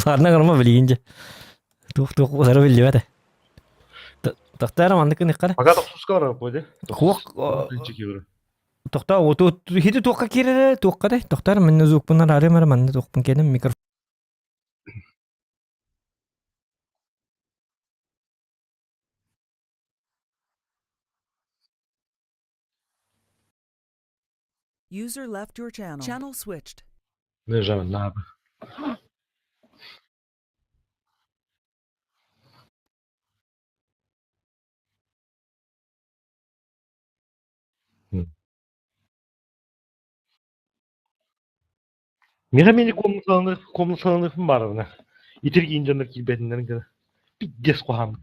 Ладно, гырма билигин дьэ. Туох-туох буолара биллибэт. Тохтоор маннык гыныххара. Пока тохсуска барар буоле. Хуох тохтоо оту хити туохха киирэрэ туохха да тохтоор манна звукпун араарым эрэ манна туохпун кэним микрофон User left your channel. Channel switched. Нежаннаабы. Миха мени комнаталаныхпын баарына. Итиргиин дьоннор киирбэтиннэрин гына. Пиздец куһааммыт.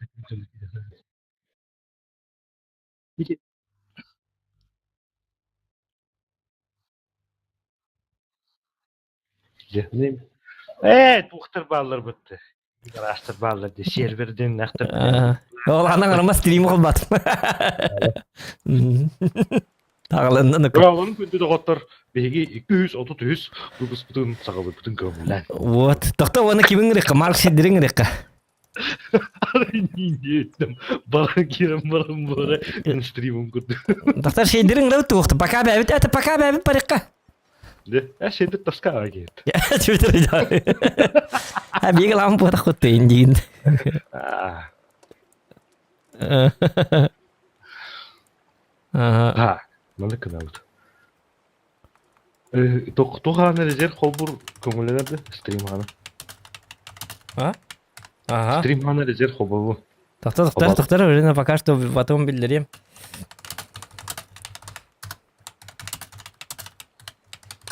Ээ, туохтар бааллар бытты. Гаражтар бааллар дии, серверден нахтар. Ол анан арама стрим холбатым. Тағылыннан Брааларын күндү доҕоттор, биһиги 233 выпускпытын саҕалыппытын көҥүллээн. Вот. Тохто оны кимин ырыкка, Марк Сиддирин ырыкка. Баран киирэн баран бара стримым курдук. Доктор шейдерин ыры туохты. Пока бэбит, это пока бэбит барыкка. Де, э шейдер тоска киирт. А биги лам буотах кутты индиин. Ага. Маны кынабыт. Туох хаана резерв холбур көҥүллэнэр стрим хаана. А? Ага. Стрим хаана резерв холбобу. Тохтор, тохтор, тохтор, время пока что потом биллерим.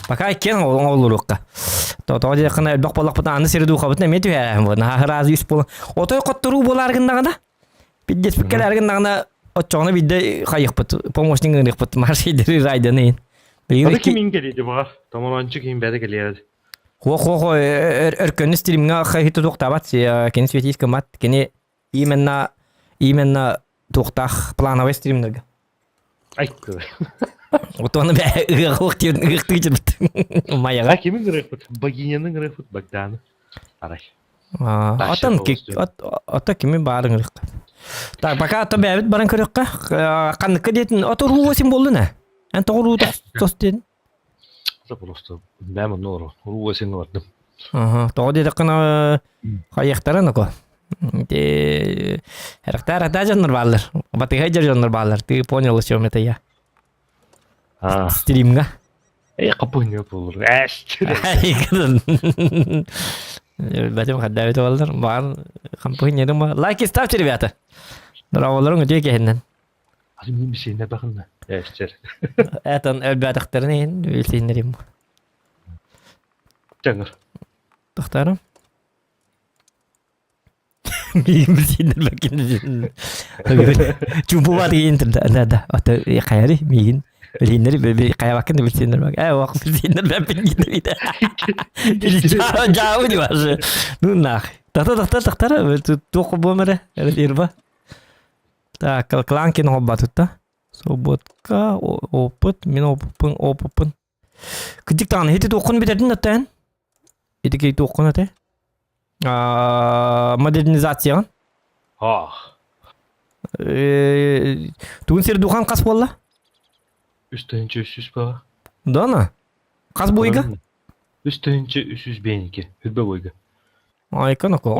Пока иккен олурукка. Тоҕо диэххинэ элбэх буоллахпытына аны сири дуухабытын эмиэ түһээһин буолна. Хаһыраас үс буолан. Отой хотторуу буолаар гыннаҕына Пиздец кэлээр гыннаҕына оччоҕуна биирдэ хайыхпыт, помощник ыҥырыахпыт, маршейдери райданы. Аны ким иҥкэлиэди баҕар? Томороончу ким бэйэтэ кэлиэрэ. Хо-хо-хо өркөнү стримҥа хайыты туохтаабат, кини светить гыммат, кини именно именно туохтаах плановый стримнерга. Айкы. Отону бэ ыах диэн ыахтыы жүрбүт. Майаҕа. А кими ыҥырыахпыт? Богиняны ыҥырыахпыт, Богданы. Арай. Отон ото кими баар ыҥырыахха. Так, пока ото бэйэбит баран көрүөххэ. Ханныкка диэтин ото руу син буоллун ээ. Эн тоҕо руу тос диэн? Это просто бэм онно олорор. Руу син олордум. Тоҕо диэтэххинэ хайыахтара ноко. Те Эрахтаа дьоннор бааллар. Батыһай дьоннор бааллар. Ты понял, о чем это я. Стримҥа. Эй, капыһынньа буолур. Эс. Бэтим хаддаабит буоллар. Баар хампыһынньа ма. Лайки ставьте, ребята. Браvolарың өтө кэһиннэн. Аты мин бисиэнэ бахынна. Эстер. Этон өлбөтөхтөрүн иһин билсиннерим. Чаңыр. Тохтарым. Миигин билсииннэр Чумпубат иин да да ото хайари миигин билииннэри хайабаккын да билсииннэр бак э ох билсииннэр бэппин жаабы не башы ну нах тахта тахта тахтара туох буомере ирба так клан кин хоббатутта Свободка опыт мин опыппын опыппын кырдьык даҕаны ити туоххун бүтэрдин оттоон ити кий туоххун ате модернизацияҕын Ах. Тугун сир духан хас буолла? Үс тыһыынча үс жүз баҕа. Дона? Хас буйга? Үс тыһыынча үс жүз биэники. Хүрбэ буйга. Айка ноко.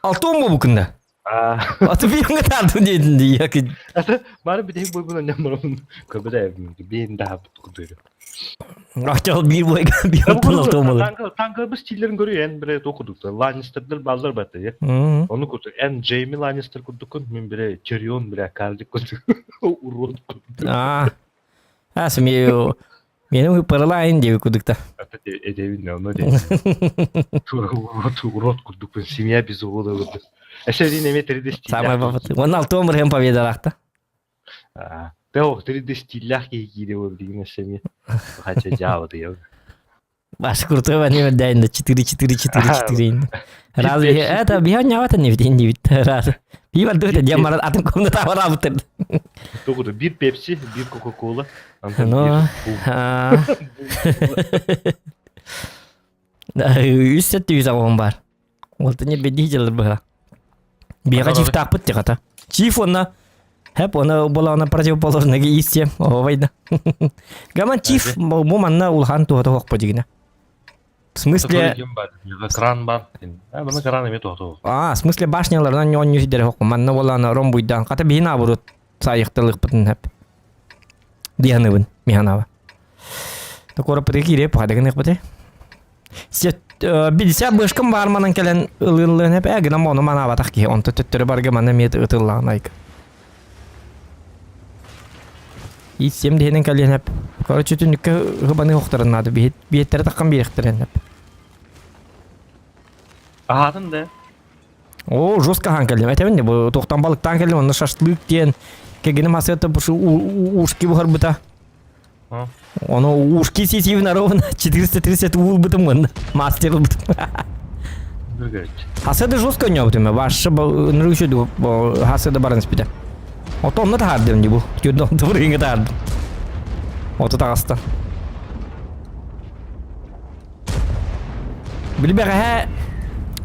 Алтон бу букында. Аты биһиҥҥэ таардым диэтин дии яки. Аты бары битэһик бойбун анньан барамын көбүдэ биин даһап кудуйру. Ачал биир бойга биир алтон болар. Танка быс стиллерин көрүү эн бире то кудук. Ланнистердер баллар баты. Оны курдук эн Джейми Ланнистер курдуккун мен бире Тирион бире Карлик курдук. Урод курдук. Аа. А сми Менің ыппаралаайын диэби кудукта. Эдэбин ону де. Урод урод курдукпун семья без урода курдук. Эсерин эме 3D стиллях. Самай бабаты. Уонна алтуон бырыһын победалаахта. Тео 3D стиллях киһи киире ол деген семья. Хотя жаабы я. Баш крутой они дайын да 4 4 4 4. Разве это биһан не бит не бит. Раз. Би бар дөтө дьаммар атын комната барабытыр. Тугу бир Пепси, бир Кока-Кола. Ну, Үс сет үс аҕам бар. Ол не бедди дьылыр быһа. Биэҕэ чифтаахпыт тихата. Чиф онна Хэп она была на противоположной исте. Овайда. Гаман чиф бу манна улахан туһата хоқпо дигина. В смысле... Кран бар. Маны кран эме туһата. А, в смысле башняларынан ньон сидер хоқпо. Манна болана ром буйдан. Хата биһин абурут сайыктылыкпытын хэп. Дианыбын миханава. Такора пыты кире пахадагын ыкпыты. Билсэ бышкым бар манан кэлэн ылыыллыан эп ээ гынан ону манаабатах киһи онто төттөрү барга манна эмиэ ытыллаҕын айка. Иитсиэм диһинэн кэлиэн эп. Короче түннүккэ хыбаны охторун наада биһиттэрэ таххан биэриэхтэрин эп. Аһаатын да. О, жестко хаан кэллим. Этэбин де бу туохтан балыктаан кэллим онно шашлык диэн кэгиним асыата бу ушки буһарбыта. Ону ушки сисивин ровно 430 уулбутум гын мастер ылбытым. Хасыды жестко ойнобутум. Башы нырышы хасыды баран испите. Ото онно таһаардым ди бу. Түрдөн тыбырыҥы таһаардым. Ото таҕаста. Били бэҕэһээ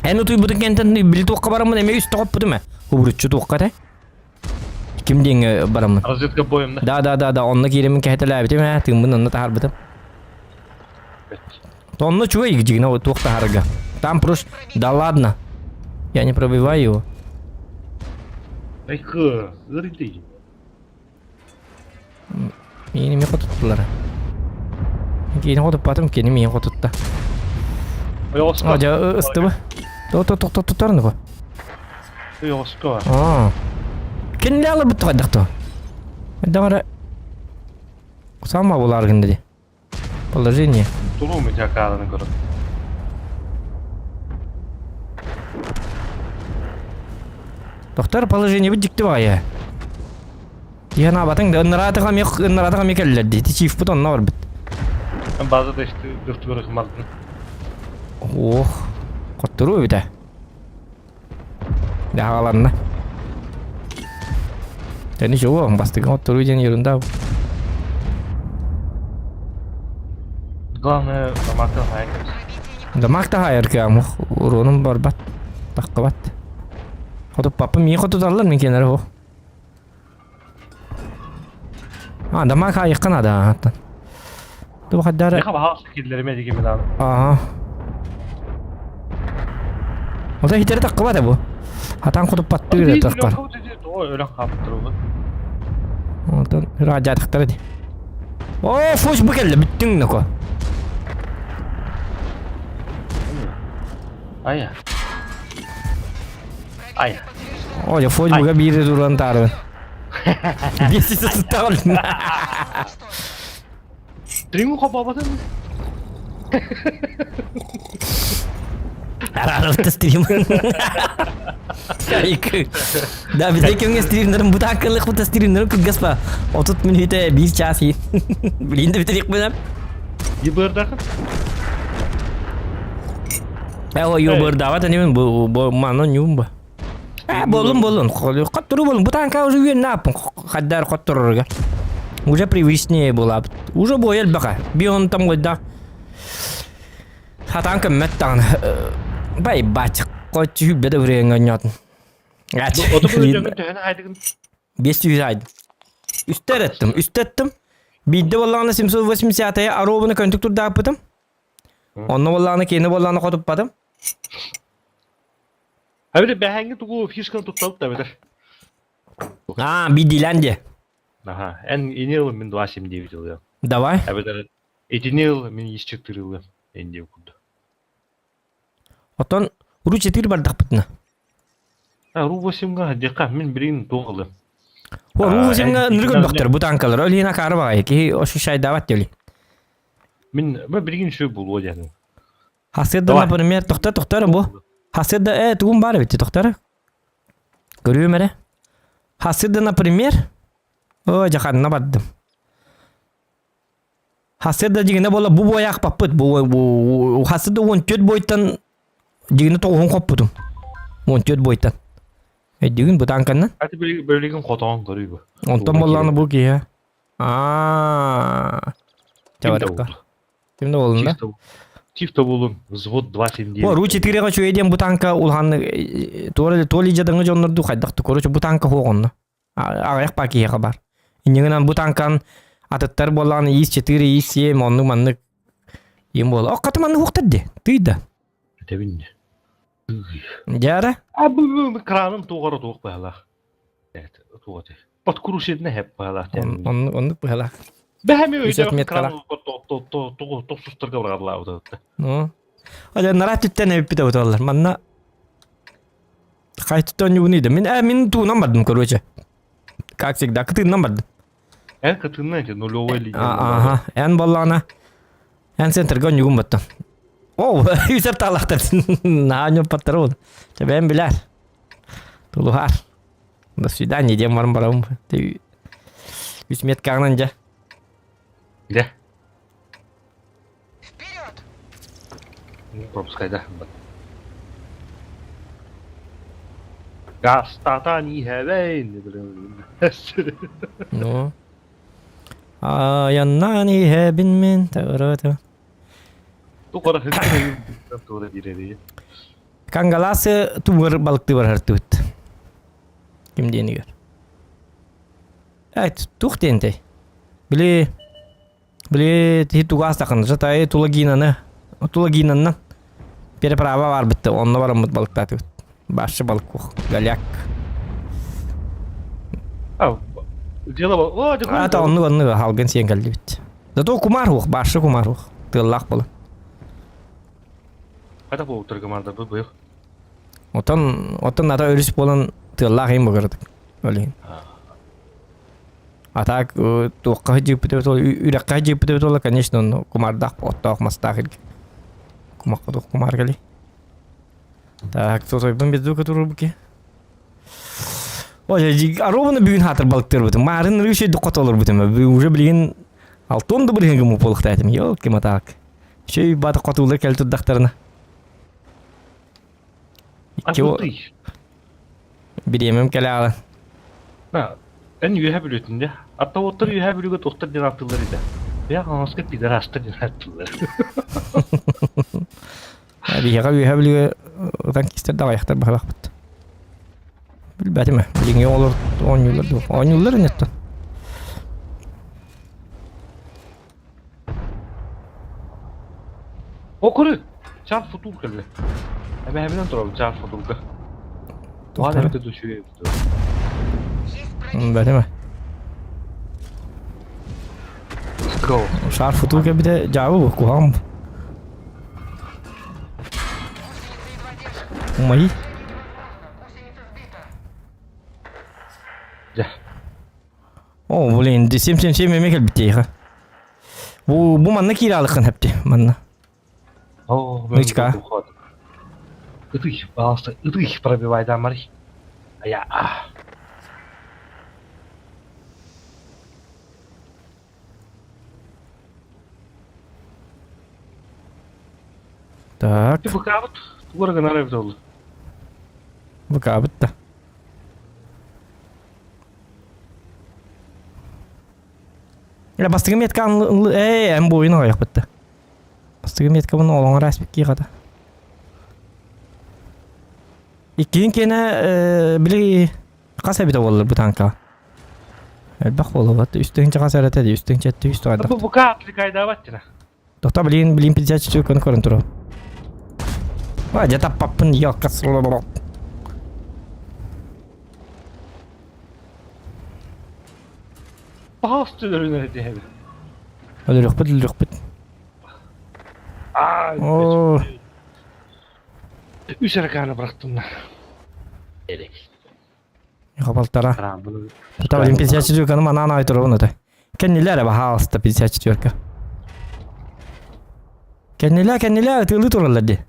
эн утуйбутун кэнтэн били туохха бараммын эмиэ үс тоҕоппутум ээ. Убуруччу туохха этэ? Ким диэҥҥэ бараммын? Разведка боем да? Да, да, да, да, онно кииримин кэһэтэлээбитим ээ, тыыммын онно таһаарбытым. Онно чугай дьигинэ туох таһаарга. Там просто, да ладно, я не пробиваю его. Айкы, ырды. Миигин эмиэ хотуттулар. Киини хотуппатым, кини миигин хотутта. Ойоҕоско. О, дьэ, ыстыбы. Тохтотторну бу. Ойоҕоско. Аа. Кинилэ алыбыт хайдах то. Хайдах Сама булар гынды. Положение. Тулуу митякааланы көрөр. Доктор положение бит дикти баайа. Иһэн абатың да ыннараатыга ме ыннараатыга ме келлер ди. Чиф бут онно барбыт. База да işte дөхтүгөр кымардын. Ох, коттору бите. Дьаһаланна. Дьэ ничего, бастыгын отторуу диэн ерунда. Главное, дамакта хайыр. Дамакта хайыр кыамых уруонум барбат, таххыбат. Хотуппаппын миин хотуталлар мин киэнэрэ хо. А, дамак хайыкка наада аттан. Ту хаддара. Яха баха киллерime диги мен Ага. Ота хитери таххыбат бу. Хатан хотуппаттыыр таххар. Өлөн хаптырылды. Онтон ыраадьаатахтара дии. Оо, фуш бу кэллэ бүттүҥ ноко. Ая. Ая. О, дьэ фуш буга биири туран таарбын. Биэс сыттаҕын. Триҥу хобообатын. Арааралта стрим. Да, биде кемге стримнерин бу тааккылык бу стримнерин кыргаспа. 30 мүнүүтэ бир час Блин, да битирик бынам. Ебырдахы. Э, ой, ебырдават анимин бу бу мано нюмба. Э, болун болун. Коттуру болун. Бу танка уже үйен напын. Хаддар котторорга. Уже привычнее была. Уже бой элбака. Би он там гойда. Хатан көммөт даҕаны. Бай бач. Кочу беде үреңе ньотун. Оту бу төһөнө хайдыгын? 500 айдым. Үстер еттим, үстеттим. Биирдэ буоллаҕына 780 аробаны көнтүк турдааппытым. Онно буоллаҕына киини буоллаҕына хотуппатым. Хабили бэһэҥҥи тугу фишканы тутталыт да бэтэр. А, биирдиилээн диэ. Аха, эн ини ыл мин 2,79 ылыам. Давай. Эбэтэр итини ыл мин исчиктир ылыам. Эн диэ курдук. Оттон ру 4 бардахпытына. А, ру 8-га диэххэ мин билигин туох ылыам. О, ру 8-га эн нырык өлбөхтөр бу танкалар. Ол иһин акаары баҕайы. Киһи ощущайдаабат диэли. Мин бу билигин үчүгэй буолуо диэн. Хасыарда, Давай. например, тохтор тохтор бу. Хасыарда э тугум баар эбит тохтор. Көрүөм эрэ. Хасыарда, например, о дьаханна бардым. Хасыарда дьигинэ буола бу буойаахпаппыт бу бу хасыарда 14 бойтан дьигинэ тоҕуһун хоппутум. 14 бойтан. Өйдүүгүн бу танканнан. Ати билигин хотоон көрүй бу. Онтон боллааны бу киһи. Аа. Ким да Чабарыкка. булду. Ким да буоллун да? Чисто, чисто буолун взвод 2.79. О, Ру 4-га үчүгэй диэн бу танка улахан туора туоли дьадаҥы дьоннорду хайдах короче бу танка хуоҕонно. Аҕыйах паа киһиэхэ бар. Инньэ бу танкан атыттар буоллаҕына ИС-4, ИС-7 оннук маннык им буола. Ох, хата маннык уохтар ди. Тый да. Этэбин. Дьара? А бу краным туоҕара туох быһалаах. Туох этэй. Подкрученный хэп быһалаах. Оннук оннук быһалаах. Бэһэми өйдөөх кран тохсустарга бараллаабыт. Ну. Ада нара түттен эппит оталлар. Манна Хайтыттан югуну иде. Мин э мин туунан бардым, короче. Как всегда, кытыыннан бардым. Эн кытыыннан эти нулевой линия. Ага, эн боллаана. Эн центрга ньугун баттым. О, үсер таалахтар. Наһаа ньоппаттар ол. Тебен билэр. Тулуһар. До свидания, диэн баран барабын. Үс меткаҕынан дьэ. Дьэ. Пропускайда. Гастатан иһэбэйин. Ну. Айаннаан иһэбин мин тырыты. Тугара туора биэрэрий. Кангаласы тугар балыкты барартыбыт. Ким диэнигэр. Эт, тух диэнтэй. Били Били тиһи тугаас тахын жатай Тулагинаны Тулагинаннан переправа барбытты онно бараммыт балыктаатыбыт. Башы балык голяк. А, дело о, А, оннук оннук халгын сиэн кэллибит. Зато кумар хух, башы кумар хух. Тыаллаах буолан. Хата буолтар команда бу быйыл. Отон отон ата өрүс буолан тыаллаах иин бугардык. Олин. А так туохха сылдьыппыт эбит үрэххэ сылдьыппыт эбит буолла, конечно, онно кумаардаах оттоох мастаах илгэ. Кумахха туох кумаар кэлий. Так, тотойбун бездука турурбуки. Ой, ровно бүгүн хаатыр балыктырбытым. Маарын рышы дукка толорбутум. Уже билигин алтон да билигин гымы полыктаатым. Ёлки матак. Шей баты котулар кел турдахтарына. Икки Бириэмэм кэлэ аҕалан. Эн үөһэ бүлүүтүн дьэ. Атта уоттар үөһэ бүлүүгэ туохтар диэн ааттыыллар этэ. Бэйэ хаҥаска пидорастар диэн ааттыыллар. Биһиэхэ үөһэ бүлүүгэ танкистар да аҕыйахтар баһылахпыт. Билбэтим ээ. Билиҥҥи оҕолор оонньууллар дуо? Оонньууллар иннеттэн. О, көрү! Чар футур кэллэ. Эбэһэбинэн турабын чар футурга. Туһан эбитэ душуе эбит. Бэтиме. Шар футур кэбитэ дьаабы бу куһаҕан. Умай. Дьэ. О, блин, 777 эмиэ кэлбит Бу бу манна киирэ алыккын хэпти манна. О, Нычка. Ытый, пожалуйста, ытый пробивай, да, Марий. А я... Так. Ты БК вот, тугара гынар эбит ол. БК бытта. Бастыгы метка э эн буойун аҕыйах бытта. Бастыгы метка буну олоҥор ааспыккии хата. Иккиһин киэнэ били хас эбитэ буоллар бу танка. Элбэх буолуо үстүн хас эрэтэ дии үстүн четти үс Бу бука отвлекайдаабат тина. Тоқта билин билин 54 күн көрөн турар. Ва, дьэ таппаппын ёлка Пожалуйста, өлөрүнэр диэбит. Өлөрүөхпүт, өлөрүөхпүт. Аа, Оо. Үс арканы бырахтым да. Эрек. Хабалтара. Тута блин 54 ны манан ай турабын ата. Кэннилэр баһаалыста 54 Кэннилэр кэннилэр ытыылыы тураллар дии.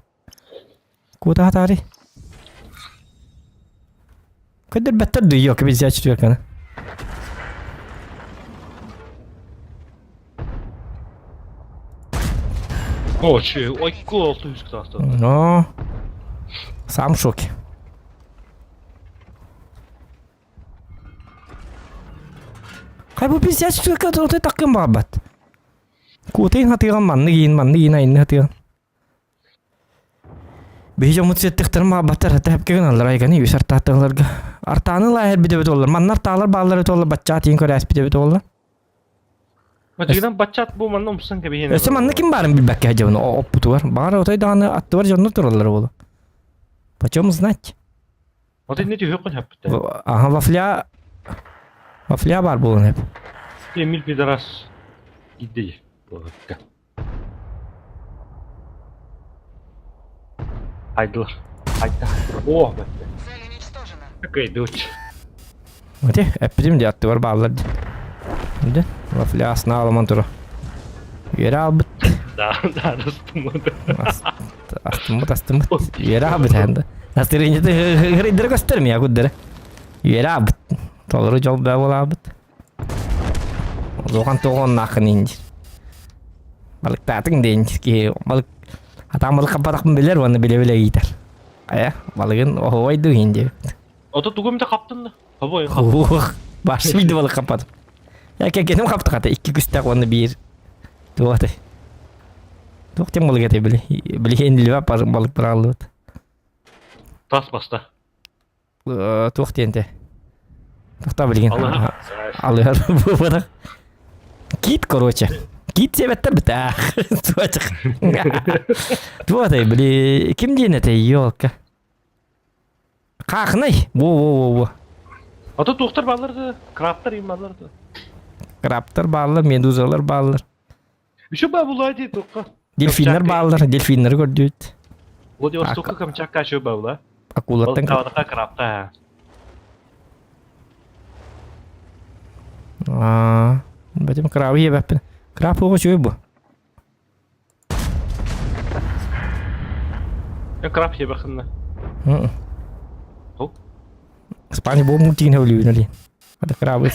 Кута хатари. Көдөрбөттөр дуу ёк 54 ны. О, че, ой, кол түс Но сам в шоке. Хай бу 54 отой таккын баҕарбат. Куотайын хатыган маннык иин, маннык иин айынны хатыган. Биһи дьоммут сиэттихтэрин баҕарбаттар хата хэпкэ гыналлар айганы үс артааттыгаларга. Артааны лааһар бидэбит оллар. Манна артаалар бааллар эбит оллар баччаа тиин көрөөспүт эбит оллар. Мадьыгынан баччаат бу манна умсан кэбиһиэн. Өссө манна ким баарын билбэккэ дьабын оппутугар. Баҕар отой даҕаны аттыбар дьоннор тураллар буолу. Почем знать? Вот инни түһүөххүн сөппүттэ. Ага, вафля... Вафля бар буолан эп. Эмиль пидорас иди. Хайдылар. Хайда. О, бэтте. Кыйдыч. Ати, эппитим дии аттыбар бааллар дии. Дэ, вафля асна аламан тура. Үөрэ албыт. Да, да, астыммыт. Астыммыт, астыммыт. Үөрэ албыт ханда. Настырынньыты хырыйдара көстөр мия куддара. Үөрэ албыт. Толору дьол бää буолаабыт. Улахан тоҕоннааххын индир. Балыктаатыҥ диэн киһи балык атаан балык хаппатахпын билэр уонна билэ-билэ ыйытар. Хайа, балыгын оһуобай дуу иһин диэбит. Ото тугу эмитэ хаптын да? Хобой. Ух, башым иди балык хаппатым. Я кэргэним хапты хата икки күстээх уонна биир туох этэй? Туох диэн балык этэй били? Били иһин балык быраҕыллыбыт. Тас баста. Туох диэн те? Тохтоо билигин. Алыһар буолбатах. Кит, короче. Кит сиэбэттэр бытаах. Туочах. Туох этэй били ким диэн этэй елка? Хаахынай. Во-во-во-во. Ото туохтар бааллар да? Крабтар им бааллар да? Крабтар бааллар, медузалар бааллар. Еще бабула дии туохха. Дельфиннэр бааллар, дельфиннэри көрдүбүт. Владивостокка Камчатка еще бабула. Акулаттан Балыктаабатахха крабта. Аа, бэтим крабы иэбэппин. Краб уоҕа үчүгэй бу. Краб иэбэхинна. Спани бу мультигин өлүүнэ ли. Ата крабы.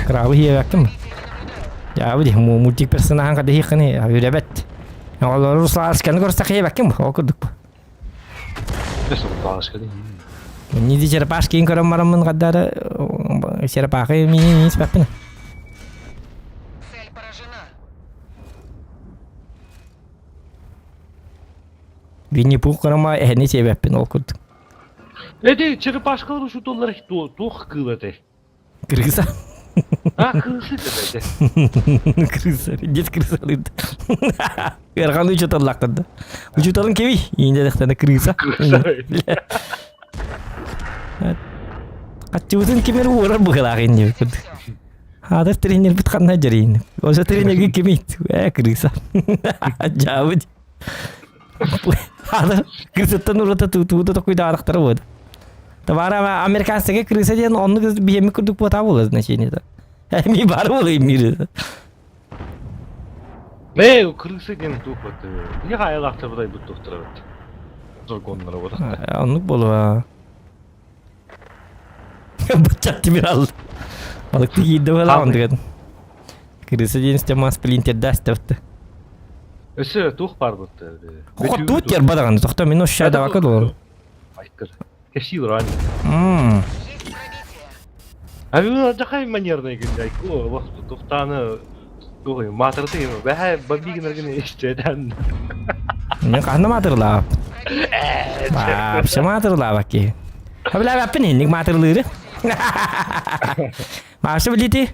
Крабы иэбэккин. Я бу мультик персонаһын када хиххани үребет. Оҕолору Руслансканы көрсөх иэбэккин бу. Ол курдук. Ниди черепашкин көрөн бараммын каддары черепахы мини испэппин. Цель поражена. Винни-Пух көрөмө эһэни сиэбэппин ол курдук. Эти черепашкалар учуталлар туох кыыл этэй? Крыса. А, крысы это Крыса. Дед крыса алырды. Эрхан учуталлахтарды. Учуталын кеби. Инде дехтана крыса. Крыса. Хаччыбытын кимер уорар быһылаах инни курдук. Хаадыр тренербит ханна дьарыйын. Ошо тренерге кимит? Э, крыса. Жаабыт. Хаадыр крысаттан урата тууда токуйдаарахтара буолда. Табара американская крыса диэн оннук биһиэми курдук буотаа буолар значениета. Эми бар буолар мире. Не, крыса диэн туох бат. Не хайалаахтар будай бут туохтара бат. Жаргоннара буолар. Оннук буолуо. Быччат тимир алды. Балыкты киирде буолаа онтуган. Крыса диэн система сплинтердаст тепті. Өссө туох баар бут. Хотуут ярба даҕаны тохто мин ошша давака долор. Айкыр. Кэсил ран. Мм. Есть пробитие. А вы жахай манерный гүндай. Ко, вахту тухтаны тугай матырды юм. Бэхэ бабигин истеден. Мен ханна маатырлаап. Вообще маатырлаабак киһи. Хабилаабаппын инник маатырлыыры. Вообще билити.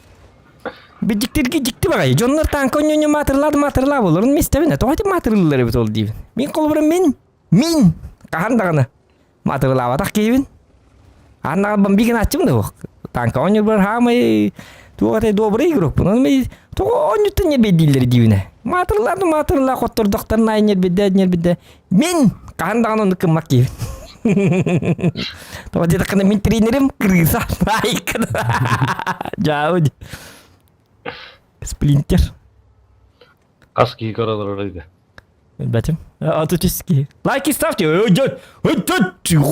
Бидиктирги дикти багай. Дьоннор танка онньонньо маатырлаады маатырлаа болорун мистэбин. Тоҕо ити маатырыллар эбит ол диибин. Мин холобура мин мин хаһан даҕаны маатырылаабатах киһибин. Аннаҕа бомбигин аччым да танка оонньуурбар хаамай туох этэй добрый игрокпун. Оны мен тоҕо оонньуттан ньэрбэйдииллэр диибинэ. Маатырылаады маатырылаа хоттордохторун аайы ньэрбэйдээ ньэрбэйдээ. Мин хаһан даҕаны оннук гыммат киһибин. Тоҕо диэтэххинэ мин тренерим крыса. Айкын. Дьаабы. Сплинтер. Хас киһи көрөлөр ыйда. Билбэтим. 33 киһи. Лайки ставьте.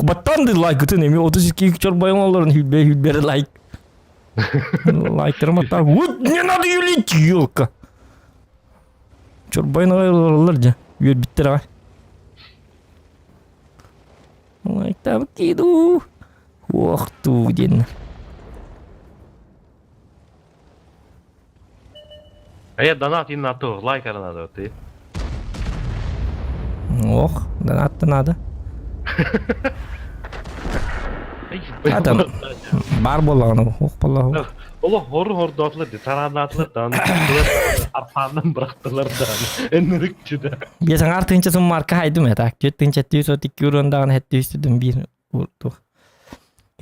Баттан лайкытын эми 32 чорбойон олорун хүлбэ хүлбэр лайк. Лайктарым аттар. Вот не надо юлить, елка. Чорбойон олороллор дьэ. Үөрбүттэр аҕай. Лайктабыт киду. Уох туу диэн. Э, донат инна аты, лайк надо ты. Ох, донат надо. Адам бар буоллаҕына ох буоллаҕа. Олох хору хордоотулар ди, тарааннаатылар даҕаны, арпааннан бырахтылар даҕаны, эннирикчи да. Биэс аҥаар тыынча суммарка хайдым это. Түөрт тыынча түс от икки урон даҕаны хэттүүс түстүм биир туох.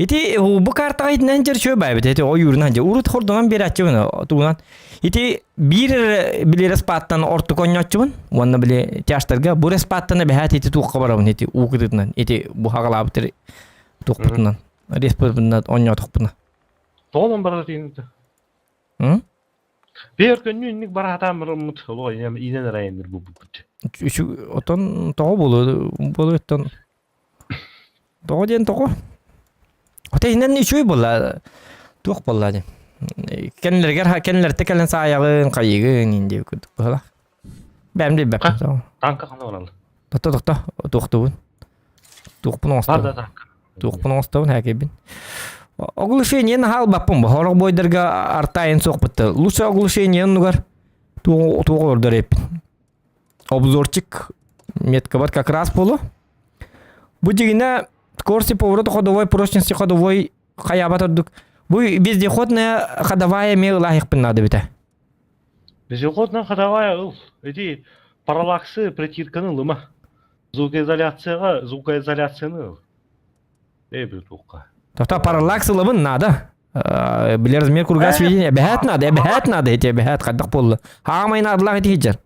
Ити бу картаҕа итинэн дьэр баайбыт ити ойуурунан дьэ урут хордонон биэрээччибин тугунан ити биир эрэ били респааттан ортук онньооччубун уонна били тяжтарга бу респааттан эбэһээт ити туохха барабын ити уу кытытынан ити бу хагалаабыт туохпутунан респутунан онньоотохпуна Тоҕо барар тиинитэ? Биэр көннү инник бараатаан бараммыт олох иинэн эрайынныр бу буппут. Отон тоҕо буолуо буолуоттан Тоҕо диэн тоҕо? Ота иһинэн үчүгэй буолла. Туох буолла диэн. Кэннилэригэр кэннилэртэ кэлэн саайаҕын, хайыгын иин диэбит курдук быһалаах. Бэйэм да билбэппин. Танка хана бараллар. Тохто тохто туохтубун. Туохпун Бар да оҥостобун. танка. Туохпун оҥостобун хээкэйбин. Оглушение наһаалбаппын бу. Хорох бойдарга артайын суохпутта. Лучше оглушение оннугар туох олордор эппин. Обзорчик меткабар как раз болу. Бу дьигинэ скорости поворота ходовой прочности ходовой хайаабат ордук. Бу вездеходная ходовая эмиэ ылаахпын надо битэ. Вездеходная ходовая ыл. Эти параллаксы притирканы ылыма. Звукоизоляцияға звукоизоляцияны ыл. Эй бутуққа. Тота параллакс ылабын надо. Билер размер круга сведения. Эбэһээт надо, эбэһээт надо, эти эбэһээт хайдах буолла. Хаамайын арлах ити хиджер.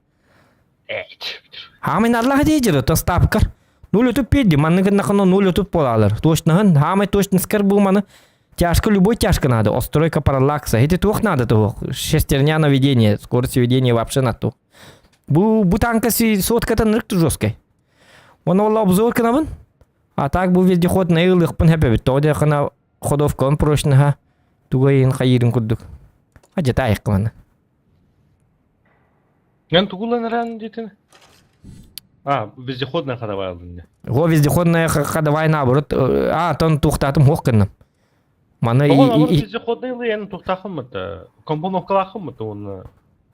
Хаамайын арлах ити хиджер, то стапкар. Нуль өтүп пиэдди, манны гыннахына нуль өтүп буолалар. Точноһын, хаамай точноскар бу маны тяжко любой тяжко надо. Остройка параллакса. Эти туох надо туох. Шестерня наведение, скорость ведения вообще на ту. Бу бу танка сотката нырк жесткой. Оны ол обзор кынабын. А так бу вездеход наилыхпын хэпэбит. Тоҕо диэххинэ ходовкаҕын прочнаһа туга иһин хайыырын курдук. Адьата айыккымана. Мен тугулан эрэн диэтин? А, вездеходная ходовая ылын. Го вездеходная ходовая наоборот. А, тон тухтаатым хуох гынным. Маны Тоҕо наоборот вездеходный ылы эн тухтаахыммыт, компоновкалаахыммыт уонна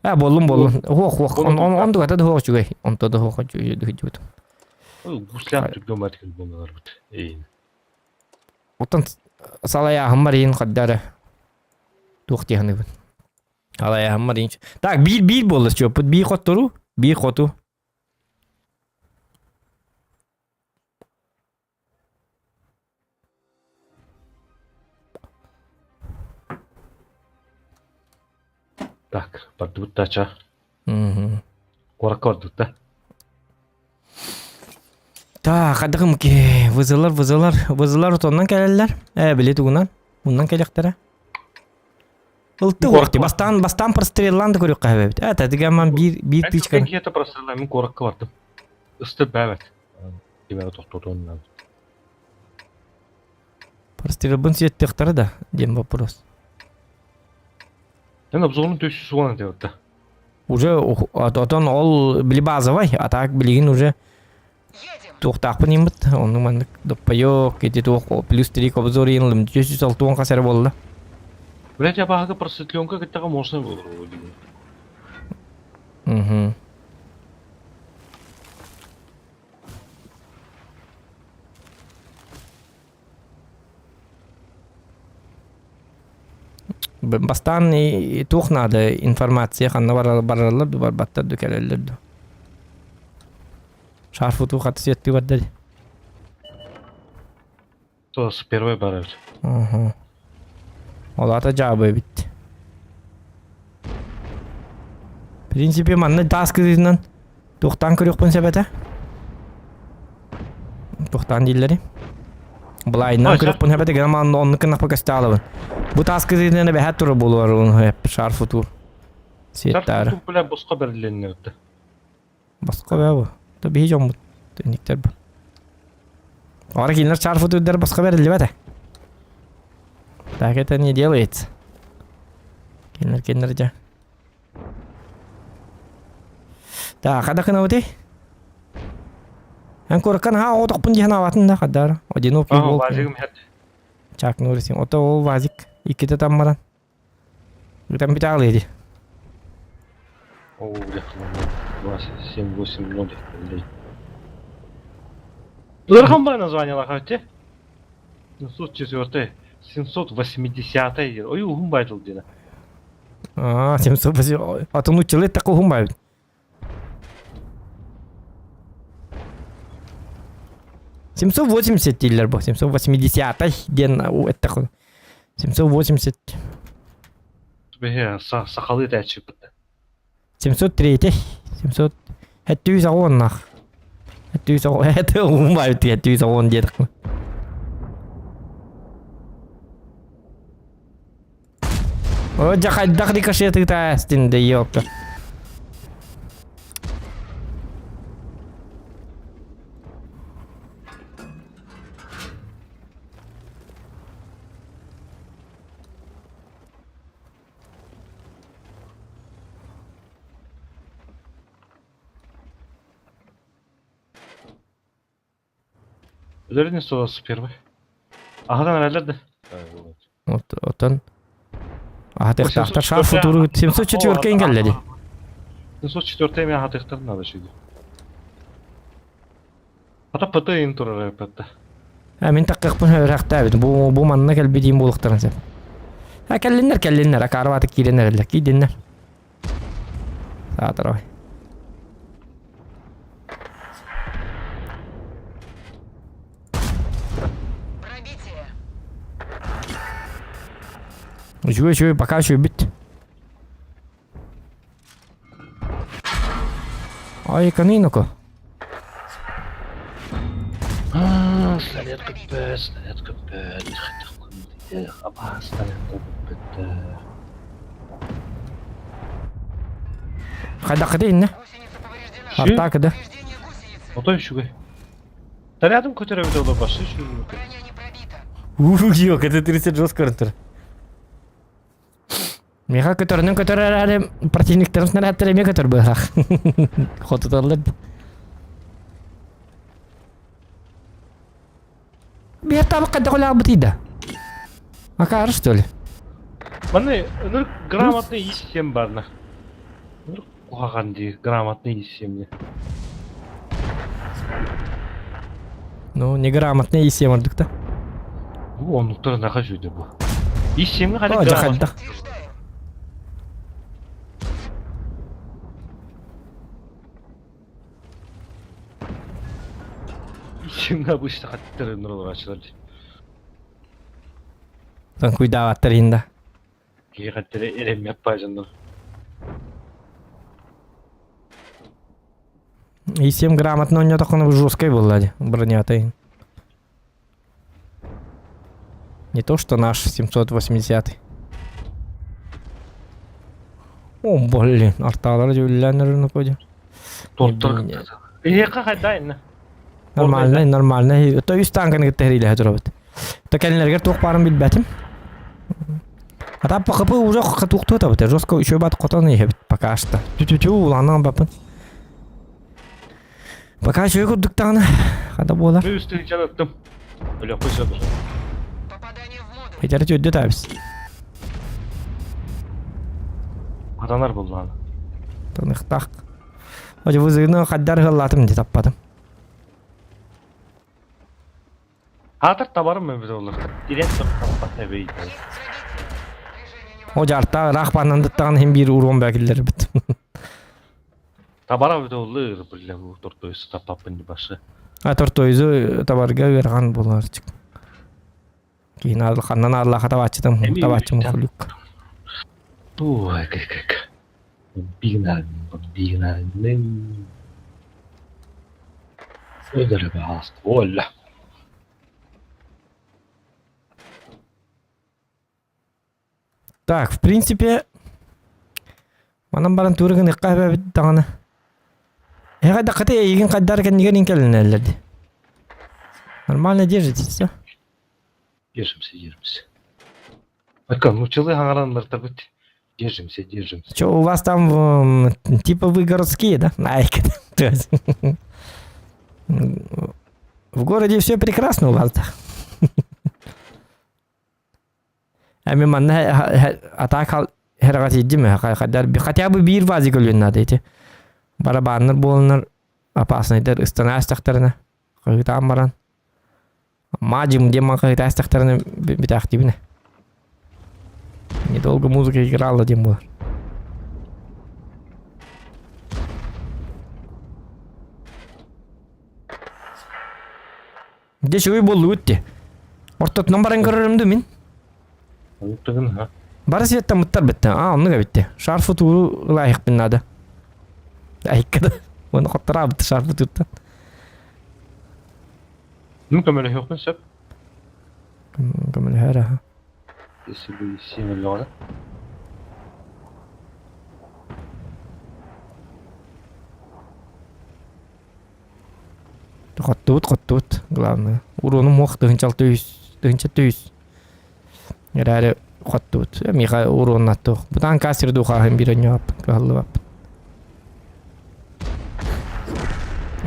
А, боллум боллум. Хуох хуох. Он он он дугата да хуох үчүгэй. Онто да хуох үчүгэй. Гусляк түргөн бат болаларбыт. Эйин. Оттон салайааһыммар иһин хардары туох диэханыбын. Алайааһыммар иһин. Так, биир биир буолла счеппут. Биир хоттору, биир хоту. Так, бардыбыт дача. Куоракка бардыбыт да. Так, хадыгым ки вызылар, вызылар, вызылар отоннан кэлэллэр. Э, били тугунан, уннан кэлэхтэрэ. Ылты уорти, бастаан, бастаан простреллаан да көрүөххэ эбит. Э, тэтигэмман биир биир тычканы. Киһи простреллаан мин куоракка бардым. Ыстыр бэбэт. Кимэрэ тохтотуон Прострелбын сиэттиэхтэрэ да диэн вопрос. Эн обзорун төссү суон этэ Уже отон ол били базовай, а так билигин уже туохтаахпын иммит, онну маннык доппайок, ити туох плюс 3 обзор иин 360 хас эрэ буолла. Блять, я баһага просветленка кыттаҕа можно было вроде. Угу. Бастаан туох наада информация ханна бараллар ду барбаттар ду кэлэллэр ду. Шарфуту хаты сиэттүү барда ди. Тос первый барар. Ага. Ол ата жаабы эбит. В принципе, манна таас кырыытынан туохтаан көрүөхпүн сөп этэ. Туохтаан дииллэри. Былайынан көрүөхпүн сөп этэ, гына манна оннук гыннахпа көстө аалабын. Бу таас кырыытынан эбэһээт турар буолуор шар футур. Сиэттаары. Шар футур бля босхо бэрилиннэ Босхо бээ бу. То биһи дьоммут инниктэр бу. Ара кинилэр чар футурдар босхо бэриллибэтэ. Так это не делается. Кинилэр кинилэр дьэ. Так, хада кынабыты? Эн кураккан ха оҕотохпун диэн аабатын да хаддар. Одинокий волк. Вазигым хет. Чак Норрисин. Ото ол вазик иккитэ таммаран. Бүтэн бүтэ ди. Оо, 2, 7, 8, 0, блядь. Ыарахан баар названиелаах эбит 704 780 диэн. Ой, уһун баай тыл диэнэ. Аа, 780. Атын нууччалыы эттэххэ уһун баай эбит. 780 дииллэр бу. 780 диэн эттэххэ. 780. Бэһэ сахалыы этээччи бытта. 703 700 780-наах. 780 уһун баай эбит 780 диэтэххэ. О, дьэ хайдах рикошетыта астин да ёпта. Өлөрүн суос первый. Аһатан эрэллэр да. Оттон аһатыахтаахтар шар футуру 704 кэллэ дии. 704 эми аһатыахтарын надо шиди. Ата ПТ ин турар ПТ. А мин таккахпын өрөхтээбит. Бу бу манна кэлбитиим буолуохтарын сөп. А кэллиннэр кэллиннэр, акаарбааты киирэн эрэллэр, киирдиннэр. Саатарой. Үчүгэй үчүгэй пока үчүгэйбит. Ай, каниноко. Снаряд көппөт, снаряд көппөт, абаа снаряд көппөт. Хайдаххыты иннэ? Артаакы да? Отой үчүгэй. Снарядым көтөрөбүт олор башы үчүгэй. Ух, ёк, это 30 жестко көрүнтөр. Миха көтөрүнэн көтөр эрээри противниктарын снарядтар эмиэ көтөр быһах. Хотуталлар. Биир табак хайдах үлэҕэ да? Акаары что ли? Манна ынырык грамотный ис барна. Ынырык куһаҕан дии грамотный ис Ну, неграмотный ис ордук да. Бу оннуктар наха жүдө бу. Ис семге О, хайдах хайдах. Ис семге обычно хаттар ынырылар ачылар. Тан куйдаабаттар инда. Киһи хаттары эреммет баажаннар. И 7 грамотно у него такой жесткой был, бронятый. Не то, что наш 780. О, блин, арталар дьүүллээн коди. Торттор. Эһиэхэ хайдаа Нормально, нормально. То үс танканы кытта хэрилэһэ турабыт. То кэлинэригэр туох баарын билбэтим. А там ПХП уже туохтуота жестко еще бат хотон иһэбит пока что. Тю-тю-тю, улаанан бапын. Пока еще курдук даҕаны хата буолар. Үс тыһыынчаны ыттым. Өлөхпүн сөп. Хитэр түрдү табис. Хатанар буллааны. Таныхтах. Ожи вызыгны хаддар хыллатым ди таппатым. Хаатар табарым мен бит олар. Ирен таппат эбей. О жарта рах банандыттаган хим бир урон бәкиллер бит. Табара бит олар бile бу тортойсу таппаппын ди башы. А тортойзу табарга ыархан болар чык. Кийин ханнан арлаха табачытым, Эми табачым үстэн. хулюк. Ой, как как. Бигнар, бигнар. Өлөрө баас. Оля. Так, в принципе, манан баран турыгын ыкка бит даҕаны. Эҕэ дакаты эйигин хайдар кэннигэр инкэлинэллэр ди. Нормально держитесь, все. Держимся, держимся. Айка, ну челы хаҥараннар бит. Держимся, держимся. Че, у вас там типа вы городские, да? Найк. То есть, В городе все прекрасно у вас, да? А мен манна атака Херагатидим хотя бы биир вазик өлүөн наада ити. Барабаннар буоланнар опаснайдар ыстана астахтарына хаһыытаан баран Мажим диэн хаһыытаа астахтарына бүтээхтибинэ. Недолго музыка играла диэн буолар. Дьэ үчүгэй буоллугут дии. Ортотунан баран көрөрүм да мин. Онтугун ха. Бары светтаммыттар битте. А, оннук эбитте. Шарфы тууру ылаайахпын наада. Айыкка да. Оны хоттораабыт шарфы тууртан. Ну көмөлөһүөхпүн сөп. Көмөлөһөр аха. Если бы сиэмэллэҕинэ. Хоттубут, хоттубут, главное. Уруонум муох тыһынчалты үс, тыһынчатты үс. Эрээри хоттубут. Миха уруоннаттуох. Бутаан кассир духааһын биир өнньөҕөппүн, кыһаллыбаппын.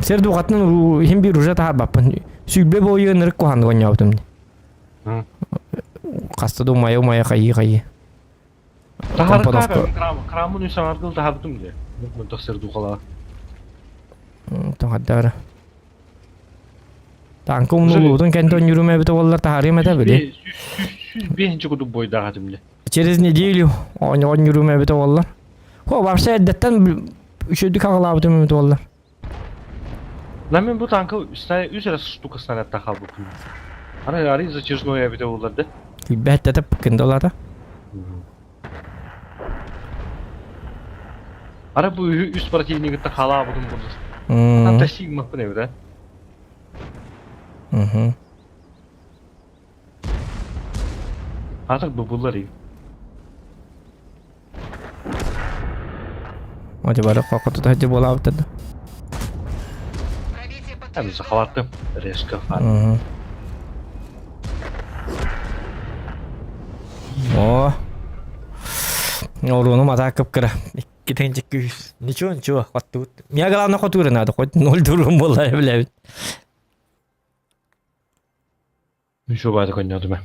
Сир духатын иһин биир уже таһаарбаппын. Сүүрбэ буойу ынырык куһааннык онньообутум. Хаста да умайа-умайа хайыы-хайыы. Таһаарыкка крамын үс аҥаргыл таһаабытым дии. Мунтах сир духалаа. Тоҕордоро. Танка умнулуутун кэнтэ онньуруум эбитэ буоллар таһаарыам этэ били. 105 курдук бойдаах этим дии. Через неделю оонньуруум эбитэ буоллар. Хо, вообще эрдэттэн үчүгдүк аҕалаабытым эбитэ буоллар. На мен бу танка үс эрэ штука снарядта хаалбыппын. Аны арый затяжной эбитэ буоллар да. Билбэт кындалата. Ара бу үс противнигыттан халаабытым курдук. Ата сигмаппын эбит а. Атак бу буллар и. Оте бары қоқытыта хәдде буолаабыттар да. Әм сахалаттым. Резко фан. О. Оруону мата кып-кыра. Икки күүс. Ничего, ничего, хоттубут. Меня главное хотура надо, хоть ноль дурум буолла билэбит. Еще баады көннөдүмэ.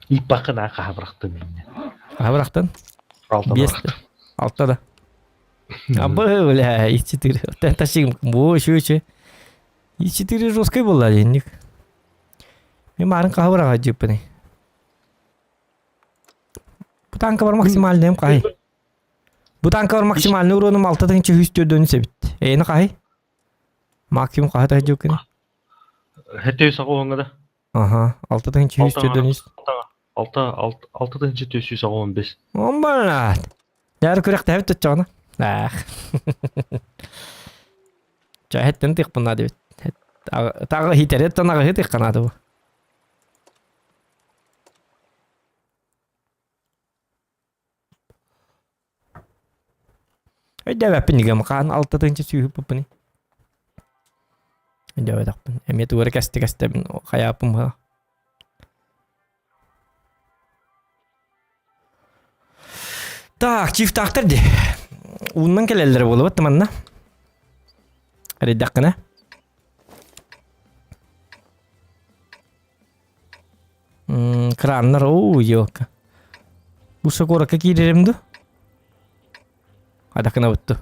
Иппакын аа хаабырахтым инне. Хаабырахтын? Алта Биэс. Алта да. Абы, бля, и четыре. Ташигым, бу, еще, еще. И четыре жесткой была денег. Мен марын хаабыраға жеппін. Бу танка бар максимальный қай? Бу танка бар максимальный уроным алта тыңчы хүс төрдөнү себит. Эйни қай? Максимум қай жөккені? Хэттэй саҕа да. Аха, алта тыһынча үс төрдөн үс. Алта алта тыһынча төрт сүүс аҕыс бес. Омбанат. Дәр күрәхтәбит төтчөҕүнэ. Ах. Ча хэттен тыхпына дебит. Тагы хитерет танагы тыхканады бу. Өйдөөбөппүн нигем хаан алта тыһынча сүүһүппүппүн. Өйдөөбөтөхпүн. Эмиэ тугу эрэ кэстэ кэстэбин хайааппын быһа. Так, чифтаахтар дии. Ууннан кэлэллэрэ буолубат манна. Эрийдэххинэ. Краннар, оо, елка. Бу куоракка киирэрим дуу? Адакына бутту.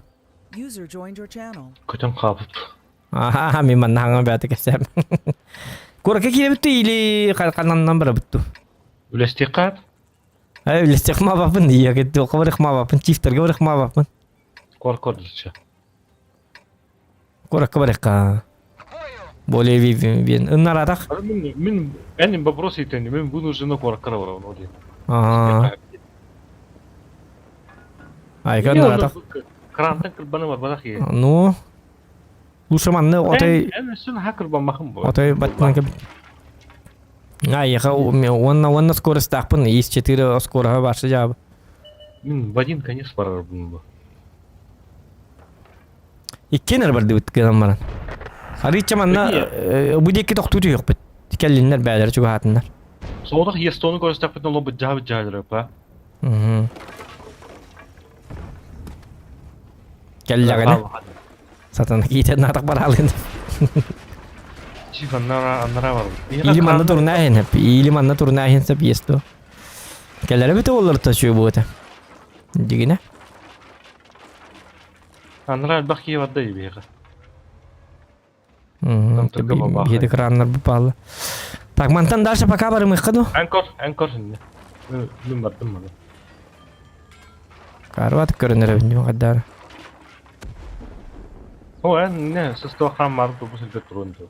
User joined your channel. Көтөн хаалбыт. Аха, мен манна хаҥа бэйэтэ кэпсээм. Куоракка киирэбит или хананнан барабыт дуу? Үлэстиэххэ Э, үлэстиэх маабаппын, ийэ туохха барых маабаппын, чифтергэ барых маабаппын. Куоракка ордучча. Куоракка барыахха. Более вен ыннаратах. Мин мин эн вопрос итен мен вынуждена куоракка барабын ол диэн. Аа. Айка ыннаратах. Крантан кырбаны барбатах ие. Ну, лучше манны отой Эн өссө наһаа кырбаммахын бу. отой баттынан кэбит. А, еха уонна уонна скоростаахпын, из 4 скороһа барса жаабы. Мин в один конец барарбын бу. Иккиэн эрэ бардыбыт гынан баран. Арыычча манна бу диэки тохтуу түһүөхпүт. Кэллиннэр бээлэрэ чугаһаатыннар. Соҕотох Естону көрүстэхпитинэ олох быдьаабыт дьаһалара па. Кэллэҕинэ сатана киитэн наатах бараалын. Чиф аннара аннара барбыт. Или манна турнааһын или манна турнааһын сөп есто. Кэлэрэ бүтэ оллар тачуй буота. Дигинэ. Анараа элбэх киһи барда биһиэхэ. Биһиэхэ краннар баалла. Так, мантан дальше пока барымыхха ду. Анкор, анкор инне. Мин бардым маны. Карват көрөнөр эбин хаддар. О, эн не, сысто хам бар бу сирге турун ду.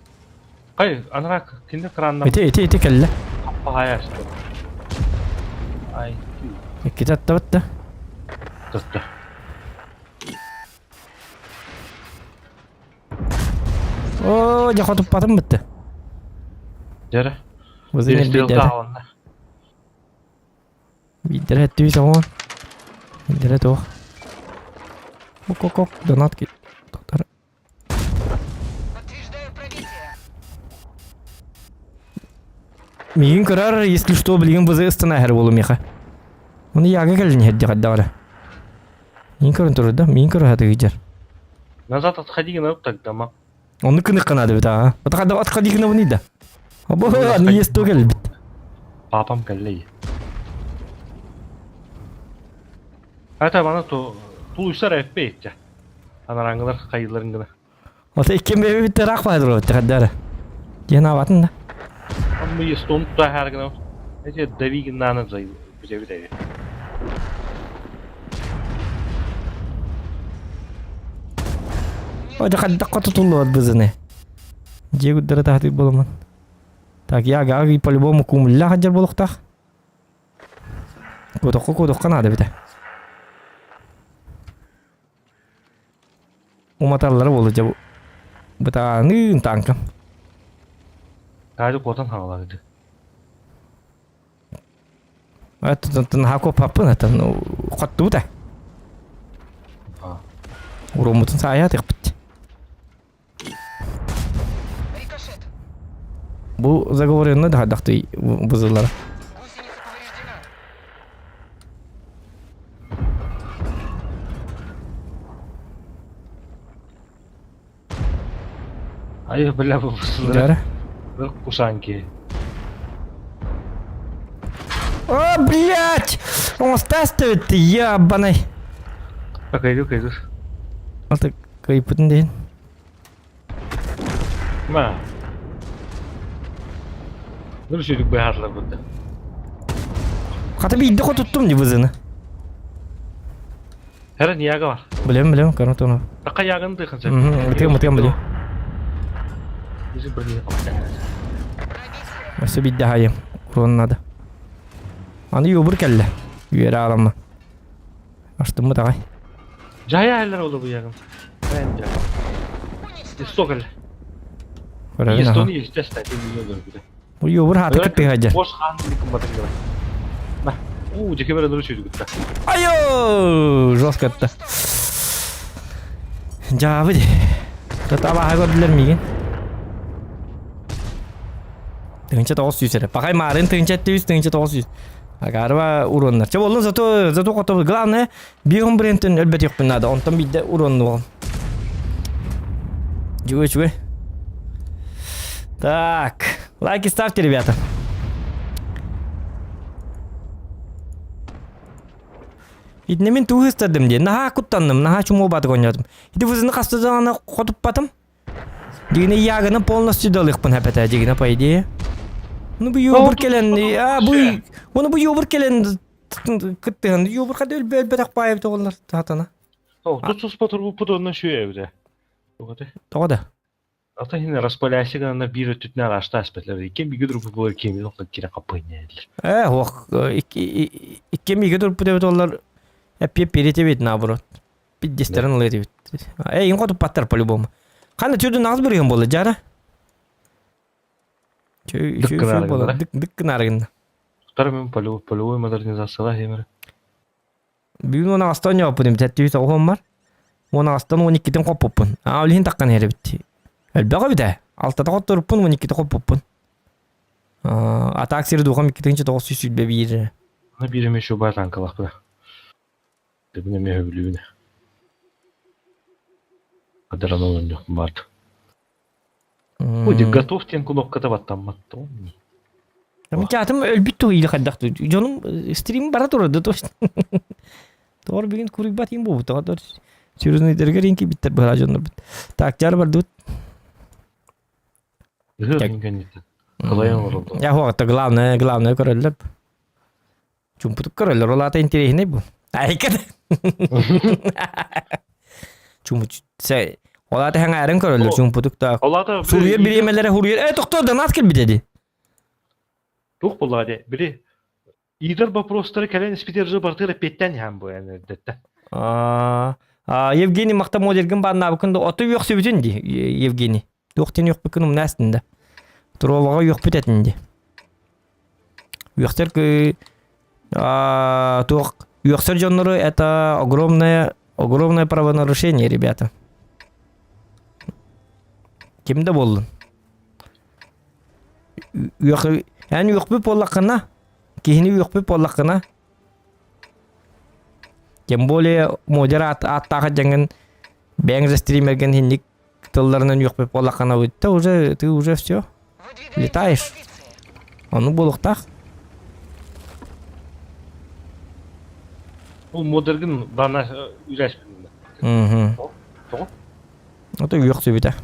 Кай, анара кинде краннар. Ити, ити, ити келле. Пахая что. Ай. Икките аттабытта. Тутта. Оо, дьэ хотуппатым бытты. Дьэрэ. Бузын элбиидэрэ. Биидэрэ өттүбүт оҕо. Биидэрэ туох. Ок-ок-ок, донат ки. Доктор. Миигин көрөр, если что, билигин бызы ыстана эһэр буолу миэхэ. Оны яга кэлин иһэрди хайдаҕара. Миин көрөн турар да, миин көрө сатыгыдьар. Назад отходи гына тогда ма. Ону кынык надо бит а. Отходи отходи гына буны да. Або аны есть то кэлбит. Папам кэллэй. Это бана то тулуйсар эппе итче. Анараңылар хайыларын гына. Ота иккен бэбит тараах баайдыр хаддара. Диэн абатын да. Аммы естон туда харгына. Эти дави гыннаны зай бизеби дэви. Ода хадда котутуллуот бызыны. Дьиэ гуддара таһатый боломан. Так, я гаги по-любому кумулла хаджар болохтах. Кудохко кудохко надо бите. Уматаллара буолла дьэ бу. Бытааныын тааҥкам. Таажы куотан хаалаады. Аттан хакопаппын аттан хоттубута. Уруммутун саайаатыхпыт. Бу заговоренный да хайдахтый бузыллара. Ай, бля, бу бузыллара. Бір кусанки. О, блядь! Он стастывает, ебаный. Кайду, кайду. Алты кайпытын дейін. Ма. Нұр сүйдік бәхарлар бұнда. Хата биирдэ хотуттум дии бызыны. Хәрен яга бар. Билем, билем, көрөн тону. Така ягын дыхын сен. Мытыгын, мытыгын билем. Бизи бір не Өссө биирдэ хайым. Урон надо. Аны юбур кэллэ. Үөрэ аламма. Астыммыт аҕай. Жая әллер олы бу ягын. Мен жа. Исток әлі. Көрөбүн аха. Естоны естественно, это не көрбүдэ. Бу юбур хааты кыттыга сылдьар. Бош хаан кымбатын гына. На. У, жеке бере дұрыс үйді күтті. Айо! Жестко это. Дьаабы дии. Татабаха көрдүлэр миигин. 1900 эрэ. Пахай маарын 1700, 1900. Агарба уроннар. Чэ боллун зато зато хоту главное бион брендтен өлбөтүөхпүн надо. Онтон биирдэ уроннуом. Чугуй чугуй. Так, лайки ставьте, ребята. Итинне мин тугу ыстардым диэн наһаа куттанным, наһаа чумуобаатык оонньоотум. Ити вызыны хастыдаҕына хотуппатым. Дигини яганы полностью далыхпын хэпэтэ дигини по идее. Ну бу юбур кэлэн, а бу оны бу юбур кэлэн кыттыһан юбур хады өлбөтөх баайып тоҕоллар сатана. О, тут суспа турбуппут онно шүө эбитэ. Тоҕо Тоҕо да? Ата хин распаляйся гына биир өттүтүнэн араашта аспетлер. Иккен бигэ турбут буолар киэмин охтон кире хаппыйнээллэр. Э, ох, иккен бигэ турбут эбит оллар эппиэ перетебит наоборот. Пиддестерин ылыт эбит. Э, им хотуппаттар по-любому. Ханна түрдүн аҕыс бырыгын буолла жара. Дык гынаарыгынна. Дык гынаарыгынна. Тутар мен полевой модернизацияла хемер. Бүгүн он аҕыстан оонньообуппун тэттибит оҕом бар. Он аҕыстан он иккитин хоппуппун. Аа, ол иһин таххан иһэр эбит. Элбэх эбит ээ. Алтата хотторуппун, он иккитэ хоппуппун. А так сири духам 2921. Аны биир эмэ шуба танкалахпына. Дебин эмэ хөбүлүүбүн. Адаран олонньохпун баарт. Ой, готов диэн кнопката баттаммат. Мичаатым өлбүт туһу или хайдах дьонум стрим бара турар да то. Тоҕор бүгүн куруйбат им буолбут. Тоҕор сюрзныйдарыгар инки биттер быһа дьоннорбут. Так, жар бардыбыт. Кылайан олороллор. Я хуаҕатта главное, главное көрөллөр. Чумпутук көрөллөр, ол аата интэриэһинэй бу. Айка. Чумпут ол аата хэҥээрин көрөллөр чумпутук так. Ол аата Суруйар бириэмэлэрэ хуруйар. Э, тохтоо, донат кэлбит эди. Туох буоллаҕа дии, били Иитэр боппуруостары кэлэн испитигэр же барытыгар эппиэттээн иһэн бу эн эрдэттэн. Евгений махта модельгин бааннаабыккын да оту үөхсүбүтүн ди Евгений. Туох диэн үөхпүккүн умна астын да. Туруолаҕа үөхпүт этин ди. Үөхсэр туох үөхсэр дьоннору это огромное огромное правонарушение, ребята. Ким да буоллун. Үөх эн үөхпүт буоллаххына Киһини үөхпүт буоллаххына, тем более модер ааттаах дьаҥын бэйэҥ же стримерген хинник тылларынан үөхпүт буоллаххына ты уже ты уже все летаешь. Ону буолуохтаах. Ол модерген бана үлэспин. Тоҕо? Ото үөхсүбүтэ.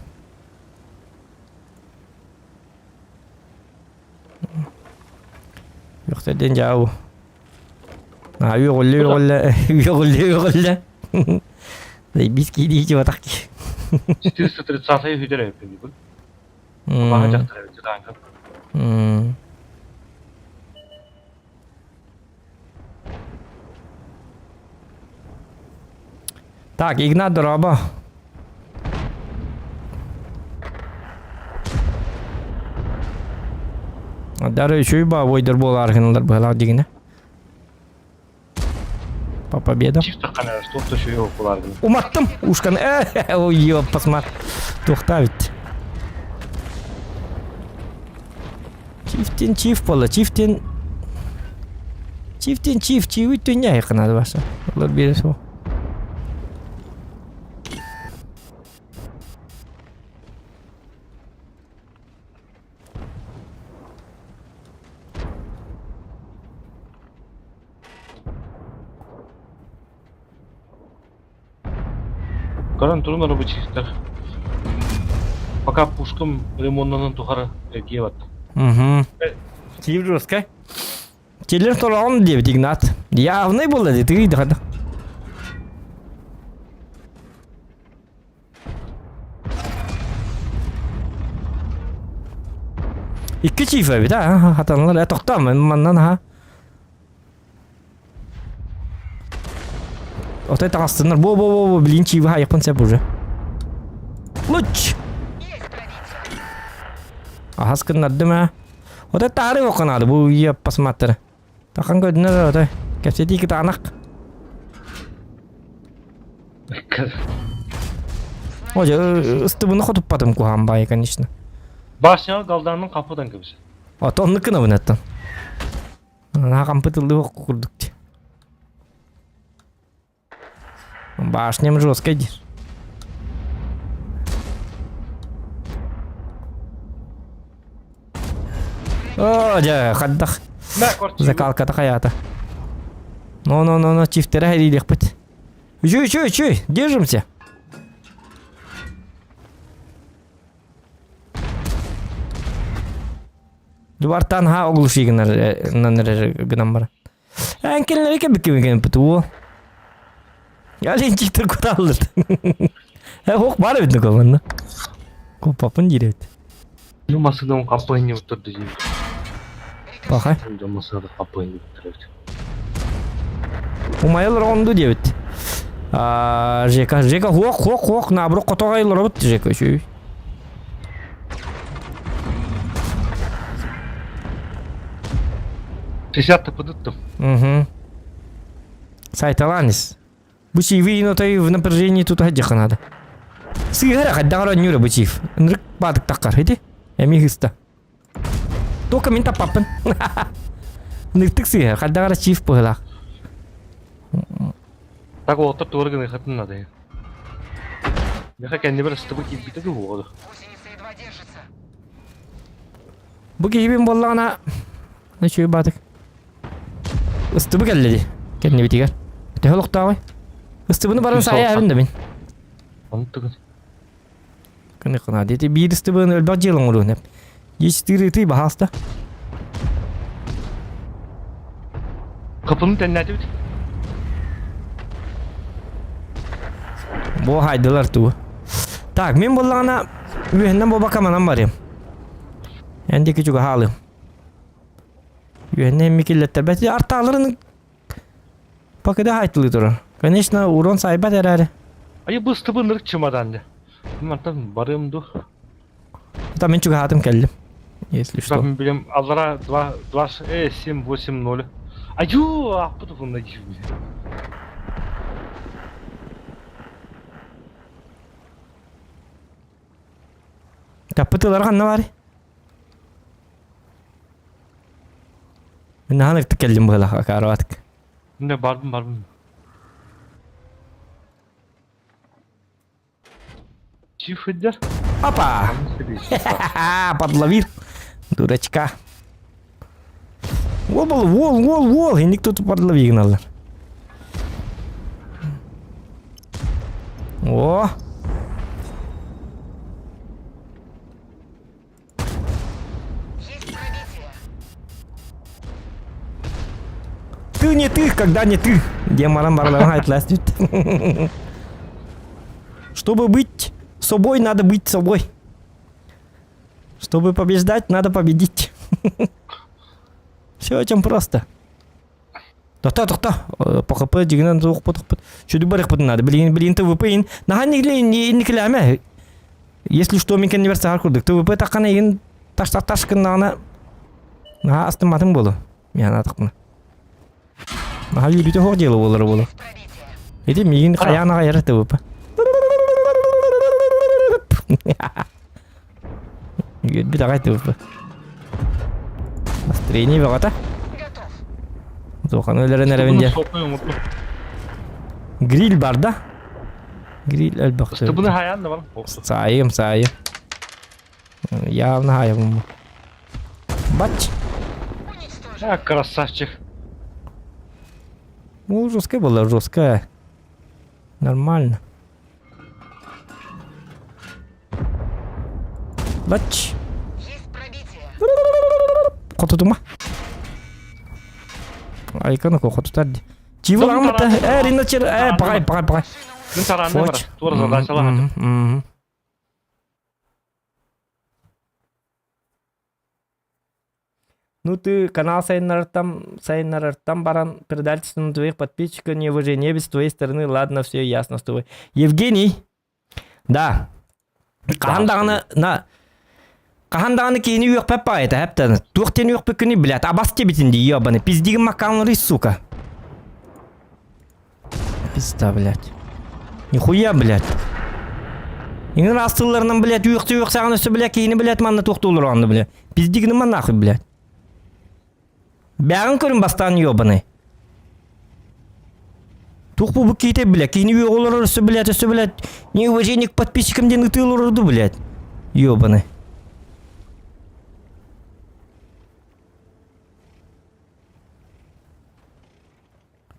Үөхсэрдин дьаабы. А үөҕүллэ үөҕүллэ үөҕүллэ үөҕүллэ. Заебись киирии чуотах ки. 430 үһүдэр эбиппин бүгүн. Баһа дьахтар эбит дьадаҥкам. Так, Игнат, дорообо. Дары үчүй ба бойдор буолаар гыналар быһалаах дигинэ. По победам. Чисто камера, что то еще его буолаар гына. Уматтым ушканы. Ой, ёппасмат. Туохтаа бит. Чифтин чиф буолла. Чифтин Чифтин чиф чиви түнне айқынады башы. Олар бері сол. Көрөн турун рабочийстар. Пока пушкам ремоннанан тухары эргиэ барда. Угу. Тип жесткой. Телер торон диэбит Игнат. Явный буолла дии тыый да. Икки чиф эбит а хатанлар э тохтоо маннан ха Отой таҥастыннар. Бо бо бо бо блин чиви хайыппын сеп уже. Луч! Ахас гыннардым аа. Отой таары оконаады бу ие посмотри. Тахан көрдүнөр отой. Кэпсэтии кытаанах. Оже ыстыбыны хотуппатым куһаан баайы, конечно. Башняга галданын капыдан кебисе. Ото оннук гынабын аттан. Наһаа хампытыллыы курдук дии. Башням жесткая диир. Оо, дьэ, хайдах закалката хайаата. Но, но, но, но, чифтерэ хэриилиэхпит. Үчүй, үчүй, үчүй, держимся. Дубартан ха оглуши гынар гынан баран. Эн кинилери кэбиккибин ПТУ. Алинчиктер куталлыт. Э, хох бар эбит нукаланна. Коппапын диир эбит. Ну масыдан компания турду дии. Пахай. Масыда компания турду. Умайылар онду диэбит. Жека, Жека хуох, хуох, хуох, наоборот хотоҕойлоробут Жека үчүгэй. 60 тапыдыттым. Угу. Сайталаан ис. Бу чиви инотай в напряжении тут хадьяха надо. Сыгара хаддагара нюра бу чив. Нрык бадык таккар, иди. Эми хыста. Только мин таппаппын. Ныртык сыыһа, хайдах эрэ чиф быһыылаах. Так уолаттар туора гыныаххытын наада. Миэхэ кэннибэр ыстыбы киирбитэ дуу буолуо. Бу киһибин буоллаҕына, үчүгэй баатык. Ыстыбы кэллэ дии, кэннибитигэр. Төһө олохтооҕуй? Ыстыбыны баран саайа эбин да мин. Онтугун. Кыны кына дети биир ыстыбыны өлбөх дьыал оҥоруон эп. Дьиэ ытый баһааста. Капыны тэннээтибит. Бу хайдылар туу. Так, мин буллаҕына үөһэннэн буолбакка манан барыам. Эн диэки чугаһаалыам. Үөһэннэн эмми киллэттэрбэт. Артааларын Покида хайтылыы турар. Конечно, урон сайбат эрээри. Айы быстыбын ырык чымадан. Мантан барыам ду. Там мен чугаһаатым кэллим. Если что. Там билем аллара 2 2 7 8 0. Аю, аппыт уһунна дии. Таппытылар ханна бар? Мин наһаа ыртык кэллим быһылах акаарабатык. Мин бардым бардым. Чифидер. Опа! Подловил. Дурачка. Уол был, уол, уол, уол. Инник тут подлови гыналлар. О! Ты не ты, когда не ты. Демаран барларын айтлас дейді. Чтобы быть собой, надо быть собой. Чтобы побеждать, надо победить. Все очень просто. Тохто, тохто. ПХП дигинен туохпут тухпут. Чүдү барыхпытын надо. Билигин билигин ТВП ин. Наһаа никилээмэ. Если что, мин кэннибэр саһар курдук. ТВП таххана игин таш таш таш гыннаҕына наһаа астымматым буолу. Миэхэ анаатахпына. Наһаа үөрүүтэ суох дьыала буолара буолу. Ити миигин хайаан аҕайара ТВП. Үөрбүт аҕай ТВП. Настроение бөҕөтө. Туоханы өлөрөн эрэбин диэн. Гриль бар да? Гриль элбэх. Ыстыбыны хайаан да бар. Саайым, саайым. Явно хайым. Бач. А, красавчик. Ну, жесткая была, жесткая. Нормально. Бач. Хотутума. Айканы хотутар. Чиваламыта. Э, риночер. Э, пагай, пагай, пагай. Күн тараанны бар. Туора задачалаах. Ну ты канал сайыннарыттан, сайыннарыттан баран предательством твоих подписчиков неуважение с твоей стороны, ладно, все ясно с тобой. Евгений, да, хаһан даҕаны на хаһан даҕаны киһини үөхпэт баҕайыта хэптэн туох диэн үөхпүккүнүй блядь абас диэбитин дии ебаный пиздигин маккауннары сука Пизда, блядь. Нихуя, блядь. Иҥин аас тылларынан, блядь, үөхсэ үөхсэҕин өссө, блядь, киһини, блядь, манна туохтууллар онно, блядь. Пиздигин нахуй, блядь. Бэҕин көрүн бастаан ёбаный. Туох бу киһитэ, блядь, киһини үөҕэ олорор өссө, блядь, өссө, блядь, неуважение к подписчикам диэн ытыы олорорду, блядь. Ёбаный.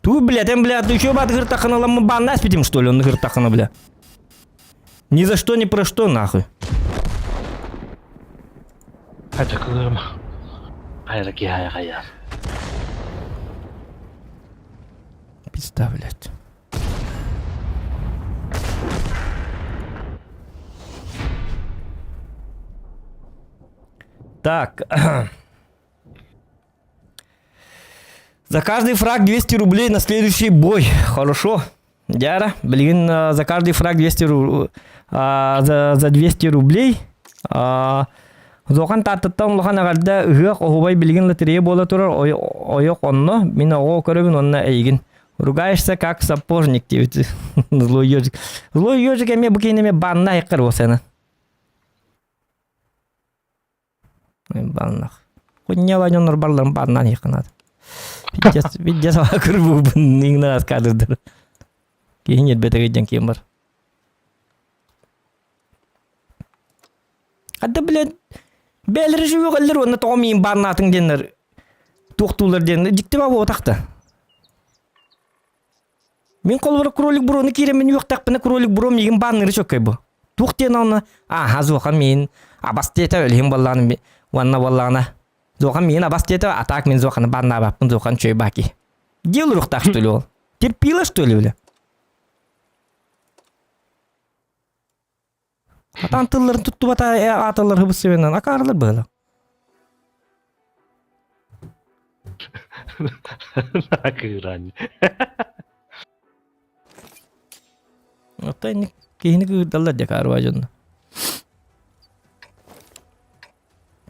Ту, блядь, эн, блядь, еще бат гыртахына ламы банна спитим, что ли, он гыртахына, бля. Ни за что, ни про что, нахуй. Хачакырым. Хайра ки хайа хайа. Пизда, блядь. Так. За каждый фраг 200 рублей на следующий бой. Хорошо. Дяра, блин, за каждый фраг 200 рублей. За, за 200 рублей. Зохан Тааттаттан улахан эҕэрдэ ыһыах оһубай билигин лотерея буола турар ойох онно мин оҕо көрөбүн онно эйигин ругаешься как сапожник диэбит злой ежик злой ежик эмиэ бу киһини эмиэ банна айыккар буолсана Баннах. Хуйняла дьоннор барларын баннан иһикканаат. Пиздец, пиздец кырбуубун иҥнаас кадрдар. Киһи ньирбэтэ дьэн киэн бар. Хадда блядь, бээлери жуйгаллар уонна тоҕо миин баннаатыҥ диэннэр туохтуулар диэн дьикти ба буотахта. Мин холобура кролик брону киирэммин үөхтэхпинэ кролик бро миигин баанныыры чөккөй бу. Туох диэн онно ааха зуоха миин абас диэтэ өлүһүн буоллаҕына уонна буоллаҕына зуоха миин абас диэтэ а так мин зуоханы бааннаабаппын зуохан чөй баки. Дел уруктаах что ли ол? Терпила что ли бля? Атаан тылларын туттубата ааталар хыбысыбынан акаарылар быһыла. Кыыран. Оттон инник киһини кыырдаллар дьэ акаарыба дьонно.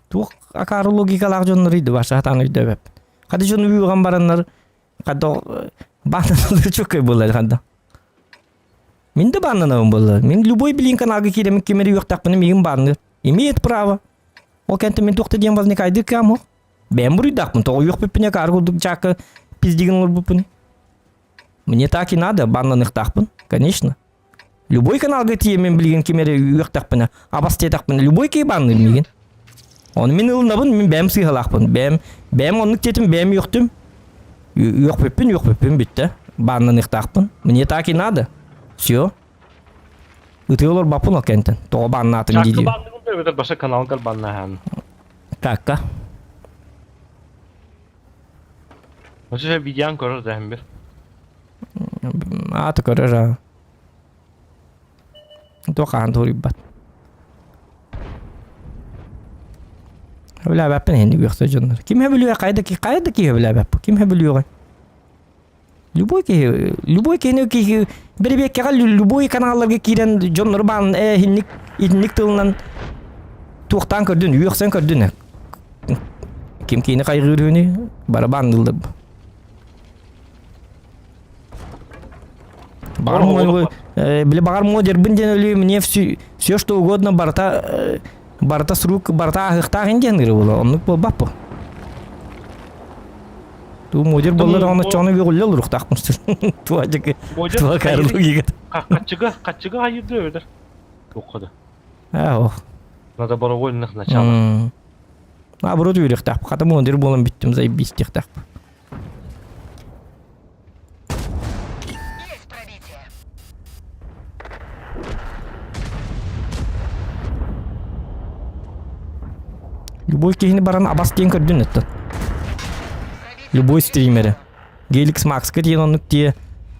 Туох акаары логикалаах дьоннор ыйды баша сатаан өйдөөбөппүн. Хады дьону үүган бараннар хадда баанналар чөкөй буолар хадда. Мин да бааннанабын буолла. Мин любой билин каналга киирэмин ким эрэ үөхтэхпинэ миигин баанныыр. Имеет право. Ол кэнтэ мин туохта диэн возникайды кам Бэйэм буруйдаахпын, тоҕо үөхпүппүнэ каар курдук дьаакка пиздигин олорбуппун. Мне так и надо, баннаныхтаахпын, конечно. Любой каналга тиийэммин билигин ким эрэ үөхтэхпинэ, абас диэтэхпинэ, любой киһи банныыр миигин. Ону мин ылынабын, мин бэйэм сыыһалаахпын. Бэйэм, бэйэм оннук диэтим, бэйэм үөхтүм. Үөхпүппүн, үөхпүппүн бүттэ. Баннаныхтаахпын. Мне так и надо. Все. Ытыы олорбаппын ол кэнтэн. Тоҕо баннаатым дии Чакка банныгын да эбэтэр баша каналгар баннаһан. Какка. Очо видеон көрөр да бир. Ааты көрөр аа. Туох хаан туруйбат. Хөбүлээбэппин иһин үөхсэ дьоннор. Ким хөбүлүө хайда ки хайда ки хөбүлээбэппин. Ким хөбүлүөҕэй? Любой киһи, любой киһини киһи бэрэбиэккэҕэ любой каналларга киирэн дьоннору баан итинник итинник тылынан туохтаан көрдүн, үөхсэн көрдүн. Ким киини хайгыыр үһүнүй? Бары баанныыллар. Баҕар мой, били баҕар модербын диэн өлүү мне все, все что угодно барыта барыта срук барыта ааһыахтаах ин диэн ыры була оннук буолбаппы. Туу модер боллар даҕаны чону үөҕүллэ олоруохтаахпын туа дьыгы туа карлыгыгыт. Хаччыга хаччыга айырды өдөр. Туохха да. Аа ох. На добровольных началах. Наоборот үөрүөхтаах. Хата модер буолан бүттүм заебись диэхтаах. Любой киһини баран абас диэн көрдүн өттөн. Любой стримери. Геликс Макска диэн оннук тиэ,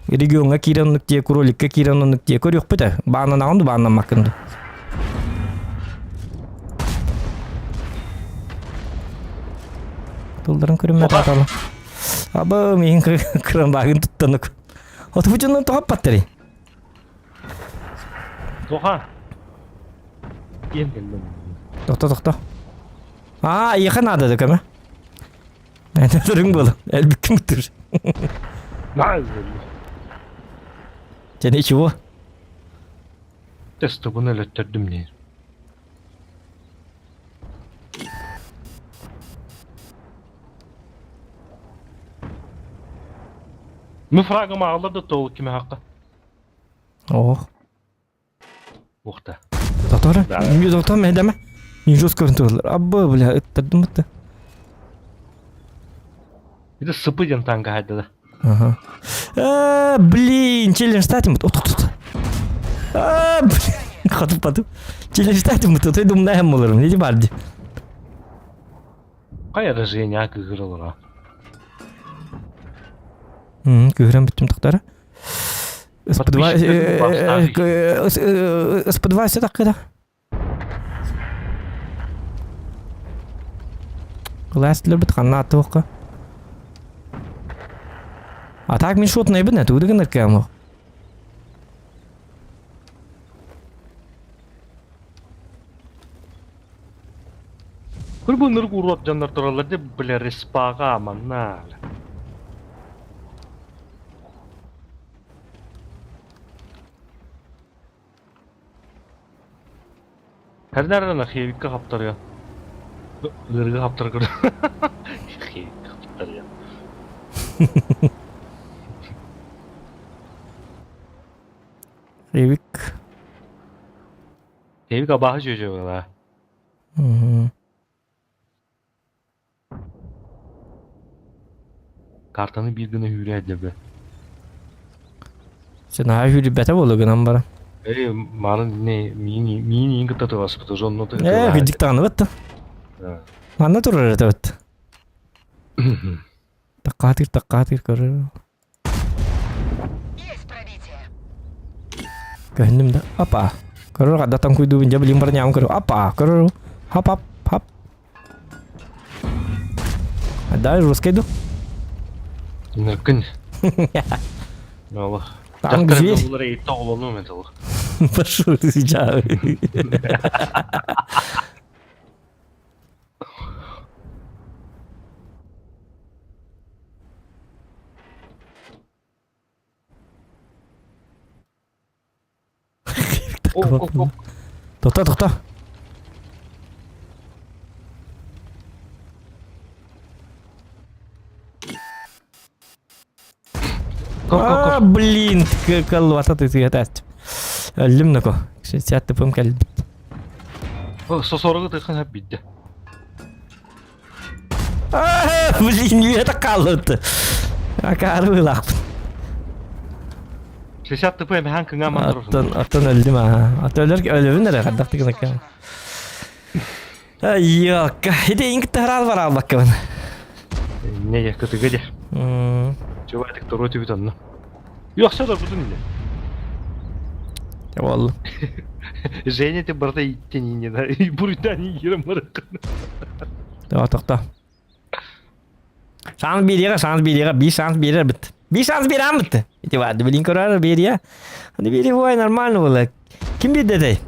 региоҥҥа киирэн оннук тиэ, кроликка киирэн оннук тиэ көрүөхпүт ээ. Бааннанаҕын да бааннаммаккын да. Тылларын көрүммэт аатала. Аба миин кырамбаагын туттанук. Оту бутунан тоҕоппаттарый? Тоха. Киэн кэллим. Тохто тохто. Аа, иэхэ наада да көмө. Төрүҥ буолан, элбиккин тур. Дьэ ничего. Тестыбын өлөттөрдүм диир. Мы фрагым аҕалар да тоол кими хаққа. Ох. Ухта. Доктор, доктор, медеме. Не жестко көрүн Абба, бля, ыттардым бытты. Это сыпы диэн танка хайдада. Ага. А, блин, челлендж статим. От, от, от. А, блин, хотып батып. Челлендж статим бут. Той думнаем боларым. Не бар ди. Кая да Женя кыгырылыра. Кыгыран бүттүм тохтара. СП2 СП2 все так когда. Кылаастыларбыт ханна аттыбакка. А так мин шотнайбын э тугу гынар кэм. Курбу нырк урод дьоннор тураллар деп бля респаға манна. Хәрнәрдән хевикка хаптарга. Ырга хаптарга. Хевикка хаптарга. Хевик. Хевик абаһы чөчө Картаны биир гына үүрээ дебе. Сен аһа сүүрбэтэ буолла гынан баран. Эй, маны не миин миин кытта тыласпыт уже онно Э, кырдьык даҕаны бытта. Манна турар этэ бытта. Таккаатыр, таккаатыр көрөр. Көһүннүм да. Апа. Көрөр хаддатан куйдуубун дьэ билин баран ньаам көрөр. Апа. Көрөр. Хап хап хап. Да, русский ду. Нөккүн. Аллах. Там зверь. Булар эйтте оҕолонуом этэ ол. Пошел ты сейчас. Тохто, тохто. А, блин, каллата ты сыгатач. Өллүм нако. Сят тыпым кэлбит. Сосорого тыхан хап бидде. А, блин, это каллыты. Акары лахпын. 60 тп эмэхэн кыҥаа Аттан, аттан өлдүм аа. Ата өлөр өлөбүн эрэ хардах тыгын акка. Айыакка, ити иҥ таһараал бараалбаккабын. Не кытыга де. Чубатик торо түбүт онно. Yoksa da budun ne? Валла. Женя ты барда иттен не да. Бурдан ерем баракын. Тоқта, тоқта. Шанс биэриэҕэ, шанс биэриэҕэ, биир шанс биэрэр бит. Биир шанс биэрэм бит. Ити баарды билин көрөр биэриэ. Аны биэри буой нормально было. Ким биэрдэтэй?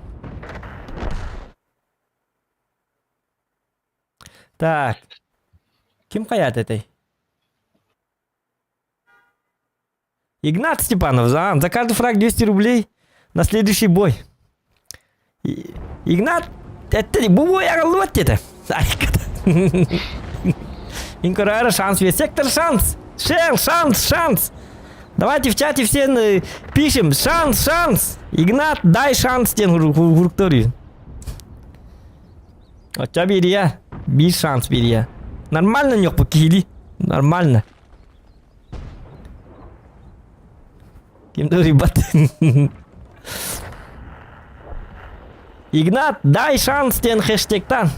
Так. Ким хаят этэй? Игнат Степанов, за, за каждый фраг 200 рублей на следующий бой. Игнат, это бу бой аҕаллыбат диэтэ. Инкорара шанс, весь сектор шанс. Шел, шанс, шанс. Давайте в чате все пишем. Шанс, шанс. Игнат, дай шанс диэн хуруктори. Оччо биэриэ. Биир шанс биэриэ. Нормально ньохпут киһилии. Нормально. Ким да ребят. Игнат, дай шанс диэн хэштегтан.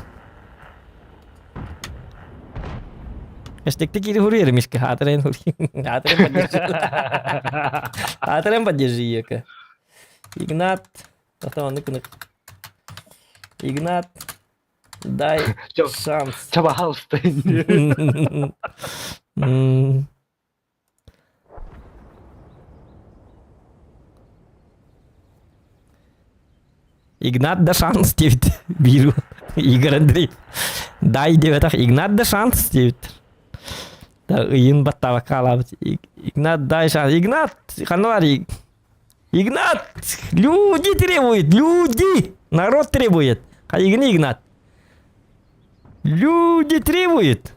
Хэштегти кири хуруйер мишка. Аатырен хури. Аатырен поддержи. Аатырен поддержи ека. Игнат. Игнат, дай шанс. Пожалуйста. Игнат да шанс диэбит биир Игорь Андреев. Дай диэбэтэх Игнат да шанс диэбит. Да ыйын баттаабакка хаалаабыт. Игнат дай шанс. Игнат ханна бар Игнат! Люди требуют! Люди! Народ требует! Хайыгын Игнат! Люди требуют!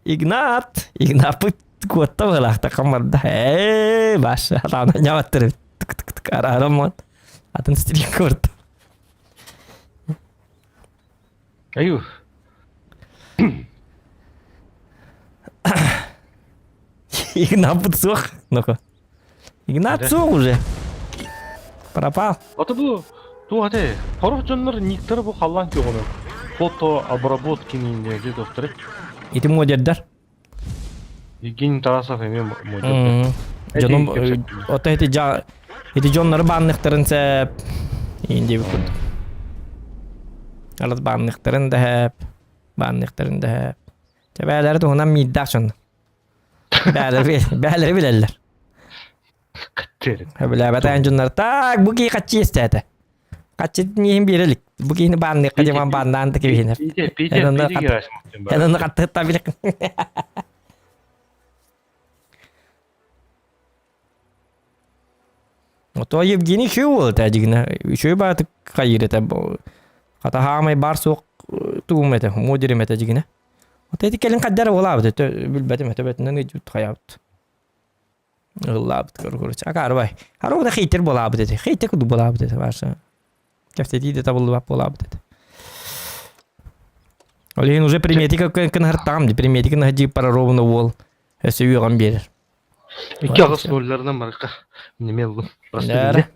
Игнат! Игнаппыт куотта быһыылаахта хамарда. Ээ, баш, атаана ньаматтыр арараммат. Атын стрим көрдүм. Аю. Игнаппыт суох. Ну-ка. Игнат суох уже. Пропал. Ата бу туох этэй? Сорох дьоннор никтары бу халлаан күөҕүнэн фото обработки диэн тохтору. Ити модердар. Евгений Тарасов эмиэ модердар. Дьонум ото ити жа ити дьоннору баанныхтарын сэп иин диэбит курдук. Алас баанныхтарын да хэп, баанныхтарын да хэп. Чэ бээлэри туһунан миирдээх дьон. Бээлэри бээлэри билэллэр. Сөбүлээбэтэх дьоннор так бу киһи хаччы иэстээтэ. Хаччытын иһин биэрэ илик. Бу киһини баанныахха дьаман бааннаан да кэбиһинэр. Питер, Эн онно Питер Герасимов диэн эн баар. онно хаттыһыттан билик. Ото Евгений үчүгэй уол этэ дьигинэ. Үчүгэй баатык хайыыр этэ. Хата хаамай баар суох тугум этэ, модерим этэ дьигинэ. Ото ити кэлин хайдара буолаабыт этэ билбэтим этэ бэтинэн ыйдьыбыт хайаабыт. Ыллаабыт короче. Акаарбай. Арууда хейтер буолаабыт этэ. Хейтер курдук буолаабыт этэ бааса. Кэпсэтии да табыллыбат буолаабыт этэ. Ол иһин уже приметика кынһартаҕым дии. Приметика наһадьыы параровна уол өссө үөҕэн биэрэр. Икки аҕыс нолларынан барыкка неме ыллым. Просто Дээрэ.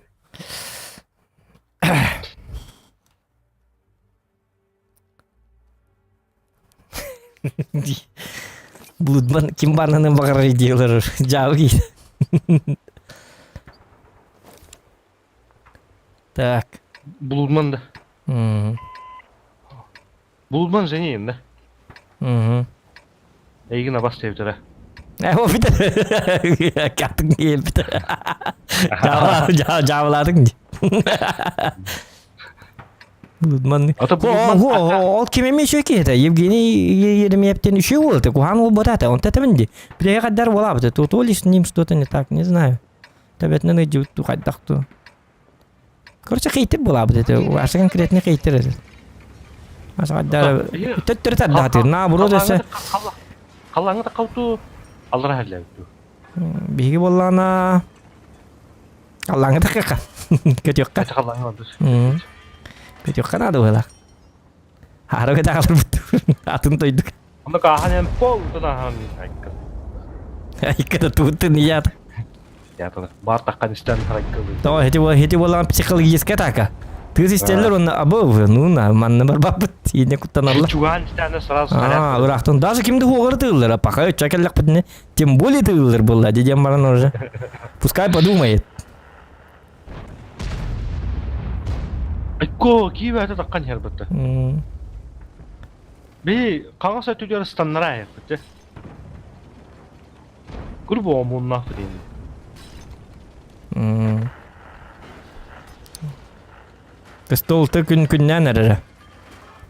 Блудман ким барнанын баҕарар идеялар дьаабы киһи. Так. Блудман да. Мм. Блудман женейин да. Мгм. Эйигин абас диэбитэрэ. Э, ол битэ. Каттың диэбитэ. Жаабалаатыҥ дии. Блудман. Ата Блудман Ол ким эмиэ үчүгэй киһи этэ. Евгений Еремеевтен үчүгэй уол этэ. Куһаҕан уол буолбатах этэ. Онто этэбин дии. Билэһи хайдар буолаабыт. То ли с ним что-то не так, не знаю. Төбөтүнэн ыйдьыбыт дуу, хайдах дуу. Короче, хейтер буолаабыт этэ. Аша конкретно хейтер этэ. Аша хайдар төттөрү тардаатыр. Наоборот өссө Халлааҥҥа таххалтуу аллара хәллээбит дуу. Биһиги буоллаҕына Аллааҥҥа таххыахха. Көтүөххэ. Халлааҥҥа барбыт. Көтүөххэ наада быһыылаах. Аара көтө Атын тойдук. Онно каахан эн пол тунаахан айка. Айка да туутун ият. Ятана бар таххан истэн харайка. Тоҕо хити хити буолан психологическая атака. Тыас истэллэр онно абы ну на манна барбаппыт ине куттаналлар. Чугаан истээнэ сразу А, ыраахтан даже кимди хуоҕары тыыллар, пока өччө келлэхпитинэ тем более тыыллар буолла дедем баран уже. Пускай подумает. Айко киибээтэ таххан иһэр Би хаҥас өттүгэр ыстаннара айаппыт. Грубо омуннаах диэн. Столта күн күннээн эрэрэ.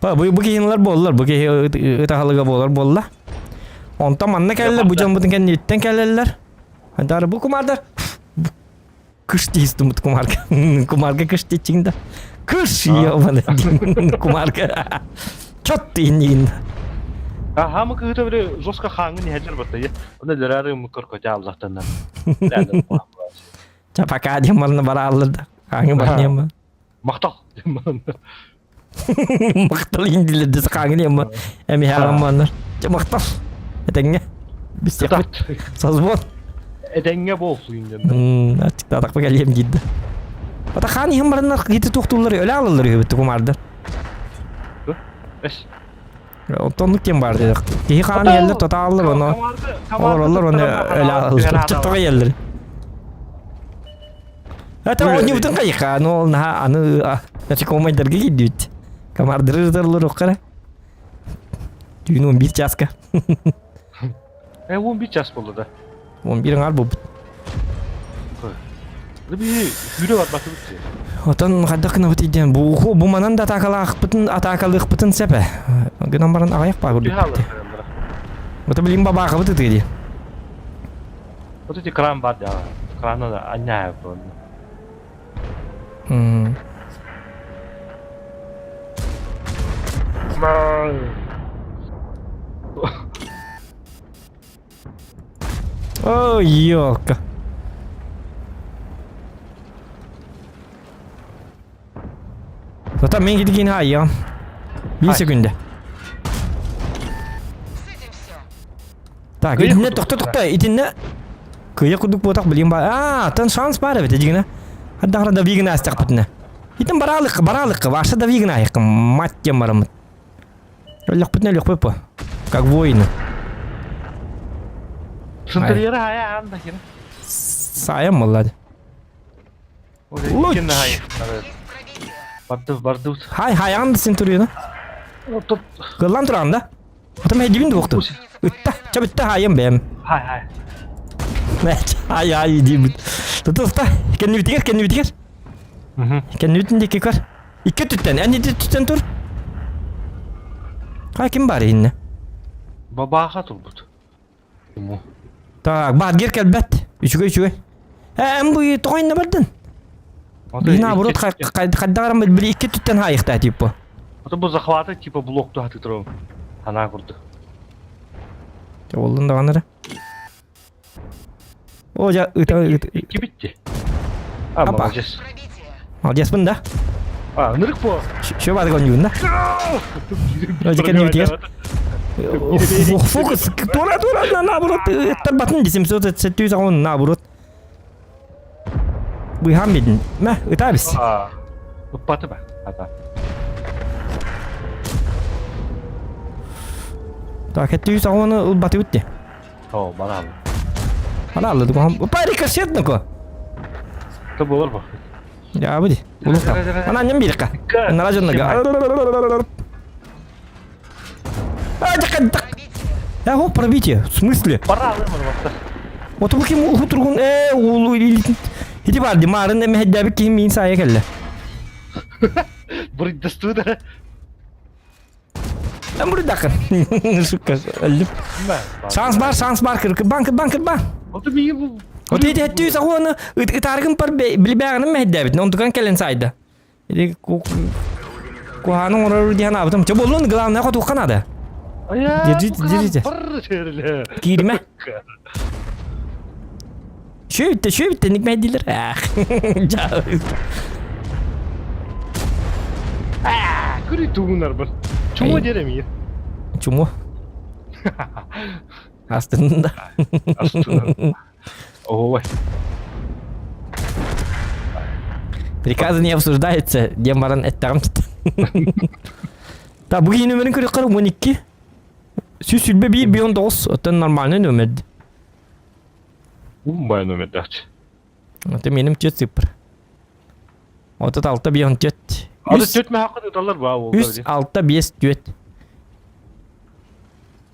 Па бу бу киһинлэр буоллар, бу киһи ытаһалыга буолар буолла. Онтон манна кэллэр, бу дьон кэнниттэн кэлэллэр. Антары бу кумардар кыш тиистимит кумарга. Кумарга кыш тиичиҥ да. Кыш ёбаны кумарга. Чот иннигин. Аһамы кыыта били жестко хааңын иһэллэр батайы. Оны лэрары муккар көтө аллахтанна. Чапака диэн барна барааллар да. Хааңы барниама. Махтал. Махтал индилер десе хааңы диэмма. Эми хаарамманнар. Махтал. Этэҥҥэ. Бистиэхпит. Созвон. Этэҥҥэ буолсу инден. Аччыктаатахпа кэлиэм диирдэ. Ата хаан иһин бараннар киһити туохтууллар өлө аалаллар үһү бүттү кумаардар. Эс. Оттон оннук диэн баар диэх. Киһи хаан иһэллэр тотааллар ону олороллор ону өлө аалаллар. Чоттоҕо иһэллэр. Это оонньуубутун хайыха, ну ол наһаа аны насекомайдарга киирдибит. Комардыры ытарлар оххара. Түүн 11 часка. Э, 11 час болды да. 11 аңар буолбут. Би сүүрэ барбатыбыт дии. Отон хайдах гынабыт диэн бу бу манан да атаакалаахпытын атаакалыахпытын сөп Гынан баран аҕыйах баа курдук. Ото билин бабаахабыт ытыы дии. Вот эти кран бар да. Краны анняя был. Ой, ёлка. Зато мен кидикин хайя. Bir секунда. Так, итиннэ тохто тохто итиннэ кыйа курдук буотах билин ба. Аа, тан шанс бар эбит дигинэ. Хаддахара да вигна астахпытына. Итин бараалык, бараалык, ваша да вигна айыккын, мать тем барамыт. Өлөхпүтүнэ өлөхпүт по. Как воины. Сынтырыйара хайа аан да кини. Саайан боллады. Луч. Барды барды. Хай хайаан да сентуриону. Кыллан туран да. Отом эдибин дуохту. Ытта, чабытта хайым бэм. Хай хай. Хай хай дибит. Тутуста, кеннибитигер, кеннибитигер. Кеннибитин диэки көр. Икки өттүттэн, эн ити өттүттэн тур. Хай ким бар иһиннэ? Бабааха турбут. Так, баатгер кэлбэт. Үчүгэй үчүгэй. Э, эн бу тоҕо иннэ бардын? Биһи наоборот хайдах били икки өттүттэн хаайыхтаа типа. Ото бу захваты типа блок туһаты туру. Ханаа курдук. Оллун даҕаны эрэ. О, я ыта ыта. Икки битти. А, молодец. Молодецпын да? А, ынырык по. Шө бады конюн да? Ожи кенни битер. Фокус тура тура наоборот ыттарбатын ди 770 наоборот. Быһан бидин. Мә, ытабис. Ыппаты ба. Ата. Так, 780 ылбаты битти. О, барал. Барал, дугам. Па рикошет нако. То болар ба. Я буди. Ана нем бирка. Нара жоннага. А, так, так. Я го пробитие. В смысле? Пора вымыр Вот бу ким утургун э улу ити бар ди марын эме хеддәби ким мин сая келле. Бурдасту да. Мен бурдакын. Сука, өлдүм. Шанс бар, шанс бар, кырбан, кырбан, кырбан. Ото миги бу. Вот эти хеттүү сагуаны ытаргын пар билбәгәнем мәһдәбит. Онтукан келен сайды. Или куханың орор диэн абытым. Че боллун главное хотуққа надо. Держите, держите. Киирме. Шөйтте, шөйтте, никмә дилер. Ах. Күри тугунар бар. Чумо дерем Чумо. Астында. Астында. Ой. Приказы не обсуждаются, диэн баран эттэҕим Та бу киһи нөмерин көрүөххэ 12. 121 119 оттон нормальный номер. Умбай номердахчы. Это меним чет цифр. 36 5 4. Ады төрт мә хақы дуталар ба ол. 3 6 5 4.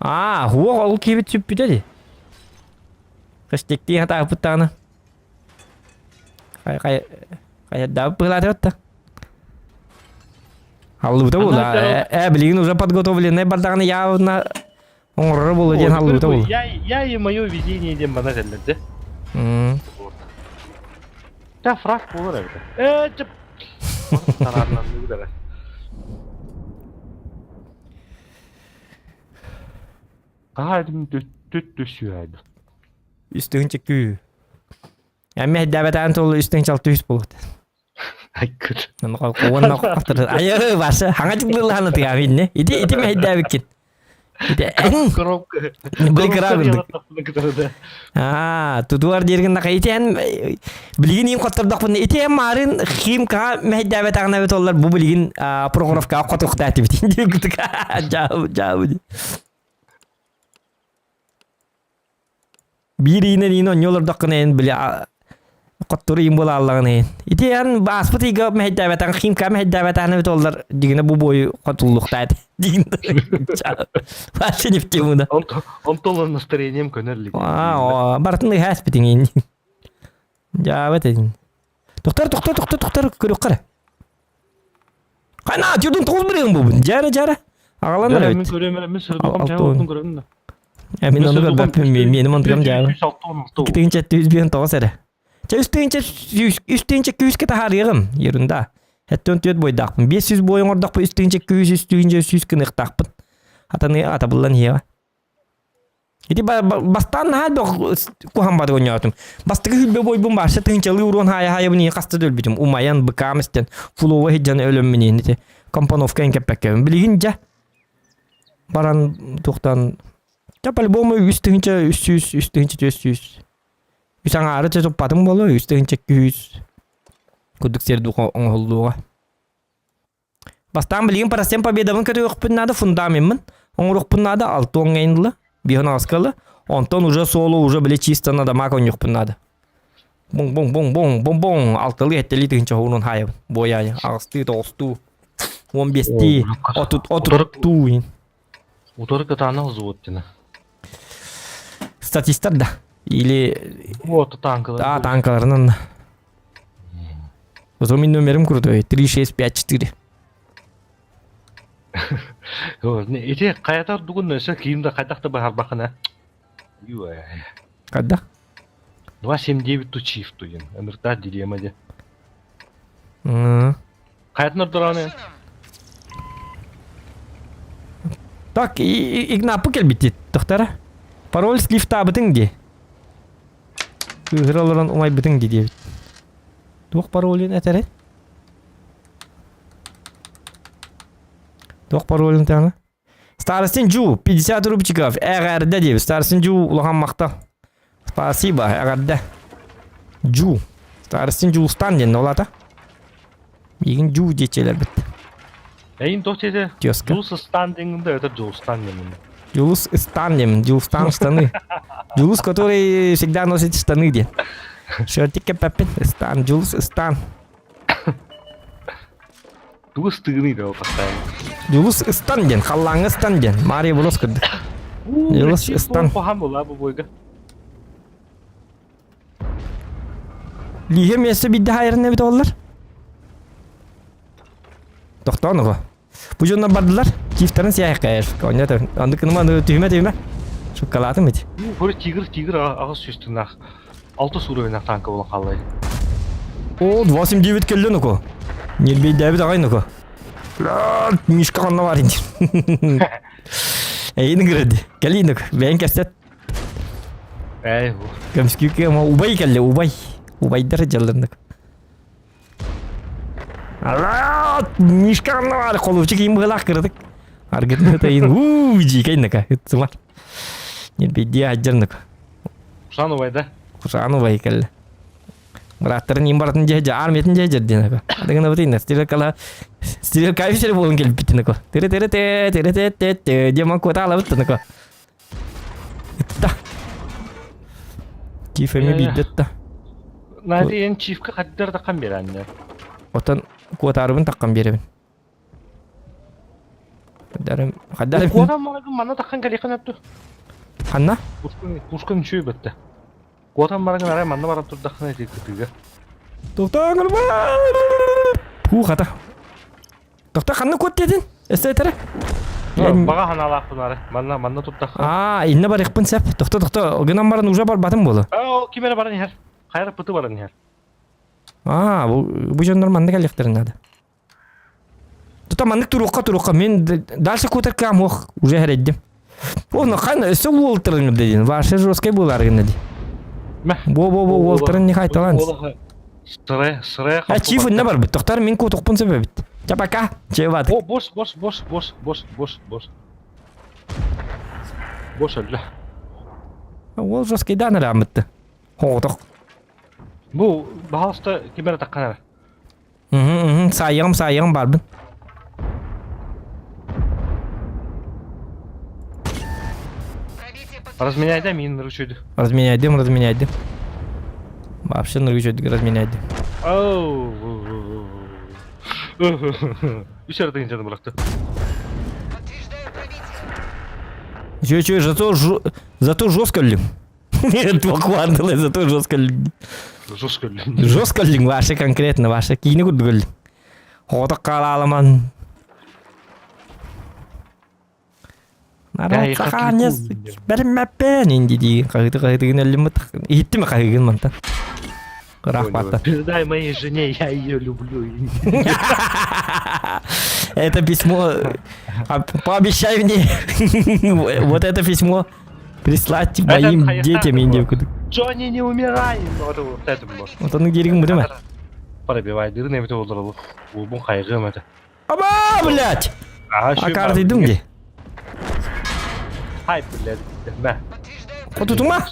А, хуох ол киһибит сүппүтэ дии. Кыстиктии хатааппыттаҕына. Хай хай хайардаабыт быһылаатыбат да. Аллыбыта була. Э, билигин уже подготовленный бардаҕына явно оҥороро буолуо диэн аллыбыта буолуо. Я, я и мое везение диэн бана кэллэрдэ. Та фраг буолар эбит. Э, чып. Тарарнанны Хаһаайдым түт түсүһайды. Үстүгүн чеккүү. Эмме дэбэтаан тол үстүн чал түс болот. Айкыр. Уонна қақтыр. Айы басы хаңа чыглыланы тыга минне. Ити ити мэйдәбиккин. Ити Коробка. Били Аа, тутуар диэргин нака ити эн билигин им хоттордохпун ити эн марын химка мэйдәбэтаҕына бит оллар бу билигин Прохоровка хотухтаатибит диэн жаабы жаабы Биир иинэн иин онньу олордоххуна эн били хоттору иин буола аллаҕына иин. Ити эн ааспыт ыйга мэһэйдээбэтэҕин химка мэһэйдээбэтэҕинэ эбит оллар дигинэ бу буойу хотуллуохтаа этэ дигин вообще не в тему да. Онтон настроением көнөр лик. Аа, барытын ыһа эспитиҥ иин. Дьаабат этин. Тохтор, тохтор, тохтор, тохтор, көрүөххэ эрэ. Хана, чудун тоҕус бырыгын буубун. Дьара, дьара. Аҕалан Дьара, эрэбит. мин көрөм, мин сырдыгым чаһы көрөм да. Мин ону көрбөппүн, миэним онтугам дьаабы. 2 759 эрэ. Чэ, 3 тыһыынча күүскэ таһаарыаҕым, ерунда. 74 бойдаахпын. 500 бой оҥордохпун 3 тыһыынча күүс, 3 тыһыынча 100 гыныахтаахпын. Атаны атабыллан иһиэҕэ. Ити бастаан наһаа элбэх куһаҕан бары оонньоотум. Бастакы хүлбэ бойбун баарса тыһыынчалыы уруон хаайа-хаайабын иһин хаста да өлбүтүм. Умайан, быкаам истэн, флова сылдьан өлөммүн иһин ити компоновка кэппэккэбин. Билигин дьэ баран туохтан дьэ по-любому 3 тыһыынча 300, 3 тыһыынча 400. Үс аҥаары чэ туппатым буолуо, 3 тыһыынча 200 курдук сир оҥоһуллуоҕа. Бастаан билигин процент победабын көрүөхпүн наада, фундамеммын оҥоруохпун наада, алта уоҥҥа ыла, биһон аҕыска ыла. Онтон уже суолу уже били чисто на дома коньюхпун наада. Буҥ буҥ буҥ буҥ буҥ буҥ алталыы сэттэлии тыһыынча уһунун хаайабын. Буойаайы аҕыстыы тоҕустуу 15-тии 30 отуттуу Утары кытаанах взвод дина. Статистар да. Или Вот танкалар. Да, танкаларынан. Вот у меня номером крутой. 3, 6, 5, 4. Ити хайатар дугун өсө киим да хайдах да баһарбахына. Когда? 279 ту чиф туйын. Ынырта дилемма де. Хайатнар дураны. Так, Игнапы кэлбит тохтара. Пароль слифтаабытыҥ дии. Кыыһыра олорон умайбытыҥ дии диэбит. Туох паролун этэрин? Туох паролун тана? Старостин Джу, 50 рубчиков, эҕэрдэ диэбит. Старостин Джу улахан махтал. Спасибо, эҕэрдэ. Джу. Старостин Джулстан диэн ол ата. Миигин Джу диэччилэрбит. Эйин туох диэтэ? Тезка. Джулс Стан диэҥҥин да это Джулстан диэмин. Джулус Стан диэмин. Джулстан штаны. Джулус, который всегда носит штаны диэн. Шортик кэппэппин. Стан, Джулус Стан. Тугу ыстыгыный да постоянно. Дьулус ыстан диэн, халлааҥҥа ыстан диэн. Мария Брос кырдык. Дьулус ыстан. Куһаҕан буолла бу бойга. Лиһэ миэстэ биирдэ хаайарын эбит оллар. Тохтоон оҕо. Бу дьоннор бардылар. Киифтарын сиэхэ. Онньо Оннук кыныма түһүмэ түһүмэ. Шуккалаатым ити. Көрө тигр тигр аҕыс сүүстүннах. Алты уровеннаах танка буолан хааллай. О, 89 кэллэ нуку. Нирбейдээбит аҕай нуку. Мишка ханна бар инди. Эйин гырды. Кэлии нук. Бэйэн кэстет. Эй, Көмүскүүкэ убай кэллэ, убай. Убайдар дьалларнык. Мишка ханна бар. Холувчик им быһылаах кыратык. Аргытын тайын. Уу, дьиикэй нака. Ытсымар. Нирбейдии аджар нук. Кушан убай да? Кушан убай кэллэ. Бырааттарын им баратын дьэ дьэ армиятын дьэ дьэрдин ако. Адыгына бутыйна стрелкала стрелка офицер буолан келбиттин ако. Тире тире те тире те те те демон кута алабыттын ако. Ытта. Чиф эми биирдетта. Надя эн чифка хаддар таққан берәнне. Отон куотаарыбын таққан беребин. Хадарым, хадарым. Куотан марагын манна таххан кэлиэххин өттү. Ханна? Пушкин, Пушкин үчүгэй бөттө. Куотан марагын арай манна баран турдаххына ити кытыыга. Тоқтаң Хуу хата. Тоқта ханна куот диэтин? Эссе этэрэ? Баҕа ханаалаахпын ары. Манна манна турдаххына. Аа, инне барыахпын сеп. Тохто тохто, гынан баран уже барбатым буолу. Оо, ким эрэ баран иһэр. Хайра пыты баран иһэр. Аа, бу бу дьоннор манна кэлиэхтэрин наада. Тута маннык туруохха туруохха мин дальше куотар кыам ох уже эрэйдим. Оны хан өссө уолтырын дедин. Ваше жесткий буолар гына ди. Бо бо бо уолтырын не хайталан. Сырая сырая А чиф не бар бит. Тохтар мин куотукпун себебит. Ча пока. Чебат. О, бош бош бош бош бош бош бош. Бош өллө. Ол жесткий дан ыраамытты. Хоҕотох. Бу баһалыста ким эрэ таххан эрэ. Саайыҕым саайыҕым барбын. Разменяйда мин нырычуйду. Разменяйдым, разменяйдым. Вообще нырычуйдук разменяйдым. Оу. Үс эрэ тыһыынчаны бырахты. Че, че, зато, зато жестко ли? Туох зато жестко Жестко өллүм. Жестко өллүҥ, вообще конкретно, вообще киини курдук өллүҥ. Оҕото хаалаламан. Народ саханес бэриммэппэн инди дии хаһыты хаһытыгын өллүм иһиттим хаһыгын мантан. Ыраах баатта. Передай моей жене, я ее люблю. Это письмо пообещай мне вот это письмо прислать моим детям инди Джонни, не умирай! Вот он где будем. Пробивай дыры, эбите олоролу. Улбун хайгым это. Аба, блядь! А карты где? Хай, блядь, мә. Хотутума?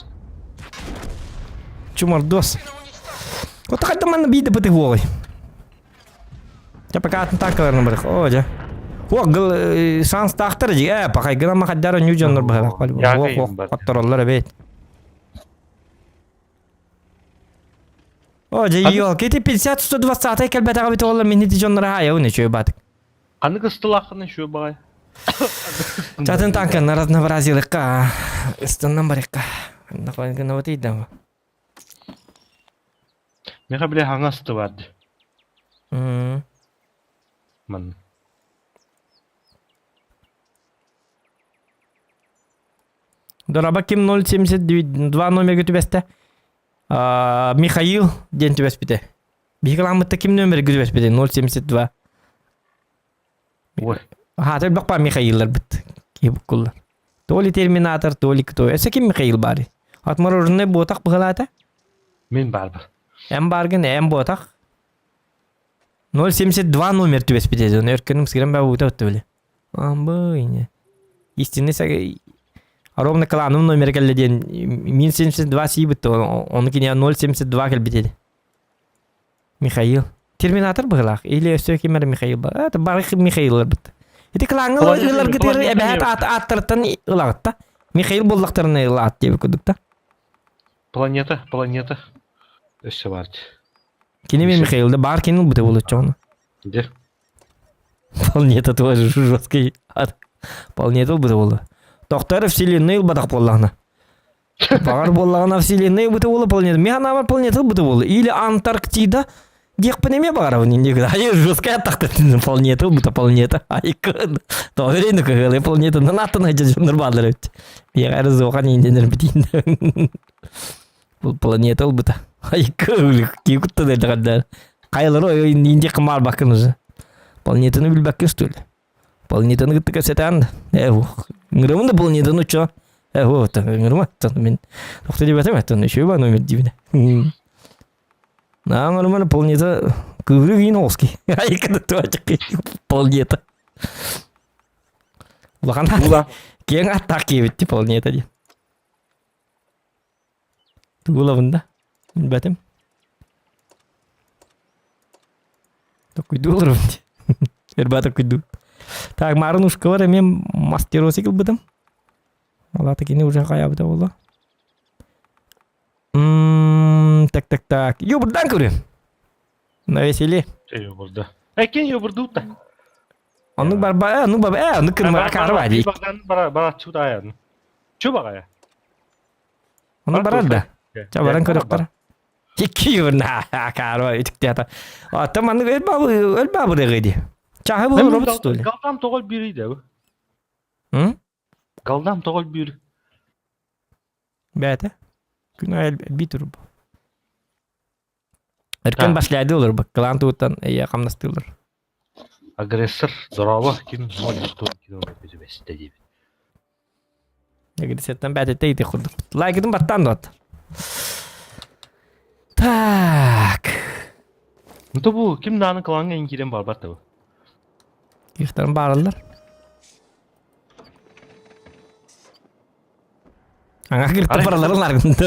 Чумардос. Вот хайда манна биде быты голый. Я пока атын танкаларын барых. О, дьэ. О, гыл шанс таахтар дии. Э, пахай гына махаддара нью дьоннор быһалах. Ох, ох, хоттороллор эбит. О, дьэ, елки, ити 50 120 кэлбэтэҕэ бит оҕолор мин ити дьоннор аайабын үчүгэй баатык. Ханнык ыстылааххын үчүгэй баҕай. Чатын танканы разнообразилыкка, ыстыннан барыкка. Гына бытыйдам. Меха бile хаҥас ысты бар ди. Манна. Дораба ким 072 номерге түбэстэ? Михаил диэн түбэспитэ. Биһиги ламмытта ким номерге түбэспитэ? 072. Ой. Аха, элбэх баар Михаилларбыт. Киһи буккуллар. То ли Терминатор, то ли кто. Өссө ким Михаил баарый? Отмороженный буотах быһалаата? Мин баарбын. Эн бааргын, эн буотах. 072 номер түбэспитэ. Өркөнүм сыран баа уута өттө биле. Амбы ине. Истинный ровно кланым номер кэллэ диэн мин 72 сиибит ону киниэ 0,72 кэлбит edi. Михаил. Терминатор быһылаах. Или өссө ким эрэ Михаил ба. Это бары Михаиллар бит. Ити клаҥҥа ыларгытыгар эбэһээт ааттарыттан ылаҕытта. Михаил буллахтарына ылаат диэбит курдук да. Планета, планета. Өссө бар. Кини мен Михаил да бар кини ылбыта болоччоҕуна. Де. Планета тоже жесткий. Планета ылбыта буолла. Тохтор вселенная ылбатах буоллаҕына. Баҕар буоллаҕына вселенная ылбыта буолла планета. Мен анаабар планета ылбыта буолла. Или Антарктида диэхпин эмиэ баҕарабын инде. Ай жесткая аттахтан планета ылбыта планета. Ай Тоҕо кыһылы планетанан аттан сылдьар дьоннор бааллар эбит. Биэҕэ эрэ зохан ииннэнэр битиин. Бу планета ылбыта. Ай кыһылы куттан эрдэҕэрдэр. Хайалары инди кымаарбаккын уже. Планетаны билбэккин что ли? Планетаны кытта кэпсэтээн да. Э, ыҥырабын да планетаны учо. Э, вот, ыҥырма. Мин тохто диэбэтим эттэн үчүгэй ба номер диибинэ. На нормально планета кыыры Виновский. Ай, когда планета. Улахан киэҥ аттаах киэбитти планета диэн. Тугулабын да? Билбэтим. Токуйдуу олоробун дии. Эрбаа токуйдуу. Так, Марынушкалар эмиэ мастеросик ылбытым. Алата кини уже хайаабыта буолла. Так, так, так. Юбурдан көрүм. На веселье. Юбурда. Экен юбурдуутта. Оннук барба, оннук барба, оннук кырма карба дии. Бара бара чудаян. Чу багая. Оннук барар да. Ча баран көрөктөр. Икки юрна карба үтүктята. Ата маннык өл бабы өл бабы дегеди. Чахы бу робот что ли? Галдам тоҕол бири да. М? Галдам тоҕол биир. Бэйэтэ. Күн аайы элбии турбу. Өркөн басляды олор баккалаан тугуттан эйэ хамнастыылар. Агрессор дорообо ким бэстэ диэбит. Агрессортан бээтэтэ ити курдук. Лайкытын баттаан дуот. Так. Ну бу ким дааны клаҥҥа ин киирэн барбат да бу. Кихтарын баараллар. Аңа кыртта бараларын аргында.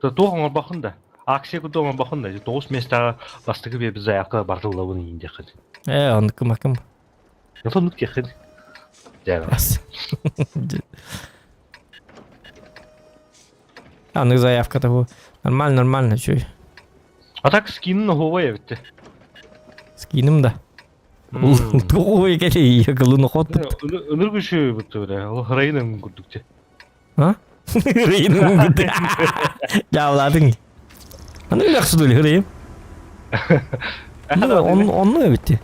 Туох оҥорбохун да. Акция курдук оҥорбохун да. Тоҕус миэстэҕэ бастакы биэрбит заявка бартыллабын иин диэххин. Ээ, оннук макым. Оннук диэххин. Аны заявка того. Нормально, нормально, чуй. А так скинин оһуобай эбитте. Скиним да. Тугуй кели кылын охотпут. Ыныр күшү бутты бре. Ол Рейнен курдук те. А? Рейнен курдук. Жаавладың. Аны жакшы дөл Рейн. Он онну эбитти.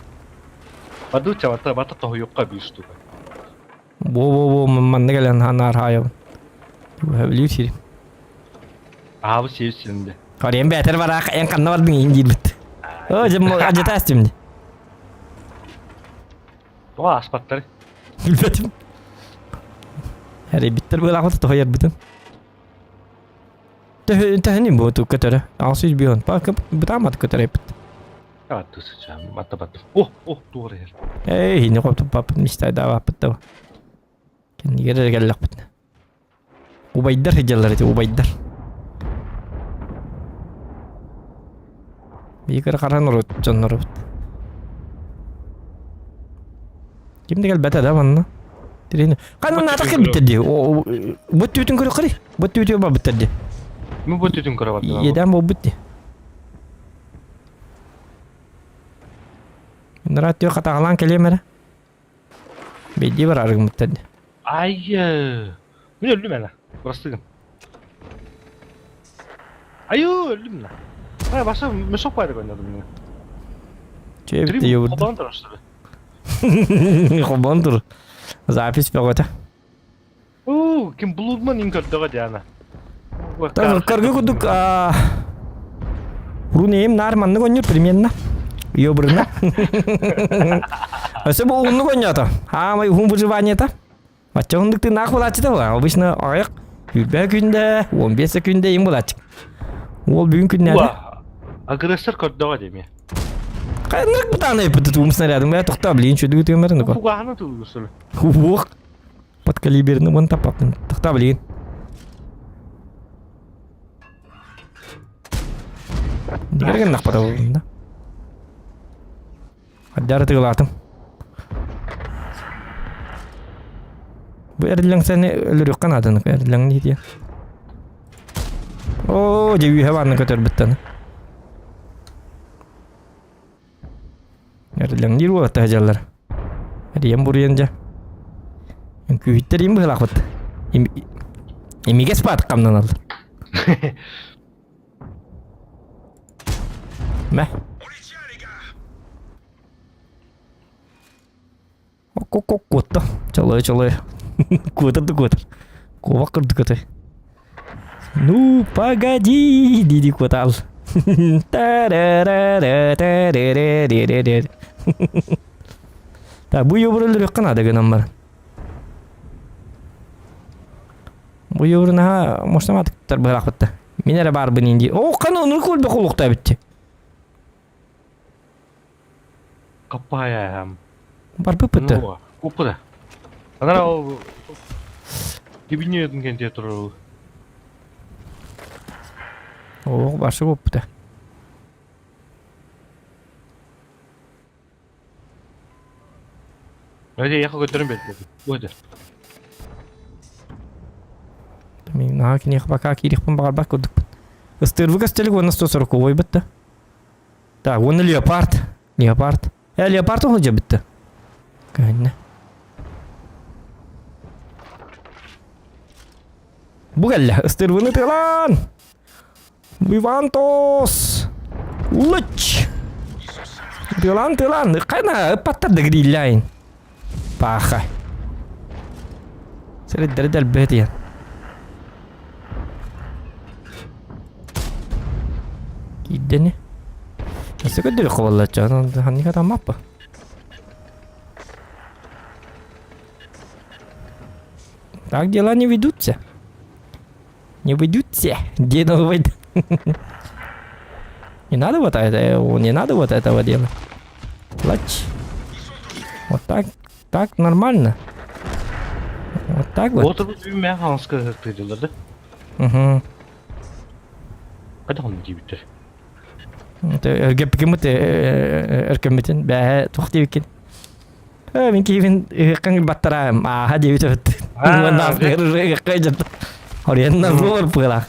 Баду чабата бата тоһуйукка бир штука. Бо бо бо манна кэлэн ханаар хаайабын. Билир сирим. Аабы сиэбит сиринде. Харыйан бээтэр бараах эн ханна бардыҥ иин диирбит. Оо, дьэ адьата астым дии. Тоҕо ааспаттары? Билбэтим. Эрийбиттэр быылаахпыт тоһуйарбытын. Төһөнү бу көтөрө? 600 Пака бытаамат көтөрө эппит. Атты сычам, атта баттым. О, о, туор иһэр. Эй, не коптуппаппыт, мистайдаабаппыт да. Кэннигэр эрэ кэллэхпит. Убайдар сылдьаллар ити, убайдар. Биир харан урут дьоннорубут. Ким да кэлбэтэ да манна. Тирин. Ханна наата кэлбиттэр дии. Бу түтүн көрө кырый. Бу түтү барбыттар дии. Ну бу түтүн көрө бардылар. Иэдээн буолбут дии. Нара түө хатаҕалаан кэлиэм эрэ. Бэйдии бараары гыммыттар дии. Ай, мин өллүм ана. Простыгым. Айуу, өллүм на. Ай, баса мешок пайда ойнадым мен. Чебитти юбурду. Хобон тур что ли? Хобон тур. Запись бөҕөтө. Уу, ким Блудман им көрдөҕө Диана. Каргы курдук Рунейм нар маннык оонньуур примерно. Ёбрына. Өсө бу уһуннук оонньоото. Хаамай уһун выживаниета. Бачча уһундук тыыннаах буолааччыта була. Обычно аҕыйах 20 күндэ, 15 күндэ им буолааччы. Уол бүгүн күннээде. Агрессор көрдөҕө деми. Хайнак бутааны эппит туум снарядым. Бля, тоқта, блин, чүдүгү тыыммарын. Пугаһаны тылгысыр. Уох. Подкалиберный вон таппаппын. Тахта билигин. Дигэр гыннахпата да. Аддары тыгылаатым. Бу эриллэҥсэни өлөрүөххэ нааданы эриллэҥ диye. Оо, дьэ үөһэ баанна көтөрбүттэн. Эриллэҥниир уолаттар сылдьаллар. Эриэн буруйан дьэ. Үҥкүүһүттэр им быһыылаахпыт. Имигэс баатык хамнаналлар. Мэ. Куотта. Чолой чолой. Куотар да куотар. Куобах курдук өтөй. Ну, погоди, дии куотаал. Так, бу ёбуруллуруохха наада гынан баран. Бу ёбурунаха мощнаматыктар быһаахпытта. Мин эрэ баарбын инди. О, қаны онур көлбө холуохта эбитти. Каппаайаам. Барбыппыт да. Куппуда. Анара ол Кибиньиэтин кэнтиэ турар. Оо, барсы куппута. Öyle яха көтөрөн берди. Бу Мин наһаа киниэхэ пока киириэхпин баҕарбат курдукпун. Ыстыырбыт көстөлүк уонна 140 бытта. Так, уонна леопард. Леопард. Э, леопард оһо бітті. Көнне. Бу кэллэ. Ыстырбыны тылан! Вивантос! Лыч! Тылан, тылан! Қайна ыппаттар да грилляйын. Паха. Сирэйдэрэ дэлбэһэ тиийэн. Киирдэни. Өссө көрдөрү хобаллачча. Ханнык атаммаппа. Так дела не ведутся. Не ведутся. Где выйдет? Не надо вот это, не надо вот этого делать. Лач. Вот так, так нормально. Вот так вот. Отурбут бүгүн мэ хаҥаска ыһыктыыллар да. Угу. Хайдах онно диэбиттэр. Өргөппүкүммүт өркөммүтүн бээһэ туох диэбиккин. Э, мин киһибин ыһыккан баттараам ааха диэбит эбит. Ыһыкка дьон. Ориенна буолар пыылаах.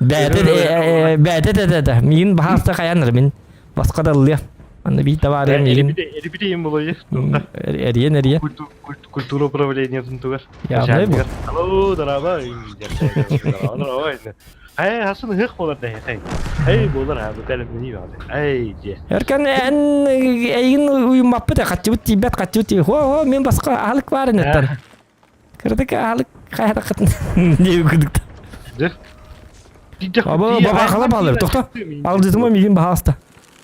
Бээтэ бээтэ тэтэ миин баһаста хайаныр мин басқа да ыллыа. Аны бии табаарыам миигин. Эрибитейим болойы. Эриен эриен. Культура управлениетын тугар. Явный бу. Алло, дорогой. Дорогой. Эй, хасын ыһыах буолар да хэй. Эй, буолар аа, бу кэлэмнии баҕа. Эй, дьэ. Эркен эн эйигин уйуммаппыт хаччыбыт тиийбэт хаччыбыт тиийбэт. Хо, хо, мин басқа аһылык баар инеттан. Кырдык аһылык хайатаккытын диэби кырдыкта. Дьэ. Аба баба балыр тохто. Алдытыма мигин баһааста.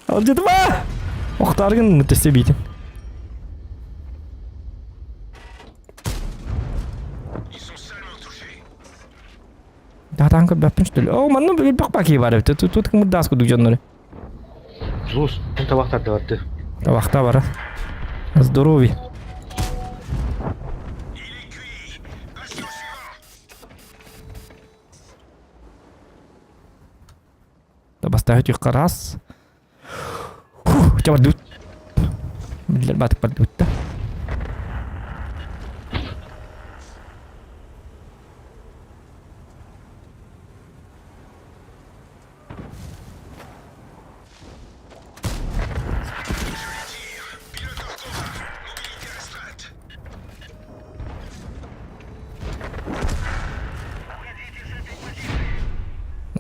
Алдытыма! Охтаргын мөтөсө биитин. Даатаан көрбөппүн что ли? О, манна билбэх баки бар эбит. Тут тут кымырдаас кудук дьоннору. Зус, табахтар барды. Табахта бара. Здоровье. Бастаһы раз. Фух, чабардыбыт. Биллэр баатык бардыбыт да.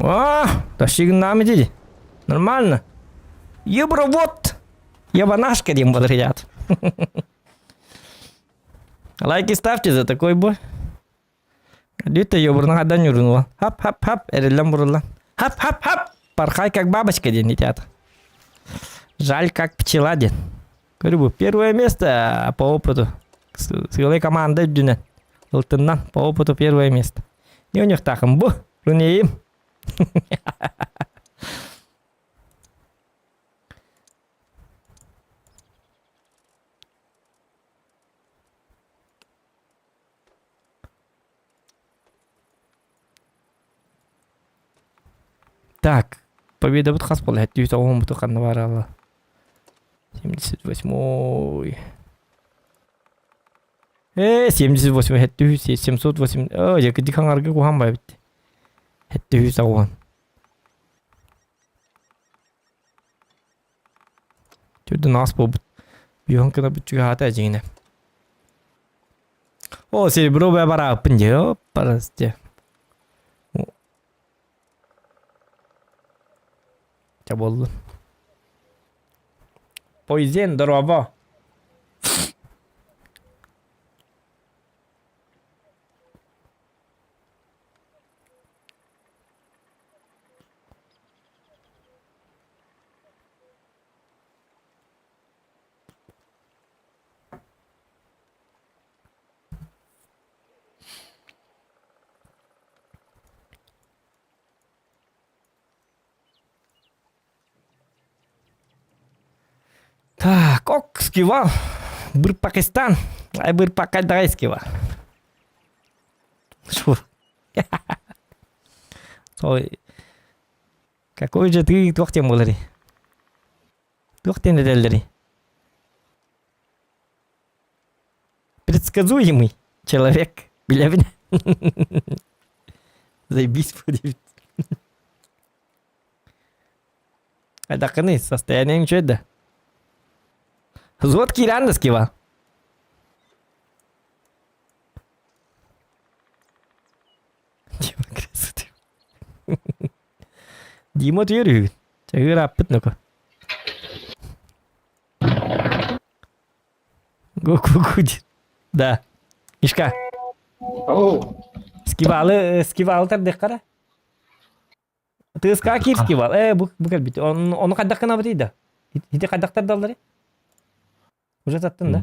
О, тащигнам иди. Нормально. Евро вот. Ебанашка диэн буолар Лайки ставьте за такой бой. Лита ёбурна хадан юрунула. Хап-хап-хап, эриллэн буруллан. Хап-хап-хап, порхай как бабочка диэн итят. Жаль, как пчела диэн. Көрү первое место по опыту. Сыалай команда үрдүнэн. Ылтыннан по опыту первое место. Не у них тахым бу. Рунейим. Так, победабыт хас буолла? 790 ханна баар 78 78 708 О, дьэ хаҥарга куһаан баайбыт. 790. Түрдүн аас буолбут. Биһон кына бүччүгэ хаата дьиҥинэ. О, серебро бэ барааппын дьэ, оппарас дьэ. Чэ буоллун. Пойзен, дорообо. Так, ок, скивал. Быр Пакистан. Ай быр Пакайдай скива. Шо? Сой. Какой же ты туох диэн буоларый? Туох диэн этэллэрий? Предсказуемый человек. Билэбин. Заебись будет. Айдакыны, состояние ничего да. Зод киирэн да скива. Дима красоты. Дима түөр үһүгүн. Чагыр аппыт ноко. Гу-гу-гу. Да. Мишка. Оу. Скивалы, скивалы тардыххара. Тыска киир скивал. Бу бу кэлбит. Ону хайдах гынабытый да? Ити хайдах тардаллары? Уже таттын да?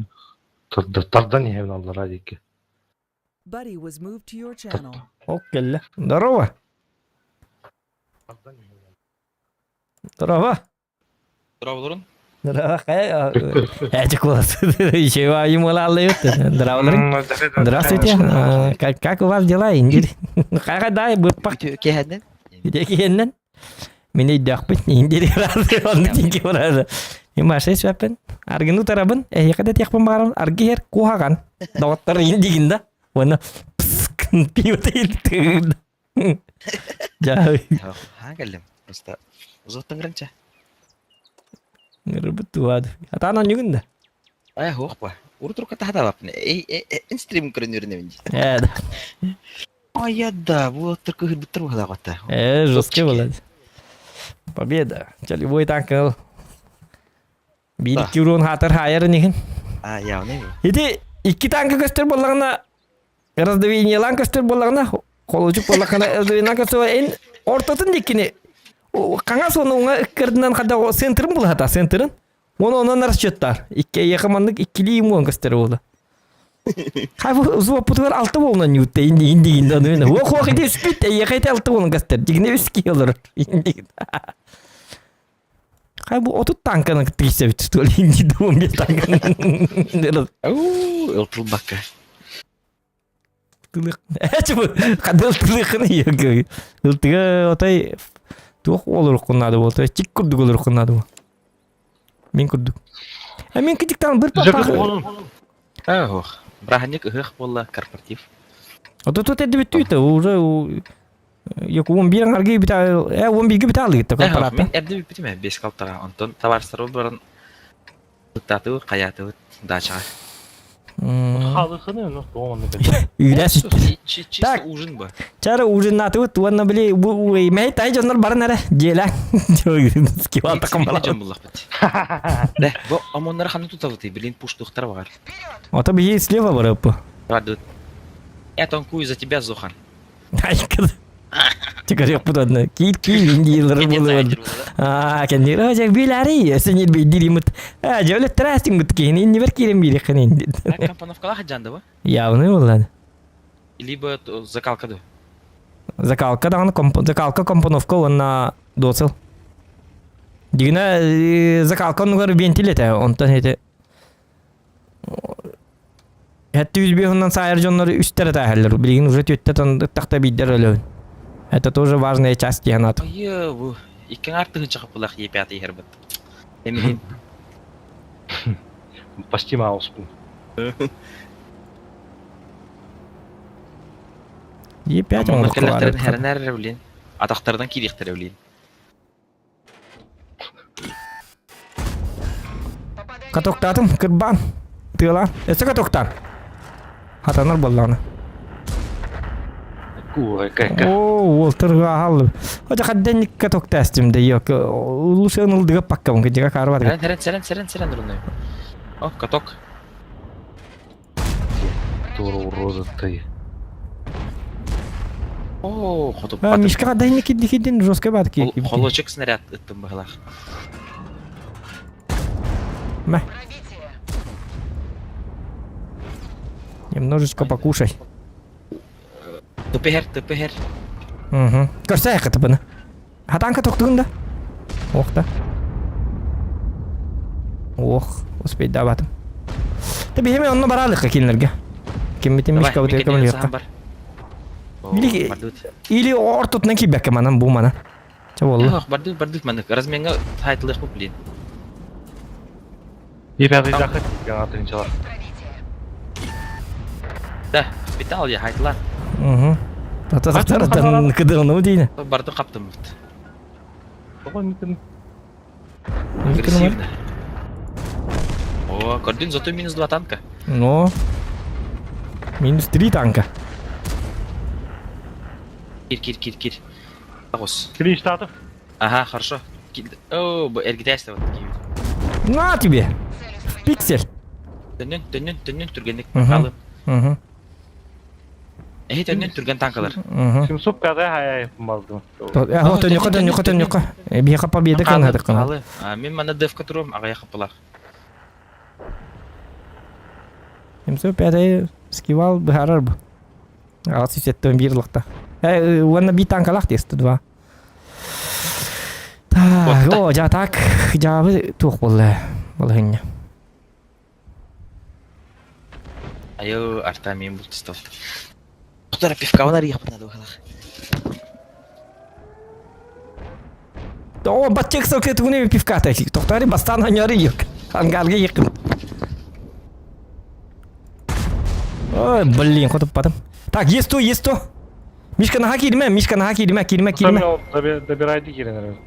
Тардан иһэбин аллараа диэки. Buddy was moved to your channel. Ок кэллэ. Здорово. Здорово. Здраволорун. Здорово. Эти голос. Еще ему Здравствуйте. Здравствуйте. Как, как у вас дела, Индир? Дай, быппак. Киһэннэн. Киһэннэн. Мин өйдөөхпүн Индир онну тинки барады. Мен машина сүөппүн. Аргыны утарабын. Эһиэхэ да тиэхпин баҕарабын. Аргы иһэр куһаҕан. Доҕоттор индигин да. Уонна пиво тыырда. Дьаа. Хаан кэллим. Просто узуттан гранча. Ырбыт туад. Атаан онньугун да. Ай хуох ба. Урутурка тахаталапны. Эй эн стрим көрүнүрүнэбин дии. Э да. Ай да, бу кыһырбыттар быһалаах Жесткий был. Победа. Ча любой танк ыл. Биир урон хатар хайар нихин. А, явный. Ити икки танка көстөр боллаҕына раздавениелаан көстөр боллаҕына холочук боллахына раздавениелаан көстөр эн ортотун диккини хаҥас уонна уҥа ыккардынан хада центрын булата центрын Оны онон расчеттар. Икки эйиэхэ маннык иккилии муон көстөр буолла. Хай бу зуоппутугар алта буолунан ньуутта инди инди инди аны мен уох уох ити үспүт эйиэхэ ити алта буолан көстөр. Дигине үс киһи олорор. Инди. Хай бу 30 танканы кытта что ли инди дуом бир танканы. Ау, ылтылбакка. Тылык. Эчи бу хадыл тылыкын йөгө. Ылтыга отай туох олоруккун наада буолта. Чик курдук олоруккун наада бу. Мин курдук. А мин китиктан бір папа. Ох, браһанник ыһыах буолла корпоратив. Ото тут эдди бүттү уже Yok 11 аргы бит 11 бит алды гитте корпоратта. Мин эрдэ бүппүтүм ээ 5 калтаға. Онтон табаарыстарбыт баран ыттаатыбыт, хайаатыбыт дачаҕа. Халыхыны, ну, тоҕо Үйрә сүттү. Чисто Так. ужин ба. Чара ужиннатыбыт уонна били бу мэй тай дьоннор баран эрэ дьиэлээн скивал такым Дьон буллахпыт. Да, бу омоннары ханна тутабытый, билин пуштуктар бар. Ото биһи слева барыппы. Радует. Я танкую за тебя, Зохан. Айкын. Чыгарыахпыт одна. Киит киит индиилары булуон. Аа, кэннир ажак билари, сенир бейдиримут. А, жөлө трастинг бут киин, инни бер киирен бииреххин инди. Компоновкалаах жанда ба? Явный буллан. Либо закалка да. Закалка даҕаны закалка компоновка уонна дуосыл. Дигинэ закалка оннугар вентиль этэ, онтон эти Хэтти үс биэһунан саайар дьоннор үстэр этээһэллэр. Билигин уже түөттэ тахта биирдэр өлөбүн. Это тоже важная часть диэн Ойы, бу икки аҥаар тыһыынча хаппылаах Е5 иһэр быт. Эмиһин. Почти мауспун. Е5 Онно оҥордук кэллэхтэрин хэрэнээр эрэ билин. Атахтарынан киириэхтэрэ билин. Катоктаатым, кырбаан. Тыалаан. Өссө катоктаан. Хатанар буоллаҕына. Оо, уолтар аһаллым. Хотя хадден катоктаастым да yok. Улусен ылдыга паккабын кыдьыга карбат. Сэрэн, сэрэн, сэрэн, сэрэн, сэрэн дурунай. О, каток. Тура уродоттай. Оо, хотуппатым. Мишка хадден кидди киддин жестко бат ки. Холочек снаряд ыттым быһылах. Мэ. Немножечко покушай. Тыпыһэр, тыпыһэр. Угу. Көрсө кытыбыны. Хатанка тоқтугун да. Ох да. Ох, успейдаабатым. Ты биһиме онно бараалыкка кинилерге. Киммитин мишка бутылка мөлүөххэ. Или или ортотунан киирбэккэ манан бу мана. Чэ буолла. Ох, бардыт бардыт маннык. Разменга хайтылыах блин. Епятый тынчалар. Да, питал я хайтылан. Угу. Татар кыдыгыны дейін. Барды қаптым. Агрессивно. О, Кордин, зато минус два танка. Ну, минус три танка. Кир, кир, кир, кир. Агос. Три штатов. Ага, хорошо. О, эргитээсте вот На тебе! В пиксель. Төннөн, төннөн, төннөн түргенник қалып. Угу. Эһи төннөн түргэн танкалар. Угу. 705 хаяй балдым. Э, төннүккө, төннүккө, төннүккө. Биһиэхэ победа кыанатыккын. Мин манна ДФ-ка туруом, аҕыйах хаппылаах. 705 скивал быһаарар бу. Аҕыс сүүсэттэн биир лахта. Э, уонна биир танкалаах дии 102. Так, о, дьа так, дьаабы туох буолла балаһынньа. Айыл Артамин бултустал. Тохтор пивкабын арыйахпын надо быһалах. О, баччык сылкы тугуны пивката. Тохтори бастан аньары йык. Ангарга йыкын. Ой, блин, хотуппатым. Так, есть то, есть то. Мишка наха киирмэ, Мишка наха киирмэ, киирмэ, киирмэ. Добирайте киирэн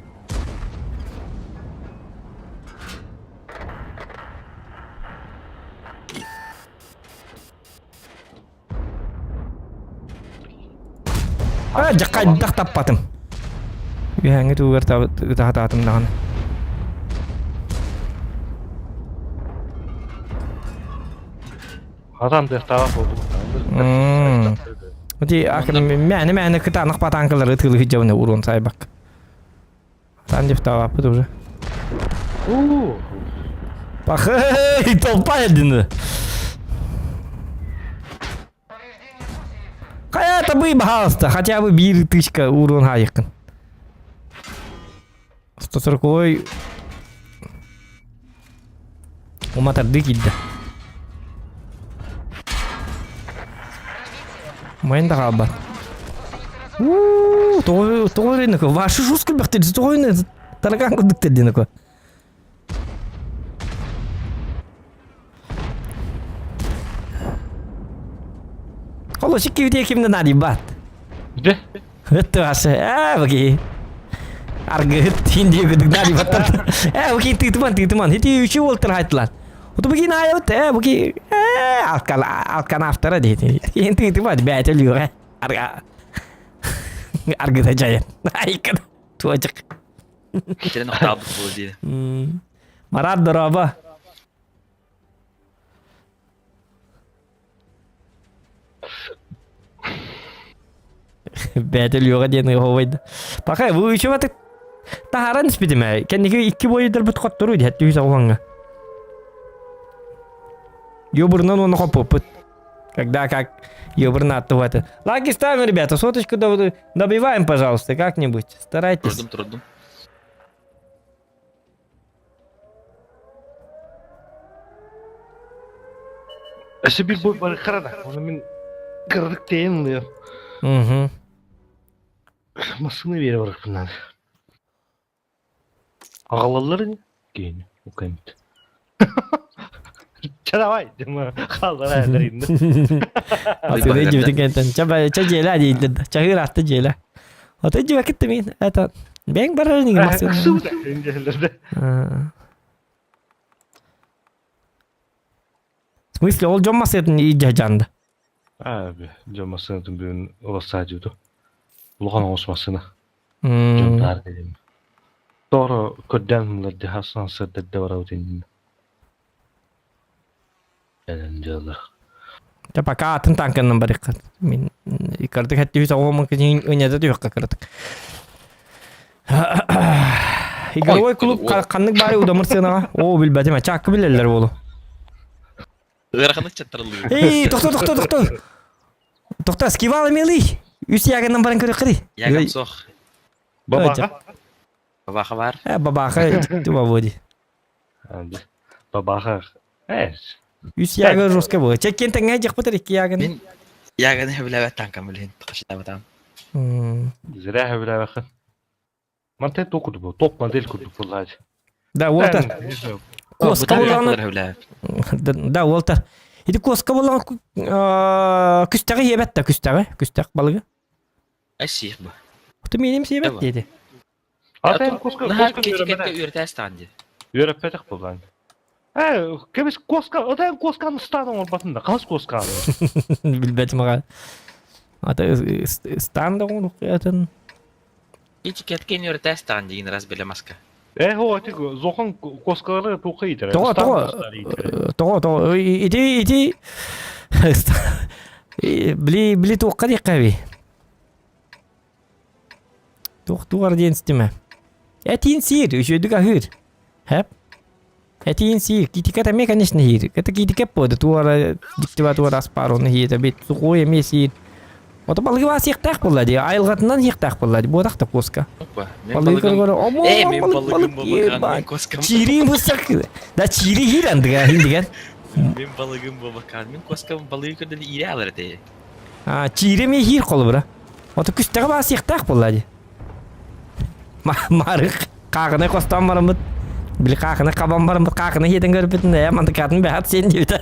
А, дьаххайдах таппатым. Үһээҥҥи тугар ытаһатаатым даҕаны. Хатан дыахтаабат буолбут. Ити мээнэ мээнэ кытаанах батаанкалары ытыылыы сылдьабын уруон сайбак. Хатан дефтаабаппыт уже. Пахэй, толпа едины. Хайа табы баһаалыста, хотя бы биир тычка урон хаайыккын. 140 уматарды киирдэ. Майын да хаалбат. Уу, тоҕо эрэ Ваши жестко бэхтэр, тоҕо таракан курдук тэрдинако. Холосик кивде кимде нарибат. Где? Это ваше. А, окей. Аргыт хинди гыдык нарибаттар. Э, окей, тытыман, тытыман. Хити үчү болтыр хайтлар. Оту буги наябыт, э, буги э, алкан алкан автора дейт. Хин тытыман бәйт өлүгө. Арга. Аргыта жайын. Айкын. Туачык. Китерен охтаабыт буолу диэн. Марат дороба. Бэйэтэ Лёга диэн ыһовайда. Пахай, бу үчү батык таһааран испитим ээ. Кэнники икки бойдарбыт хоттору диэт түһүс оҕуһаҥҥа. Ёбурнан уонна хоппуппут. Когда как ёбурна аттыбаты. Лайки ставим, ребята, соточку добиваем, пожалуйста, как-нибудь. Старайтесь. Турдум, турдум. Өссө биир бой барыххара да. Оны мин кырдык тэйэн ылыам. Угу. Массыына биэрэ барарбын наада. Аҕалаллар ини киһини укэммит. Чэ давай, дима хааллара элэр иннэ. Атыны дьибитин кэнтэн чэ чэ дьиэлэ дииллэр да. Чаһыыр атты дьиэлэ. Ото дьибэкит мин это бэҥ барар ини массыына. В смысле, ол дьон массыынатын илдьэ дьаанда? Аа, дьон массыынатын бүгүн ылассаадьыбыт. Улахан оҕус массыына. Дьон таар дедим. Тоҕо көрдөөн ылар дьаһасан сырдырда барабыт иннинэ. Кэлэн дьыалар. Та пока атын танканан барыхха. Мин иккардык хэттүүс оҕомун киһин ынята түһүөххэ кыратык. Игровой клуб ханнык баары удамыр сыанаҕа? Оо, билбэтим, чаакка билэллэр буолу. Ыараханнык чаттарыллыы. Эй, тохто, тохто, тохто. Тохто, скивал милый. Үс ягынан баран көрөххөри. Ягам суох. Бабаха. Бабаха бар. Э, бабаха тубаводи. Бабаха. Э. Үс яга жестко было. Чеккен тэҥҥэ дьахпытар икки ягын. Мин яганы хөбүлэбэт танкам билин тахшытабатам. Зря хөбүлэбэххин. Мантан туох курдук бу? Топ модель курдук буоллаачы. Да, Уолтер. Куоска буоллаҕына... Да, Уолтер. Ити куоска буоллаҕына күстэҕи сиэбэт да күстэҕи, күстэх балыгы. Ай сиэх бу. Ты минем сиэбэт диэти. Ата куоска куоска үөрэтээстаҕын дии. Үөрэппэтэх буоллаан. Ээ, кэбис куоска, ата куосканы ыстаан оҥорбатын да, хас куосканы? Билбэтим аҕа. Ата ыстаан да оҥоруоххуйатын. Этикеткин үөрэтээстэҕин диин раз билэ маска. Э, о, ити зохан куоскалары туохха иитэр? Тоҕо, тоҕо, тоҕо, тоҕо, ити, ити, били, били туохха диэххэ эбий? Туох тугар диэн истимэ. Этиин сиир, үчүгэйдик аһыыр. Хэп. Этиин сиир, китикет эмиэ, конечно, иһиир. Это китикет буолда, туора, дьиктибэ туора аспаар оны иһиэтэ бит, сухой эмиэ сиир. Ото балыгы баа сиэхтээх буолла дии, айылҕатынан сиэхтээх буолла дии, буотах да куоска. Балыгы көрө омо Э, мен балык балыгым балык бабакаан, мен куоскам. Чири бысак. Да чири хир андыга хиндигэн. Мен балыгым бабакаан, мен куоскам балыгы көрдөн иирэ алар этэ. А, чири ми хир холобура. Ото күстэҕэ баа сиэхтээх буолла дии. Марык Хаахынай хостоон бараммыт, били хаахынай хабан бараммыт, хаахынай иһитэн көрбүтүн, ээ мантыкаатын бэһат сиэн диэбитэ.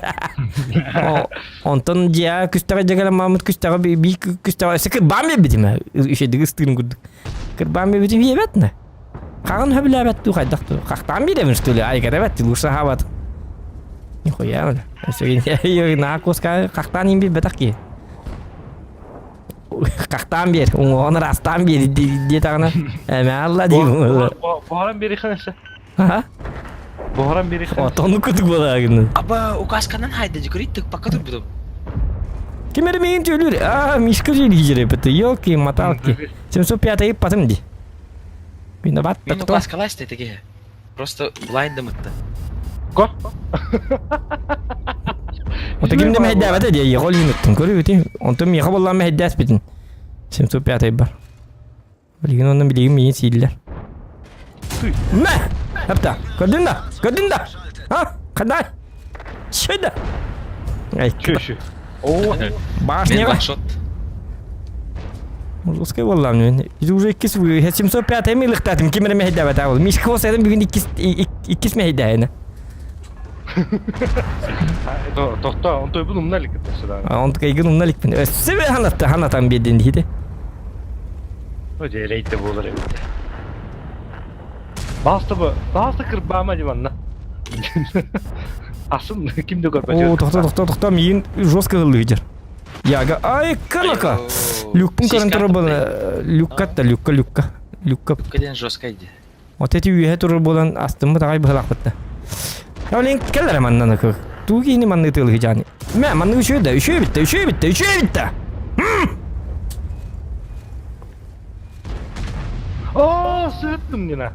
Онтон дьиэ күстэҕэ дьэгэлэн мааммыт күстэҕэ бии күстэҕэ өссө кырбаан биэрбитим ээ, үчүгэйдик ыстыырын курдук. Кырбаан биэрбитим иэбэт нэ. Хаҕын сөбүлээбэт дуу хайдах дуу? Хахтаан биэрэбин что ли? Айгара лучше хаабат. Нихуя, бля. Өссө наһаа куоска хахтаан иин билбэтэх киһи. Хахтаан биэр, уҥуоҕун ыраастаан биэр диэтэҕинэ, эмэ алла диир. Буһаран биэриэххин өссө. Аха. Буһаран биэриэххин. Отону кытык буолаагын. Аба, указканан хайда дьүкүрүй тыкпакка турбутум. Ким эрэ миигин төлүүр. Аа, Мишка жили жиреппит. Ёлки, моталки. 705 ыппатым ди. Виноват Мин кто? указкалаас тетеге. Просто блайндамытта. Го. Ото ким да мэһэйдээбэтэ дии, эйиэхэ ол иһин ыттым. Көрүбүтүй? Онтон миэхэ буоллаан мэһэйдээспитин. 705 бар. Билигин онно билигин миигин сииллэр. Мэ! Апта, көрдүн да? Көрдүн да? А? Қандай? Чөдө! Ай, Чү, О, башняга. Мен Русский буоллаам мен. ಇದು уже иккис 705 эми ылыктаатым ким эрэ мэһэйдээбэтэ ол. Мишка болсайдым бүгүн иккис иккис мэһэйдээһинэ. Тохто, онтойбун умна иликпин Онтукайгын умна иликпин. Өссө ханатта ханатан биэрдин диһити. О, дьэ, буолар эбит. Бааста бу, бааста кырбаама диванна. Асын ким да көрбөт. О, тохто, тохто, тохто, миин жестко ыллыыр. Яга, ай, канака! Люкпун көрөн турар буолан, люккатта, люкка, люкка, люкка. Люкка диэн жестко иди. Вот эти үөһэ турар буолан астыммыт аҕай быһалаахпыт да. Олин кэллэрэ маннан кы. Туу киһини манны тыылыһы жаани. Мэ, манны үчүгэй да, үчүгэй битте, үчүгэй битте, үчүгэй битте! Оо, сыттым дина.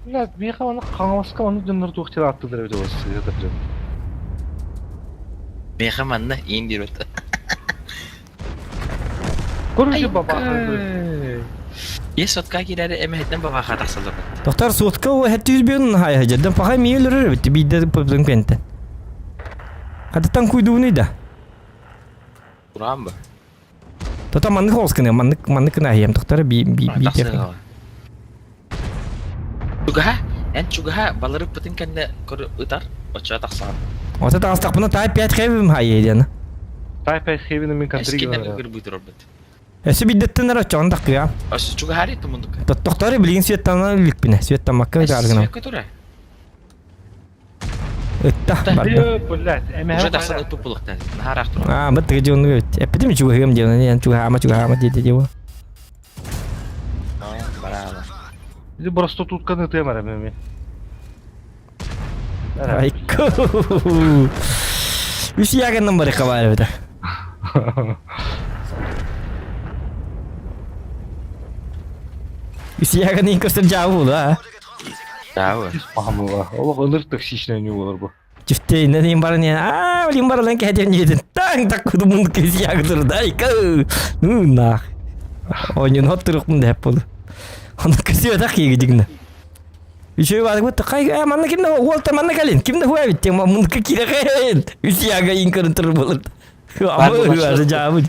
Блядь, миэхэ оны хаҥаласка оны дьоннор туох диэн ааттыыллар эбитэ буолла сыыһа да Миэхэ манна иин диэбит. Короче, бабаха. Е сотка киирээри эмэһиттэн бабаха тахсаллар. Доктор сотка ол хэттүүс биэн хайа жерден пахай мии өлөрөр эбит биирдэ пыпын кэнтэн. Хатыттан куйдууный да. Уран ба. Тото маннык холс гына, маннык маннык гына аһыйам тохтара би би би Тахсыаҕа. Чугаһа, эн чугаһа балырыппытын кэннэ көр ытар, оччоҕо тахсаҕын. Ото таҕыстахпына Type 5 хэвим хайы диэн. Type 5 хэвин мин контри Эскинен кырбыытыр орбут. Өссө биирдэттэн эрэ оччоҕун таххыа. Өссө чугаһари тумундук. Тохтори билигин светтана иликпинэ. Светтаммакка ытаар гынам. Свекка тура. Ытта барда. Блядь, Уже тахсан ыппыт булуктан. Наһаа ыраах турар. Аа, быт тыгы дьонну эбит. Эппитим чугаһыам диэн, эн чугаһаама чугаһаама диэти диэбо. Бараала. Или просто тутканы ытыам эрэ мен. Айку. Үс ягыннан бары хабар эбит. Үс ягын көстөр жабы була. Жабы. Пахамыла. Олох ыныр токсичный не болар бу. Чифтейнен им барын а, блин баран кәден еден. Таң так кудумун кез ягдыр дайка. Ну нах. Ойнун оттурук деп болду. Оны көсүө так кийгидигне. Үшөө бар бу кай э манна кимде уолта манна калин. Кимде хуа бит мунка кире Үс яга инкырын тур болот. Амы жабы.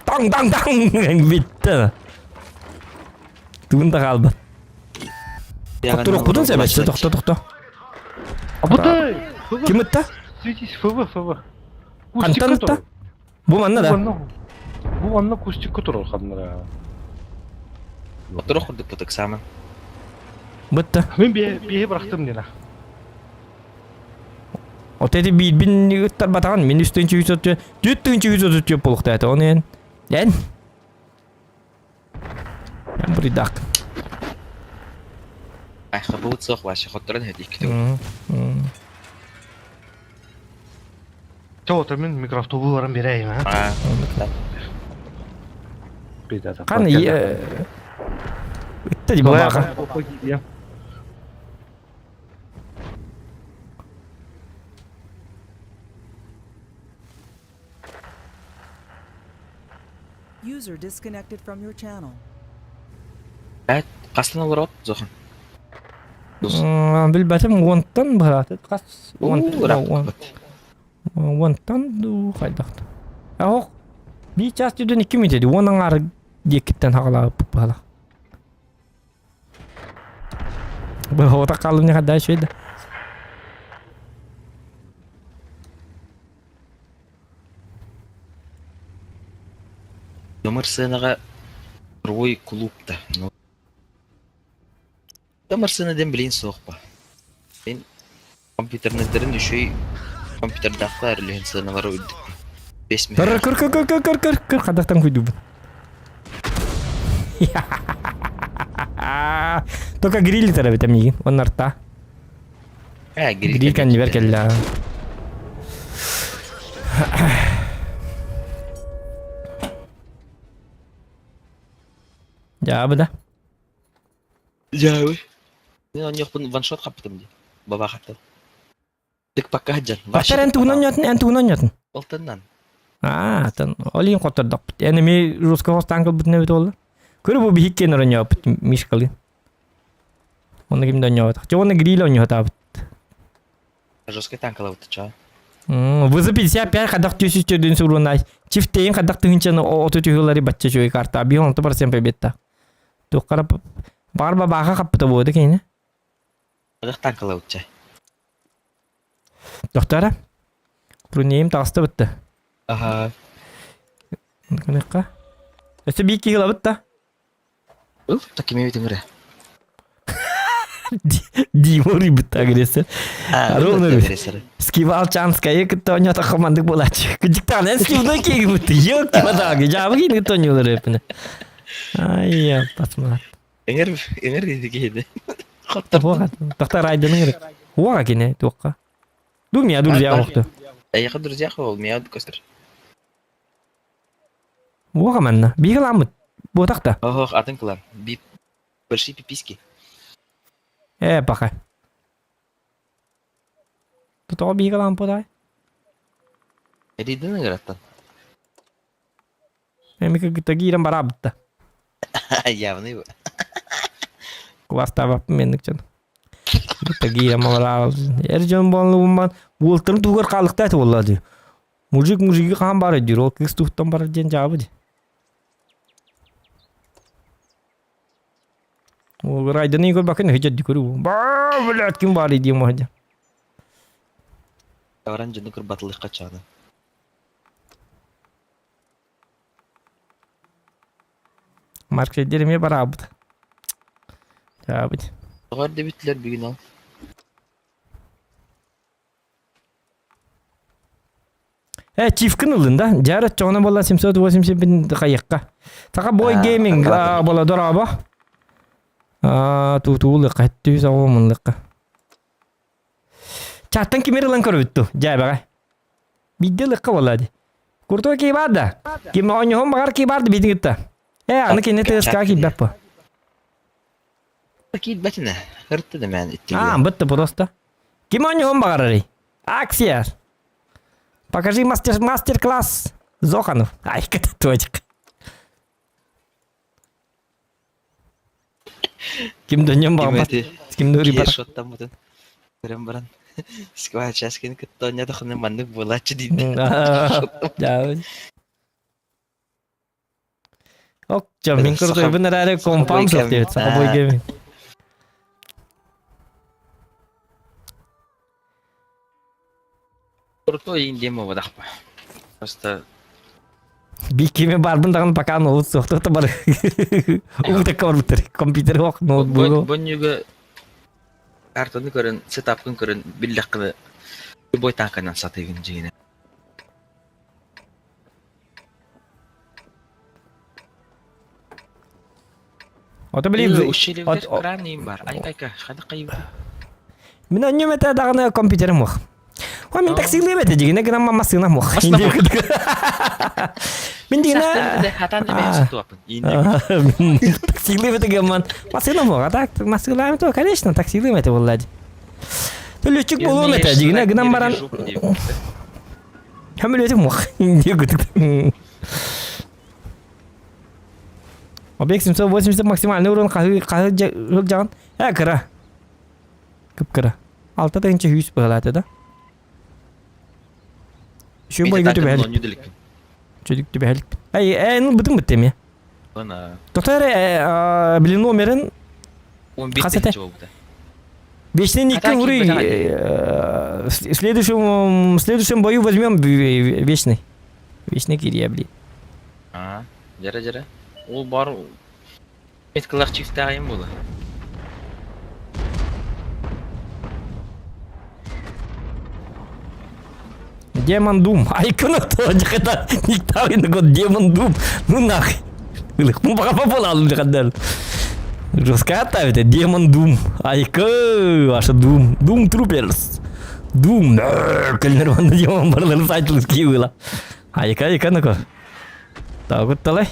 Таң таң таң битти. Тугун да калбат. Токтурук бутун себетсе токто токто. Абытай! Ким ытта? Светись ФВ ФВ. Кантан ытта? Бу манна да. Бу манна кустикка турар ханнара. Отурук курдук бут экзамен. Бытта. Мен бие бырахтым дена. Вот эти биирбин ыттарбатаҕын мин үс тыһыынча үс отут түөрт тыһыынча үс отут түөрт буолуохтаата оны эн эн эн буруйдаах Айхабыт суох вообще хотторон иһит икки төгүл. Чо, мен микроавтобус баран берейин, а? Кан ытта ди бабаха. User disconnected from your channel. Хастан олорот зохан. Билбэтим уонтан быһааты хас уонтан дуу хайдах Ох биир чаас түрдэн икки мүнүүтэ уон аҥаары диэкиттэн хаҕалаабыппыт быһалаах. Быһоҕото хаалым хадаа үчүгэй да. Тымыр сыанаҕа Рой кулуупта. Тымыр сыана диэн билигин суох ба. Мин компьютернайдарын үчүгэй компьютердаахтар үлэһин сыаналара үрдүк. Бес Көр көр көр көр көр көр көр хадахтан куйдубун. Только гриль тарабыта миигин, оннарта. Гриль кэннибэр кэллэ. Дьаабы да. Дьаабы. Мен онньохпун ваншот хаппытым дии. Баба хаттым. Тык пакка сылдьан. Бахтар эн тугунан ньотун, эн тугунан ньотун. Алтыннан. Аа, тан олин хоттордохпут. Эн эми русского хостаан кылбытын эбит буолла. Көрү бу биһиккен оронньооппут Мишкалыын. Онно ким да оонньообот. Чэ уонна гриль оонньоотаабыт. Жесткий танкалабыт чаа. Вызы 55 хадах түсүс төрдүн суруунай. Чифтейин хадах тыһынчаны оту түһүлари бачча чуй карта. Биһ онто процент победта. Туохкара бар бабааха хаппыта буода кейне. Хадах танкалабыт чай. Доктора? Прунейим таҕыста бытта. Аха. Кыныкка. Өссө биир киһи ылабыт да. Ыл, такими битиңре. Дима урыйбыт агрессор. Ровно Скивалчанская кытта онята командык булач. Кыдьыктаан эн скивной киигибит. Ёлки палки, жабы киин кытта онюлар эппине. Ай, я пасмат. Эңер, эңер диди киһини. Тохтар айдының керек. Уаға кине туаққа. Ду меня друзья оқты. Эйха друзья ол меня көстөр. Уаға манна. Биги ламыт. Буотақта. Ох, атын кылар. Би большие пиписьки. Э, пока. Тоҕо биһиги лампадай? Эрийдин ыҥыраттан. Эми кытта киирэн бараабытта. Явный бу. Кубастаабаппын менник дьон. Кытта киирэн бараабыт. Эр дьон буоллубумман уолтарын туһугар хаалыктаа этэ буолла дии. Мужик мужиги хаан баар өйдүүр, ол кыыс туһуттан барар диэн дьаабы дии. Райданы көрбөккүн өһүдьэрди көрүү. Баа, блядь, ким баар диим оһдьа. Баран дьону кырбатылыхха чаана. Маркетдер эмиэ бараабыт. Таабыт. Тоҕо эрдэ бүттүлэр бүгүн ол? Э, чифкин ылын да. Дьара оччоҕуна буолла 780 хайыахха. Саха Boy Gaming буола дорообо. Тутуулыхха, түс оҕомунлыкка. Чаттан кимир ылан көрбүтту, дьээбэҕэ. Биирдэ ылыахха буолла ди. Куртой кии бар да. Ким оонньоһон баҕар кии бар да биитин кытта. Э, аны кинини ТСК киирбэт бу. Киирбэтинэ. Ырытты да мээн А, бытты просто. Ким оонньоһон баҕарарый? Акция. Покажи мастер мастер-класс Зоханов. Ай, точка. Ким дөньем баҕарбат. Ким да Киһи шоттаммытын көрөн баран сквачаскины кытта оонньоотоххуна маннык буолааччы диир. Окча, мин курдуйбун эрээри компам суох диэбит саха бой гейминг. Крутой диэн буолбатахпа. Просто Биккими барбын даҕаны пока ноут суох туох да бар. Уутакка барбыттар. Компьютер ох ноутбугу. Бонньуга картаны көрөн, сетапкын көрөн биллэххинэ любой танканан сатыыгын дьиҥинэ. Ото билим Ущельевдер кран иим бар. Айка-айка, ханнык хайыбыт? Мин онньум этэ даҕаны компьютерым мух. О, мин таксилыым этэ дьигинэ гынан массыына мух. Мин дигинэ Хатан да бэйэм сутуаппын. Таксилыым этэ гымман массыына мух. А так массыылаам то, конечно, таксилыым этэ буолла. Төлөчүк буолуом этэ дьигинэ гынан баран Көмөлөтүм мух. Объект 780 максимальный урон хаһы хаһы сылдьаҕын? Э, кыра. Кып-кыра. 6 тыһыынча 100 быһалаата да. Үчүгэй бойга түбэһэлик. Чүдүк түбэһэлик. Эй, эй, ну бытын бытты эмиэ. Тота эрэ били номерин 11 тысяча болбута. Вечный никто ури в следующем бою возьмем вечный. Вечный кирия, блин. А, дьэрэ дьэрэ. Ол бар меткалаах чифтааҕым буола. Демон Дум. Айкона то никтавин год Демон Дум. Ну нахуй. Ну пока попал дехадар. Жестко это Демон Дум. Айка, ваша Дум. Дум Труперс. Дум. Кэлнер манна демон барларын сайтылыс киула. Айка, айка ну-ка. Так вот талай.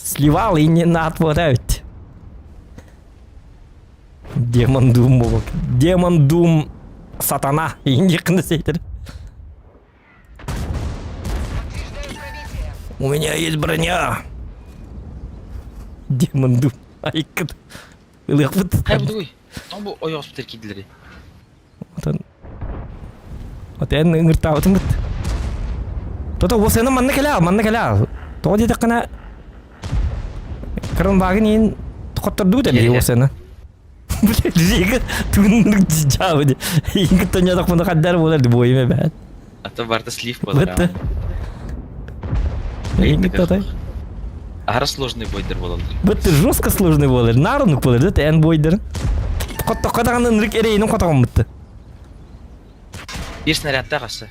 Сливал и не на отворять. Демон Дум болот. Демон Дум сатана. Индикны сейтер. У меня есть броня. Демон Дум. Айкыт. Ылыхпыт. Хай бу Тоң бу ойоҕос бүтэр киирдилэри. Отон Отен ыҥыртаабытым быт. Тото уосайынан манна кэлээ, манна кэлээ. Тоҕо диэтэххинэ Кранбагын иин хоттордубут эбии уосайынан. Блин, тугуннук дьаабы. Иин кытта хаддар буолар буойум эбээт. А то барта слив буолар. Бытты. Иин кытта Ара сложный бойдер буолаллар. Бытты жестко сложный буолар. Нарыннык буолар да эн бойдерин. Хоттокко даҕаны ынырык эрэйинин хотоҕон бытты. Биир снарядтаах өссө.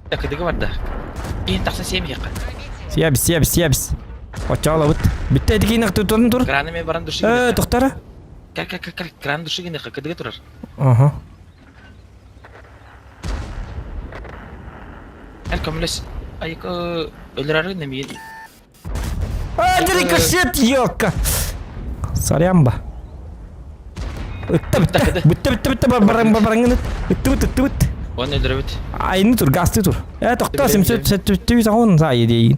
Кыдыгы барда. Иин тахса сиэм иһиэххэ. Сиэбис, сиэбис, сиэбис. Оччоҕо быт. Бүтте ити киинэх тутун тур. Краны мен баран души Э, тохтара. Кэл, кэл, кэл, кэл, кран души гыныха, кыдыгы турар. Ага. Эр көмөлөс. Айка өлөрөрү немиин. А, рикошет, ёлка. Сорямба. Ытта бүтте. Бүтте, бүтте, бүтте, баран баран Ытты бут, ытты бут. Он өлөрөбүт. Айны тур, газты тур. Э, тохто, 770 сай дейин.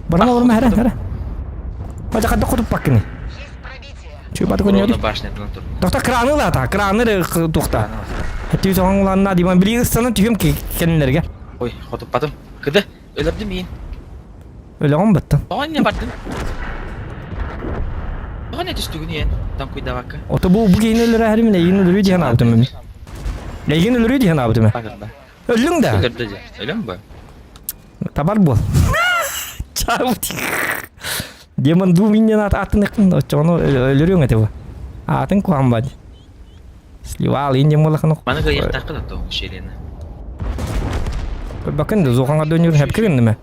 Баран баран хара, хара. Бажа кадда кутуп паккыны. Чү баты коньори. башнятынан тур. Тохта краны лата, краны тухта. Хэтти соң уланна диман били ыстаны түһүм кеннерге. Ой, хотуппатым. Кыды, өлөрдүм иин. Өлөҕүн баттан. Тоҕо инньэ бардын? Тоҕо не түстүгүн ийэн? Таҥкуйдабакка. Ото бу бу киһини өлөрөһөрүм эйигин өлөрүү диэн аабытым эми. Эйигин өлөрүү диэн аабытым. Өллүҥ да? Өлөрдө дьэ. Өлөм бу. Табар буол. Чаабыт. Демон дуу миннен ат атын эккин оччоҕуну өлөрүөҥ этэ бу. Аатын куһаан бади. Сливал инде молохону. Маны кыайыахтааххын да тоҕо Шелена. Бакын да зоханга дөнүр хәпкирин неме.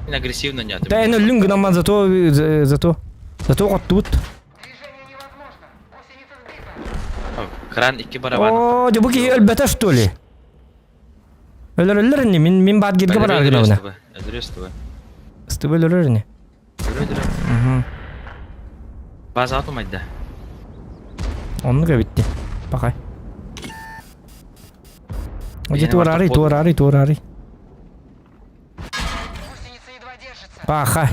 Мен агрессивно не Да эн өллүң гынан зато зато зато коттубут. Кран икки барабан. О, дьэ бу киһи өлбөтө что ли? Өлөрөллөр ини, мин мин баар гиргэ барар гынабына. Өлөрөстүбэ. Стыбы өлөрөр ини. Өлөрө. База тумайда. Оннук эбитти. Пахай. Оде туораары, туораары, туораары. Паха.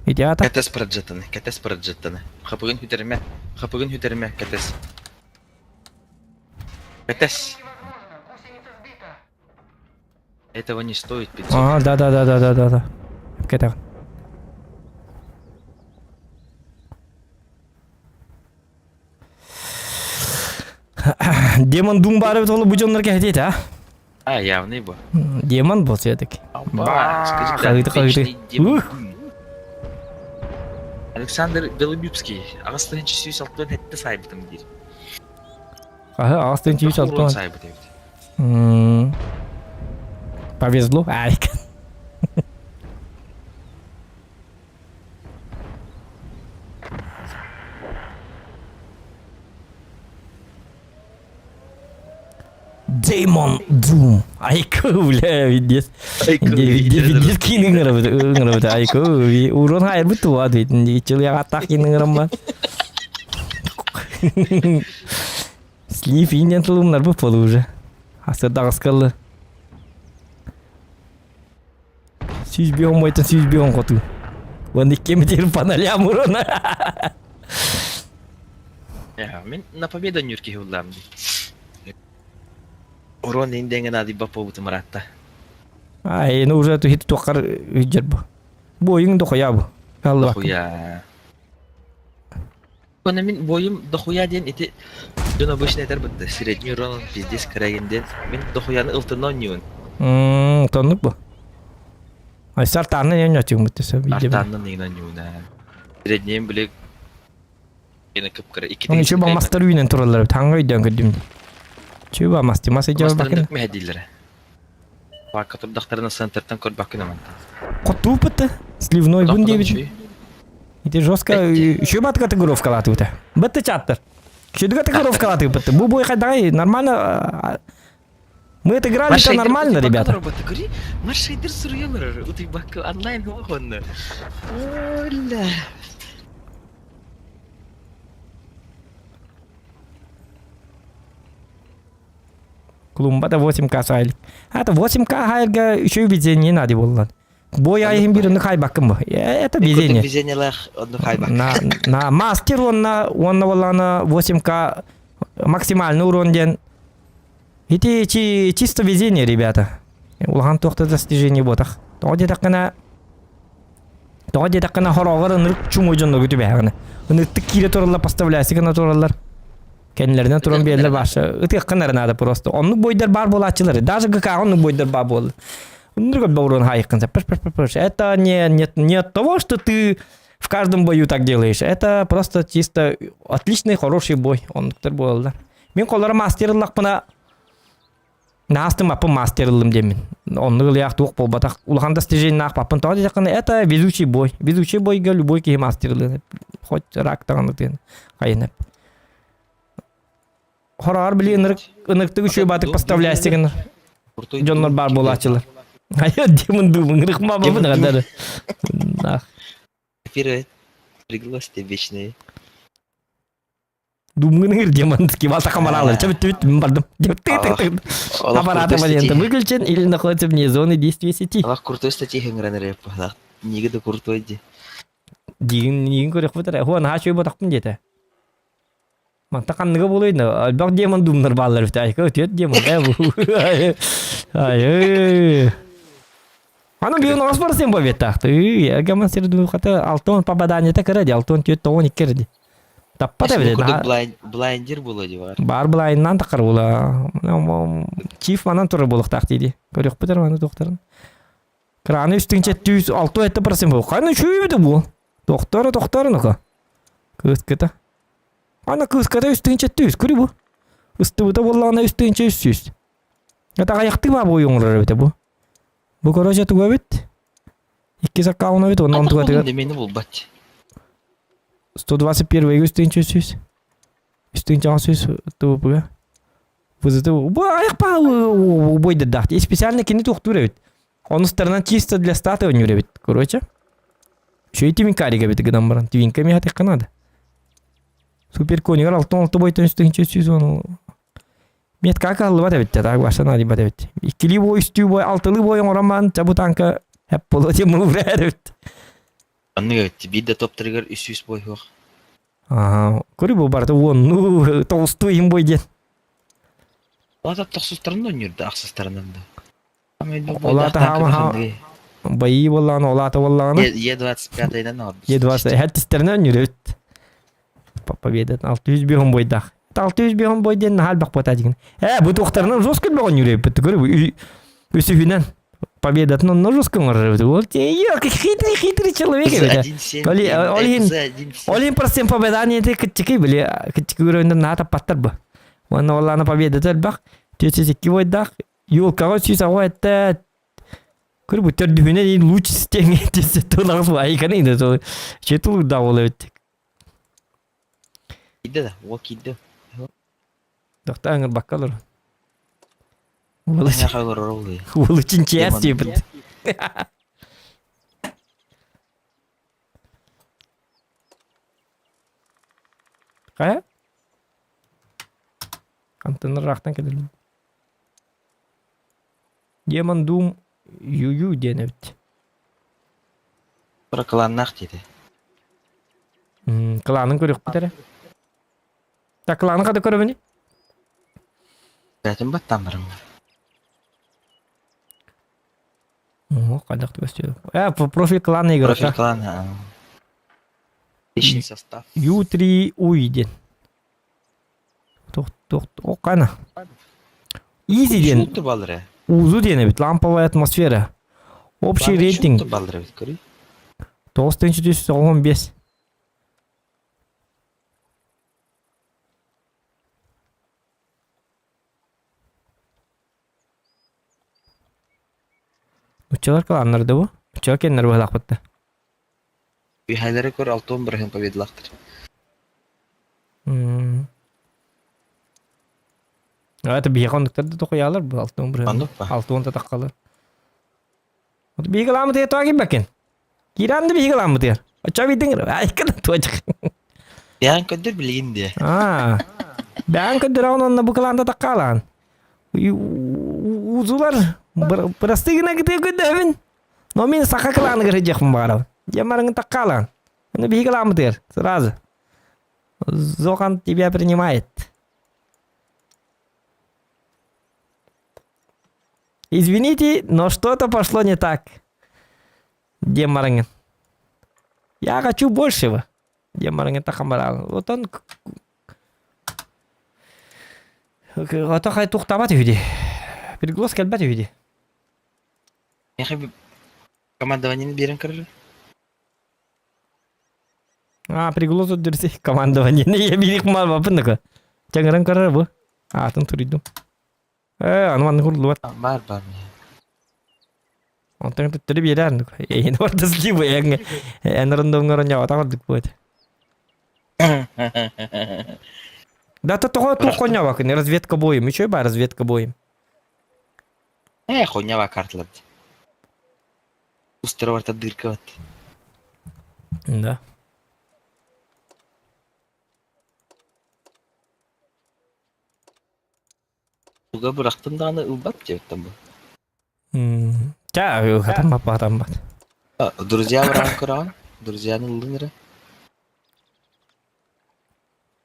Идиата. Кэтес проджеттаны, кэтес проджеттаны. Хапыгын хүтерме, хапыгын хүтерме, кэтес. Кэтес. Этого не стоит 500. Ага, да, да, да, да, да, да, да. Кэтэх. Демон Дум бары толы бу дьоннор кэһэтиэтэ, а? А, явный бу. Демон был все-таки. Опа, скажи, да, Хаҕыты, хаҕыты. вечный демон. Ух! Александр Белолюбский, аҕыс тыһыынча сүүс алтыан сэттэ саайбытым диир. Аһы, аҕыс тыһыынча үс Урон алтыан. саайбыт эбит. М, Повезло. Ай. Демон Doom. Айку, бля, видец. Видец киин ыҥырабыт, ыҥырабыт. Айку, урон хайырбыт туа дейт. Чылыяға аттақ киин ыҥырам Слив инен тылымнар бу полу уже. Асырдағыскаллы. 105 мойтон 105 хоту. Вон икки метр паналям урона. Мин на победу нюрки уллам ди. Урон индеңен ади бапобутум ыраатта. Ай, ну уже хит туоххар үддер бу. Бу ойуң дохуя бу. Алла Дохуя. Оны мин бойум дохуя диэн ити дьон обычно этэр бытты. Средний урон пиздец кырагын диэн. Мин дохуяны ылтына онньуун. Тоннук бу. Ай сартаанна ньоньотуҥ бутты Артааннан игин онньуун. Среднийин били кene кыпкыра. Икки Оны чүба мастар үйүнен тураллар таңга өйдөн көрдүм. Чүба масты мас жабы бакын. Мехедилere. Бакка турдахтарына центртан көрбаккын аманта. Коттуу бытты. Сливной бун диэбит. Ити жестко еще бат категоровка латыбыта. Бытты чаттыр. Еще категоровка латыбыты. Бу бой хайдай нормально. Мы отыграли это нормально, ребята. Маршайдер суруялар. Утый бакка онлайн хоонна. Оля. Клумба да 8К сайл. А это 8К хайга еще и везение надо было. Бой айым бир ну хайбакым бу. Это везение. Везениелах одну хайбак. На на мастер он на он на на 8К максимальный урон ден. Ити чи, чисто везение, ребята. Улахан туохта достижение ботах. Тоҕо диэтэххинэ тоҕо диэтэххинэ хороҕор ынырык чуму дьонноргу түбэһэҕинэ. Ыныктык киирэ тураллар, поставляйся гына тураллар. Кэннилэринэн туран биэрэллэр баша. Ытыаххын надо просто. Оннук бойдар бар буолааччылары. Даже ГК оннук бойдар бар буолла. Ынырык урон хайыккын. Это не, не, не от того, что ты в каждом бою так делаешь. Это просто чисто отличный, хороший бой. Оннуктар буолаллар. Мин коллара мастер ыллахпына Наастым аппын мастер ыллым диэммин. Оннук ылыах туох буолбатах. Улахан достижение наахпаппын. Тоҕо диэтэххинэ, это везучий бой. Везучий бойга любой киһи мастер ылыан. Хоть рак даҕаны тыын хайынап. Хороҕор били ынырык ыныктык үчүгэй баатык поставляйся гынар. Дьоннор баар буолааччылар. Айа демон дуу ынырык мабабын гадары. Нах. Эфиры пригласьте вечные. Думгын демонский валта камаралар. Чөбүт түбүт мин бардым. Ты ты ты. Аппарат абонента выключен или находится вне зоны действия сети. Алах крутой статьи хыңран рэп. Ниге да крутой ди. Дигин нигин көрөх бутар. Хуан ха чөй ботақпын дете. Манта қанныга болойын. Альбақ демон думнар баллар бит. Айка өтет демон. Э бу. Ай. Ай. Аны биир оҕус барсын победтаахты. Гаман сир хата алтон попаданиета кыра ди, алтон түөрт тоҕон икки ди. Таппат эбит. Блайндер була ди бар. Бар блайннан тақар була. Чиф манан турар буолуохтаах дии. Көрүөхпүт эрэ маны туохтарын. Краны үстүнчэ түс алты этте процент бу. Каны үчүгэй бу. Тохтор тохтор нука. Кыыскыта. Ана кыыската үстүнчэ түс күрү бу. Ыстыбыта буоллаҕына үстүнчэ үс сүүс. Атаҕайахтыы баа буойу оҥорор эбитэ бу. Бу короче тугу эбит? Иккис аккаунт эбит, онно онтугатыгар Мени булбат. 121 үстүнчэ 300. Үстүнчэ 600 ТВП. Вызыты бу аяқпа убойдырдаах. И специально кини туохтуур эбит. Онустарынан чисто для статы ойнуур эбит, короче. Үчүгэй твинкарик эбит гынан баран. Твинка миэхэ надо. Супер конигар 66 бойтон үстүнчэ 310 Мет как аллыбат эбит так башта надибат эбит. Иккилии бой, үстүү бой, алтылыы бой оҥоромаан чабу танка хэп боло диэн муҥур эбит. Оннук эбит. Биир да топтарыгар үс бой суох. Аа, көрү бу барыта уоннуу тоҕустуу иһин бой диэн. Олата тохсустарын да ойнуурда, ахсыстарынан да. Олата хаама хаама байыы буоллаҕына, олата буоллаҕына. Е25-ынан оҕорбут. Е20 хэттистеринэн ойнуур эбит. Победа 605 бойдаах. 605 бой диэн наһаа элбэх буотаа дигин. Ээ, бу туохтарынан жестко элбэх ойнуур эбиппит. Көрү үсүһүнэн победатын онно жестко оҥорор эбит. Вот хитрый хитрый человек эбит. Оли Олин процент победание ты кытчыки били кытчыки өрөндө наһаа таппаттар бу. Уонна оллаана победата элбэх. 402 бойдаах. Юлкаҕа 108 этте Көр бу төрдүһүнэн ин луч стеҥ тисе тулаҕыс айканы ин то четул да ол эбит. Киирдэ да, уол киирдэ. Тохтоо ыҥырбакка олор. Уолу чинчиэс диэбит. Хайа? Антон ыраахтан кэлэлин. Демон Doom Ю-Ю диэн эбит. Кылааннаах диэтэ. Кылаанын көрүөхпүт эрэ. Так кылааны хата көрөбүн? Бээтин баттаан баран. О, хайдах көстүө. Профиль клана игрока. Профиль клана. Личный состав. Ю3 Уй диэн. Туох туох окана. Изи диэн. Узу диэн эбит. Ламповая атмосфера. Общий рейтинг. 9415. Уччалар кылааннар да бу. Уччалар кэннэр быһалаахпытта. Үһэлэри көр алтон бырыһын победилахтыр. Это биһиэхэ оннуктар да тохуйаалар бу алтон бырыһын. Оннук ба. Алтон татаххалар. Вот биһиги ламытыгар тоҕо киирбэккин? Киирэн да биһиги ламмытыгар. Оччо бидиҥ айкын туочук. Бэйэҥ көрдөр билигин диэ. Аа. Бэйэҥ көрдөрөҕүн онно бу кылаанда таккаалаан. Узулар просты гына кытыы көрдөһөбүн. Но мин саха кылааныгар сылдьыахпын баҕарабын. Дьэ барыҥын таккаалаан. Аны биһиги ламмытыгар сразу. Зохан тебя принимает. Извините, но что-то пошло не так. Диэн бараҥҥын. Я хочу большего. Диэн бараҥҥын тахан бараҕын. Вот он Ото хай тухтаабат үһү дии. Приглас кэлбэт үһү дии. Миэхэ командованиены биэрэн көрөр. А, приглас үрдүрси командованиены я биирик мал бапын Чаҥыран көрөр бу. Аатын туруйдум. Ээ, аны маннык уруллубат. Баар баар. Онтон төттөрү биэрээр эйин ордос дии бу эҥ эн рандомҥар онньоҕотох ордук буот. Да то тоҕо туох хонньообаккын разведка боем үчүгэй баар разведка боем. Ээ, хонньоба карталар. Устара барта дырка бат. Да. Туга бырахтым даҕаны ылбат диэбиттэн бу. Ча, хатаммат хатаммат. Друзья быраҕан көрөҕүн? Друзьяны ыллын эрэ.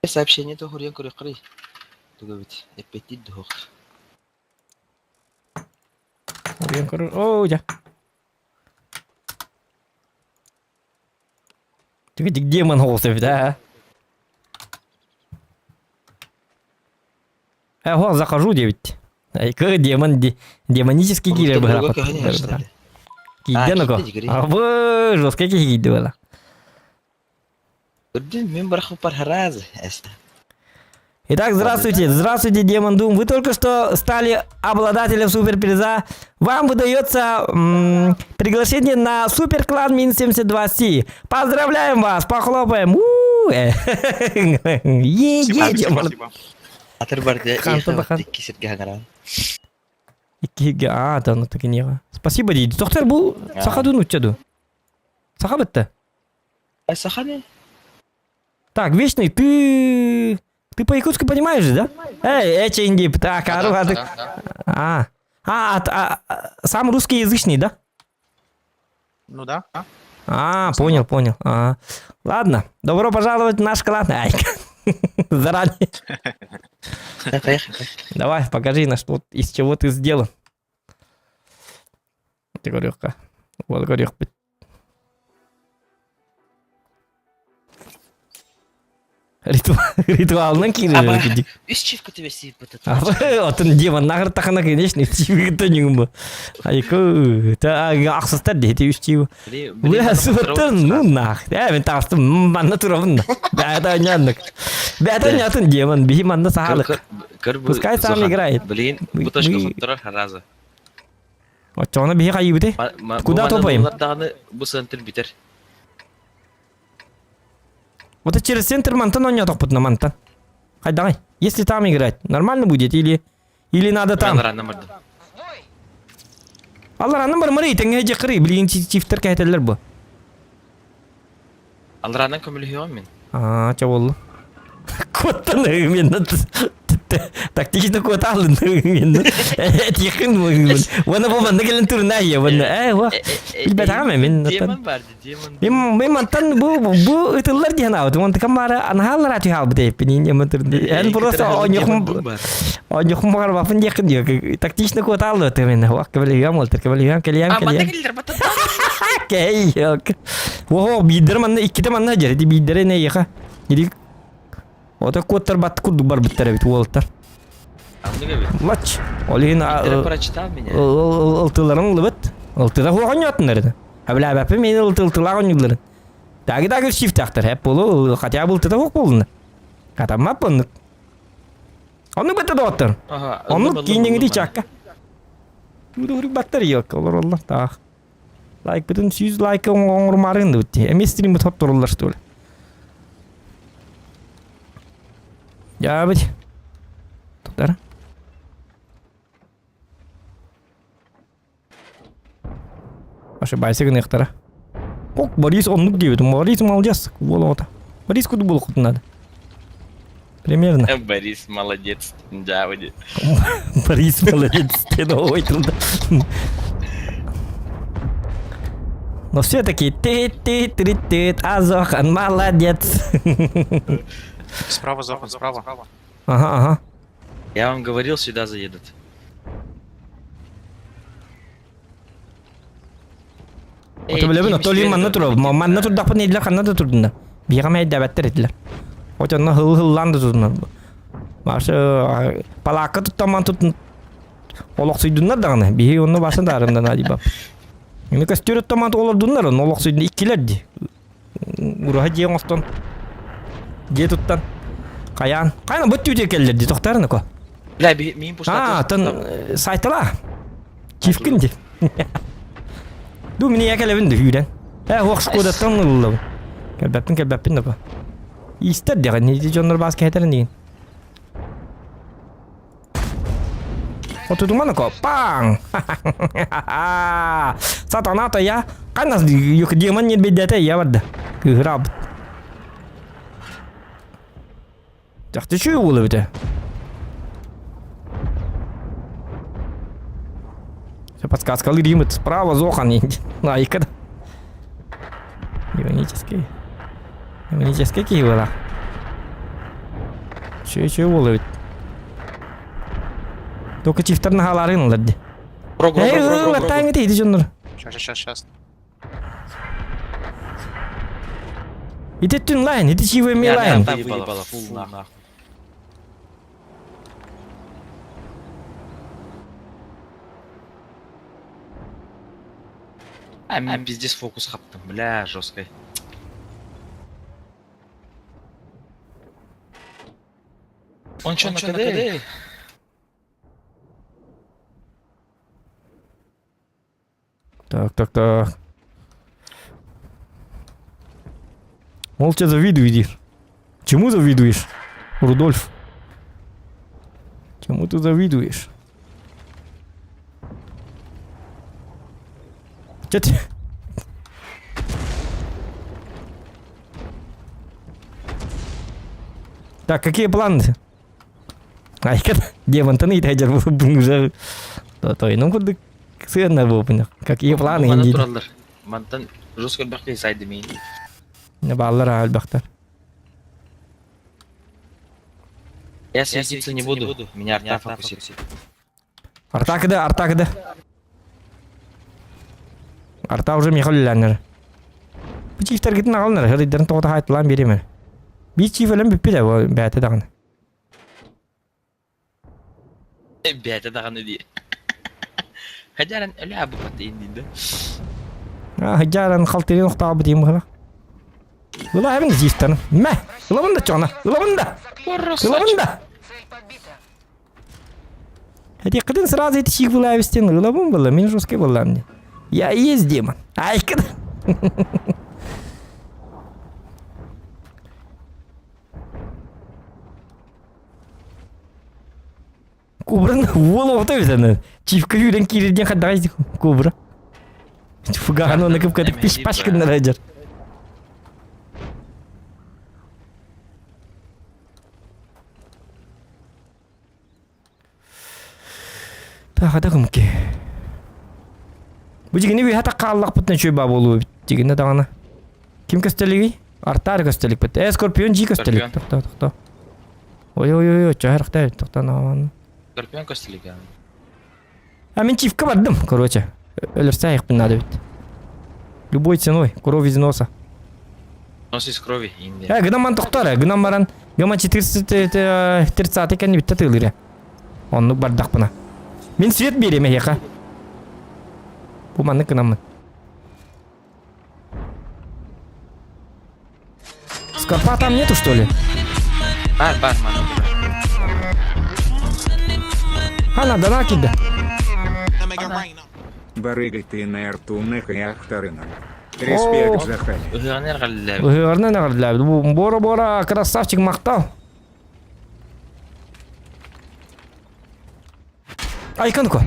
Сообщение тоһуруйан көрүөххэрий. Туга эбит? Эппэттиир дуһуох. Уруйан көрөр. Оо, дьэ. Ты демон голос да? Э, захожу, девять. Айка демон, демонический киирэр быһааппат. Киирдэн око. Абы, жестко киирди была. Көрдүм, мин барахпар харазы. Итак, здравствуйте, здравствуйте, Демон Дум. Вы только что стали обладателем суперприза. Вам выдается приглашение на суперклан Мин 72 Си. Поздравляем вас, похлопаем. Е, Демон. Атыр бар Хан. Икки сиргэ хагаран. Иккиге, а, да, ну так не. Спасибо, дейді. Тоқтар, бұл саха ду нучча ду? Саха бітті. Ай саха не? Так, Вечный, ты... Ты по-якутски понимаешь же, да? Эй, эченди, так, ару, а ты... А, сам русскоязычный, да? Ну да. А, понял, понял. А, ладно, добро пожаловать в наш клан. Ай, заранее. Поехали. Давай, покажи на что, из чего ты сделан. Ты говорю, вот говорю, Ритуалынан киирэр. Үс чивка түбэсии бытыт. Отын демон нагыр тахана конечно, чивгитен югум. Айку, та ахсыстар дети үс чив. Бля, суттан, ну нах. Э, мен тастым, манна турабын. Бәда няннык. Бәда нятын демон, би манна сахалык. Пускай сам играет. Блин, бу точка хоттарар харазы. Очоны би кайыбыты. Куда топаем? Бу центр битер. Вот через центр мантан он не на мантан. Хай давай. Если там играть, нормально будет или или надо там? Алларанын бар мыры итеңге жакыры, билген чифтер кәйтелер бу. Алларанан көмөлү мен. А, ча болду. Коттан мен тактично кот алдын мен. Тихин Вона бу манна келен турна я вона. Э, ва. Билбет ага мен. Демон барды, демон. Мен мен мантан бу бу ытыллар диэн аут. Мон тыкамара анхаллар ати хал бит пинин я мантыр. Эн просто оньохум оньохум бар бафын якын дия. Тактично кот алды ты мен. Вак кебелегем олтыр кебелегем келем А, келем. манна келдер бата. Кей. Ого, бидер манна икките манна жер. Ди бидер не яха. Иди. Ота коттар бат курдук бар биттер бит уолтар. Лач. Олин прочитал меня. ылтыларын лыбыт. Ылтыда хуаган ятыннар. Абла бапы мен ылтылтылаган юлларын. Таги дагы shift тактыр. Хеп болу, хотя бы ылтыда хук болуну. Катамап бұны. Оны бітті доттыр. Оны кейіннен чакка. Удуру баттар yok. Olur Allah так. Лайк бүтүн 100 лайк оңгормарын битти. Эми стрим топ турулар что ли. Я бит. Токтар. Ошибайся гынықтара. Ок, Борис оннук диэбит. Борис молодец. Буолоҕото. Борис куду буолуоххутун надо. Примерно. Борис молодец. Да, выйди. Борис молодец. Ой, трудно. Но все такие ты ты ты ты Азохан молодец. Справа, Зохан, справа. Ага. Я вам говорил, сюда заедут. Ото билэбин, ото ли манна турар. Манна турдахпын эдилер, ханна да турдунда. Биэҕэ мэйдээбэттэр этилэр. От онно хыл-хыллаан да турдунар. Башы палаакка туттаман тут олохсуйдуннар даҕаны. Биһи онно басын даарымдан адибап. Эми көстөр оттаман олордуннар, онно олохсуйдун иккилер ди. Ураһа дьиэ оҥостон. Дьиэ туттан. Хайаан. Хайна бу түүтэ кэллэр ди тохтарына ко. Бля, мин пуста. А, тан сайтала. Чифкин ди. Ду мини якелебин ди хүрен. Э, хуох шкодаттан ыллабын. Кэлбэппин кэлбэппин да Истер дигэн не дьоннор бас кэһэтэрин деген. Отудумана ко паң. Сатаната я. Канас юк демон не бедете я барда. Кыграб. Жакты чүй болу бите. Все подсказка римит справа Зохан. Лайка. Демонический. Демонический киевала. Чүй чүй болу бит. Только чифтер нахаларын олар. Рогу, Эй, рогу, рогу, рогу. тайм ити жоннор. Сейчас, сейчас, сейчас. Ити түн лайн, ити чивы ми лайн. Выебала, фу, нахуй. А, мен пиздец фокус хаптым, бля, жесткой. Он чё, на КД? Так, так, так. Молча завидуешь. Чему завидуешь, Рудольф? Чему ты завидуешь? Че ты? Так, какие планы? Айка, демонтан итәҗер уже тойның курдук сыанна буупунах. Какие планы Мана инди? тураллар. Мантан жестко бәхти сайды мин. Не баллар албахтар. Я светиться не буду. Меня арта фокусит. Артакыды, артакыды. Арта уже Михаил Бу чифтергитин аҕалнар, хырыйдарын тоҕото хаайтылаан биэримэр. Биир чиф өлөн бүппүтэ бэйэтэ даҕаны. Бэйэтэ даҕаны дии. Хадьаран өлө абыппат иннинде. Хадьаран халтырын охтаабыт им быһыла. Ыла эбин чифтарын. Мэ! Ылабын да чоҕна! Ылабын да! Ылабын да! Этиэххитин сразу эти чиф ылаабистен ылабын была, мин жесткий буоллаам дии. Я и есть демон. Айкын! Кобраны уол оҕото эбит аны. Чивка сүүрэн киирэр диэн хардаҕай кобра. Фугаһын уонна кып-кытык пиш-паш гыннара сылдьар. Таахата кымки. Бу дьигини үөһэ хааллахпытына үчүгэй баа буолуо эбит. Дьигинэ даҕаны. Ким көстөлүгүй? Артаар көстөлүкпүт. Э, Скорпион жи көстөлүк. Тохто, тохто. Ой, ой, ой, ой, чаһарахтай, тохтон аан. Скорпион көстөлүк. А мен чивка бардым, короче. Өлөрсө надо бит. Любой ценой, кровь из носа. Нос из крови, инде. Э, гынан ман тохтор, гынан баран, гынан 430 кэнни бүтте тыылыра. Оннук бардахпына. Мин свет биэриэм эһиэхэ. Бу маннык гынаммын. Скорпа там нету, что ли? Бар, бар, мана. Хана, дана кида. Барыга ты на арту нехай ахтарынан. Респект за хали. Ыһыаҕын эрҕэллээбит. Ыһыарынан эҕэрдэлээбит. Бора-бора, красавчик махтал. Айканко.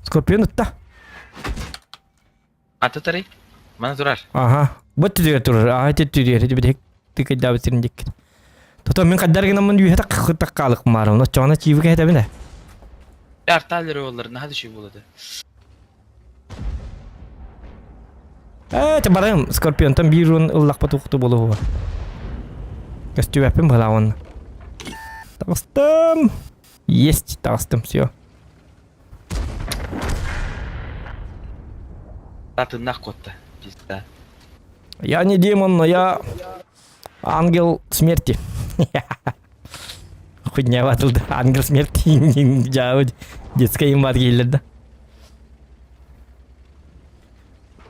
Скорпион ытта. Аты тарый. Мана турар. Аха. Бу түдүгэр турар. Аха ити түдүгэр. Ити битик тыкайдаабыт сирин диккит. Тото мин хаддар гынаммын үөһэ таккаалык маарым. Оччоҕуна чиибы кэһэтэбин ээ. Арталлер оллар наһаа да үчүгэй буолуо этэ. Ээ, барым Скорпионтан биир уон ыллахпыт ухту буолуо. Көстүбэппин быһалаабын. Таҕыстым. Есть, таҕыстым, все. Татыннах куотта. Пизда. Я не демон, но я ангел смерти. Хуйня батылды. Ангел смерти. Жабы детская им бар келдер да.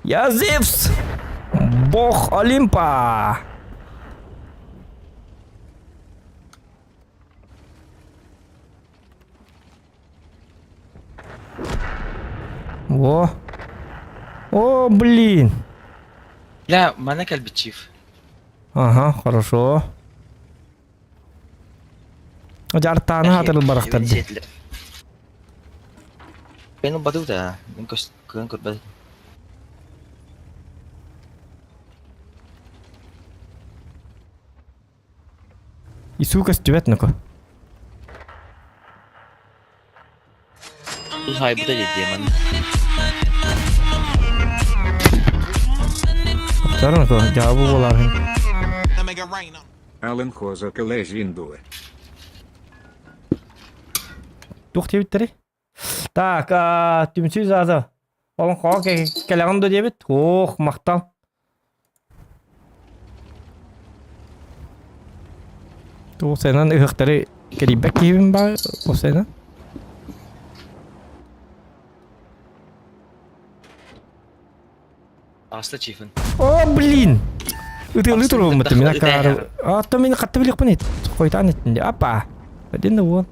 Я Зевс! Бог Олимпа! Во! О, блин! Бля, мана кэлбит чиф. Ага, хорошо. Дьартааны хатырыл барахтар дии. Мен ылбатым да, мин кыан көрбөт. Ису көстүбэт нуку. Хайбыта дии ман. Тохтор нуку, дьаабы буолаархын. Ален Хоза Калезиндуэ. Туох диэбиттэрий? Так, түмсүү зааза. Олоҥхоҕо кэлэҕин да диэбит. Ох, махтал. Туосайынан ыһыахтары кэрийбэт киһибин баар уопсайынан. Аста чифин. О, блин! Ытыалыы турбуммут мин акаары. Ата мин хатта билиэхпин ит. Хойутаан иттин дии. Апа. Один да уол.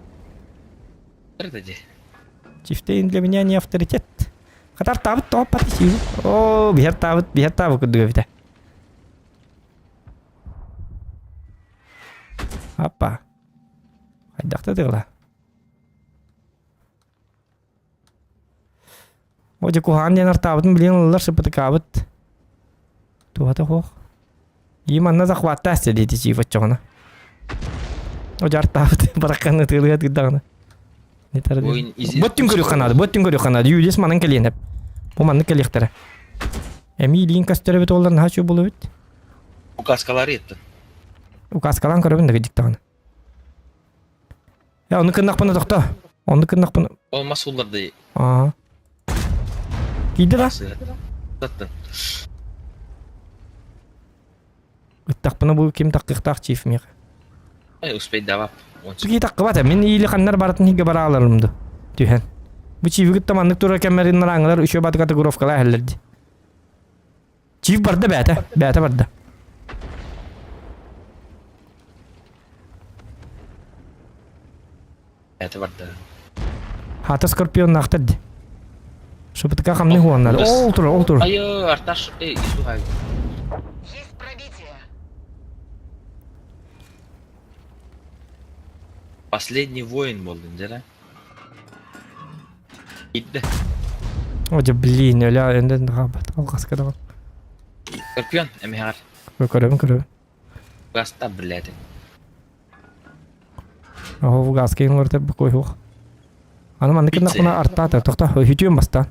Чифтейн для меня не авторитет. Хатар таабыт тоҕо патисиу. О, биһэр таабыт, биһэр таабыт курдук эбитэ. Апа. Хайдахта тыгыла. О, дьэ куһаҕан диэн артаабытын билигин ыллар сыппытыкаабыт. Туһата суох. Ии манна захваттаас диэти чииф оччоҕуна. О, дьэ артаабыт баракканы тыалыга тыырдаҕына. Боттүн көрүөх ханаады, боттүн көрүөх ханаады. Юлис манан кэлиэн эп. Бу маннык кэлиэхтэрэ. Эми илиин көстөрөбүт оллар наһаа үчүгэй буолуо эбит. Указкалары еттин. Указкалаан көрөбүн да кыдьыктаҕына. Я ону кыннахпына тохто. Ону кыннахпына. Ол мас улларды. Аа. Киирди да? Таттын. Ыттахпына бу ким таккыхтаах чиф миэхэ. Эй, успей давап. Кии таккыбата. Мин иили ханнар барытын хигэ барааларым ду. Түһэн. Бу чивигит таманнык тура кэммерин нараңылар үчү баты категоровкалаа хеллерди. Чиф барда бээтэ. Бээтэ барда. Бээтэ барда. Хата скорпионнаахтар ди. Шупытка хамны хуаннар. Ол тур, ол тур. Айы, арташ, эй, исухай. Есть пробитие. Последний воин болдун, дера. Итте. О, блин, өлө энден хабат. Алгаска да. Скорпион, эмихар. Көрөбүн, көрөбүн. Гаста, блядь. Оһо гаска иҥордор букой хуох. Аны маннык гыннахпына артаата тохто үтүөм бастаан.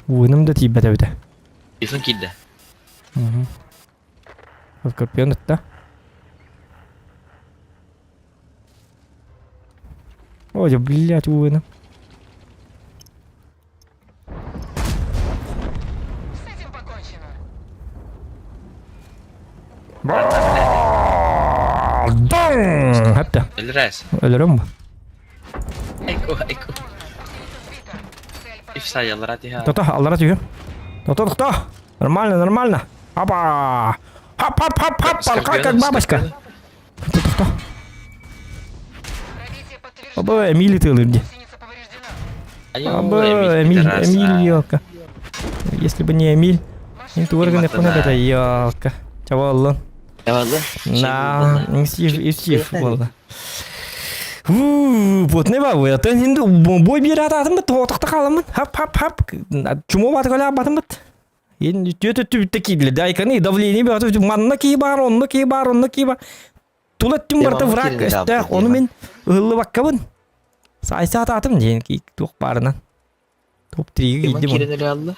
Уунум да тиийбэт эбитэ. Телефон киирдэ. Скорпион ытта. Ой, блядь, уйна. С этим покончено. Дong! Hatta. Өлөрөөс. Өлөрөм бу. Айку, айку. Цель If сайаллара тиха. Тото, аллара түһүм. Тото, тото. Нормально, нормально. Апа! Хап, хап, хап, хап, полка как бабочка. Тото, тото. Пробитие подтверждено. Оба, Эмили тылыр ди. Гусеница повреждена. Оба, Эмиль, Эмиль, елка. Если бы не Эмиль, не органы это елка. Чаваллан. Чаваллан. На, исив, исив, болла. Вот не ба, это енді бой бері ататым бит, отықта қаламын. Хап, хап, хап. Чумо баты көля батым бит. Енді төті түбітті киді, дайканы давление бер, манна ки бар, онна ки бар, онна ки бар. Тула түн барта враг, өстәк, оны мен ыллы баккабын. Сайса ататым дейін ки туқ барынан. Топ триге кийдим. Кирен алла.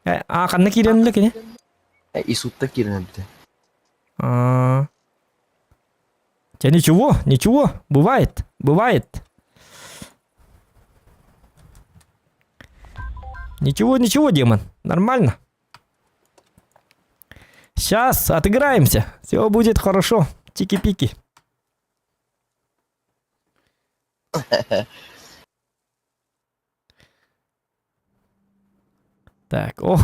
А, қанна киренлі кене? Исутта кирен А. Тебя ничего, ничего, бывает, бывает. Ничего, ничего, демон, нормально. Сейчас отыграемся, все будет хорошо, чики-пики. Так, о,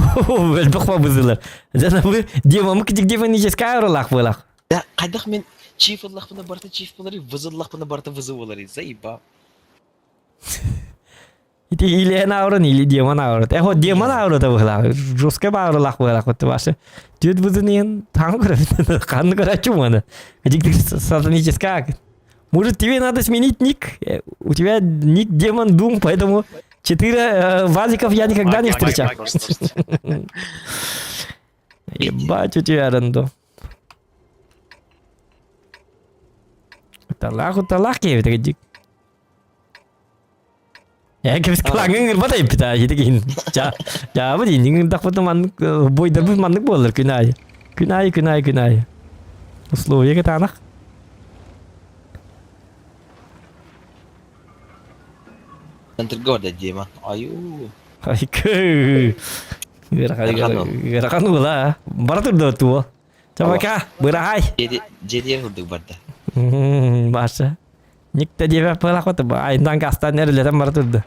элбэх бабызылар. Жана бу демамы кичик демоническая аралах буолах. Да, хайдах мен чиф ыллахпына барта чиф болар, выз ыллахпына барта вызы болар, заеба. Ити или эн аурын, или демон аурыт. Эхо демон аурыта быһылаах. Жестко баурылах быһылаах вот ваши. Түөт бызын иһин таң көрөбүт. Ханны көрөчү маны. Кичик сатаническая. Может, тебе надо сменить ник? У тебя ник Демон Дум, поэтому 4 вазиков я никогда не встречал. Ебать у тебя рандом. Уталах, уталах киэбит кыдьык. Ээ кэбис кылааҥҥын ыҥырбат эбиппит аа ити киһин. Дьаабы дии, ыҥырдахпытына маннык бойдарбыт маннык буоллар күн аайы. Күн аайы, күн аайы, күн аайы. Условия кытаанах. Центрга барда Дима. Аю. Айкы. Ыарахан уола. Бара турда туо. Табака, быраһай. Дьиэтигэр курдук барда. Баша. Никто диэбэт пылахпыт, айынан гастан эрилэтэн бара турда.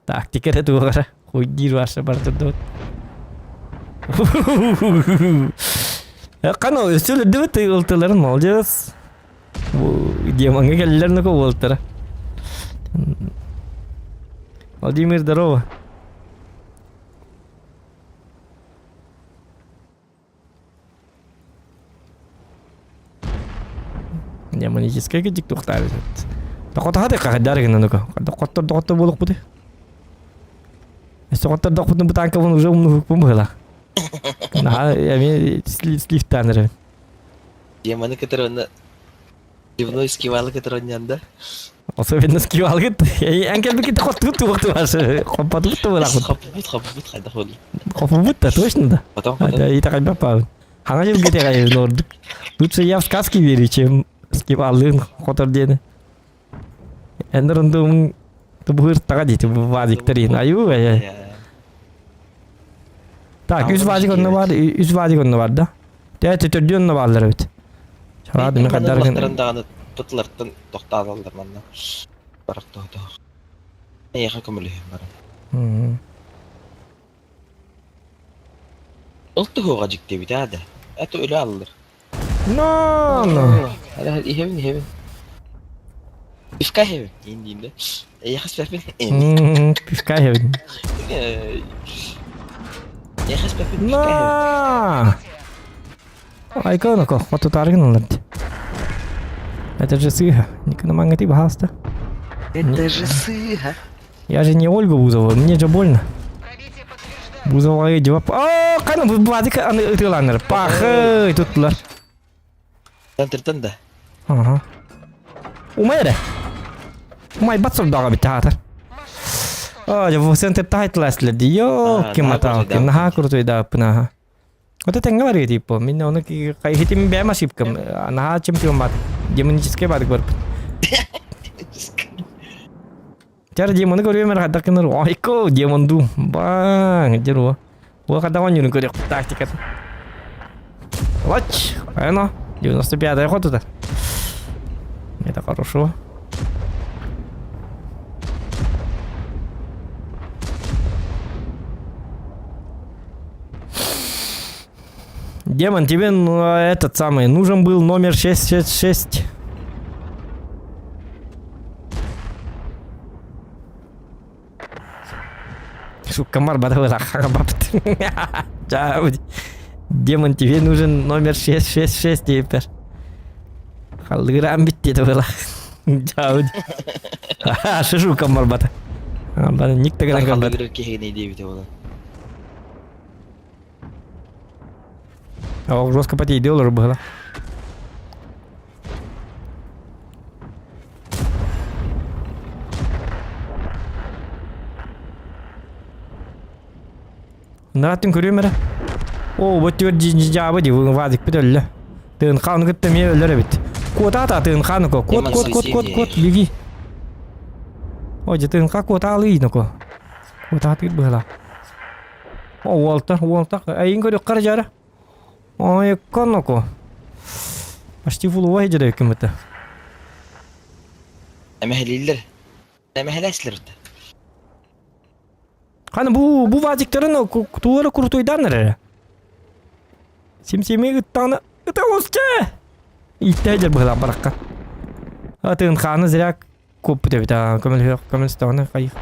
Тактика эрэ туох эрэ. Хуйдиир Баша бара турдубут. Кана өссө өлөрдүбүт ылтыларын молодец. Бу демоҥҥа кэллилэр нука уолтара. Владимир, здорово. Демоническай кыдьык туохтаабыт. Тохотоһо хайдар гынан нука. Доқоттор доқоттор буолукпут. Өссө хоттордохпутун бытаанкабын уже умнуһукпун быһыла. Наһаа эми слифтаан эрэбин. Демоны кытары онно дневной скивалы кытары онньоон да. Особенно скивалгыт. Эн кэлбиккит хоттубут туохтубаш. Хоппатыбыт да буолаахпыт. Хоппупут, хоппупут хайдах буолла. Хоппупут да, точно да. Потом, потом. Итэҕэйбэт паабын. Хаҥа дьылга итэҕэйэбин ордук. Лучше я в сказки верю, чем скиваллыын хотор диэни. Эн рандомун тубуһур таҕа диэти вазиктар иһин. Аю, ай. Так, үс вазик онно бар, үс вазик онно бар да. Тэ төрдү онно бааллар эбит. Чаҕаа дымы хаддар гын. даҕаны тутулартан тохтаалаллар манна. Барах тоһотоох. Эйиэхэ көмөлөһүм баран. Ол туһуоҕа дьиктибит аа да. Это өлө аллар. No, no. Иһэбин, иһэбин. Пивка иһэбин. Иин да. Эйиэхэ спэпин. Пивка иһэбин. Эйиэхэ спэпин пивка иһэбин. Айка оноко, хотутааргын ыллард. Это же сыыһа. Никона маңгати баһааста. Это же сыыһа. Я же не Ольга Бузова, мне же больно. Бузоваҕа дьыбап. Оо, қана Владик аны ытыаланнар. Пахы, туттулар. Центртан да. Ага. Умай эрэ. Умай бат сордоҕо бит таатар. Оо, дьэ бу центр тахайтылаастылар дии. Йоо, ким атаал, наһаа крутой дааппын аха. Вот это тэҥҥэ типа. Мин ону хитим бэйэм ошибкам. Наһаа чемпион бат. Демонический бадык барбыт. Чар демоны көрүөм эрэ хайдах гынар ойко демон дуу баң дьэр уо уо хайдах оонньуурун көрүөх тактикатын Лач ано 95-я ход это хорошо Демон, тебе ну, этот самый нужен был номер 666. Сука, комар бабт. Демон, тебе нужен номер 666 теперь. Халыгыран битти было. Шишу комар бата. Ник таган комар. Киһини диэбитэ буолан. О, жестко потей доллар было. Нараттын көрүөм эрэ. Оо, бу түөр дьаабы дии, вазик бит өллө. Тыын хааны кытта эмиэ өлөр эбит. Куотаата тыын хааны ко. Куот, куот, куот, куот, куот, беги. О, дьэ тыын ха куотаалыы ноко. Куотаатыыр быһыла. О, уолта, уолта. Эйин көрүөххэ эрэ дьара. Ой, коноко. Почти фулуа дьэрэ киммитэ. Эмэһэлииллэр. Эмэһэлээсилэр Ханы бу бу вазиктарын туулары курутуйдан эрэ. Симсими ыттаҕына ыта оҕусча! Ииттэ дьэр быһылаах барахха. Атын хааны зря куоппут эбит аа көмөлөһүөх көмөлөстөҕүнэ хайых.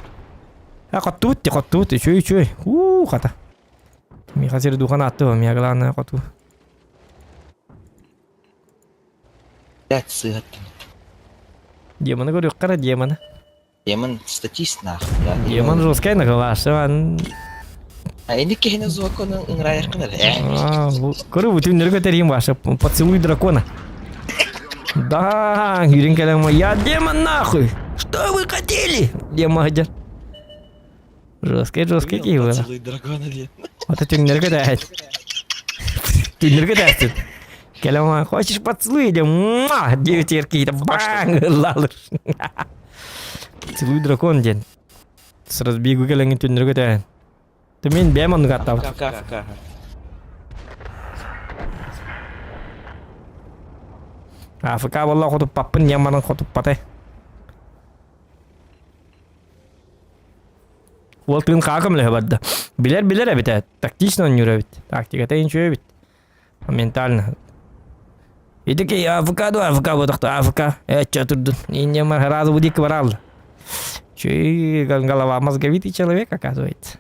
А хоттубут ти хоттубут үчүгэй үчүгэй. Уу хата. Миха сир духан атты мия главное хоту. Блядь, сыһаттым. Демоны көрүөххэ демоны. Демон статист нах. Демон жесткай нагалашы. А инник киһини зуоккону ыҥыраайаххын эрэ. Көрү бүтүннөрү көтөрүм баша. Поцелуй дракона. Да, юрин кэлэн я демон нахуй. Что вы хотели? Демон дьэр. Жесткий, жесткий киһи было. Поцелуй дракона диэн. Вот түҥнэргэ көтөөт. Түҥнэргэ көтөөт. Кэлэн хочешь поцелуй диэн муа диэбит киһитэ баң ыллаалыр. Поцелуй дракон диэн. С разбегу кэлэҥҥин түннэргэ көтөөһүн. Ты мин бэйэм оннук аттаабыт. АФК буолла хотуппаппын диэн баран хотуппатай. Уол тыын хаа көмөлөһө барда. Билэр билэр эбит ээ. Тактично оонньуур эбит. Тактиката үчүгэй эбит. Ментально. Ити ки АФК дуо АФК буотахта АФК. Э чё турдун. Инне мар сразу будик барал. Чуй голова мозговитый человек оказывается.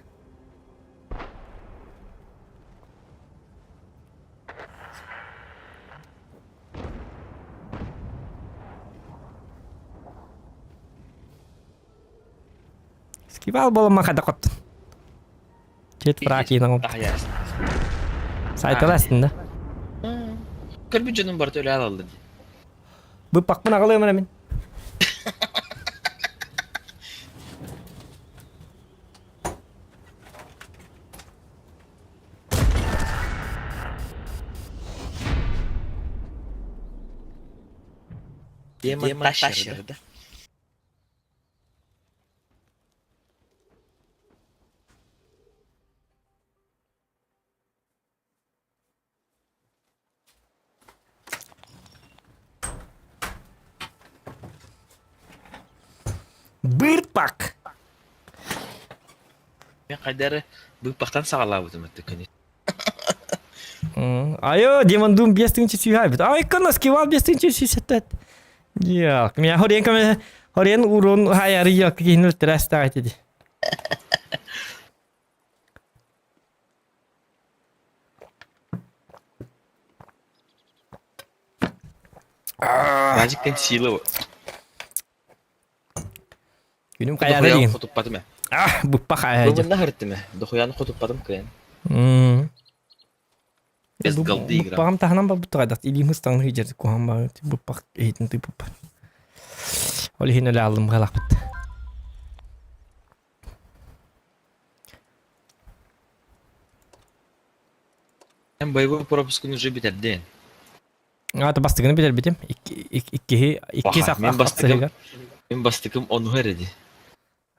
Скибал буолан хата хоттун. Чет фракиынан Сайталастын да. Көрбүт дьонум барыта өлө алаллар дии. Быппакпын аҕалыам эрэ мин. Тема тащер, да? Быырпак. Мен хайдары быыппахтан саҕалаабытым өттө күнү. Айо, Демон Дум 5000 сүүһайбыт. Ай, кына скивал 5107. Yok, мен хорен көмө хорен урон хаяры yok кихин өлтөрәстәг диди. Мажиктен сила. Күнүм каяры деген. Хотуппатым. А, буппа каяры. Бүгүн нахырттым. Дохуяны хотуппатым кыйын. Без голды игра. Буппагам таһынан барбыт тугайдат. Илиим ыстаҥын хыдьар куһан бар. Буппак иһитин тыппыппар. Ол иһин өлө аллым халахпыт. Эн боевой пропускун уже бүтэрдин. Аата бастыгыны бүтэрбитим. Иккиһи икки сах Мен бастыгым. Мен бастыгым онуһа эрэди.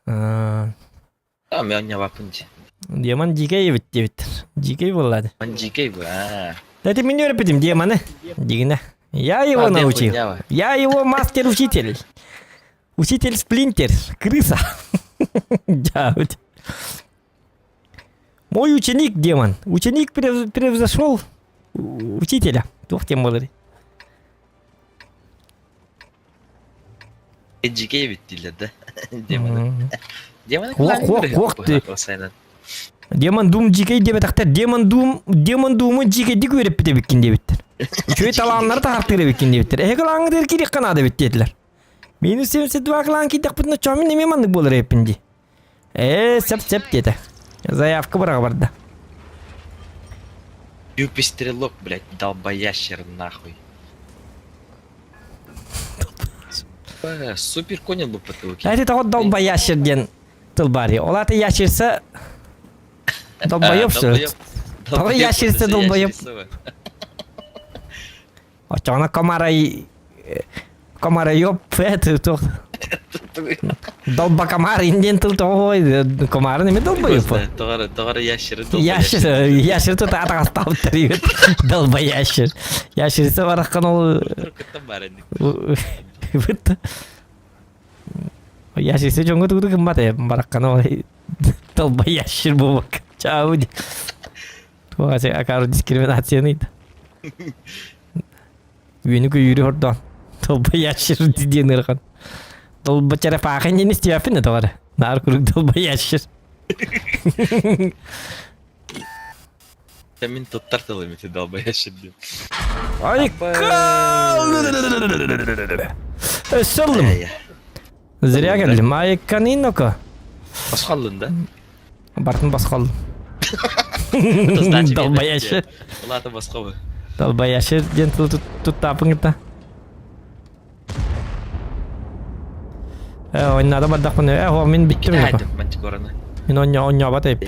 А мен анньабаппын дии. Демон дикэй эбит диэбиттэр. Дикэй буоллаады. Он дикэй бу, аа. Да ты меня репетим, демоны. Дигинэ. Я его научил. Я его мастер-учитель. Учитель Сплинтер. Крыса. Дядь. Мой ученик, демон. Ученик превзошел учителя. Туох тем болар. Дикэй эбит дииллэр да. Демоны. Демоны Куох, куох, куох ты. Демон Дум дикэй диэбэтэхтэр. Демон Дум, Демон Думу дикэйдик үөрэппит эбиккин диэбиттэр. Үчүгэй талааннары таһартыыр эбиккин диэбиттэр. Эһиги лааҥҥытыгар киириэххэ наада эбит диэтилэр. Минус 72 кылаан киирдэхпитинэ чоомин эмиэ маннык буолар эбиппин дии. Ээ, сөп-сөп диэтэ. Заявка быраҕа барда. Юпи стрелок, блядь, долбоящер нахуй. Супер конин был потолки. Эти того долбоящер диэн тыл баар. Ол аата ящерса долбоеб сөт. Того ящерса долбоеб. Оччоҕуна комарай комарайоп это туох долбакамар диэн тыл тоҕо комарын эми долбоеб. Тоҕо тоҕо ящеры Ящер ящер тут атаҕастаабыттар үгүт долбоящер. Ящерица бараххан ол быт Ящерса дьоҥҥо тугу гыммат ээ бараххан ол долбоящер буолбакка. Чаау Туох акаары дискриминацияны Үөнү көйүүрү хордоон. Долбоящер диэн ыарахан. Долбо черепаха диэн истиэппин да тоҕо Наар куруук долбоящер. Мин туттар тылым ити долбоящер диэн. Ай Өссө ыллым. Зря кэллим. Айыкканыйноко. Босхоллун да? Бартын босхоллун. Долбоящер. Улаата босхо Долбоящер диэн тылы туттаапын кытта. Э, ойнаада бардахпын. Э, о, мин бүттүм. Мин онньо онньообат эп.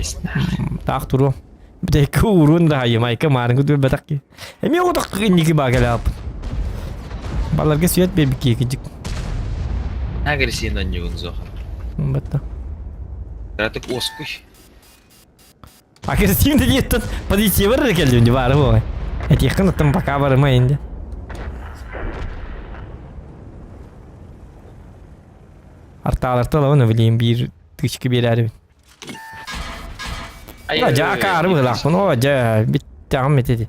Таах туруом. Бүтэйкэ ууруун да майка маарыҥы түбэтэх ки. Эмиэ оҕотох инники баа кэлээппин. Баларга свет биэрбикки кидьик. Агрессия ньугун зоха. Батта. Кыратык уоскуй. Агрессивный диэттэн полиция бар эрэ кэллим ди баары буолай. Этиэххин оттон пока барыма инде. Артааларта олабын билиим биир тычка биэрээрибин. Дьэ акаары быһылаахпын оо дьэ бүттэҕим ити.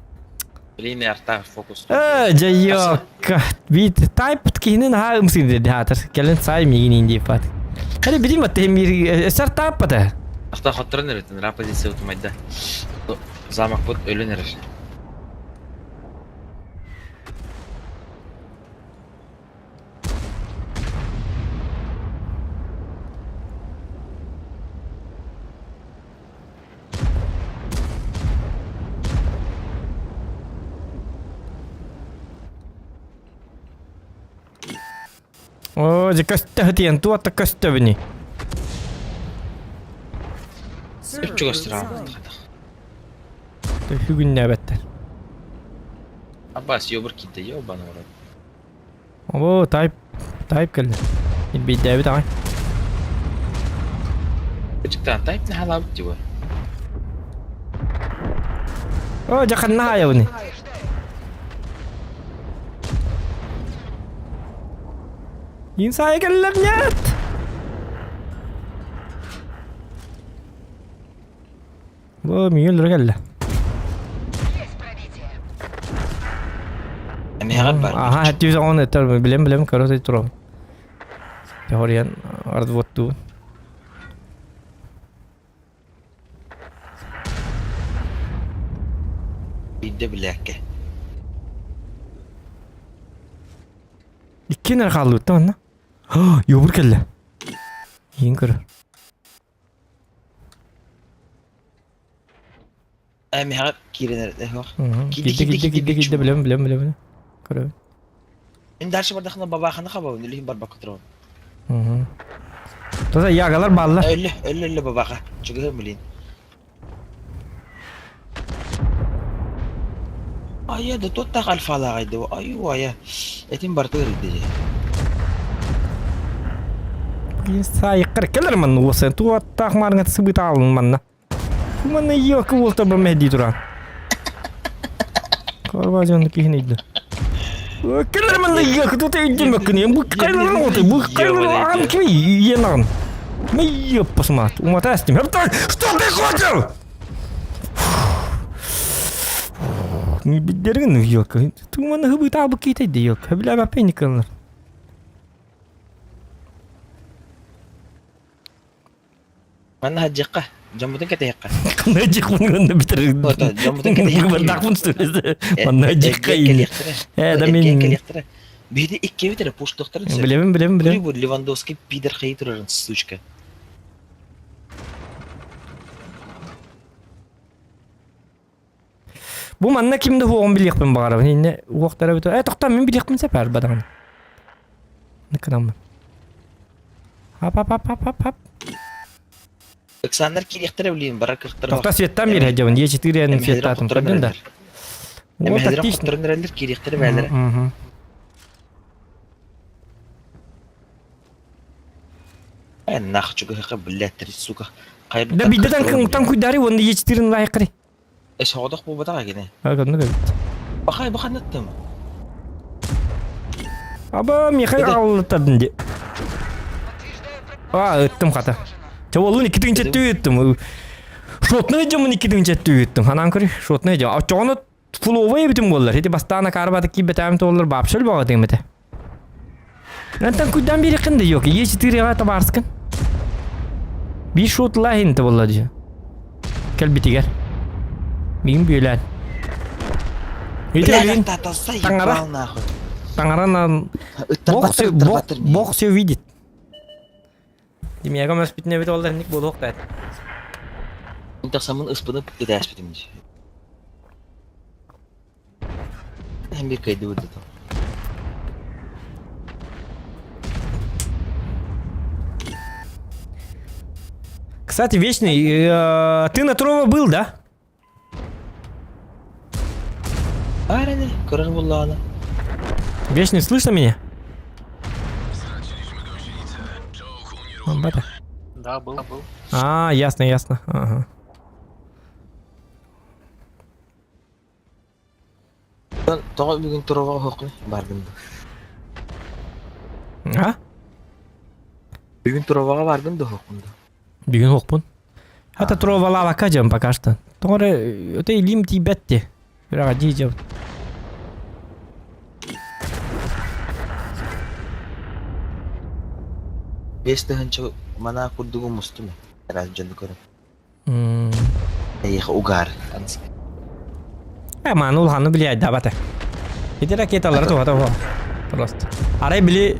Блин, артаах фокус. Э дьэ ёкка бит тайп киһини наһаа ымсыыр диһаатар. Кэлин сай миигин индииппат. Хали билим аттыһым биир эсэр тааппата. Ахта хотторон эрэтин ра позиция утумайда. Замокпут өлөн эрэр. Оо, дьэ көстө сытыйан, туох да көстөбүнүй? Server Чугас group assigned. Бүгүннээбэттэр. Аббас, ёбур киирдэ, ёбаный в рот. Оо, тайп, тайп кэллэ. Илбийдээбит аҕай. Кычыктаан тайп наһаалаабыт дии бу. Оо, дьэ ханна хаайабыный? Инсайа кэллэр нет! Бу миигин өлөрө кэллэ. Есть пробитие. Эмиэҕэр бар. Аха, түс оҕон этэр, билем билем көрө турам. Теориан ардвоттуун. Биирдэ билээккэ. Иккиэн эрэ хааллыбыт да манна. Йобур кэллэ. Иин көрөр. Эмиэҕэр киирэн эрэ суох. Киирдэ киирдэ киирдэ киирдэ билэм билэм билэм. Көрөбүн. Мин дальше бардахына бабааханы хабабын, илиһин барбакка турабын. Тоса ягалар бааллар. Өллө, өллө өллө бабаха. Чугаһым билин. Айа да туттах альфалааҕай да айуу айа. Этим барыта ыарыйда дии. Сайыккар келер манна уосан туаттаах маарыҥа сыбытаалын манна. Манна йока уолта бу мэһдии туран. Корба дьон киһини ыйда. Келер манна йока тут өйдөмөккүн бу кайлар оты бу кайлар ан кими иенагын. Мы ёппасмат. Умата с ним. Что ты хотел? Не биддерин ёлка. Туманы хыбыта бу кейтейди ёлка. Биле пеникалар. Манна хаджакка, дьоммутун кэтэһиэххэ. Манна дьиэхпин бүтэр. Дьоммутун кэтэһиэххэ. Бардахпын сөйлесе. Манна дьиэххэ. Кэлиэхтэрэ. Э, да мин кэлиэхтэрэ. Биһиги иккибит эрэ пуштуохтарын сөп. Билэбин, билэбин, билэбин. Бу Левандовский пидор хайы турарын, сучка. Бу манна ким да хуоҕун билиэхпин баҕарабын. Инне уохтара бүтэ. Э, тохтоо, мин билиэхпин сөп аар бадаҕын. Ныкынаммын. Хап хап хап хап хап хап. Александр кириэхтэрэ билиин барар кыахтара. Тохтоо светтан биир дьабын. Е4 эн светтаатым көрдүн да. Вот Эмэһэлэрин отлично. хотторон эрэллэр киириэхтэрэ бээлэрэ. Мгм. Э, нах чугаһыха блядь, сука. Да бидде таҥ куйдари уонна Е4 лайкари. Соҕотох буолбатах кини. Оннук эбит. Бахай баханаттым. Аба Михаил аллаттадын ди. А, ыттым хата. Чэ олун икки тыгынча түйүттүм. Шотный дьомун икки тыгынча түйүттүм. Ханан көрү, шотный дьом. Очоҕону фуловой эбитим буоллар. Ити бастаана карбата киирбэтээм туоллар баапшыл баҕатыым этэ. Антан куйдан биэриэххин да yok. Е4-ға табаарскын. Биир шотлаа иһинтэ буолла дии. Кэлбитигэр. Миигин бүөлээн. Ити өлүүн таҥара таҥаранан Бог все, Бог, Бог все видит. Димияга мөспүтүнэ эбит оллар инник буолуох да. Тахсаммын ыспыны ытааспытым дии. Эн биир кыайдыбыт да Кстати, Вечный, ты на Трова был, да? Аараны, көрөр буоллаҕына. Вечный, слышно меня? Бата. Да, был, был. А, ясно, ясно. Ага. Тоҕо бүгүн туруга оһоххун бардым А? Бүгүн Туроваҕа бааргын да оһохпун да? Бүгүн оһохпун. Хата Туровалаабакка дьон пока что. Тоҕо эрэ өтө илиим тиийбэт дии. Үрэҕэ дии дьон. 5000 манаа курдугу мустум араас дьону көрөн. Эйиэхэ угаар. Э, мааны улаханы билиайдаабата. Ити ракеталары туһата уһа. Просто. Арай били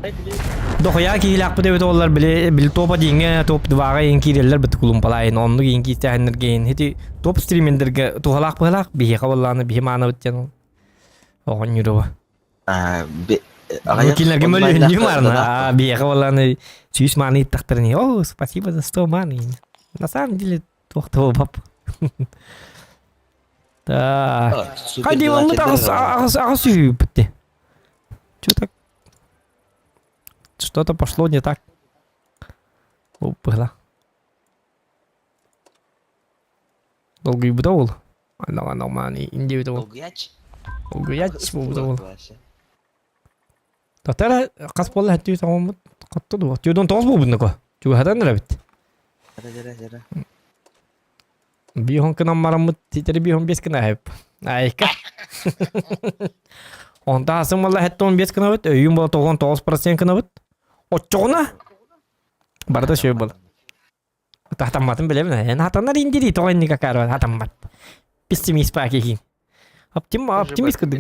дохуя киһилээхпит эбит оллар били били топа диҥҥэ топ дваҕа иин киирэллэр бит кулумпалаайын оннук иин киистэһэннэргэ ити топ стримендергэ туһалаах быһалаах биһиэхэ боллааны биһи маанабыт диэн оҕонньуруба. Кинилэргэ мөлүйүннүү марна биһиэхэ боллааны сүүс мааны ыттахтарыни о спасибо за 100 маны на самом деле туох да буолбап Так. Хайди оннут аҕыс аҕыс аҕыс үһү Что так? Что-то пошло не так. Было. Долгуйбута ол. Анна индиэбит ол. Долгуяч. Долгуяч буолбута ол. Татара хас буолла хэттүү тоҕоммут хотто дуо? Түөдөн тоҕус буолбут нако. Чугаһатан эрэбит. Жара жара. Биһон кынан мараммыт титери биһон бес кына хайып. Айка. Онта асым болла хетте 15 кынабыт, өйүм бола 99% кынабыт. Оччоҕуна барыта сөй бол. Тахтамматын билэбин. Эн хатанар индири тоҕо инника карва хатаммат. Пессимист пакихин. Оптим оптимист курдук.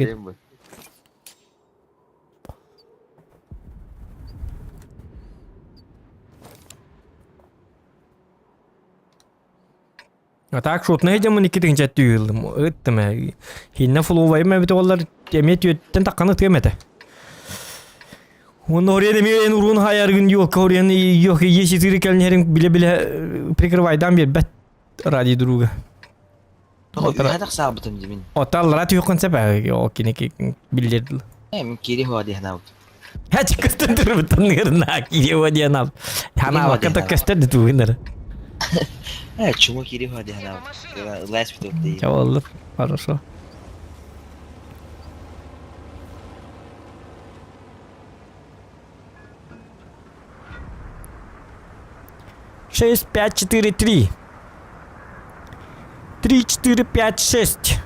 А так шутнай дьоммун икки тыһыынча түһүллүм ыттым ээ. Хиннэ флувайым эбит олар эмиэ түөттэн тахханы ытыам этэ. Уонна ориен эмиэ эн уруун хайаргын ёлка ориен ёх е4 кэлнэрин биле-биле прикрывайдаан биэрбэт ради друга. Үһэ тахсаабытым димин. Оталлара түһүккүн сөп ээ о киники биллердил. Эм кири хуа диһнаабыт. Хачы көстөн турбуттан нырна кири диэн Ханаабакка да көстөр да тугунар. Э, чума кири хуа диһнаабыт. Лас бит Ча болду. Хорошо. Шесть, пять, четыре, три. Три, четыре, пять, шесть.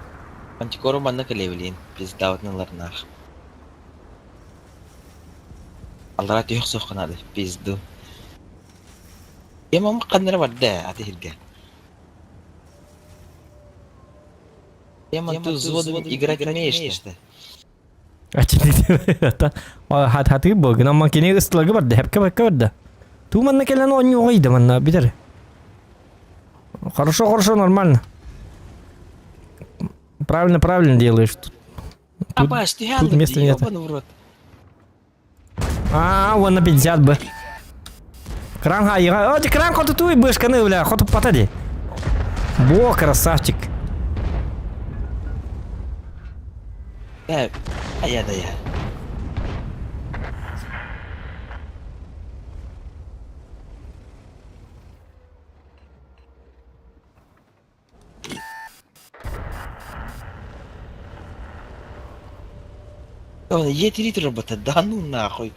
Антикору манна кэлэбилиин, пиздабытын ыларнаах. Аллара түһэх суохха наада, пизду. Кем омук ханнара барда аты иһиргэ. Тема ты взводом играть умеешь-то? Хатыы буолгун, амма кини ыстыларга барда, хэпкэ бакка барда. Туу манна кэлэн оонньууга ыйда манна бүтэр. Хорошо, хорошо, нормально. Правильно, правильно делаешь. Тут, Абаш, ты тут места нет. в рот. А, вон на 50 бы. Кран хайыга. О, кран хоту бышканы, бля, хоту патади. Во, красавчик. Э, а я да я. Он Е3 робота, да ну нахуй.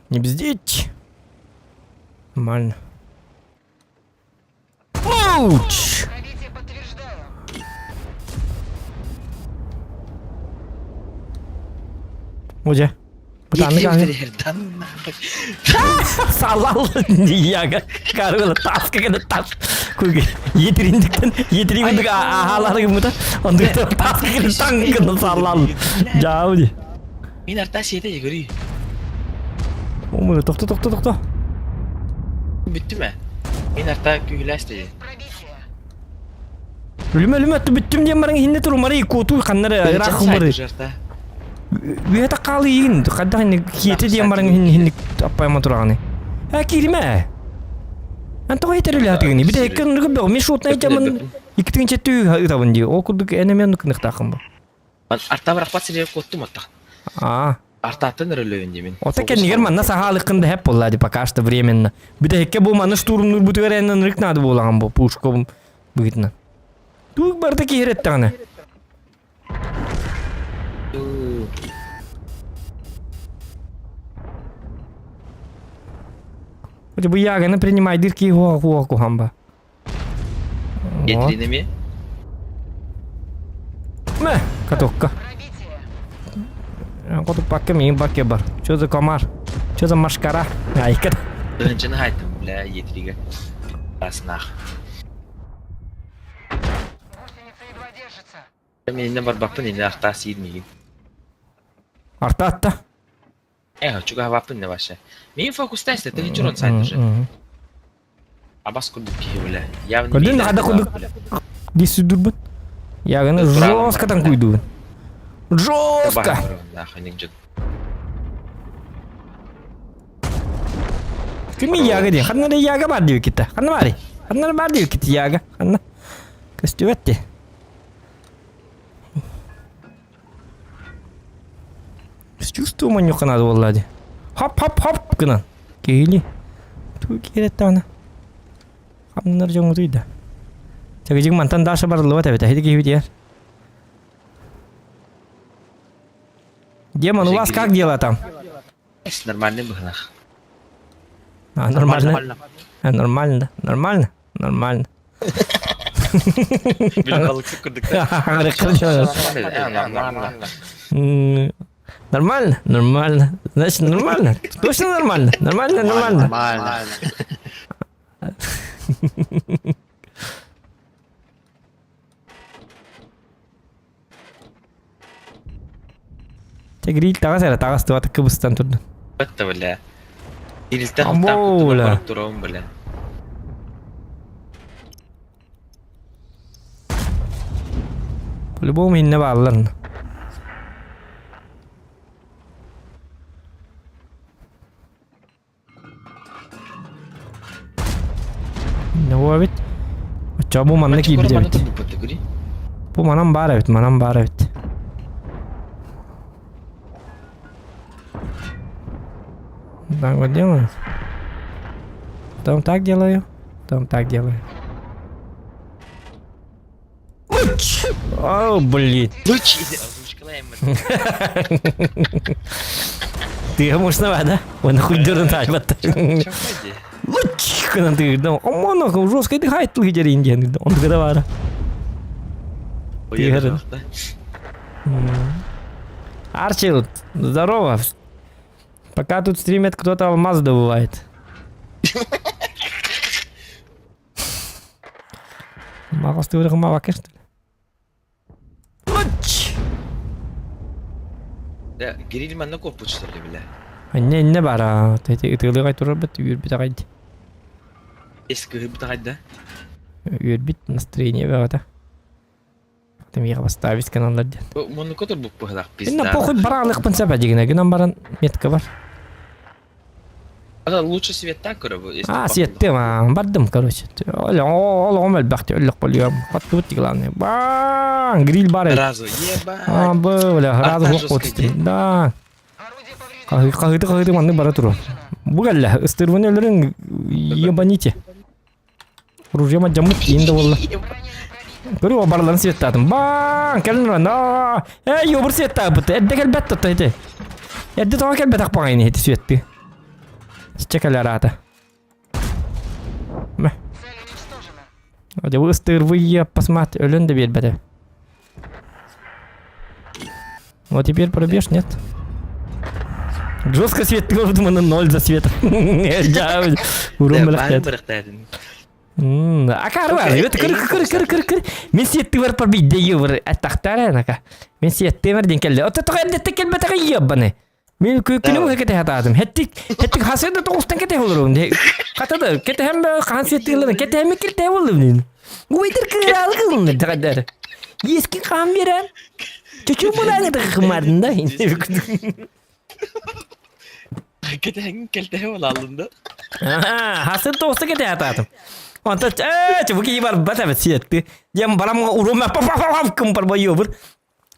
Не бздеть. Нормально. Оуч! Пробитие подтверждаю. Одя. Е3 да ну нахуй. Салал яга. Карыла таска гына тас. Күге етриндиктен етриндик ахалары гымыта. Онды таска гына таң гына салал. Жауди. Мин арта сиэтэ егори. Омы тохто тохто тохто. Бүттү мэ? Мин арта күүһүлээс дии. Пробитие. Үлүмэ үлүмэ бүттүм диэн баран иһинне туру мари куту ханнары ыраах хумары. Үһэ таqqаалы иин хадда хинни киэти диэн баран иһин иһинник аппайма тураганы. Ә кириме. Ан тоҕо хитер үлэхатыгыни. Бите эккен нургу бөҕ ми шутнай жамын иккитин четүү ытабын дии. Ол курдук энемен нукныхтаахын бу. Арта барахпат сиригэр куоттум оттах. Аа. Артааттан өрөлөбүн диэмин. Ота кэннигэр манна сахаалыккын да хэп буолла ди пока что временно. Бите экке бу маны штурмнуур бутугар эннен рык надо буолаган бу пушком быгытынан. Туг барда киһирэттэҕинэ. Бу яганы принимайдыр ки хуа хуа кухамба. Гетринами. Мэ, катокка. Хоту пакка миин бакке бар. Что за комар? Что за машкара? Айка. Тыһынчаны хайтым, бля, етриге. Аснах. Гусеница едва держится. Мен инне барбаппын, инне ахтаа сиир миигин. Арта атта. Э, чугаһабаппын инне вообще. Миин фокустай истэ, тыһынчы урон сайт уже. Абас курдук киһи, бля. Явно Көрдүн хада курдук дии сүдүрбүн. Яганы жестко танкуйдубун. Жестко! Кими яга дии? Ханна эрэ яга баар диэбиккит Ханна баарый? Ханна эрэ баар диэбиккит яга? Ханна? Көстүбэт дии. Чувствую манньуха надо буолла дии. Хоп-хоп-хоп гынан. Киһили. Туу киирэттэҕинэ. Хамнар дьоҥҥутуй да. Чэгидьик мантан Даша барыллыбат эбит. Эһиги киһибит Демон, у вас как дела там? Нормальный быһылах. А, нормально. А, нормально, да? Нормально? Нормально. Били балыксы курдук. Нормально. Нормально? Нормально. Значит, нормально. Точно нормально? Нормально, нормально. Нормально. Чэ, гриль таҕас эрэ, таҕас туата кыбыстан турдун. Бэтте бля. Грильтен Амбо, бля. турабын бля. По-любому иннэ бааллар. Иннэ эбит. Оччо бу манна киирбит эбит. Бу манан баар эбит, манан баар эбит. Так вот делаю. Потом так делаю, потом так делаю. О, блин. Ты можно, да? Он хуй дурн тайбат. Луч, кынан ты, да, омоно, жестко дыхает тул хидер индиан, он гадавара. Арчил, здорово. Пока тут стримит, кто-то алмаз добывает. Мағас ты маваке, что ли? Луч! Да, гриль манна коппут что ли, бля? Не, не бара. Ытыылыгай турар бит, үөрбүт аҕай. Эс кыһыбыт аҕай да? Үөрбүт настроение бөҕөтө. Там поставить каналлар диэн. Муннука турбук быһылах Инна пизда. похуй бараалыхпын сөп дигинэ гынан баран метка бар. Ата лучше свет так көрө А, сиэттим, а, бардым, короче. Ол элбэхти өллөх болуом. Хаттыбыт главное. Баң, гриль бар эбит. Сразу, ебать. А, бля, сразу Арта хуох жестко куттум. Да. Орудие повреждено. Хаһыты хаһыты маннык бара туру. Бу кэллэ, ыстырбын өлөрүн ебаните. Ружьем отжаммыт киин да буолла. Көрү барларын светтаатым. Баң, кэлин уран. Эй, ёбур светтаабыт. Эрдэ кэлбэт тотто ити. Эрдэ тоҕо кэлбэтэх баҕайын ити светти. Чэ кэлэр аата. Мэ. Цель уничтожена. Дьэ бу ыстырвый посмотри, өлөн да биэрбэтэ. Вот теперь пробьешь, нет? Жестко свет на ноль за свет. Урон бырахтаат. Акар бар, өт кыр кыр кыр кыр кыр. Мен сиэтти бар пробить дейі бар аттахтара нака. Мен сиэтти бар ден келди. Ота тоҕо эрдэтте келбэтэҕэ ебаны. Мен күнүм кете хатаатым. Хеттик хеттик хасыда тоҕустан кете олорум. Хата да кете хем хаан сиэтти ыллана кете хем килте боллум. Уйдыр кырал кылын тагдар. Ески хаан берен. Чучу мунага да хымардын да. Кете келте ол алында. Хасын тоҕуста кете хатаатым. Онта э бу ки бар бата сиэтти. Дем барам урум па па па кым бар бойобур.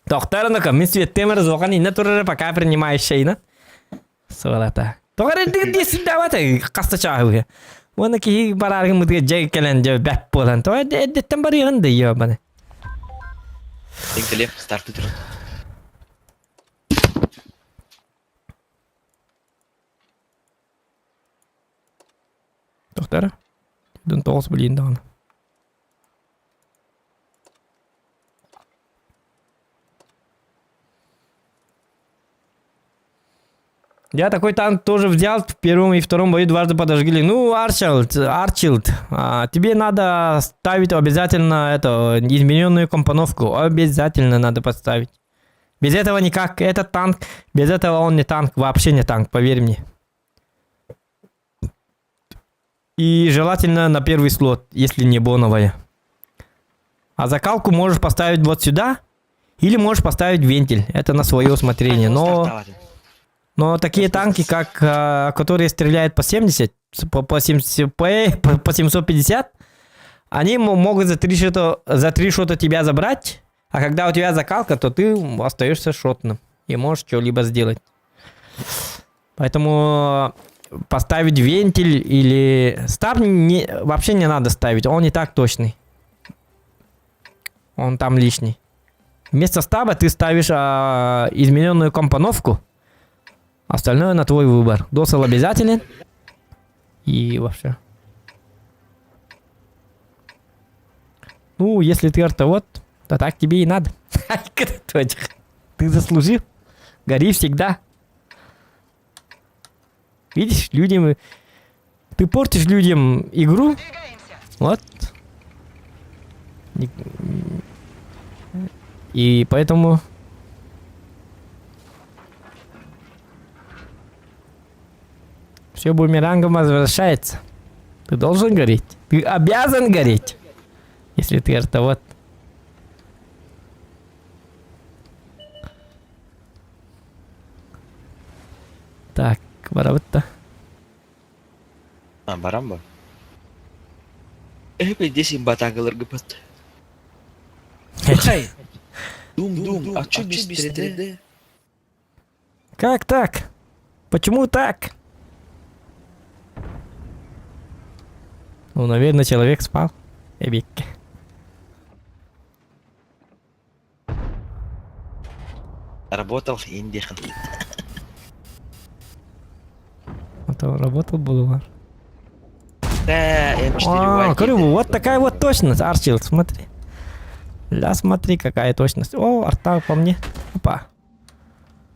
Доктор, мен светтемер зоқан инна турары пока принимающийна. Солата. Тоғар эддиг десин давата каста чаахы. Оны ки бараргын мытыга жай келен жа бәп болан. Тоғар эддеттен бар ягын да ебаны. Теңкеле старты турат. Тохтар. Дын тоҕус билиин даҕаны. Я такой танк тоже взял в первом и втором бою дважды подожгли. Ну, Арчилд, Арчилд, тебе надо ставить обязательно это, измененную компоновку. Обязательно надо поставить. Без этого никак. Этот танк, без этого он не танк, вообще не танк, поверь мне. И желательно на первый слот, если не боновая. А закалку можешь поставить вот сюда, или можешь поставить вентиль. Это на свое усмотрение. Но такие танки, как, которые стреляют по 70, по 70, по 750, они могут за три шота тебя забрать, а когда у тебя закалка, то ты остаешься шотным и можешь что-либо сделать. Поэтому поставить вентиль или стаб не, вообще не надо ставить, он не так точный. Он там лишний. Вместо стаба ты ставишь измененную компоновку. Остальное на твой выбор. Досыл обязателен. И вообще. Ну, если ты артовод, то так тебе и надо. Ты заслужил. Гори всегда. Видишь, людям... Ты портишь людям игру. Вот. И поэтому... Все бумерангом возвращается. Ты должен гореть. Ты обязан гореть. Если ты артовод. Так, барабытта. А, барамба. Здесь им батагалар гыпат. Хай. Дум-дум, а чё без 3D? Как так? Почему так? Ну, наверное, человек спал. Эбикке. Работал индихан. А то работал булуар. Да, М4 А, говорю, вот такая вот точность, Арчил, смотри. Ля, смотри, какая точность. О, арта по мне. Опа.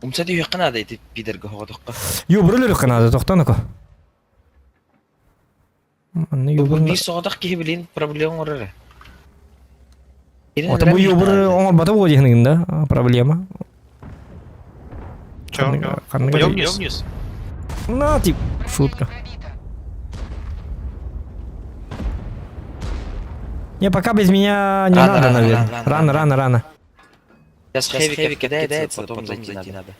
Умса дүйе қанады ити пидерге хоғадыққа. Ю, брулер канады, тоқтаныко. Манны ю Бұл соғадақ кихи білин проблема орары. Вот бу ю бр оңор бата бу дехнигин да, проблема. Чё? Пойдем вниз. На, тип, шутка. Не, пока без меня не Рано, надо, рано, наверное. рано, Рано, рано, рано. Сейчас хэвик кидается, потом зайти надо.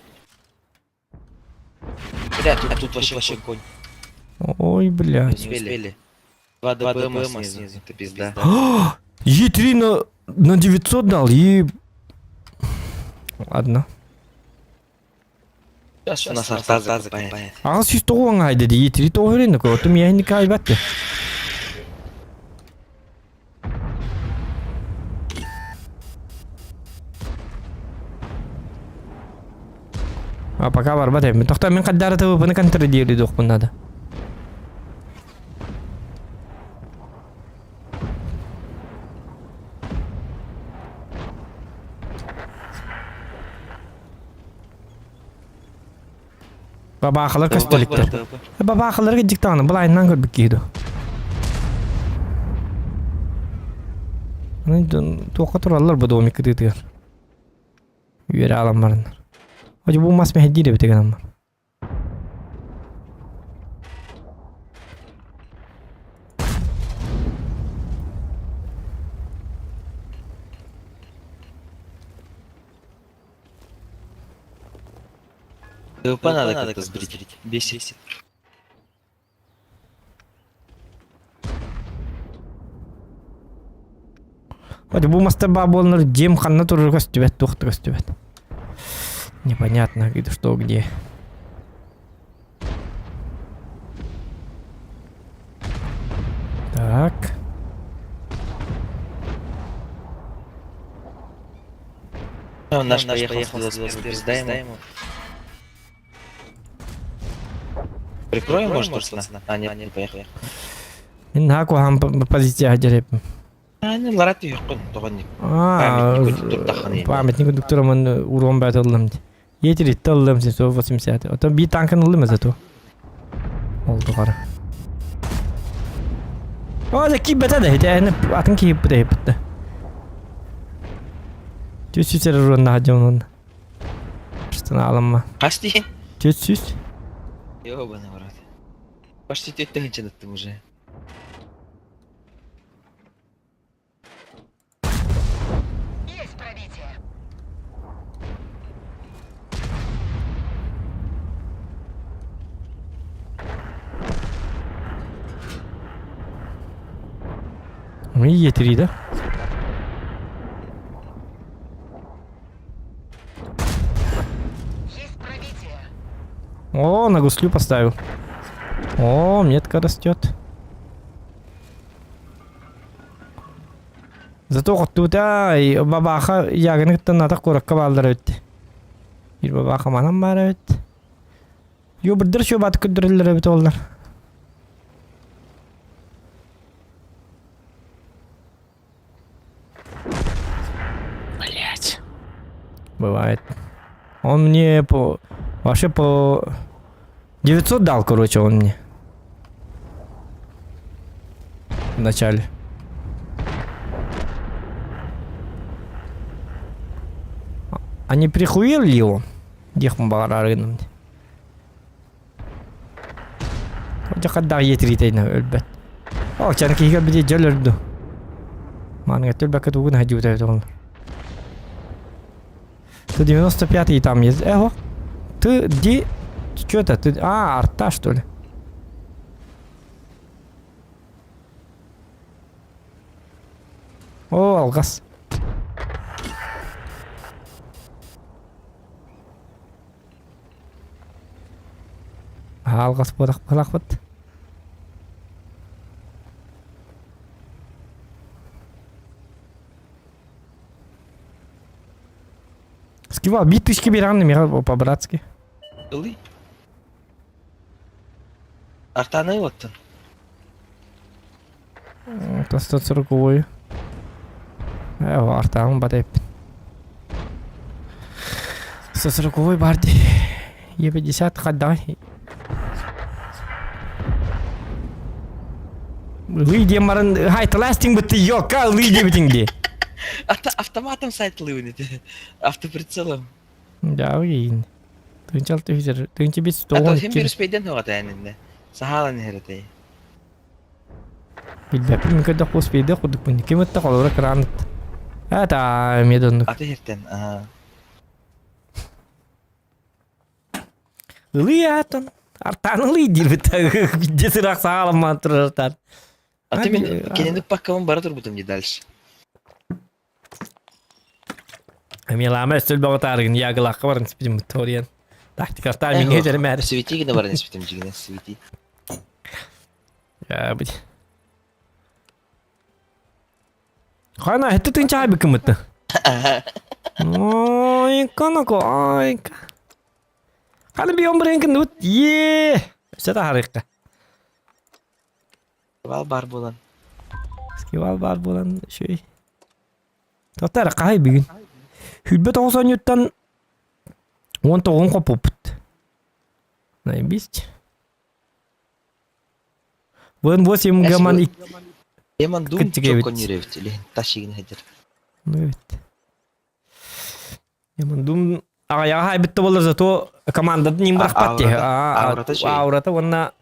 Бля, тут вообще конь. Ой, блядь. Не успели. 2 ДПМ снизу, это пизда. Е3 на 900 дал, и... Ладно. Сейчас у нас арта закопает. Ага, сүйіс тоғуан айды де, Е3 тоғы үйрендік, отым я не кайбатты. А пока барбат эми. Тохта мен каддары ТВПны контролировать дохпун надо. Бабахалар көстөлүктөр. Бабахаларга диктаны булайынан көрбүк кийду. Туохка тураллар бу домик кытыытыгар. Үөрэ алан бараннар. Ожи бу мас мехеддиир эбит гынан бар. ТВП надо как-то сбрить. Бесит. Ожи бу мастар баа буоланнар дьиэм ханна турар көстүбэт, туох да көстүбэт. Непонятно, где, что, где. Так. Он наш поехал, пизда ему. Прикроем, может, пацана? А, нет, не поехал. Мин наһаа куһаҕан позицияҕа дьэрэппин. Аны лара түһүөххүн тоҕонник. Аа, Памятник курдук турдаххын иһин. памятник курдук турамын урон бэт ыллым ди. Етеритте ыллым 780. Оттон биир танкын ыллым зато. Ол тухары. О, да киирбэтэ да, ити атын киирбит эһиппит. 400 эрэ уроннаах дьон Штаналымма. Хас дии? 400. Ёбаный в рот. Почти 4000 ыттым уже. Есть пробитие. Мы Е3, да? Есть пробитие. О, на гуслю поставил. О, метка растет. Зато хотута бабаха яганы кытта атах куоракка бааллар эбит. Биир бабаха манан баар эбит. Юбырдыр шубат көрдөрөллөр эбит оллар. Блять. Бывает. Он мне по... Вообще по... 900 дал, короче, он мне. В начале. А не прихуел ли он? Диэхпин баҕарар гынным дии. Дьахардаах ийэтириитэйнэ өлбөт. О, чан киһигэ били дьол өлдү. Маныга төлбөккө тугун хадьыбыта эбит Ты 95-й там есть. Эго. Ты ди... Что это? Ты... А, арта, что ли? О, алгас. Алгас буолах буолахпыт. Скивал, бит тысячки беран миха по-братски. Ылый. Артаны оттон. Это 140 Артаҕым батайппын. 140 бар дии. Е50 хаддаҕай. Ылый диэн баран хайталаастиҥ бытты ёка ылый диэбитиҥ дии. Ата автоматом сайтылыыбын ити. Автоприцелом. Дьаабы иин. Тыынчал түһүсэр. Тыынча бис Ата тоҕон хим икки. бир успейден хоҕата энинне. Сахалан иһэрэтэй. Билбэппин мин көрдөхпө успейдыах курдукпун. Ким ытта холобура кыраан ытта. Это эмиэ да оннук. Аты иһэртэн аа. Ылый аатан. Артаан ылый диирбит. Дьэ сыраах саҕаламмаан турар артаан. Аты мин кинини паккабын бара турбутум дии дальше. Эмиэлаама өстөл бөҕө таарыгын ягылаахха баран испитим Викториян. Тактикартаа минге дьэрэмээр. Свети гына баран испитим дьигинэ свети. Ябыть. Хана, это ты чай быкымыты. Ой, канако, ой. Ханы би омбренкин вот е. Все тахарыкка. Скивал бар буолан. Скивал бар буолан шүй. Тотар кай бүгүн. Хүлбөт оҕус оонньууттан 19 хоппуппут. Наебись. Бын 8 гаман Еман дум Кыттыгэбит. чокконнүүрэбит или ташигин хадыр. Ну эбит. Яман дум аҕайаҕа хайбытта буолар зато командатын ним бырахпат дии. Аурата үчүгэй. Аурата уонна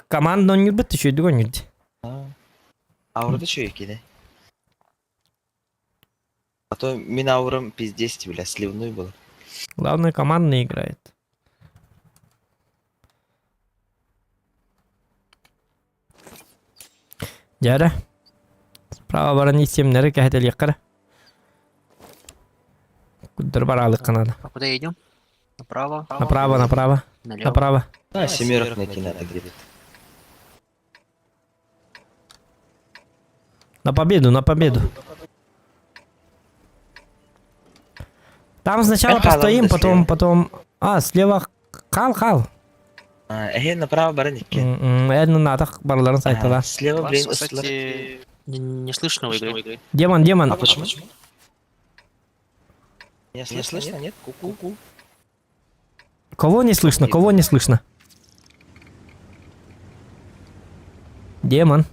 команда оонньуурбут үчүгэйдик оонньуур дии. Аурата үчүгэй кини. А то мин аурам пиздец бля сливной был. Главное командно играет. Дьэ Справа баран исиэмнэри кэһэтэлиэххэ Куддар бараалыкка надо. А куда идем? Направо? Направо, направо, Налево? направо. А, семерок найти надо где-то. На победу, на победу. Там сначала Э, халам постоим, да потом, слева. потом... А, слева хал-хал. Эһи направо баран икки. Эн наатах барыларын сайтала. Слева, Вас, блин, кстати, не, не слышно в игре. Демон, демон. А почему? Меня слышно, нет? Ку-ку-ку. Кого не слышно? Кого не слышно? Демон.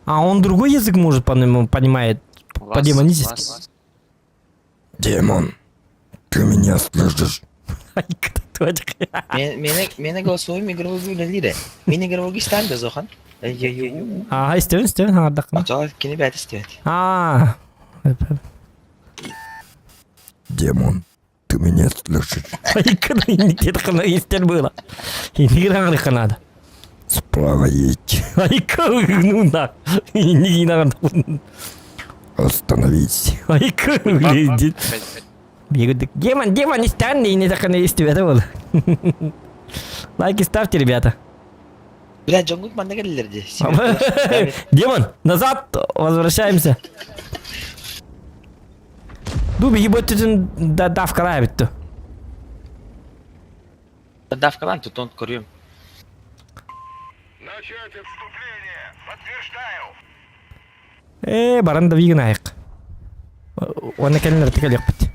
А он другой язык может понимает Вас, по-демонически. вас. Демон, ты меня слышишь? Мени голосовым игровой үлэлиир. Мин игровой истан да зохан. Аа, истэбин, истэбин, хаҥардаххына. Очоҕо кини бэйэтэ истибэт. Аа. Демон, ты меня слышишь? Истер было. Инигин надо. Справа едь. Ну на. Остановись. Демон, демон, не стань, не так она есть это вот. Лайки ставьте, ребята. Бля, Джонгук манна кэллэр дии. Демон, назад возвращаемся. Дуби ебать түтүн давкалаа бүттү. Давкалаан тутон көрүөм. Начать отступление! Подтверждаю! Ээ, баран да вигин айык. Уонна кэлин ырытык элиэхпит.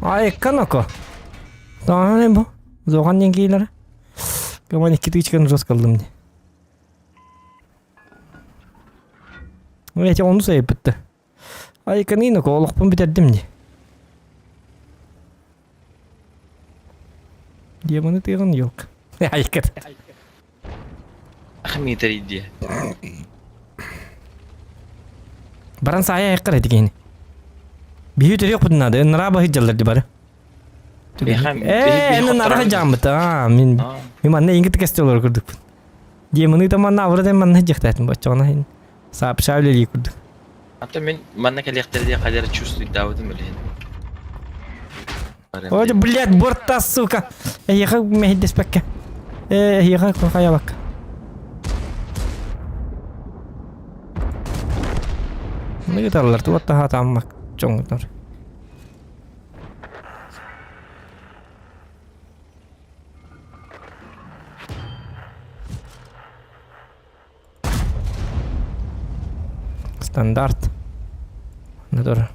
Айыкка ноко. Тоҕо бу? Зоҕан диэн киилэрэ. Кыман икки тычканы жестко ыллым дии. Эти ону сайыппытты. Айыкканы ноко олохпун бүтэрдим дии. Демоны тыгын yok. Айыккат. Ахмитер иди. Баран саайа айыккар этигини. Биһи төрүөх надо, нара баһыдьаллар ди бары. Ээ, эн нара жаммыт, аа, мин мин манна ингит кестелор курдукпун. Демоны там манна авра дем манна жихтайтын боччоҕуна сообщаю ли курдук. А то мин манна кэлиэхтэр диye хадер чувствует даабытым билиһин. Ой, блядь, борта, сука. Эйиэхэ мэһийдэспэккэ. Э, эйиэхэ хайабакка. Ну, гитарлар туотта хаатааммак чоҥутар. Стандарт. Натура.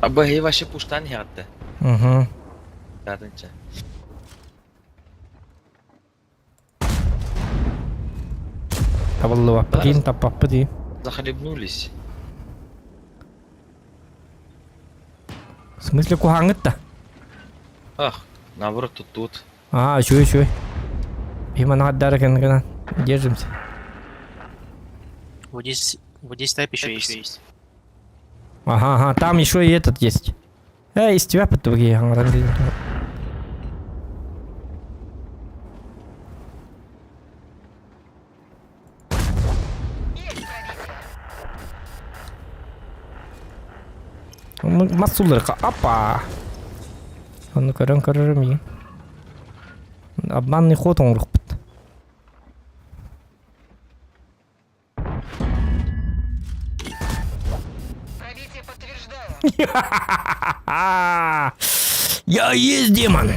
Абы хей вообще пуштан хятты. Угу. Кадынча. Табыллыбаппытын, таппаппытын. Захлебнулись. В смысле куһаҥҥыт да? Ах, наоборот, тут тут. А, үчүгэй, үчүгэй. Иман гына гына держимся. Вот здесь тайп еще есть. Ага, ага, там еще и этот есть. Э, из тебя подтуги. Масулырка, апа. Оны көрөн көрөрүм иин. Обманный ход оҥорукпут. Пробитие подтверждаю. Я есть демон!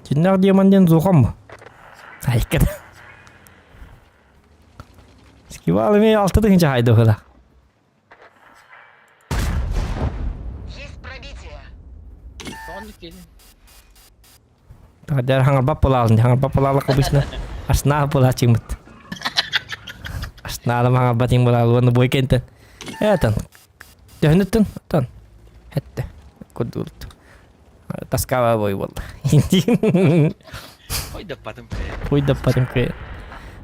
Киннэр демон диэн зухан бу. Айкат. Скивал эми алты тыгынча хайды хыла. Есть пробитие. Тадяр хаңарбап болалын, хаңарбап болалы обычно. Ашна болачыңмыт. Ашнаалым хаңарбатың болалы, оны бой кентен. Этан. Төһүнүттэн, тан. Хетте. Кудулт. Таскава бой болды. Ой, да потом. Ой, да потом кэ.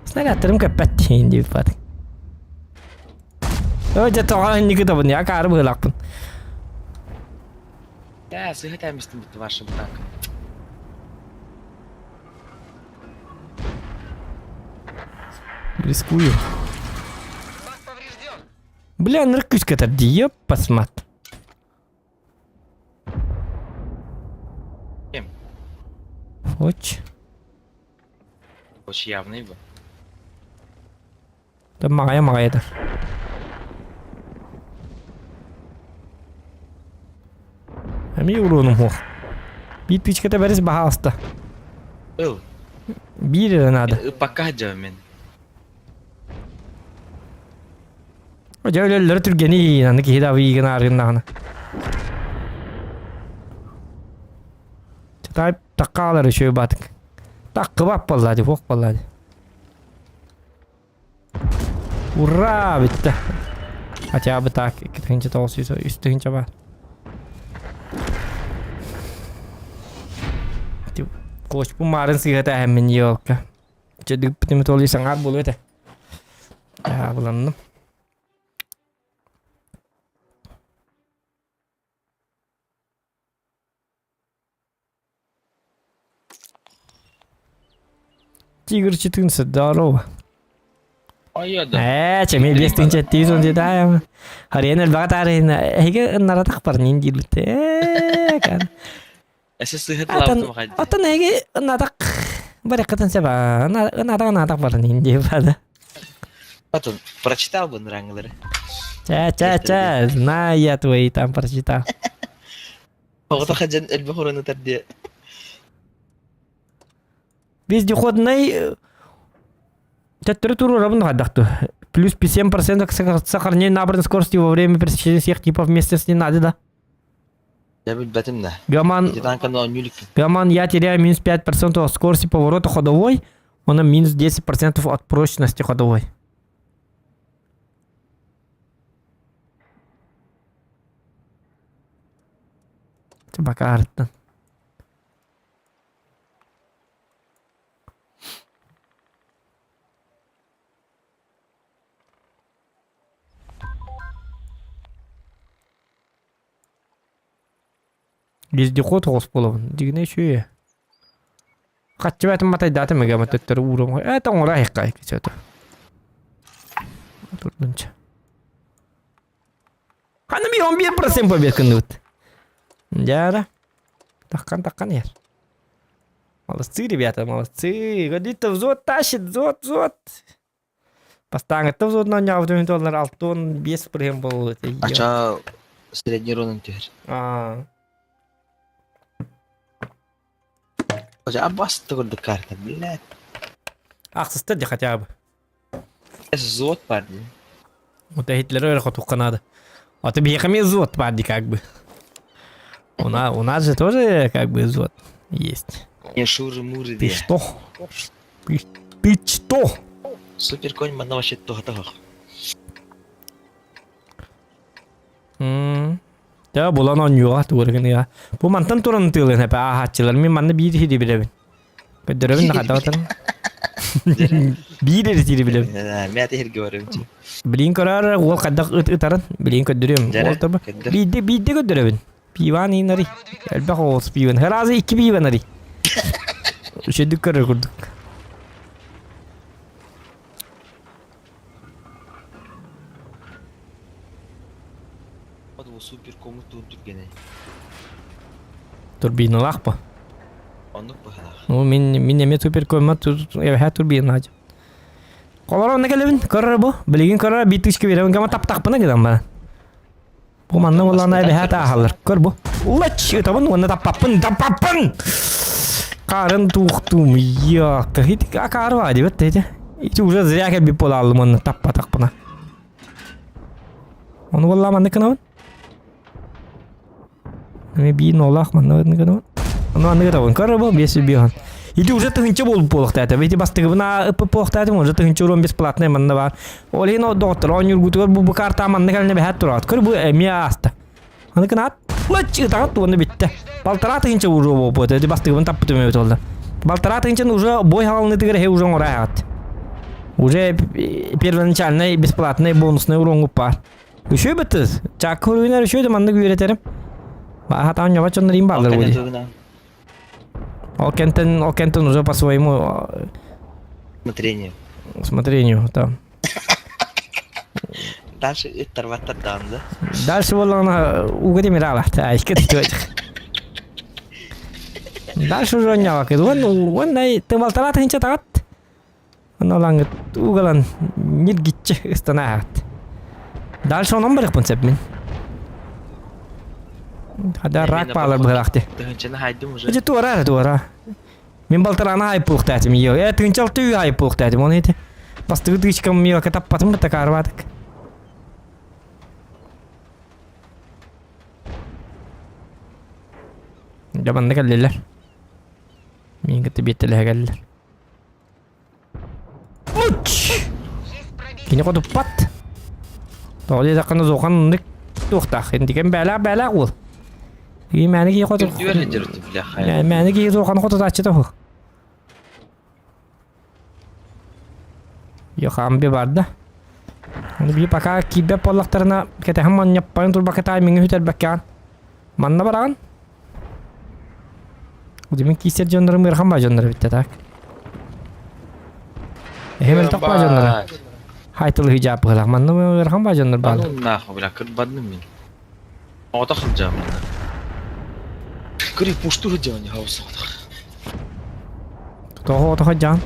Снарядтарым көппәт дейін деп бат. Ой, жа тоған неге табын, я кары бөлақпын. Да, сыгытамыстым бит вашим так. Рискую. Бля, нырк күүскэ тарди, ёппасмат. Кем? Хоч. Очень явный был. Да маҕайа маҕайа Эмиэ уруонум суох. Биир пичката бэрис баһаалыста. Ыл. Биир эрэ наада. Ыппакка сылдьабын мин. Дьэ өлөллөрө түргэний, аны киһи да абыйыгын ааргыннаҕына. Чатай таккаалар үчүгэй баатык. Таккыбап буолла дии, суох буолла дии. Ура! Бүттэ. Хотя бы так, 2903 тыһыынча баар. Кочпун маарын сыыһа эһэммин елка. Чөдүк толи саҥар буолуо этэ. Буланным. Тигр 14, здорово. Ээ, чэмээ биэс тыһыынча эттиис он диэтаайым. Харыйан элбэҕи таарыйына эһиги ыннаратах барнин диирбит. Ээ, кан. Эсэ сыһыт Атын, лаабытым хадди. атын эһиги ыннатах барыаккытын сөп аа. Ыннатах ыннатах барнин диир бада. Потом прочитал бы нрангылары. Ча, ча, ча, знаю я твои там прочитал. Оҕото хадьан элбэх уран диye. Вездеходный төттөрү туруорабын хайдахту. Плюс 7% сохранение набранной скорости во время пересечения всех типов местности не надо, да? Я билбэтим да. Гаман, Гаман, я теряю минус 5% от скорости поворота ходовой, он минус 10% от прочности ходовой. Бакаартан. Вездеход оҕус буолабын. Дьигинэ үчүгэй. Хаччыбатын матайдаатым ыгама төттөрү уурум. Э тоҥура айыкка кичөтө. Турдунча. Ханы би 11% побед кынныбыт. Дяра. Таккан таккан ер. Молодцы, ребята, молодцы. Годит взвод тащит, взвод, взвод. Бастааҥҥыттан взводунан оонньообутум доллар 65 бырыһыан буолуо этэ. Ача средний ронун түһэр. Аа. Ача абасты курдук карта, блядь. Ахсыстар дии хотя бы. Взвод бар дии. Вот Гитлеры өрө хотуохха наада. А ты биһиэхэ эмиэ взвод баар дии как бы. У нас, у нас же тоже как бы взвод есть. Не шуры-муры Ты дии. что? Ты, ты что? Супер конь манна вообще туһатах. М. Дьэ булан оонньууга тугу Бу мантан туран тыылын эпэ ааһааччылар мин манна биир иһири билэбин. Көрдөрөбүн да хатабатан. Биир эрэ тири билэбин. Мэ иһиргэ барым. Билин көрөр уол хайдах ыт ытарын билин көрдөрүөм. Дьэрэ, Уол таба көрдөр. биирдэ биирдэ көрдөрөбүн. Пиван инари. Элбэх оҕус пиван. Разы икки пиван ари. Үчүдүк көрөр курдук. Супер кому туун түргэнэй. Турбиналаах по. Оннук быһалаах. Ну, мин мин эмиэ супер көмө эбэһэ турбина. Колор онно кэлэбин, көрөр бу. Билигин көрөр биир тысяча биэрэбин кама таптахпына гынан баран. Бу манна буоллаҕына эбэһэ тааһаллар. Көр бу. Лач ытабын уонна таппаппын, таппаппын! Харын туохтуум, яакка. Ити акаары баа дебет эти. Ити уже зря кэлбит буолааллым уонна таппатахпына. Ону буоллаа маннык гынабын. Эми биир нолаах манна гынабын. Ону маннык ытабын. Көр бу бес биохан. Ити уже тыһынча буолбут буолуохтаата. Ити бастыгыбына ыппыт буолуохтаатым уже тыһынча урон бесплатный манна баар. Ол иһин доҕоттор оонньуургутугар бу бу карта манна кэлэнэ бэһэт тураат. Көр бу эмиэ ааста. Аны кынаат лач ытаҕат уонна бүттэ. Полтора тыһынча уже буолбут. Ити бастыгыбын таппытым эбит олла. Полтора тыһынчаны уже бой хаалынытыгар эһи уже оҥоро аҕат. Уже первоначальный бесплатный бонусный уронгуп баар. Үшөө быттыз. Чакка үрүнэр үшөө да маннык үөрэтерим. Хатаан ньоба чоннорин баалар були. Ол кентен, ол кентен уже по своему Смотрение. Усмотрению там. Дальше ыттарбаттар даҕаны да. Дальше буоллаҕына ууга тимир аалахта айка Дальше уже онньаабаккыт. Уон уонна тымалталаат тыһынча таҕат. Онно ылаҥҥыт уугалан ньиргиччи ыстана ааҕыт. Дальше онон барыахпын сөп мин. Хада рак баалар быһылаахты. Тыһынчаны хайдым уже. Дьэ туора эрэ туора. Мин балтарааны хайпуохтаатым ее. Э тыһынча алты үй хайпуохтаатым оны ити. Бастыгы тыычкам миока таппатым бата каарбаатык. Дьэ манна кэллилэр. Миин кытта биэттэлэһэ кэллилэр. Уч! Кини хотуппат. Тоҕо диэтэххинэ Зохан оннук туохтаах. Интикен бээлээх бээлээх уол. И мээнэ киһи хоту... Мээнэ киһи Зохан хотутааччыта уһу. Йохамби барда. Оны би пока киирбэт буоллахтарына кэтэһэн манньаппайын турбакка таймиҥы сүтэрбэккэҕин. Манна бараҕын. Удимин киисэр дьоннорум ыарахан баа дьоннор эбиттэ так. Эһим элтэх баа дьонноро. Хайтылы хиджаапыһылах манна ыарахан баа дьоннор баалар. Нахуй, бля, кырбадным мин. Оҕото сылдьаҕын манна. Кырый пушту сылдьаҕын хаус соҕотох. Тоҕо оҕото сылдьаҕын?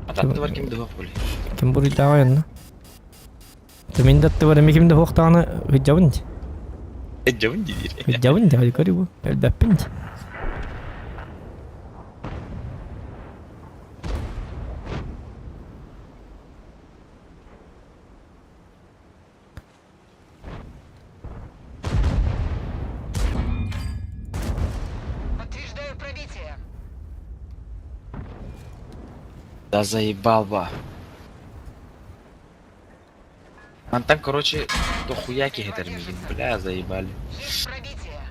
Ататтыбар ким да суох були. Ким буруйдааҕа онно? Мин да аттыбар эмиэ ким да суох даҕаны сылдьабын дии. Сылдьабын диир. Сылдьабын дии, көрү бу. Өлбөппүн дии. Подтверждаю пробитие. Да заебал ба. Мантан, короче, дохуя киһитэр миигин, бля, заебали. Есть пробитие.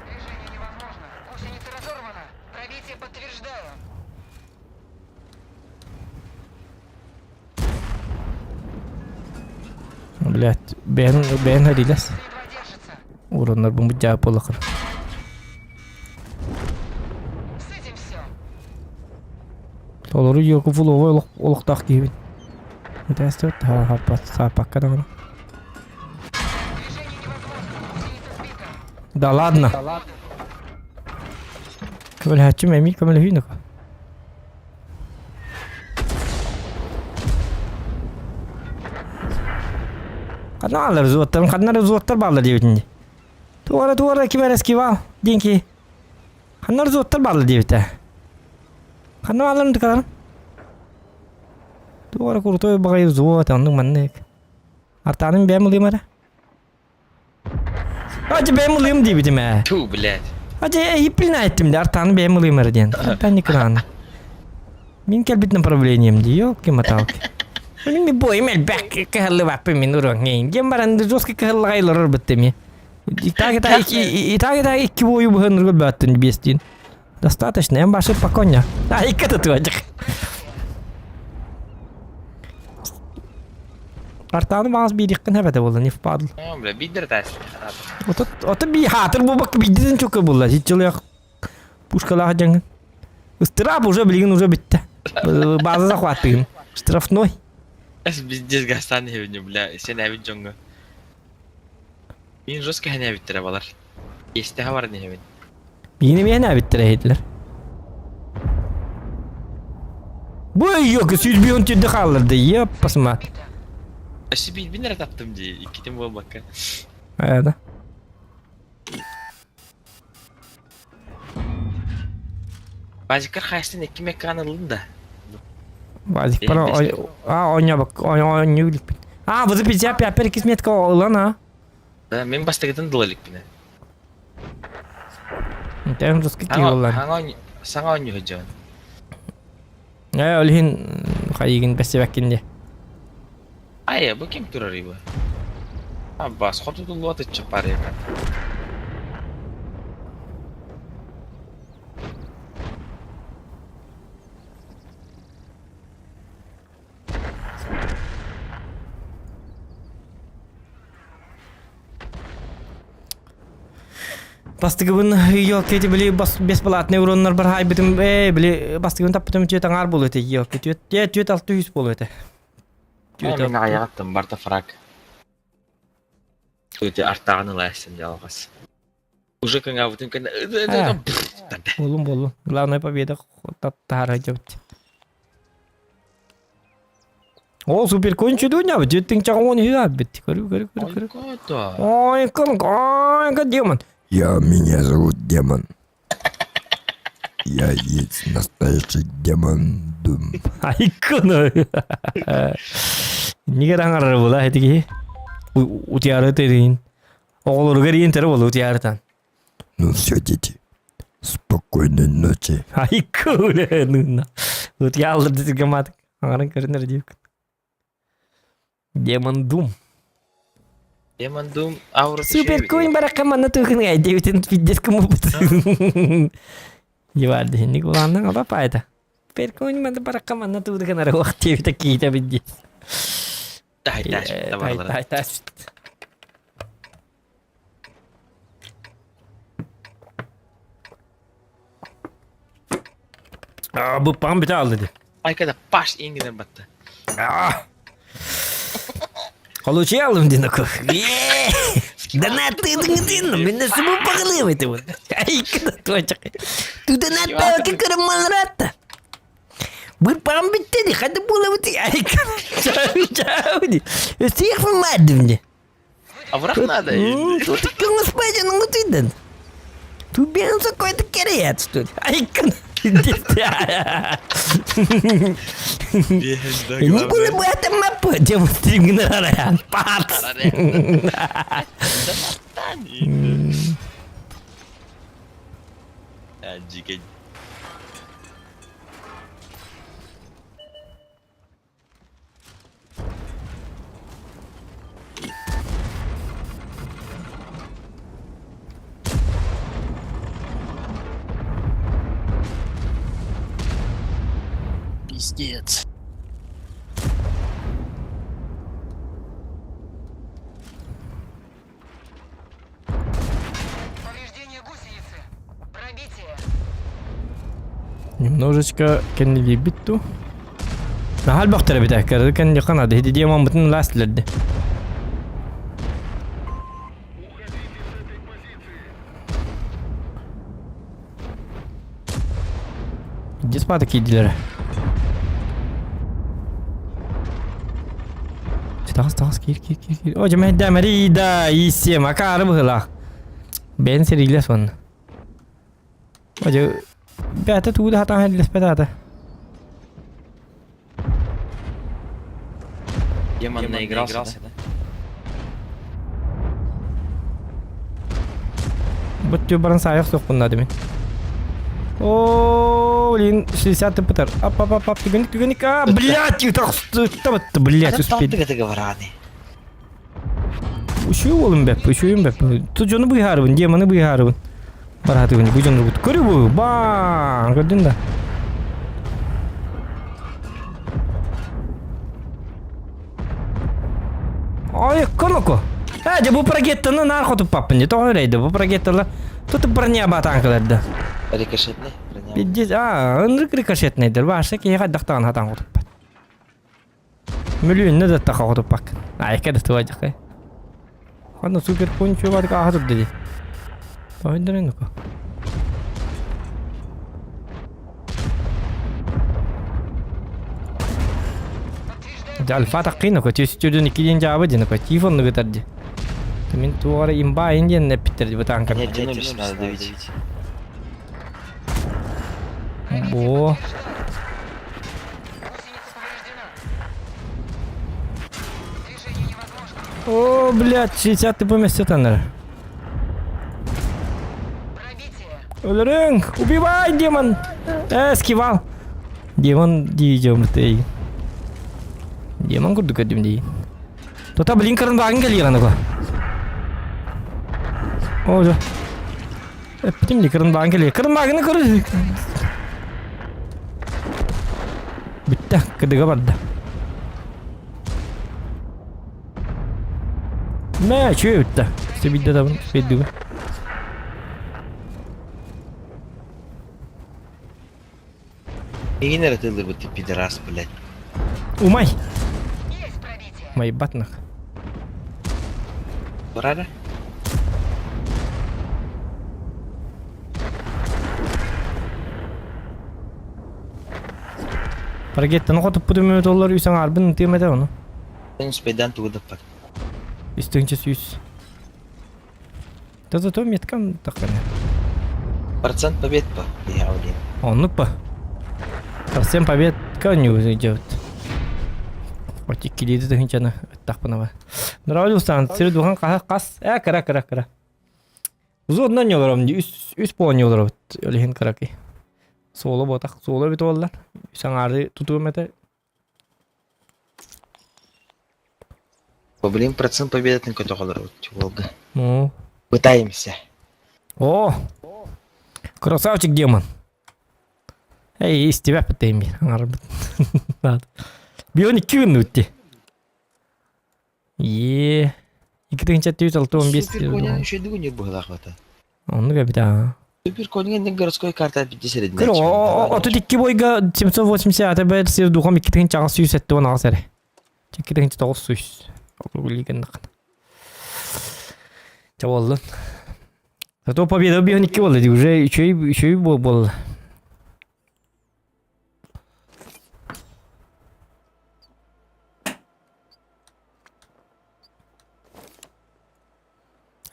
Движение невозможно. Гусеница разорвана. Пробитие подтверждаю. Блядь, бэйэн бэйэн харилас. Едва держится. Уроннар бу муддьаа буоллахыр. С этим все. Толору йоку фуловой олохтоох киһибин. Этээстэбит сааппакка даҕаны. Да ладно. Көмөлөһөөччүм эмиэ көмөлөһүү нөкө. Ханна бааллар взводтарым, ханна эрэ взводтар бааллар диэбитин дии. Туора туора ким эрэ скивал диэн киһи. Ханна эрэ взводтар бааллар диэбитэ. Ханна баалларын тыкаларын? Туох эрэ крутой баҕайы взвод, оннук маннык. Артааным бэйэм ылыам эрэ. Ачы бэйэм ылыам диэбитим ээ. Ту, блядь. Ачы эйиппин айттым да артааны бэйэм ылыам эрэ диэн. Артаан никынааны. Мин кэлбит направлением дии, ёлки-моталки. Мин бойым элбэх кыһаллыбаппын мин уруҥ диэн баран жестко кыһаллаҕай олорор быттым. И так и так и так и так икки бойу быһын бөттүн биэстиин. Достаточно, я башы спокойно. А, икки татуажик. Артааны баҕас биириххин эбэтэ буолла, не впадл. О, бля, бидер тас. Ото ото би хаатыр бу биддин чөкө буолла. Сиччилэх пушкалаах дьаҥын. Ыстыраап уже билигин уже бүттэ. База захваттыгын. Штрафной. Эс пиздец гастан иһэбин, бля, сен эбит дьоҥҥо. Мин жестко хэнээбиттэрэ балар. Иэстэһэ баран иһэбин. Биини миэнээбиттэрэ иһитлэр. Бу ёки сүүрбүөн түрдэ хаалларды, еппасма. Өссө биирбин эрэ таптым дии, иккитин буолбакка. Ээ да. Базикар хайстан икки мекканы ыллын да. Базик пара а оонньообок оонньуу иликпин. А, бу 55 иккис метка ылан а. Да, мин бастакытын дыла иликпин. Тэм жестко киһи Саҥа оонньуу сылдьабын. Ээ, ол иһин хайыгын бэссибэккин дии. Айа, бу ким турарый бу? Аббас, хотутуллуот ыччаппар Бастыгыбын ёлки эти били бесплатный уроннар бар хайбытым э били бастыгыбын таппытым түөт аҥаар буолуо этэ ёлки түөт түөт 600 буолуо этэ. Түөт Мин аҕыйаҕыттан барда фраг. Өте артаҕын ылаайсын дьалҕас. Уже кыҥаабытын кэннэ Буолун буолун. Главная победа таһаарай дьабыт. О, супер кончу дуня, деттің чағын үһү бит. Көрү көрү көрү көрү. Ой, кон, ой, демон. Я, меня зовут Демон. Я есть настоящий демон Дум. Айкон. Неге аңарар була этиги? Утиары терин. Оҕолоругар иин тере болу утиарытан. Ну все, дети, спокойной ночи. Айкон. Утиалыр дитигамат. Аңарын көрүнөр дип. Демон Дум. Демон Дум аура Супер конь баракка манна туһун гай дебитин пиздец кому Диварды хинник улааннан аба пайда. Супер конь манна баракка манна туһун ара вакт дебите киите пиздец. Тай тай Тай тай. А, бу пам бите алды ди. Айкада паш иңгенен батты. Получи алдым дин оку. Донат тыдың мен субу пагылым это вот. Ай, куда точка. Ту донат палки карамалрата. Бір пам битти, хады була бити. Ай, чау, чау. Всех помадым. А враг надо. Тут господин ну Тут бен какой-то керет тут. Ай, Не было бы это мапа, чем стримгнараян. Пац. Дикий. Пиздец. Повреждение гусеницы. Пробитие. Немножечко кеннили битту. Нахал бахтара битәккер кен яканады. Хиди демон бутын ластлерди. Диспаты кийдилер. Тагыс тагыс кир кир кир кир. О, жемәдә марида исе макары была. Бен сериле сон. О, же бәтә тууда хатан хәллес бәтә. Демон наигрался, да? Бут баран саяқ соққунна демен. О, блин, 60 ТПТ. Ап, ап, ап, ап, түгенік, түгенік. А, блядь, так, блядь, успели. договораны. Үшеу олым бәп, үшеуім бәп. Ту жоны быйхарыбын, демоны быйхарыбын. Бараты күні, бұл жоны бұт. Көрі бұл, баң, көрдің да. Ой, коноко. А, же бу прогеттаны нар хотуп паппын, же тоғын рейді, бу прогетталы. Тут броня батанкаларды. Рикошетный? Пиздец, а, ынрык рикошетный дер, башы ки хаддақтан хатан хотуп пат. Миллион да таха хотуп пак. Ай, кеде туажак. Ханна супер кончу бар ка хатып деди. Тойдырын ко. Альфа таққин ко тестерден икиден жабы ден ко тифон гытарды. Мен тугары имба инден непиттерди бу танка. Нет, Динамис надо давить. Бо. Гусеница повреждена. Движение невозможно. О, блядь, 60 ты поместит анар. Пробитие. Өлөрүң, убивай, демон. Скивал. Демон дейдем ты. Демон курдук өдүм дей. Тота блинкерын багын келген аныгы. О, жо. Эптим ди кырын багын келген. Кырын багыны көрү. Бүтті, кыдыга барды. Мә, чөй бүтті. Себидде табын, беддүгү. Миигин эрэ тыллырбыт пидорас, блядь. Умай! Есть пробитие. Майбат нах. Барара? Паргеттан хотуппут үмү доллар үс аҥаарбын ытыам этэ ону. Мен успейдан тугу даппат. Үстүҥчэ сүүс. Да зато меткам такая. Процент побед по, я блин. Оннук па. Совсем побед не идет. Хоть иккилиити тыһынчаны ыттахпынаба. Нравилсан сири духан хаха қас. Э, кыра кыра кыра. Узуоннан ньолором ди үс үс буолан ньолоробут. Олиһин кыракый. Суола буотах, суола бит буоллар. Үс аҥаары тутуом этэ. Блин, процент победатын көтөҕөлөр Волга. Ну. Пытаемся. О! Красавчик демон. Эй, из тебя пытаем. Надо. Бионик күүнүтти. Е. 2 465 Супер конин еще дугу не быһылаах бата. Оннук эбит аа. Супер конин городской карта 50 Көр, 32 бойга 780 АТБ сир духом 2870 эрэ. 2900. Округлигеннах. Ча боллун. Зато победа 12 болды, уже үчүй үчүй бол.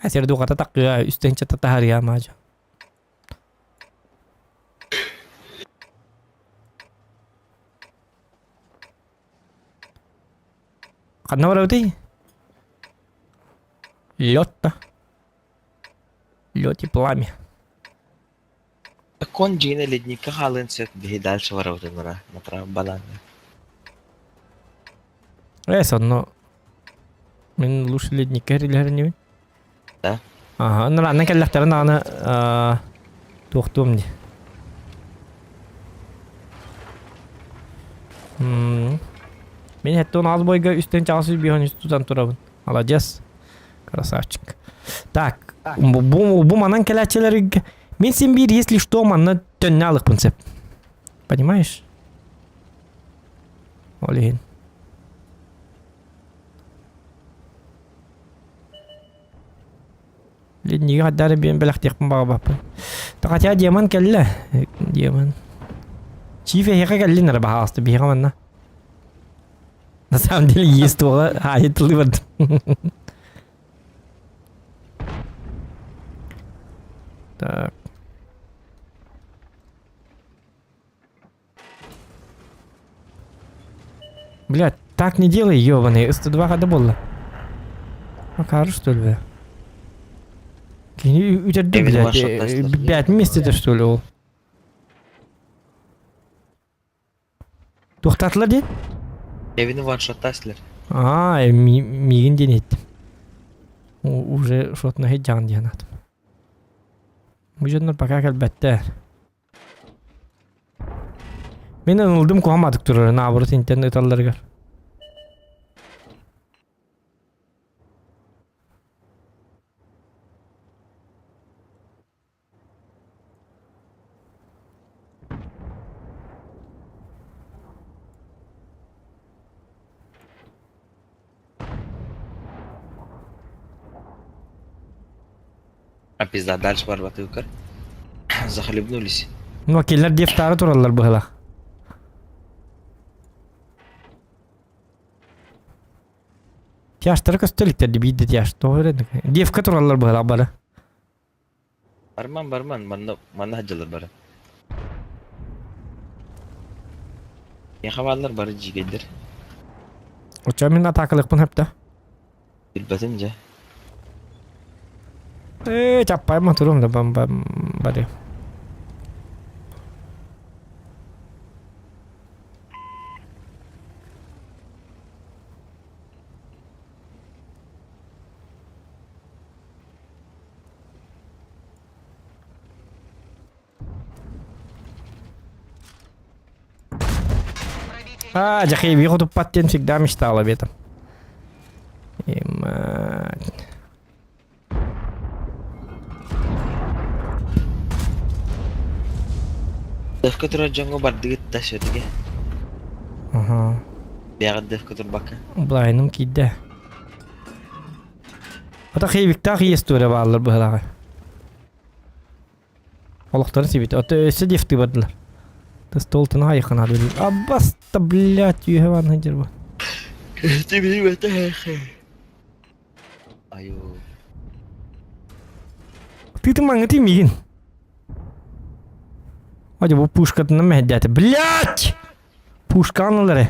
Сир духата таккыа үстен чата тахария маажа. Ханна барабытый? Лед-то. Лед и пламя. Кон дьиҥэ ледникка хаалыан сөп биһи дальше барабытын направо балаанна. Эс онно мин лучше ледникка эрилэринибин. Да? Аха, онно кэллэхтэрин даҕаны туохтуом дии. Мин хэттон аз бойга үстен чаҕас үс тутан турабын. Молодец. Красавчик. Так, бу, бу, бу манан кэлээччилэргэ мин син биир если что манна төннө алыкпын сөп. Понимаешь? Ол иһин. Ледниги хаддары биэн бэлэхтиэхпин баҕабаппын. Хотя демон кэллэ. Демон. Чиф эһиэхэ кэллин эрэ баһаалыста биһиэхэ манна. На самом деле есть туоҕа аайы тылы бардым. Так. Блядь, так не делай, ёбаный. 102 года было. Макар, что ли, бля? Үтерді, блядь, пять месяцев, что ли, ол? Туохтаатылар диэн? Эвини ваншоттаастылар. Аа, миигин диэн иһиттим. Уже шотна иһит диэн атым. Бу дьоннор пока кэлбэттэр. Мин ылдым куһаматык турар, наоборот интен ыталларыгар. А пизда, дальше барбатыыкар. Захлебнулись. Ну, кинилэр дефтары тураллар быһылах. Тяжтары көстөлүктер биирде тяж. Тоҕо Девка тураллар быһылах бары. Барман, барман, манна, манна хаджалар бары. Яхабаллар бары жигедер. Оча мин атакалыкпын хөптө. Билбэтим дьэ. Э, чаппайма турум да бам бам бары. А, дьэ, хотуппат диэн всегда мечтал об этом. И мать. Дефка турар дьоҥҥо бардыгыт да все-таки. Аха. Бэйэҕит дефка турбакка. Блайным киирдэ. Ата хейвиктаах история бааллар быһалаҕа. Олохторун сибит. Ото өссө дефты бардылар. Столтын айхана Аббаста, блядь, үйэ ван ханжыр бу. Айуу. Ты маңыты мигин. Одя бу пушкатынан мэһэддээтэ. Блядь! Пушканы ылары.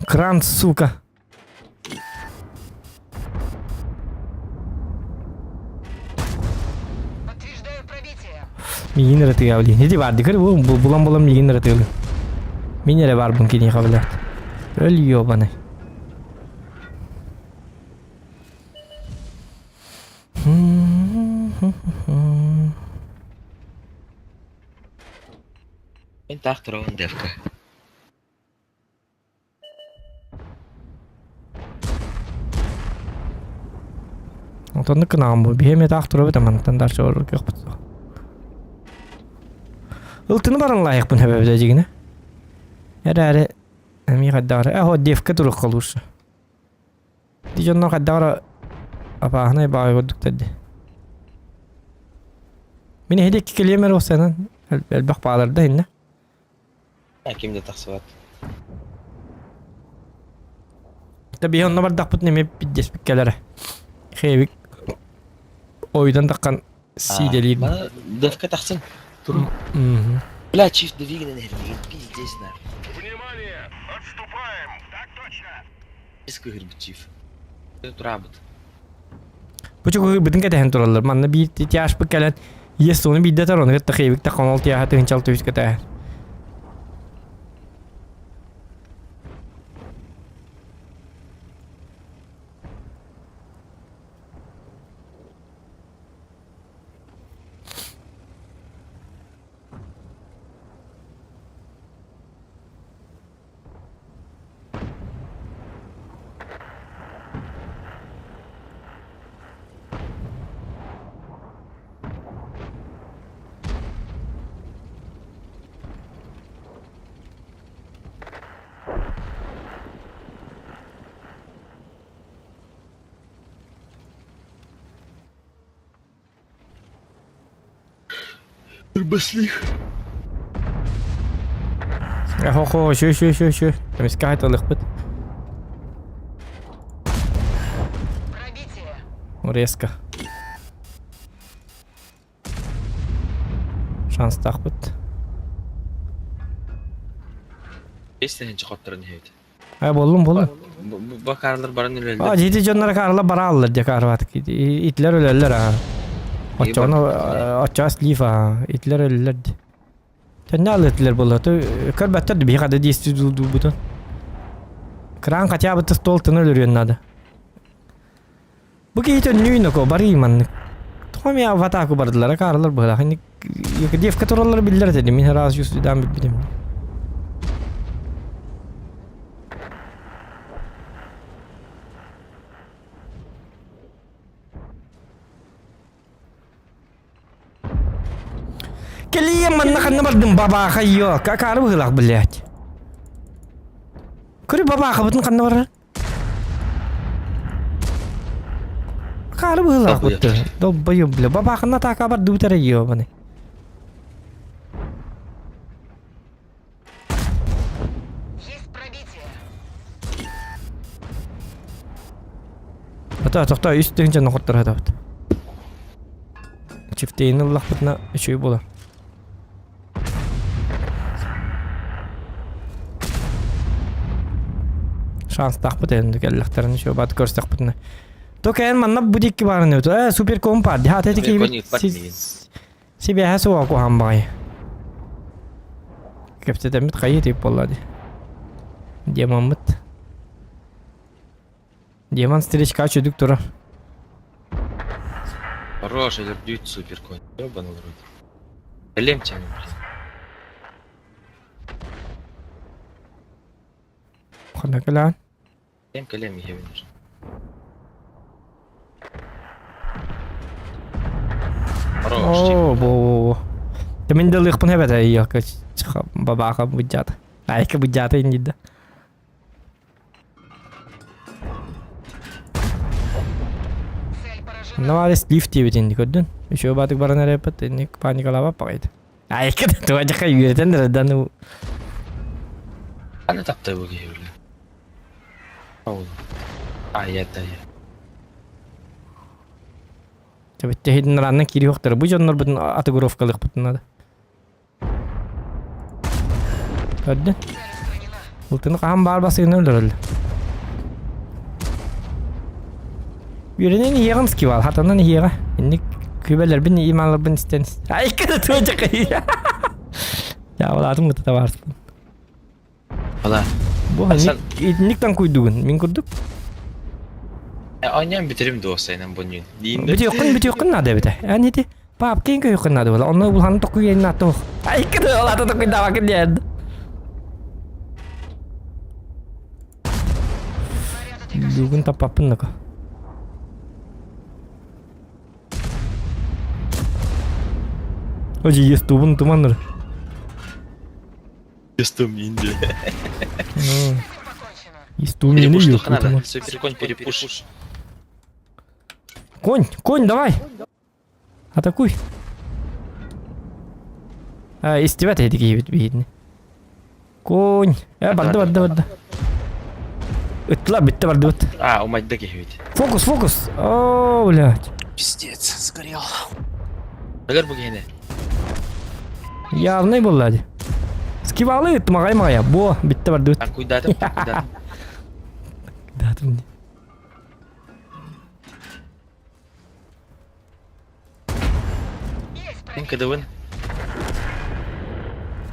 Кран, сука. Подтверждаю пробитие. Миигин эрэ тыга блин. Ити баар дикер бу булан-булан миигин эрэ тыгылы. Мин эрэ баарбын киниэхэ блядь. Өл ёбаный. Мин таах турабын девка. Онтоннук гынаҕын бу. Биһи эмиэ таах турабыт амантан дальше барар кыахпыт суох. Ылтыны баран лайықпын хөбөбүтэ дьигинэ. Эрээри эмиэ хайдах эрэ э девка туруохха лучше. Ити дьоннор хайдах эрэ апааһынай баҕайы курдуктар дии. Мин эһиги икки килиэм эрэ уопсайынан элбэх бааларда иннэ. Ким да тахсыбат. Да биһи онно бардахпытын эмиэ пиддеспиккэлэрэ. Хевик ойдан таххан сиидэлиир. Бана девка тахсын. Турун. Бля, чиф двигатель энергии. Пиздец на. Внимание! Отступаем! Так точно! Кыһырбыт чиф. Турабыт. Бу чугуһуйбутун кэтэһэн тураллар. Манна биир тяжпыт кэлэн иэс суону биирдэ тар, ону кытта хейбик таххан ол тиаха тыһынчал түһүс кэтэһэр. Турбослих. Хо-хо, шө шө шө шө. Эмискэ хайталыахпыт. Пробитие. Резко. Шанстаахпыт. Бес тыһыынча хотторон иһэбит. Э, боллум боллум. Бакарлар баран А, үлэллэр. дьити дьоннор карла барааллар дьэ карват. Итлер өлөллөр а. Оччону оччоос слив а. Итлер өлөллөр ди. Төннө ал итлер болла. Көрбөттөр би хада действий дулбутун. Кран хотя бы стол тыны өлөрүөн надо. Бу киһи төннүүн око барый маннык. Тоҕо эмиэ в атаку бардылар каарлар быһылаах. Девка тураллар биллэр этэ мин раз юсудан билбитим. Кэлием манна ханна бардым бабааха йо какаары быһылаах блядь. Көрү бабаахабытын ханна барар? Хаары быһыылаах бутты. Долбойум, бля. Бабаахына атаака бардыбыт эрэ ёбаный. Есть пробитие. Ата, тохто, үс тыһынча нохоттор хатабыт. Чифтейин ыллахпытына үчүгэй буолар. Шанстаахпыт эһинди кэллэхтэрин еще бат көрсөхпүтүнэ. То кээн манна бу дикки баарын өтө. Э, супер компа. Дихата ити киһибит сибэһэ суоҕа куһаан баҕайы. Кэпсэтэммит хайыы тип буолла ди. Демоммут. Демон встречка чүдүк турар. Хорош, өлөрдүүт супер конь. Ёбаный в рот. Кэлиэм чаҥы, блин. Ханна кэлээн? Кэлиэм кэлиэм иһэбин уже. Хорош, Оо, бо. Мин да ылыахпын эбэтэ ийэкэ бабааха быдьаата. Айка быдьаата иннидэ. Цель поражена. Наварис лифт диэбит инни көрдүн. Еще баатык баран эрэ инник паникалаабат баҕайыт. Айка да туга үөрэтэн эрэ Аны таптай бу киһи үлэ. Ол. Айа тайа. Тэбиттэһин ранна киириэхтэрэ. Бу дьоннорбутун атыгыровкалыахпытын надо. Көрдүн? Ылтыны хаһан баар басыгына өлөрөллөр. Үөрэнэн иһиэҕим скивал, хатанан иһиэҕэ. Инник күбэлэрбин, ималарбын истэн. Айка да туочакай. Дьаабылаатым гыта табаарыспын. Ала. Бу итинник таҥкуйдугун, мин курдук. Оонньоон бүтэрим дуосайынан бунньун. Бүтүөххүн бүтүөххүн наада эбитэ. Эн ити папкин көйөххүн наада була. Онно улахан токуйан наата ох. Айкыды олата токуйдаабакын диэн. Бүгүн таппаппын нака. Ожи естубун туманныр. Естум инди. Естум инди. Перепуш надо. Супер конь перепуш. Конь, конь, давай. Атакуй. А, истибэт эти киһибит биһитини. Конь. Э, барды, барды, барды. Ыттыла битте бардыбыт. А, умайда киһибит. Фокус, фокус. О, блядь. Пиздец, сгорел. Өлөр бу киһини. Явный буолла дии. Скивалы ыттымаҕай маҕайа. Бо, битте бардыбыт. Такуйдатым, такуйдатым. Датым. Мин кыдыбын.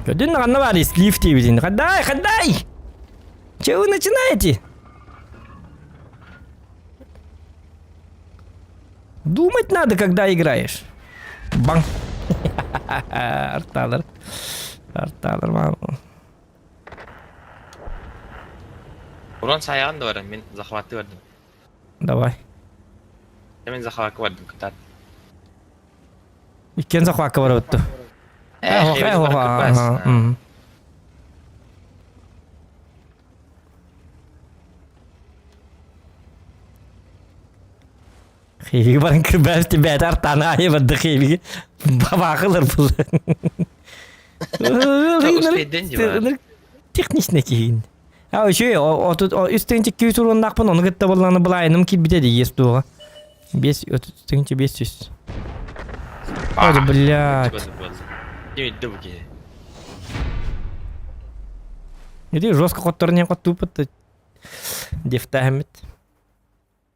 Көдүн ханна бар слив диэбитин. Хадай, хадай! Че вы начинаете? Думать надо, когда играешь. Бang. Арталар. Арталар мам. Урон сайаҕын да баран мин захваты бардым. Давай. Мин захвакка бардым кытаат. Иккиэн захвакка барабыт. Э, Хиги баран кырбас бэт артана айы барды хиги бабахылар бул. Техничный киһин. А еще үстен чекки туруоннаахпын ону кытта болланы былайыным киирбитэ дии ес туоҕа. Бес өтүтүнче 500. Ой, блядь. Иди жестко хотторнен хоттупут. Дефтахмит.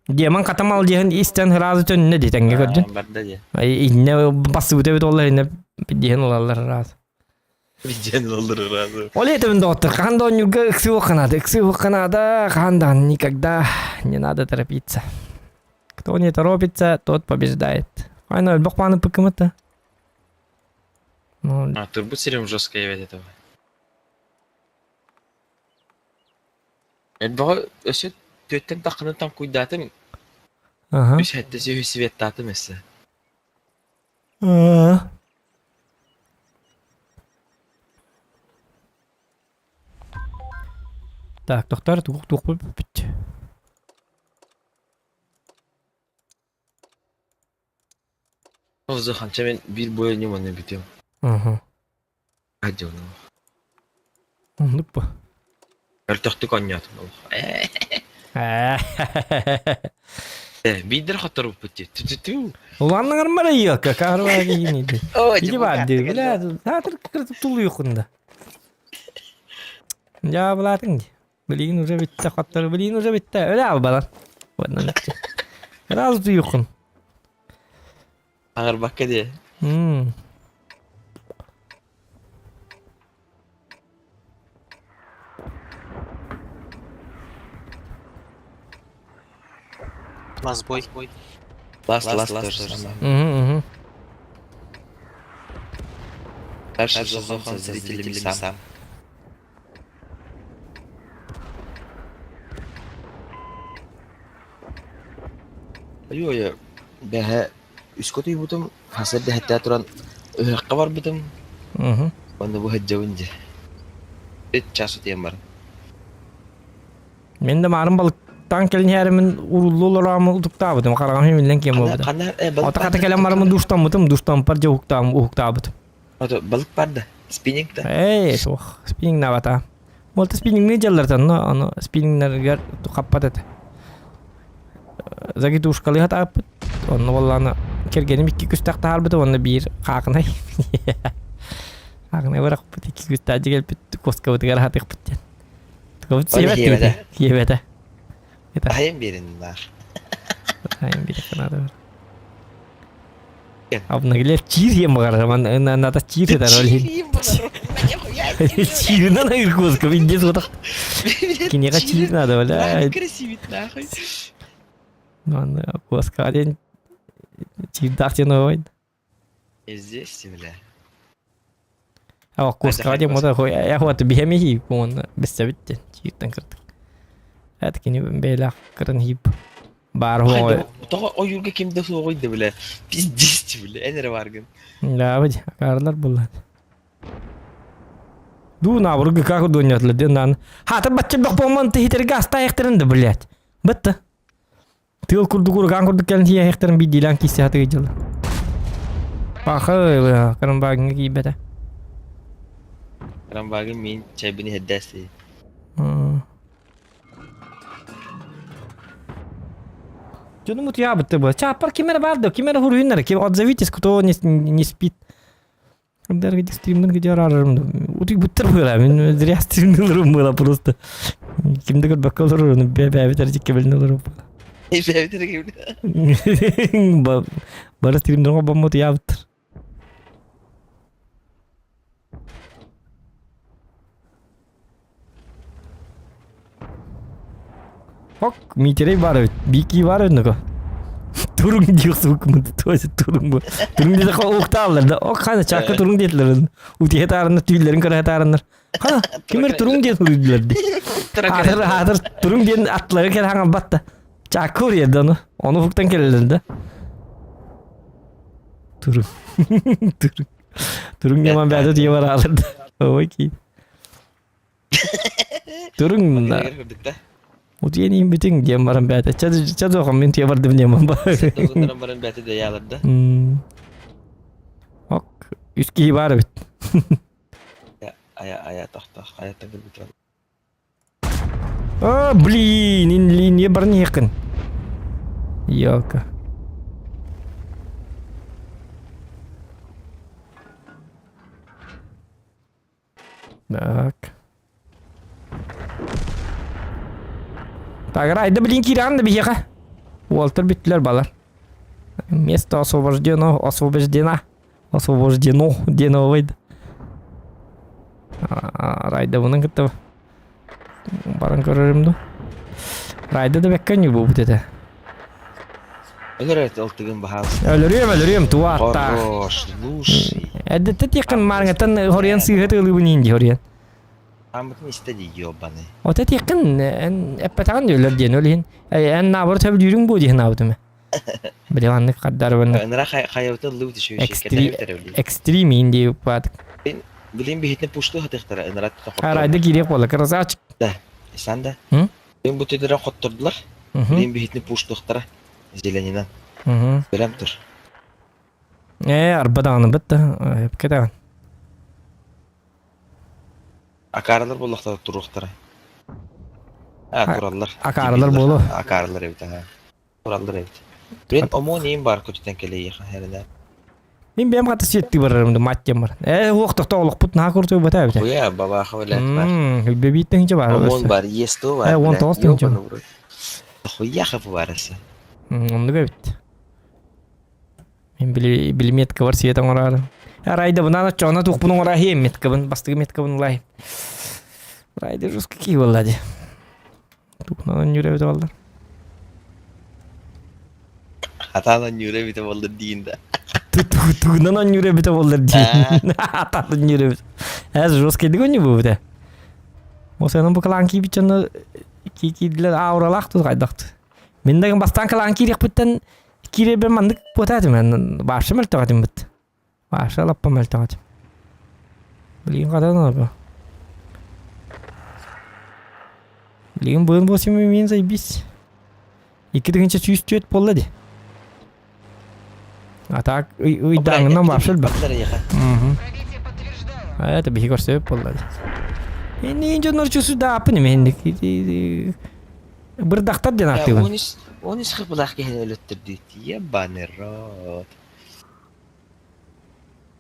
Демон катамал диэн истэн сразу төннө дии тэҥҥэ көрдүн. Барда дии. Инне бассыбыта эбит оллар инне диэн ылаллар раз. Диэн ылаллар разу. Ол этим доктор, хаан да онньуга ыксы ухханада, ыксы ухханада, хаан да никогда не надо торопиться. Кто не торопится, тот побеждает. Айна өлбөх пааны пыкымыта. Ну, А, турбут сирем жестко эбит этого. Элбэҕи өссө түөттэн тахханы таҥкуйдаатым, ага. үс сэттэ үһү светтаатым өссө. А. Так, тохтар туох туох бүт. Ол ханча мен биир бойа ньыманы бүтүм. Ага. Адьону. Оннук бу. Өлтөхтүк оонньоотум олох. Биирдэр хотторбуппут дии. Тү-тү-тү. Уланныгар марайыка, карва киини. О, Иди бар дии. Бля, саатыр кыртып тулуйухун да. Дьаабылаатыҥ дии. Билигин уже бүттэ, хоттору билигин уже бүттэ. Өлө албалар. Уонна Раз туйухун. Аҥарбакка дии. М. Ласт бой. Ласт, ласт, тоже самое. Мгм, мгм. Дальше знаком со зрителями сам. Айой, бэһэ үскө түйбутум, хасыр дэһэтте туран ыһыахха барбытым. Онно бу сылдьабын дьэ. Үт час утуйан баран. Мен да маарым балыктаан кэлин иһээримин уруллу олороомун утуктаабытым. Хараҕым химиллэн киэн Хана буолбута. хана э балык Ото баар хата да? кэлэн бараммын душтаммытым, душтампар дьэ уһуктаам уһуктаабытым. Ото балык баар да? Спиннинг да? Ээ, суох. Спиннингнаабата. Уолта спиннингни дьаллартан, но ону спиннингнарыгар хаппат этэ. Загитушкалыы хатааппыт. Онно буоллаҕына кэргэним икки күстэх таһаарбыта уонна биир хаакынай. Хаакынай бырахпыт, икки күстээх дьэ кэлбит куоскабытыгар аһатыахпыт диэн. Тугабыт сиэбэт сиэбэтэ. Сиэбэтэ. Аһайын биэрин наар. Аһайын биэриэххэ наада бар. Обнаглел чиир диэн баҕарар, надо чиир сытар ол иһин. Чииринэн айыр куоска, индиец отах. Киниэхэ чиир надо, бля. Красивит нахуй. Аны куоска диэн чиирдаах диэн ой. Здесь, бля. А куоска диэн мота хой я вот биһэмиһи уонна бэссэбит диэн чииртэн кырдык. Это кини бэйлээх кырын хип. Баар хуоҕа. Тоҕо ойуурга ким да суоҕуй да бля. Пиздец бля. Эн эрэ бааргын. Да, акаарылар буллар. Дуу наабыргы как дуонньотлар диэн наан. Хаата бачча бөх буолман тиһитерге астаайахтарын да блядь. Бытта. Тыал курдук ураган курдук кэлэн тиийэхтэрин биирдиилээн киирсэ сатыы дьылла. Паха карамбаагыҥа киирбэтэ. Карамбаагын миин чайбын иһэрдээсти. Дьонум утуйаабытты бу. Чааппар ким эрэ баар да, ким эрэ хуруйуннар, ким отзовитесь, кто не, не спит. Дорогие стриммин где арарым. Утуйбуттар было, мин зря стримныларым было просто. Кимде көрбөккө олорорун бэбэбит эрдикке билин олорор. Бэбэбит эрдикке Бары стримдерге боммут ябыттыр. Ок, Митерей бар эбит, Бики бар эбит нөкө. Туруҥ диэх суукмут, туоси туруҥ бу. Туруҥ диэтэххэ уктааллар да, ок хана чаакка туруҥ диэтилэр. Утуйа таарыннар, түүллэрин көрө таарыннар. Хана, ким эрэ туруҥ диэн суруйдулар дии. Аатыр, аатыр, туруҥ диэн аттылары кэлэ хаҥалбат да. Чаакка уруйар да ону. Ону уһуктан кэлэллэр да. Туруҥ. Туруҥ. Туруҥ ньаман бэйэтэ тиийэ бараалар да. Ой, кии. Туруҥ да. Утуйан ииммитиҥ диэн баран бэйэтэ. Чэ дохом мин тиэ бардым диэн бар. баран бэйэтэ дэйээлэр да. Ок, үс киһи баар эбит. Ая ая тохтох, ая тагыр А, блин, линия баран иһиэххин. Ёлка. Так. Так, райда блин киирэн да биһиэхэ. Уолтар бүттүлэр балар. Место освобождено, освобождена. Освобождено диэн оҕойд. Райдабынан кытта баран көрөрүм ду. Райда да бэккэ ньубубут этэ. Өлөр ылтыгын баһаалыста. Өлөрүөм, өлөрүөм, туа аттаах. Хорош, лучший. Эддетте тиэххин маарыҥаттан хоруйан сыыһа тыалыыбын иин дии хоруйан. Ааммытын истэ дии ёбаный. Ота тиэххин эн эппэтэҕин өлөр диэн ол иһин. Эн наоборот сөбүлүүрүҥ буо дии санаабытым. Били маннык хардарбын. Ынара хайабытын ыллыбыт еще Экстрим инди уппаатык. Билин биһитин пушту хатыхтара ынара Арайды киириэх буолла красавчик. Да, сан да. Билин бу төдөрө хоттордулар. Билин биһитин пуштуохтара зеленинан. Бэлэм тур. Э, арба даҕаны бытта, эпке даҕаны. Акаарылар буоллахтара туруохтара. А, тураллар. Акаарылар буолуо. Акаарылар эбит, аха. Тураллар эбит. Блин, омуон иин бар көтүтэн кэлэйиэхэ хэрэнэ. Мин бэйэм хата сиэттии барарым да мать диэн баран. Ээ, уох тохто олохпут наһаа куртуй бата эбит. Хуя, бабаха блядь бар. Бэбииттэн хинчэ бар. Омуон бар, есту бар. Ээ, 19 тыһыынча. Хуяха бараса. Оннук эбит. Мин били били меткабар свет оҥороору. Райда бынан оччоҕуна туохпун оҥороохием меткабын, бастакы меткабын ылай. Райда жестко кии буолла дии. Тугунан ньүрэ эбитэ буоллар. Атаанан ньүрэ эбитэ буоллар диин да. Тугунан ньүрэ эбитэ буоллар диин. Атаанан ньүрэ эбит. Эс жесткий дигон бу бите. Осенон бу кылаан киибит дьоно киирдилэр ауралаах тут хайдахты. Мин дагын бастаан кылаан киириэхпиттэн киирэрбэр маннык буотаатым. Баарша мөлтөх этим быт. Баарша лаппа мөлтөх этим. Билигин хатан бу. Билигин быын 8 мин заебись. 2104 буолла дии. А так ыйдааҥынан вообще элбэх. А это биһиги көрсөбүт буолла дии. Инниин дьоннор чусудааппын эмиһинник. Бырдахтар диэн ааттыыбын. 13 хыпылаах киһини өлөттөрдүү. Ебаный рот.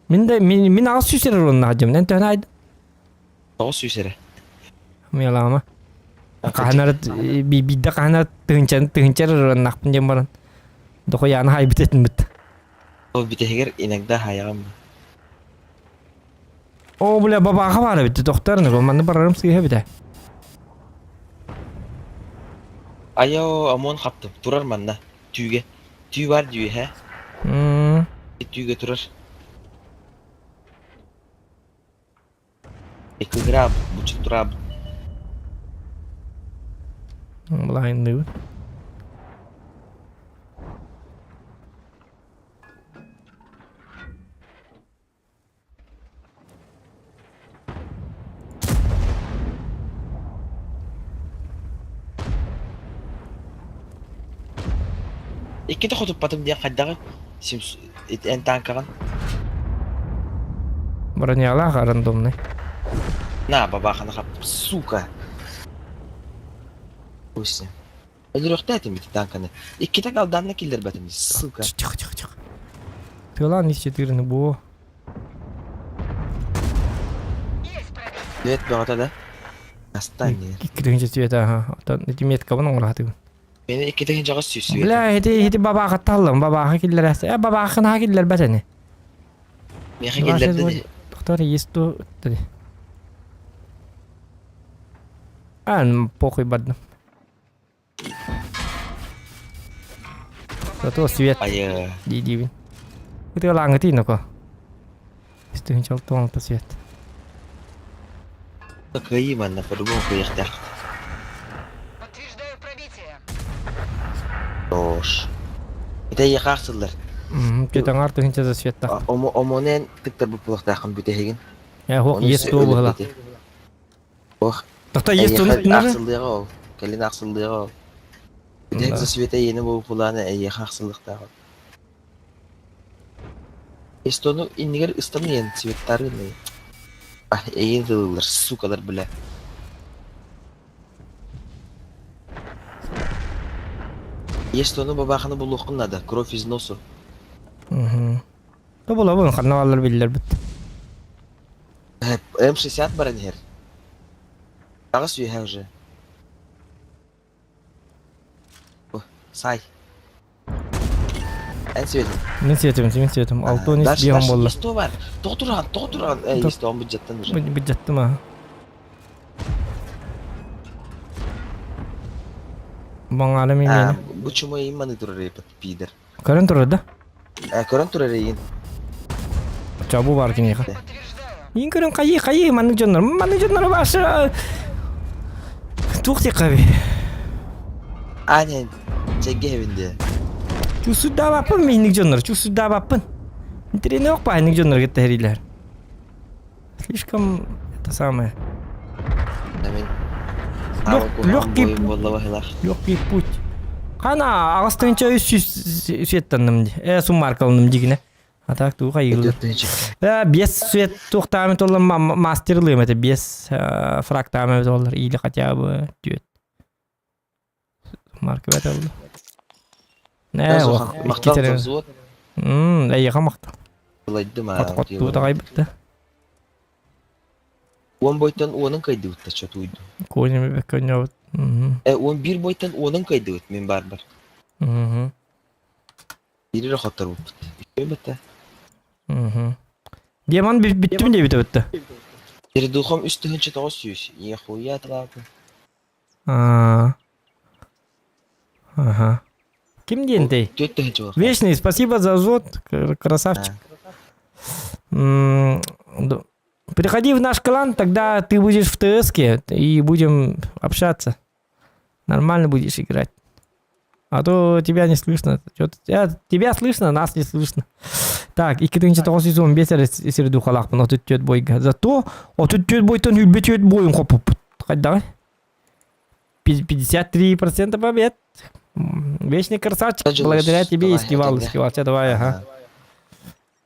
Мин да мин мин 800 эрэ уонна дьым. Эн төһөнө айд? 900 эрэ. Мыялаама. Хаһанар биирдэ хаһанар тыһынчан тыһынчар ырыаннахпын диэн баран дохуяаны хайбыт этинбит. Ол бүтэһигэр иногда хайаҕым. О, бля, бабааха баар эбит, тохтор, манны барарым сыыһа эбитэ. Айо, ОМОН хаптым, турар манна, түүгэ. Түү бар дүү, һэ? Түүгэ турар. Иккиграб, бучутураб. Блайндыбын. Иккитэ хотуппатым диэн хайдаҕый? Симс эн танкаҕын? Бронялаах рандомный. На, бабаханы хап. Сука. Пусть. Өлөрүөхтээтим ити танканы. Иккитэ галданна киллэрбэтим, сука. Тихо, тихо, тихо. Тыалаан ис четырны буо. Свет бөҕөтө да. Астан диэн. Икки цвета, ага. Оттон ити меткабын оҥораатыгын. Мени икки тыһыынчаҕа сүүс свет. Бля, ити ити бабаахатталлым, бабааха киллэрээсэ. Э, бабаахын аха киллэрбэт ини. Миэхэ киллэрдэ ди. Доктор, есть то... А, ну, похуй бардым. Зато свет Айы. дии-диибин. Ытыалааҥҥытый ноко. Үстүһүнчэ алта свет. Кыайыы манна по-любому кыайыахтаах. Подтверждаю пробитие. Ош. Ити эйиэхэ ахсыллар. Кетаҥар тыһынча за светтах. Омонен тыктар буппулахтааххын бүтэһигин. Э, хуох ес туо быһыла. Ох. Тохто ес туну Ахсыллыаҕа ол. Кэлин ахсыллыаҕа ол. Бүтэһик за света эйиэнэ буолбулаана эйиэхэ ахсыллыахтаах ол. Эстону иннигэр ыстаныйан цветтары А, эйиэн тылылар, сукалар, бля. Эстону бабаханы булуоххун надо, кровь из носу. Тобулабын, ханна бааллар биллэрбит. М60 баран иһэр. Аҕыс үөһэ уже. Сай. Эн светим. Мин светим, мин светим. Алтон ис биһон болла. Сто бар. Тоҕо туран, тоҕо туран. Эй, стон бюджеттан уже. Бюджеттым а. Баңара мен мени. Бу чума имманы турар эпит, пидор. Көрөн турар да? Көрөн турар эйин. Чабу бар киниэхэ. Мин көрөн хайыы хайыы маннык дьоннор маннык дьоннор башы туох диэххэ Аанен чэггэ дии. Чусудаабаппын минник дьоннор чусудаабаппын. Интэриэһинэй ох баайнык дьоннор кытта хэрилэр. Слишком это самое. Легкий легкий путь. Хана аҕыс тыһыынча үс сүүс светтанным дии. Э суммаркалыным дигинэ. А так туха йылы. Э без свет туохтаамы толла мастерлыым это без фрактаамы толлар или хотя бы түөт. Марка бэтэллэ. Э ох Махтал Эйиэхэ махтал. Ылайдым аа. Хотуу таҕайбыт да. Уон бойтон уонун кыайдыбыт да чотуйду. Коня бэккэ ойнообут. Э уон биир бойтон уонун кыайдыбыт мин баарбар. Биири эрэ хотторбуппут. Үчүгэй бытта. Демон бүттүм диэбитэ бытта. Передухом үс тыһыынча тоҕус сүүс. Ехуя талаапы. Ага. Ким диэнтэй? Вечный, спасибо за взвод, красавчик. Приходи в наш клан, тогда ты будешь в ТСке и будем общаться. Нормально будешь играть. А то тебя не слышно. Тебя слышно, нас не слышно. Так, 2915 эрэ сирдухалаахпын 34 бойга. Зато 34 бойтон 24 бойун хоппуппут. Хайдаҕай? 53% побед. Вечный красавчик, благодаря тебе Давай, искивал, это искивал. Тебя давай, ага.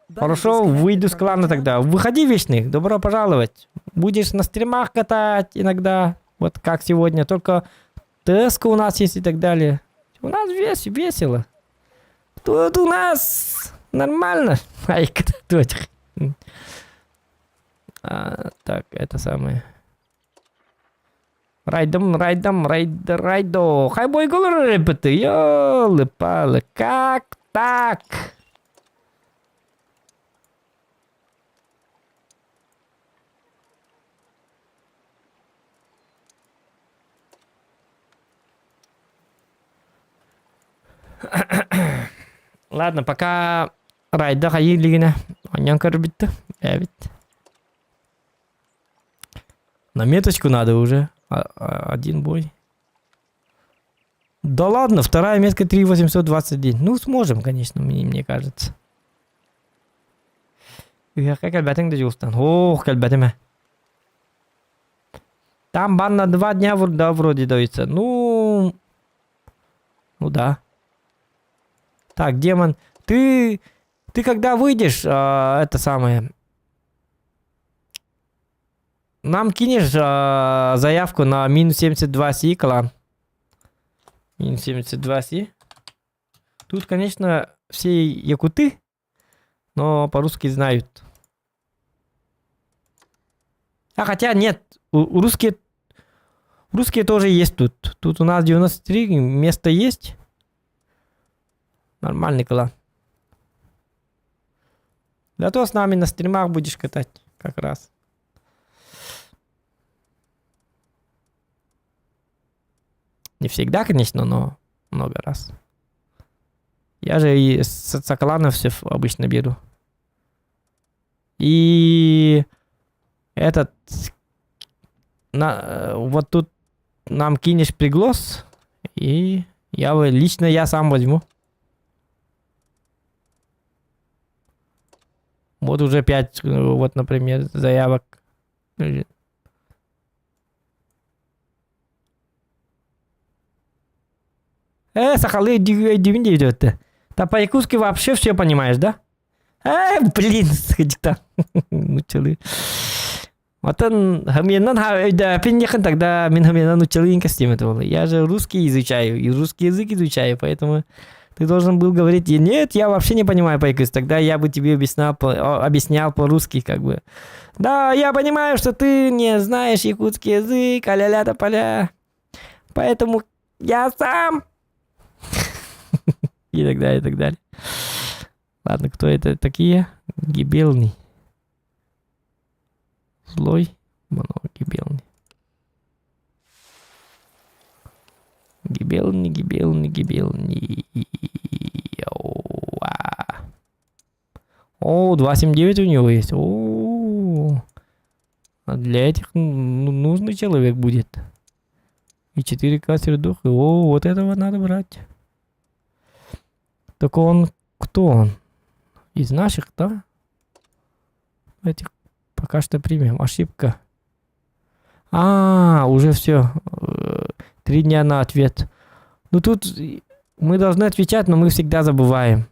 Buddy Хорошо, disconnected выйду с from your клана channel. тогда. Выходи, Вечный, добро пожаловать. Будешь на стримах катать иногда, вот как сегодня. Только ТСК у нас есть и так далее. У нас вес, весело. Тут у нас нормально. Ай, точка. А, так, это самое. Райдом, райдом, райд, райдо. Хай бой репеты. Ёлы-палы, как так? Ладно, пока райда хайыы илигинэ онньон көрбүттэ эбит. На меточку надо уже. Один бой. Да ладно, вторая метка 3821. Ну, сможем, конечно, мне, мне кажется. Үһэххэ кэлбэтиҥ да Дьулустан. Ох, кэлбэтим ээ. Там бан на 2 дня да, вроде дается. Ну, ну да. Так, демон, ты когда выйдешь, это самое, нам кинешь заявку на минус 72 си клан. Минус 72 си. Тут, конечно, все якуты, но по-русски знают. А хотя нет, у русские тоже есть тут. Тут у нас 93 места есть. Нормальный клан. Зато с нами на стримах будешь катать как раз. Не всегда, конечно, но много раз. Я же и с кланов все обычно беру. И этот вот тут нам кинешь приглас, и я лично я сам возьму. Вот уже 5, вот, например, заявок. Сахалыы дивин идет. Да по-якутски вообще все понимаешь, да? Блин, сходи-то. Нууччалыы. Оттон хаменан пиннехен тогда мин хаменан нууччалыы костюм это было. Я же русский изучаю, и русский язык изучаю, поэтому ты должен был говорить, нет, я вообще не понимаю по-якутски, тогда я бы тебе объяснял по-русски, как бы. Да, я понимаю, что ты не знаешь якутский язык, а-ля-ля поля. Поэтому я сам. И так далее, и так далее. Ладно, кто это такие? Гибелный. Злой, много гибелный. Гибелный, гибелный, гибелный. Оуа. О, 2.79 у него есть. О, а для этих ну, нужный человек будет. И 4К сердух. О, вот этого надо брать. Так он кто он? Из наших, да? Этих пока что примем. Ошибка. А, уже все. 3 дня на ответ. Ну тут мы должны отвечать, но мы всегда забываем.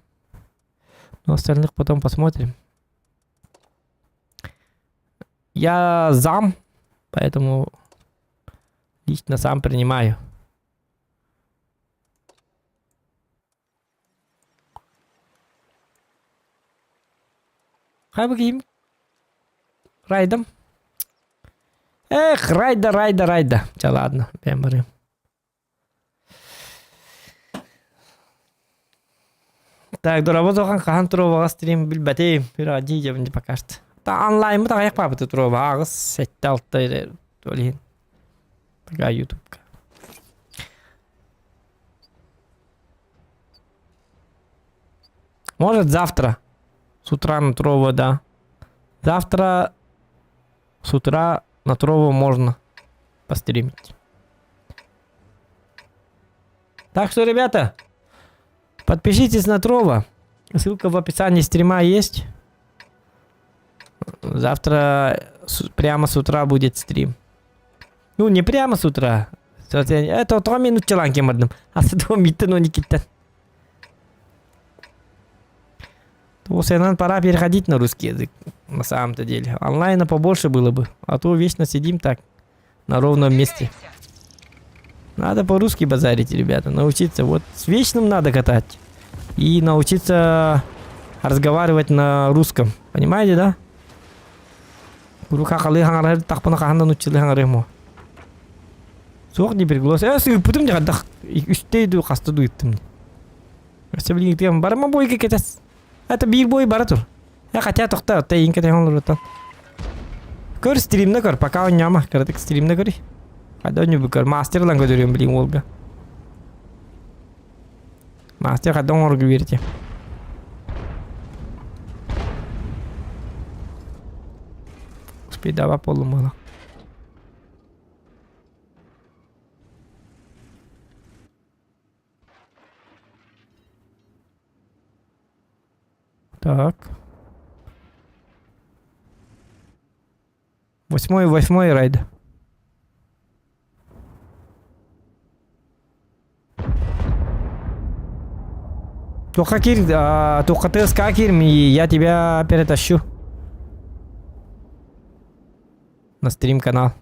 Но остальных потом посмотрим. Я зам, поэтому лично сам принимаю. Хайа ким? Райдам. Эх, Райда, Райда, Райда. Чэ, ладно, бэм. Так, дорообо тохан хаһан Тровоҕа стрим билбэтим. Bir дии пока что. Та онлайн мы так папы Трова аҕыс сэттэ алта толин. Такая ютубка. Может завтра. С утра на Трово, да. Завтра с утра на Трово можно постримить. Так что, ребята, подпишитесь на Трово. Ссылка в описании стрима есть. Завтра прямо с утра будет стрим. Ну, не прямо с утра. Это 3 минут челанки мардым. А с этого миттен он киттен. То пора переходить на русский язык, на самом-то деле. Онлайна побольше было бы, а то вечно сидим так, на ровном месте. Надо по-русски базарить, ребята, научиться. Вот с вечным надо катать. И научиться разговаривать на русском. Понимаете, да? Куру сахалыы хаҥарар тахпына хаһан да нуччалыы хаҥарыам о. Суох не приглас. Э, сыыппытым дьэ хайдах үстэ дуу хаста дуу ыттым. Өссө билигин барыма бойга кэтэс. Это биир бой бара тур. Э, хотя тохто, тэйин кэтэһэн олорутан. Көр стримна көр, пока оонньомо. Кыратык стримна көрүй. Хайда оонньуубу көр. Мастер ылан көрдөрүөм билигин уолга. Мастер хайда оҥорго биэрдэ. Успейдаба буоллум буолла. Так. Восьмой, восьмой райд. Только кир, а, только ты скакир, и я тебя перетащу. На стрим канал.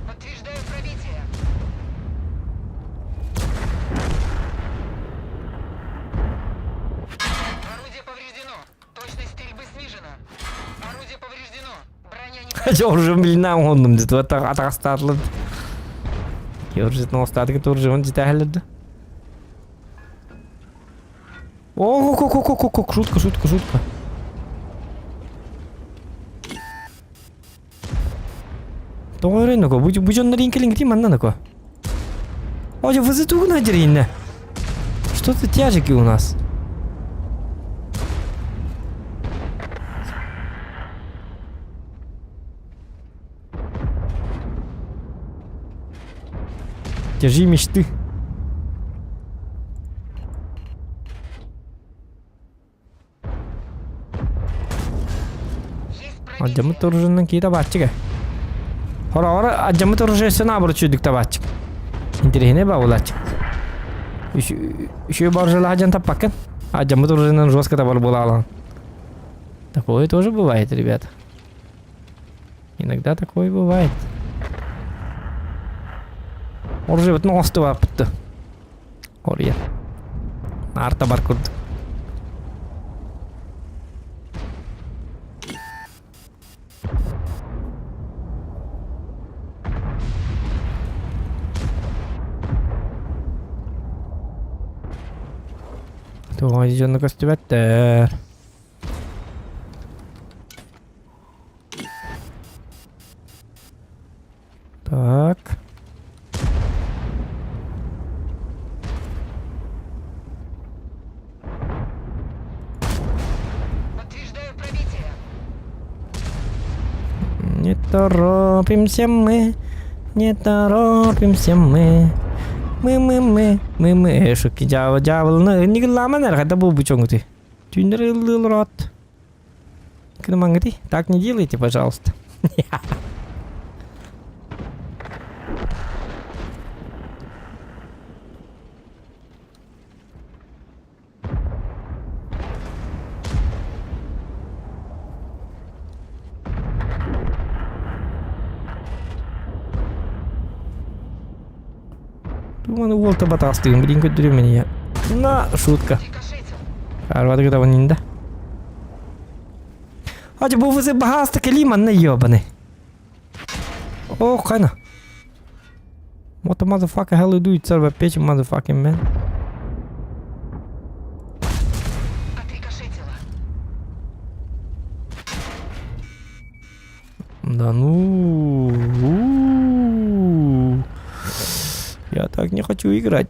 Подтверждаю пробитие. Орудие повреждено. Точность стрельбы снижена. Орудие повреждено. Броня не Дьэ уже блин оҥоһуннум дии атаҕастаатылар. Уже остатки тоже он детали О, ко ко ко ко шутка, шутка, шутка. Тоҕо эрэ нако, бу бу дьоннор инкелиҥ манна нако. О, дьэ вызытугуна деринне. Что за тяжики у нас? Тяжи мечты. Есть Алдьаммыт пробитие. оружиенан киһи табааччыга. Хороҕор алдьаммыт оружие наоборот үчүгдүк табааччык. Интэриэһинэй баа буолааччы. Үчүгэй оружиелаах дьон таппаккын. Алдьаммыт оружиенан жестко табар буолаалаан. Такое тоже бывает, ребята. Иногда такое бывает. Оружиебытын оҥостубаппыт Ория. Наар табар курдук. Туох дьону көстүбэттэр. Так. Подтверждаю пробитие. Не торопимся мы, не торопимся мы. Мы, мы, мы, мы, мы. Э, шутки дьявол, дьявол, нигыллааман эрэ, хайда буолбут дьоҥҥутуй? Түүннэри ыллыылар Кынымаҥҥытый, так не делайте, пожалуйста. Думаю, уол табатаастыгын билин көрдөрүм меня. На, шутка. Рикошетил. Арбатыгы табанинда. Ача бу вызы баһааста кэлии манна ёбаный. О, хайна. What the motherfucker hell you do, it's a bitch motherfucking man. Отрикошетило. Да ну. У-у-у. Я так не хочу играть.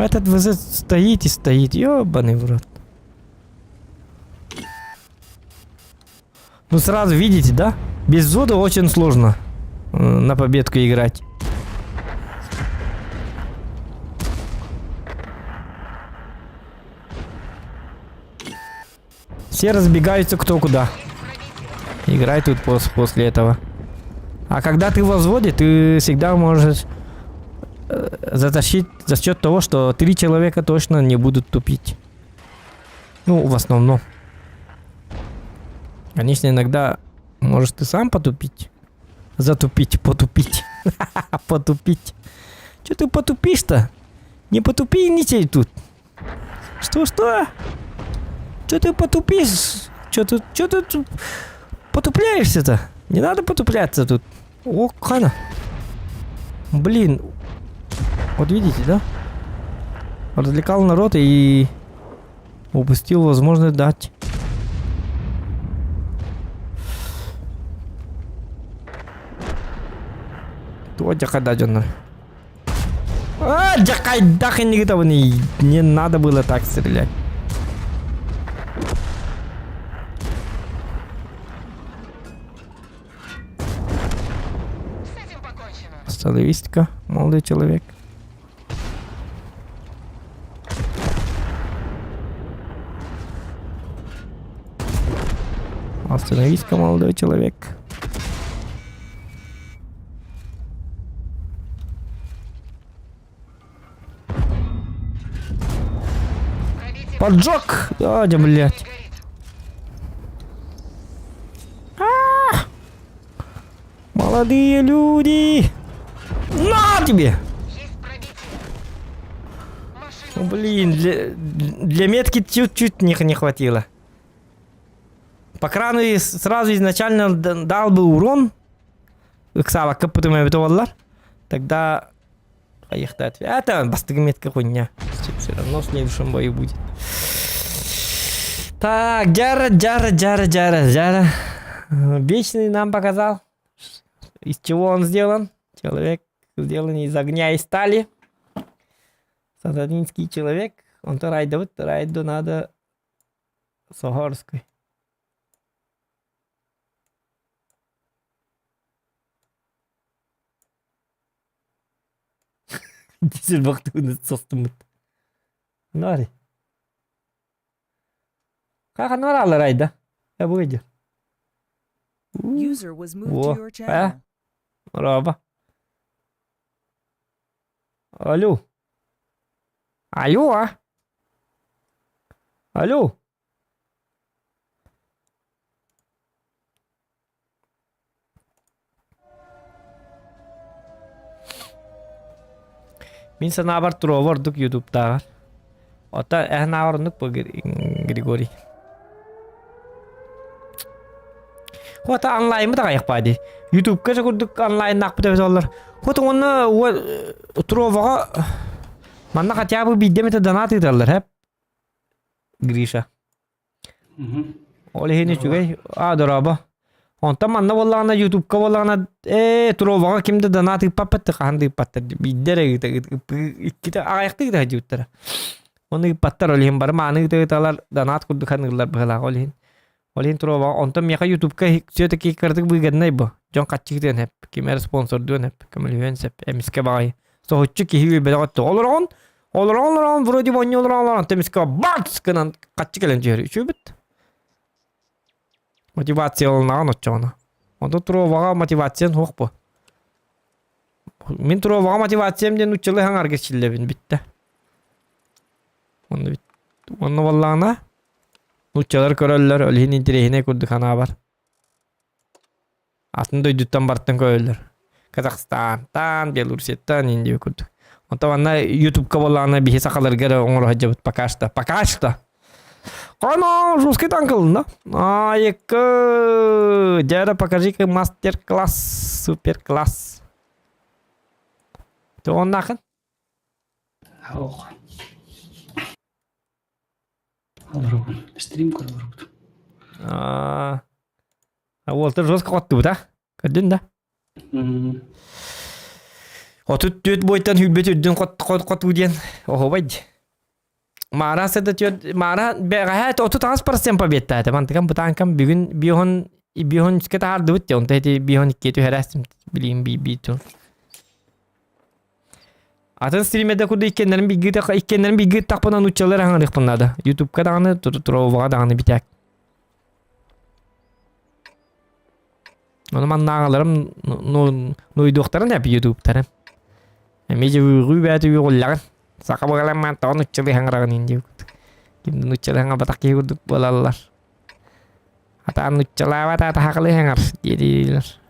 Этот ВЗ стоит и стоит, ёбаный в рот. Ну сразу видите, да? Без взвода очень сложно на победку играть. Все разбегаются кто куда. Играй тут пос после этого. А когда ты во взводе, ты всегда можешь затащить за счет того, что три человека точно не будут тупить. Ну, в основном. Конечно, иногда можешь ты сам потупить. Затупить, потупить. Потупить. Че ты потупишь-то? Не потупи ничей тут. Что-что? Че ты потупишь? Че ты, че ты тут потупляешься-то? Не надо потупляться тут. О, хана. Блин. Вот видите, да? Развлекал народ и упустил возможность дать. Туох дьахайда дьоннор. А, дьахайдах иннигитабыный. Не надо было так стрелять. С этим покончено. Остановись-ка, молодой человек. Остановись-ка, молодой человек. Пробитие Поджог! Да, да, блядь. не горит. Молодые люди! На тебе! Есть пробитие. Машина Ну, Блин, для метки чуть-чуть не хватило. По крану и сразу изначально дал бы урон. Ыксаабакка пытым эбитэ буоллар. Тогда хайыхтаат. Это бастыгы метка хуйня. Все равно в следующем бою будет. Так, Джара, Джара, Джара, Джара, Джара. Вечный нам показал, из чего он сделан. Человек сделан из огня и стали. Сатанинский человек. Он то райдовит, райду надо Согорской. Дизель бахтыгын состумут. Нари. Хаха наралар райда. Я буйдер. User was moved Во. to your channel. Раба. Алло. Алло. а? Алло. Мин санаабар туруоба ордук ютубтааҕар. Оттон эһэн ааҕар оннук бу Григорий. Хота онлайнмыт аҕайахпаа дии. Ютубка же курдук онлайннаахпыт эбит оллар. Хота уонна туруобаҕа манна хотя бы биирдэ эмэтэ донат ыыталлар хэп Гриша. Ол иһин үчүгэй. Аа, дорообо. Онтон манна буоллаҕына ютубка буоллаҕына ээ туруобаҕа ким да донат ыыппаппыт хаһан да ыыппаттар биирдэ эрэ ыыта иккитэ аҕыйахтыы ыыта сылдьыбыттара. Ону ыыппаттар ол иһин бары мааны ыыта ыыталар донат курдук ханыыллар быһыылаах ол иһин. Ол иһин туруобаҕа онтон миэхэ ютубка все-таки кыратык выгоднай бу. Дьон хаччыытыан сөп, ким эрэ спонсордуон сөп, көмөлөһүөн сөп, эмискэ баҕайы. Соһуччу киһи үөйбэтэх өттө олороҕун, олороҕун олороҕун вроде бы онньу олороҕун олороҕун эмискэ бац гынан хаччы кэлэн түһэр үчүгэйбит. Мотивация ылынаҕын оччоҕуна. Онто туруобаҕа мотивациян суох бу. Мин туруобаҕа мотивациям диэн нууччалыы хаҥарга чиллэбин бүттэ. Онно онно буоллаҕына нууччалар көрөллөр, ол иһин интэриэһинэй курдук санаабар. Атын дойдуттан бартан көрөллөр. Казахстантан, Белоруссияттан Индия курдук. Онтон манна Ютубка буоллаҕына биһи сахаларга эрэ оҥоро сылдьабыт пока что. Пока что. Ана, жесткий танк ылынна. Айыкы! Дядя, покажи-ка мастер-класс, супер-класс. Ты он нахын? Ох. Олоробун. Стрим көрө олоробут. А, Уолтар жестко хоттубут, а? Көрдүн да? 34 бойтан хүрбет үрдүн хоту диэн оһобай ди. Маара сыда түөрт маара бэҕэһээ 38% победтаата. Мантыкам бытаанкам бүгүн биоһон биоһон үскэ таһаардыбыт дии. Онто ити биоһон иккиэ түһэрээстим билиим би би тун. Атын стримерде курдук иккиэннэрин билгии иккиэннэрин билгии тахпына нууччалар аһаҥарыахпын наада. Ютубка даҕаны, Туроваҕа даҕаны битээк. Ону маннааҕыларым нуйдуохтарын эп ютубтарын. Эмиэ дьэ үөҕүү бээтэ үөҕүллэҕин. Саха буолан тоҕо нуччалыы хаҥыраҕын ин диэбит. Ким да нуччалыы хаҥарбатах киһи курдук буолаллар. Атаан нуччалаабат аата хахалыы хаҥар диэтилэр.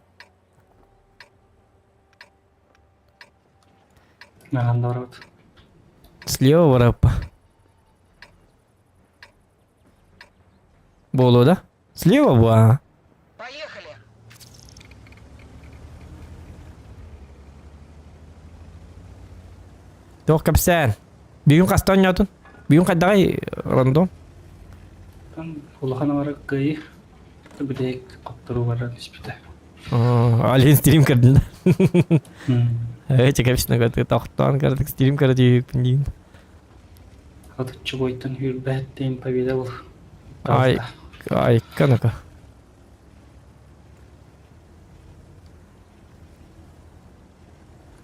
Нахан барабыт. Слева бараппа. Буолуо да? Слева буа. Поехали. Туох кэпсээн? Бүгүн хаста оонньоотун? Бүгүн хайдаҕай рандом? Улахан амара кыайыы бүтэһик хотторуу баран испитэ. Алин стрим көрдүн да? Э, чекэпсинэ көрдүк, тохтоон көрдүк, стрим көрдүк диин. Отуччу бойтон хүрбэт дейин победа был. Ай, айка ну-ка.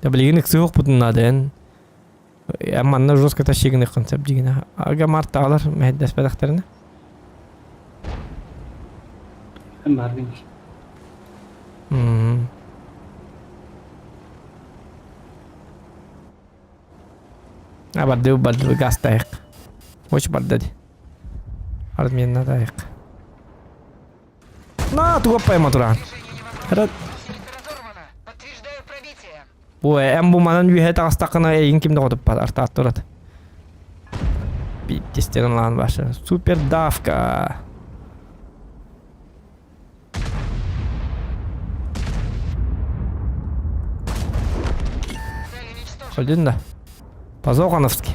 Да билигин ыксыах надо эн. Манна жестко тащигын концепт дигин. Ага мартаалар мэһэддэспэтэхтэринэ. Эн бааргын. А барды барды гастайык. Очень барды. Армена тайык. На, туга пойма туран. Рад. Бу эм бу манан үһэ таҕыстаххына эйигин ким да хотуппат артаат турат. Биттистерин лаан башы. Супер давка. Ходин да. По-Зохановски.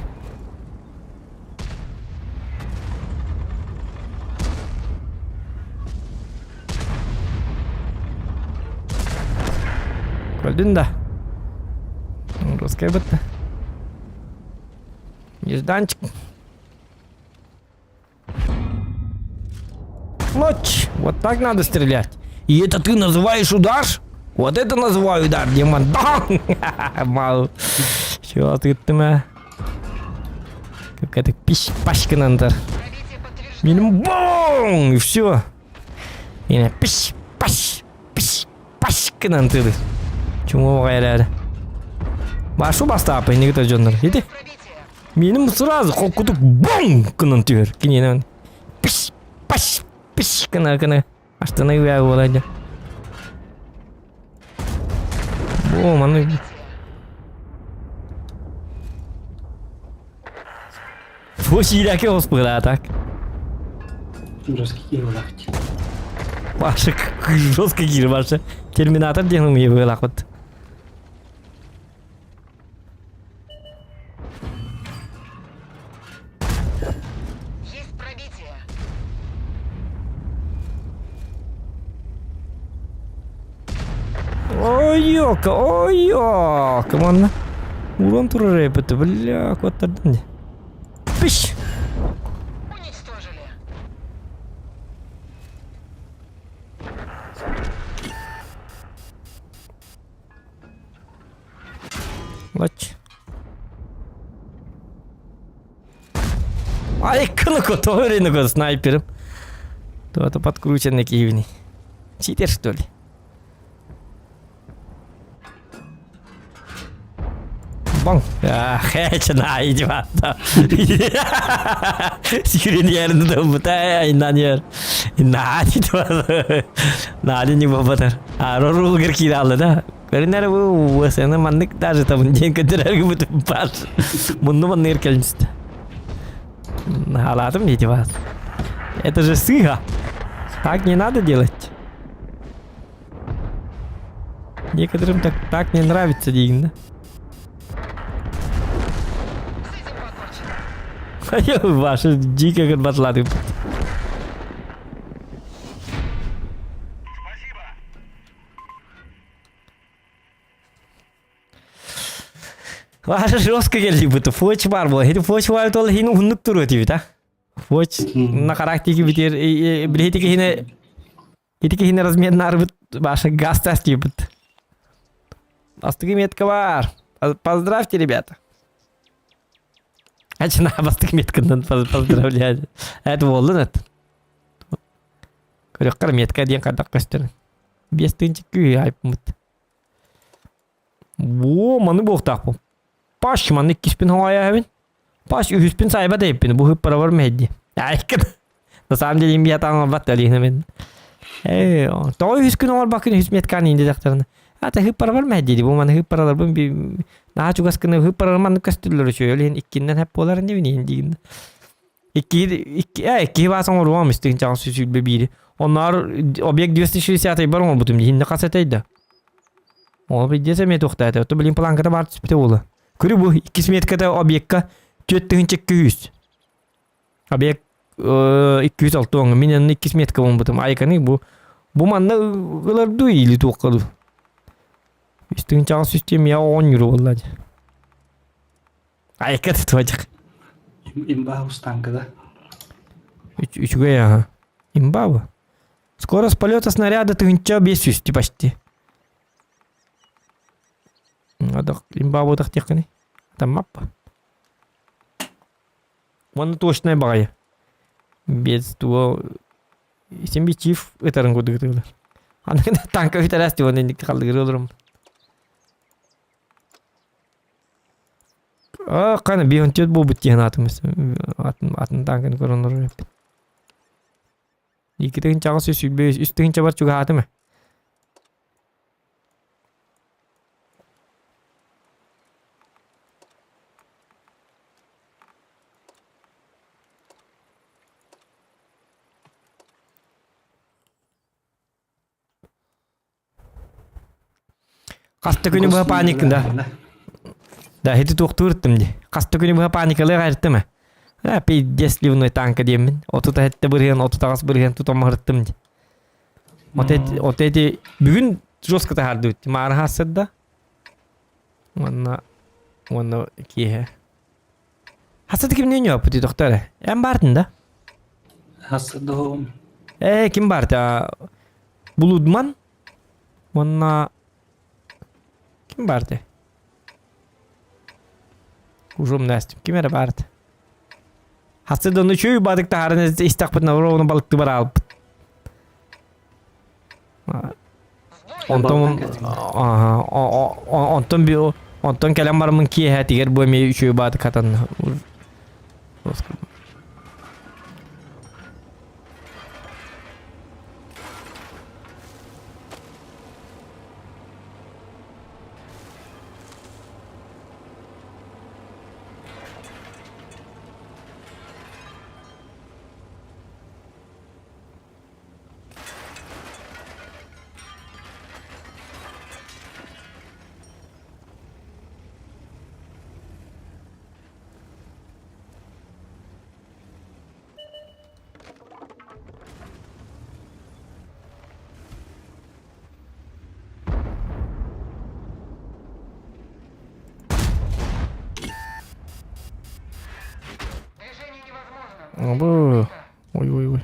Көрдүн да. Русская бытта. Нежданчик. Лоч! Вот так надо стрелять. И это ты называешь удар? Вот это называю удар, Димон. Мал. Чего ты ты Какая-то пищ пачка нандар. Минимум бум! И все. И пищ паш пищ пачка нантыр. Чему гайрар? Башу бастапы не гытар дьоннор. Ити. Миним сразу холкутук бум гынан түһэр. Кининэн пиш паш пиш гына гына астына үә буолар Бу маны Фу сиирээки оспыгыла так. Жесткий киир буолаахчы. Башы жесткий киир башы. Терминатор диэн умуйа быылаахпыт. Есть пробитие. Ой, ёка, ой, ёка, манна. Урон турар эбит, бля, куоттардым дии. Пищ! Уничтожили. Лач. Ай, кыныко, ториныко снайпером. То-то подкрученный киевни. Читер, что ли? Бong. Хэчна, иди вата. Сирен да бутай, инанер. Нади Нади не бабатар. А ролгер кидалы да. Көрүнэр бу уосаны маннык даже там день көтөрөргө бүтүн бар. Мунну манныгар кэлмист. Халатым дети вас. Это же сыга. Так не надо делать. Некоторым так, так не нравится, дейін да. Ваши дико батлады. Ваша жестко келли буту. Фоч бар бу. Хити фоч бар тол хин уһуннук туруо тибит а. Фоч на характер битер билети кихине ити кихине размернар бут баша газ тас тибит. Бастыгы метка бар. Поздравьте, ребята. Ачына бастык меткандан поздравляю. Это болдун это. Көрөккөр метка диэн хайдах көстөр. Биэс тыынча күү айпмыт. Во, маны буохтаахпын. Паш, маны иккиспин хоҥоойоһобун. Паш, үһүспүн сайба дэйиппин. Бу хыппарабар мэһэйди. Айкын. На самом деле имбия таҥарбат алина мен. Э, тоҕо үһүс күн оҥорбаккын үһүс меткаан инди дактарына. Ата хыппарабар мэһэйди. Бу маны хыппараларбын би наһаа чугас гына хыппарар маннык көстүллэр үчүгэй. Ол иһин иккиннэн хэп буолар инибин иһин диигин. Икки, икки, э, икки баас оҥоруом истиҥ чаҕын сүүрбэ биири. Онноор объект 260 бар оҥорбутум дии, хас этэй да. Ол пиздец эмиэ туохтаата. Ото блин планката баар түспүтэ буолла. Көрү бу иккис метката объекка 4200. Объект 206 оҥо. Мин онно иккис метка буолбутум. Айканы бу бу манна ылар дуу или туохха дуу. Үстүн чаҕын систем я оонньуур буолла. Айка тутуочах. Имба устанкада. Үчүгэй аха. Имба бу. Скорость полета снаряда 1500 почти. Адах имба буотах диэххиний. Там маппа. Уонна точная баҕайы. Без туо син бичиев ытарын курдук ытыылар. Аны танка үтэрээс диэн инник халлыгыр олорум. Аа, қана бионтет буолбут диэн аатым атын атын танканы көрөн олорор эбиппин. Икки тыһыынчаҕа сүүс сүүрбэ үс, үс тыһыынчабар чугаһаатым ээ. Хаста күнү быһа паник да. Да, ити туохтуур дии. Хаста күнү быһа паникалыах эртим ээ. Э, пиздец ливной танка диэммин. Отута хетте бырыһыан, отутаҕас бырыһыан тутаммаһырттым дии. Вот эти, вот эти бүгүн жестко таһаардыбыт. Маара хассырда. Уонна уонна киэһэ. Хасыты кимнин ёппут доктор? Эн баартын да? Хасыдоом. Э, ким баарта? Булудман? Уонна ким баарты? Ужум Настя. Ким эрэ баарты? Хасыдону чүй бадык таһарын истахпытына ровно балыкты бар алыппыт. Онтон онтон би онтон кэлэн бараммын киэһэтигэр бу эмиэ үчүгэй баатык хатанна. Движение невозможно. Бу Ой ой ой.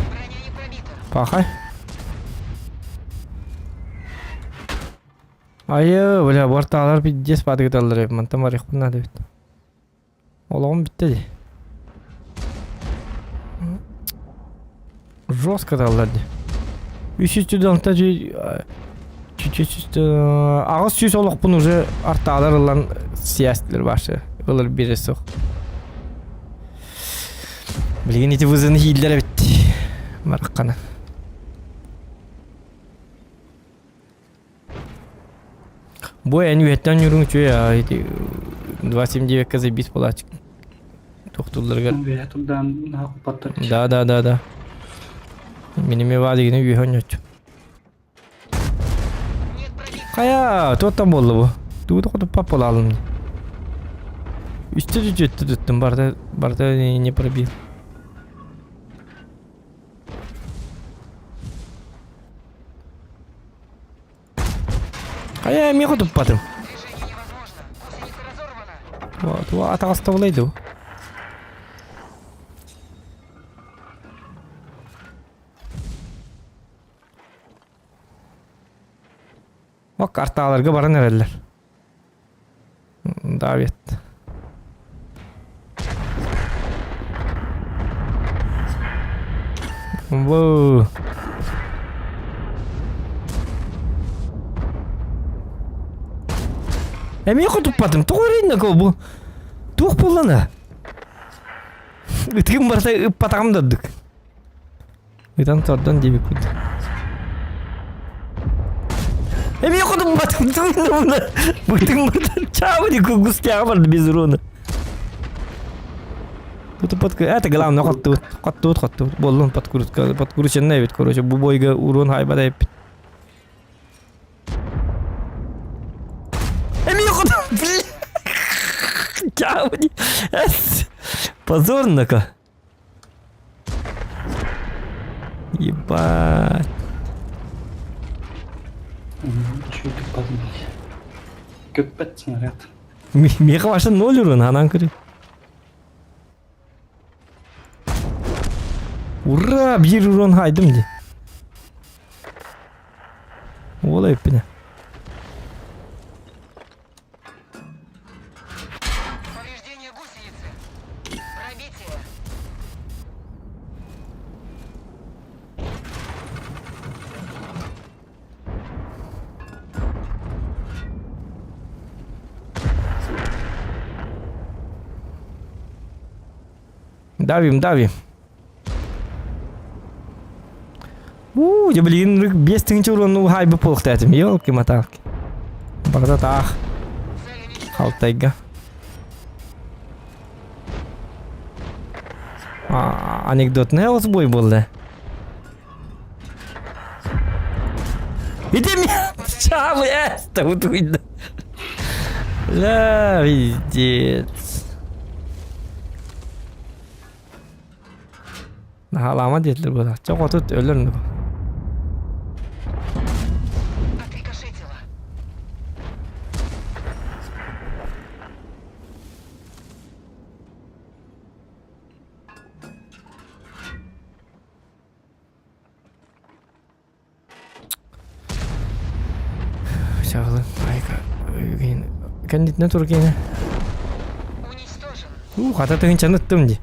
Броня не пробита. Пахай. Айы, бля, борталар пиздец падыгыталлар эбит, мантан барыахпын наада эбит. Олоҕум бүттэ дии. Жестко таллар дии. Үс жүз алта чуть-чуть аҕыс сүүс олохпун уже артаалар ылан сийээстилэр башы ылар биэрэ суох. Билигин ити вызыны хииллэр эбит. Бараххана. Бу эн үөттэн ньуруҥ үчүгэй аа ити 279 заебись буолааччы туохтуулларыгар Үөһэ турдаан наһаа куппаттар. Да да да да. Мин эмиэ баа дигини үөһэ оонньооччу. Хайа, туоттан буолла бу? Тугу да хотуппат буолаалым. Үстэ түтүөттэ туттум, барыта, барыта не пробил. Хайа, эмиэ хотуппатым. Туа атаҕастабылай дуу? О, карталарга баран эрэллэр. Давид. Воу. Эмиэ хотуппатым. Тоҕо эрийдэ бу? Туох буоллана? Ытыгым барыта ыппатаҕым да ордук. Ытан тордон диэбикпит. Эмиэ хотуппатым. Бытыгым барыта чаабы ди кугустяга барды без урона. Тут под... Это главное, хоттубут. Хоттубут, хоттубут. Боллун подкрутка, подкрученная ведь, короче, бу бойга урон хайбада эппит. Эмиэ хоту... Бля! Чаабы Позорно-ка. Ебать. Үчүгэй туппатым Көппөт снаряд. Миэхэ вообще ноль урон, анан көрү. Ура, биир урон хайдым ди. Уола эппине. Повреждение гусеницы. Пробитие. Давим, давим. Уу, дьэ билигин 5000 уронну уһаайбыт буолуохтаатым. Елки-моталки. Барыта таах. Халтайга. А, анекдотный сбой буолла. Иди меня! Чавы, это утуйда. Ля, пиздец. Наһаалаама диэтилэр буолар. Чэ, хотут өлөр ну. Отрикошетило. Чаҕылын, айка, кэннитинэ тур киэнэ. Уничтожен. Уу, хата тыһынчаны ыттым дии.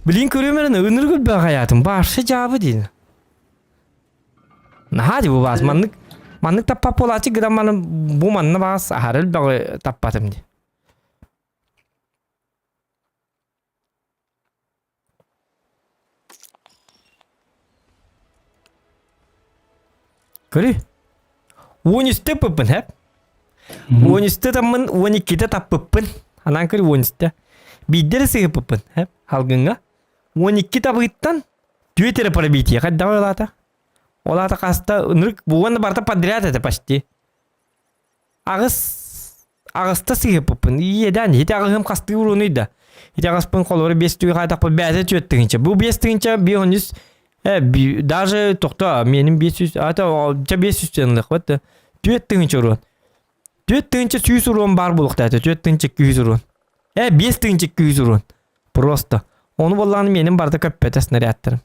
Билин көрүөм эрэн ынырык өлбөх хайаатым. Баарса дьаабы диин. Наһаа дии бу баас. Маннык маннык таппат буолааччы гынан маны бу манна баас аһары элбэҕи таппатым дии. Көрүй. 13-те ыппыппын, хэп. 13-те таммын, 12-те таппыппын. Анаан көр 13-те. Биирдэ эрэ сыһыппыппын, хэп. Халгыҥҥа. 12 табыыттан түөрт эрэ пробитие. Хайдаҕа ол аата? Ол аата хаста ынырык уонна барыта подряд это почти. Аҕыс аҕыста сыһыппыппын. Иэдээн ити аҕыһым хастыы уруунуй да. Ити аҕыспын холобура биэс түгэ хаайтахпын бэйэтэ түөрт тыһыынча. Бу биэс тыһыынча биир он үс даже тохто менин 500 ата ча 500 тыһынлык вот түөрт тыһыынча уруон. Түөрт тыһыынча сүүс уруон баар буолуохтаата. Түөрт тыһыынча 200 уруон. 5 тыһыынча 200 уруон. Просто. Ону буоллаҕына менин барыта көппөтө снарядтарым.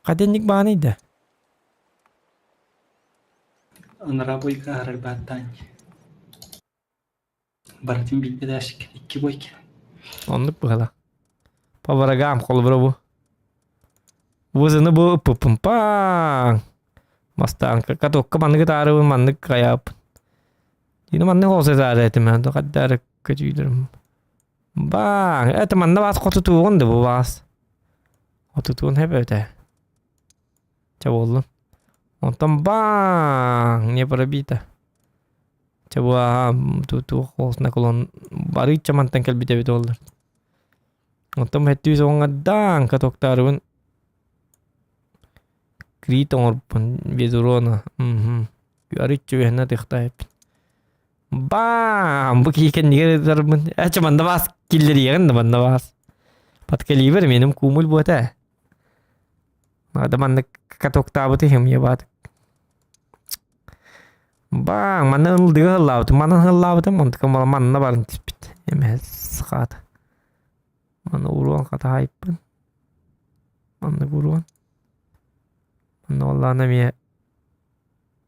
Хаденник бааный да. Анараа бойга аһарар бааттаан Барытын билбэт ээшиккин икки бойка. Оннук быһала. По врагам холобура бу. Вызыны бу пуппумпаң. Бастаан катокка манныгы таарыбын маннык хайааппын. Дина маннык олса таары этим хаддары көтүүлөрүм. Баң, это манна баас хотутуун да бу баас. Хотутуун хэп эбитэ. Чэ буоллун. Онтон бааҥ не пробито. Чэ бу аа туох наклон барыычча мантан кэлбит эбит буоллар. Онтон хэттүү соҕуҥҥардаан катоктаарыбын крит оҥорбун без урона. Мм. Арыыччы үөһэнэ тыахтаайыппын. Баам! Бу киһи кэннигэр ытарбын. Эчэ манна баас киллэриэҕин да манна баас. Подкаливер меним кумуль буота. Надо маннык катоктаабыты химия баат. Баң, манна ылдыга ыллаабытым, манан ыллаабытым, онтукам манна баран түспүт. Эмэ сахаата. Манна уруон хатаайыппын. Маннык уруон. Манна оллаана эмиэ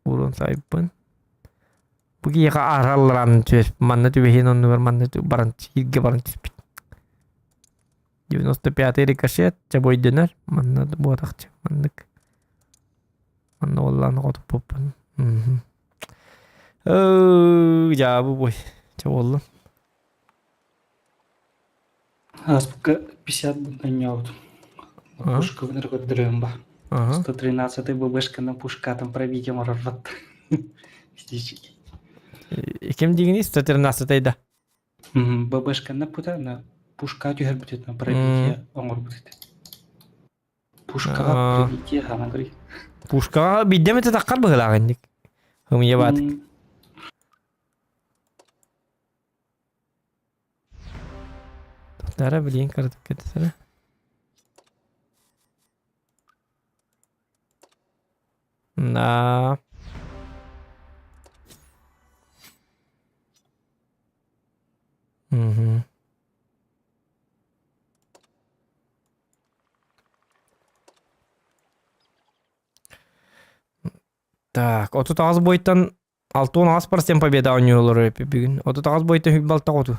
уруон сайыппын. Бу киһиэхэ ааралларан түс, манна түбэһин оннугар манна баран сиргэ баран түспүт. 95-й рикошет, чабойденер, манна буотахчы, маннык. Манна оллаана хотуппуппун. Дьаабы бой, чаболлун. Ааспыкка 50 бунтанньообутум. Пушкабын эрэ көрдөрүөм ба. 113-й ББшканы пушкатын пробитием орорбот. Ким дигини 113-й да? ББшканы пута на пушка түһэрбит на пробитие оҥорбут этэ. Пушкаҕа пробитие хаана көрүй. Пушкаҕа биирдэ эмэ таххар быһыылаах инник. Ымыйа баатык. Тара билигин кыратык кэтэсэрэ. Да. Мгм. Так, 38 бойтан 68% победа оонньуулар бүгүн. 38 бойта хүббалта хоту.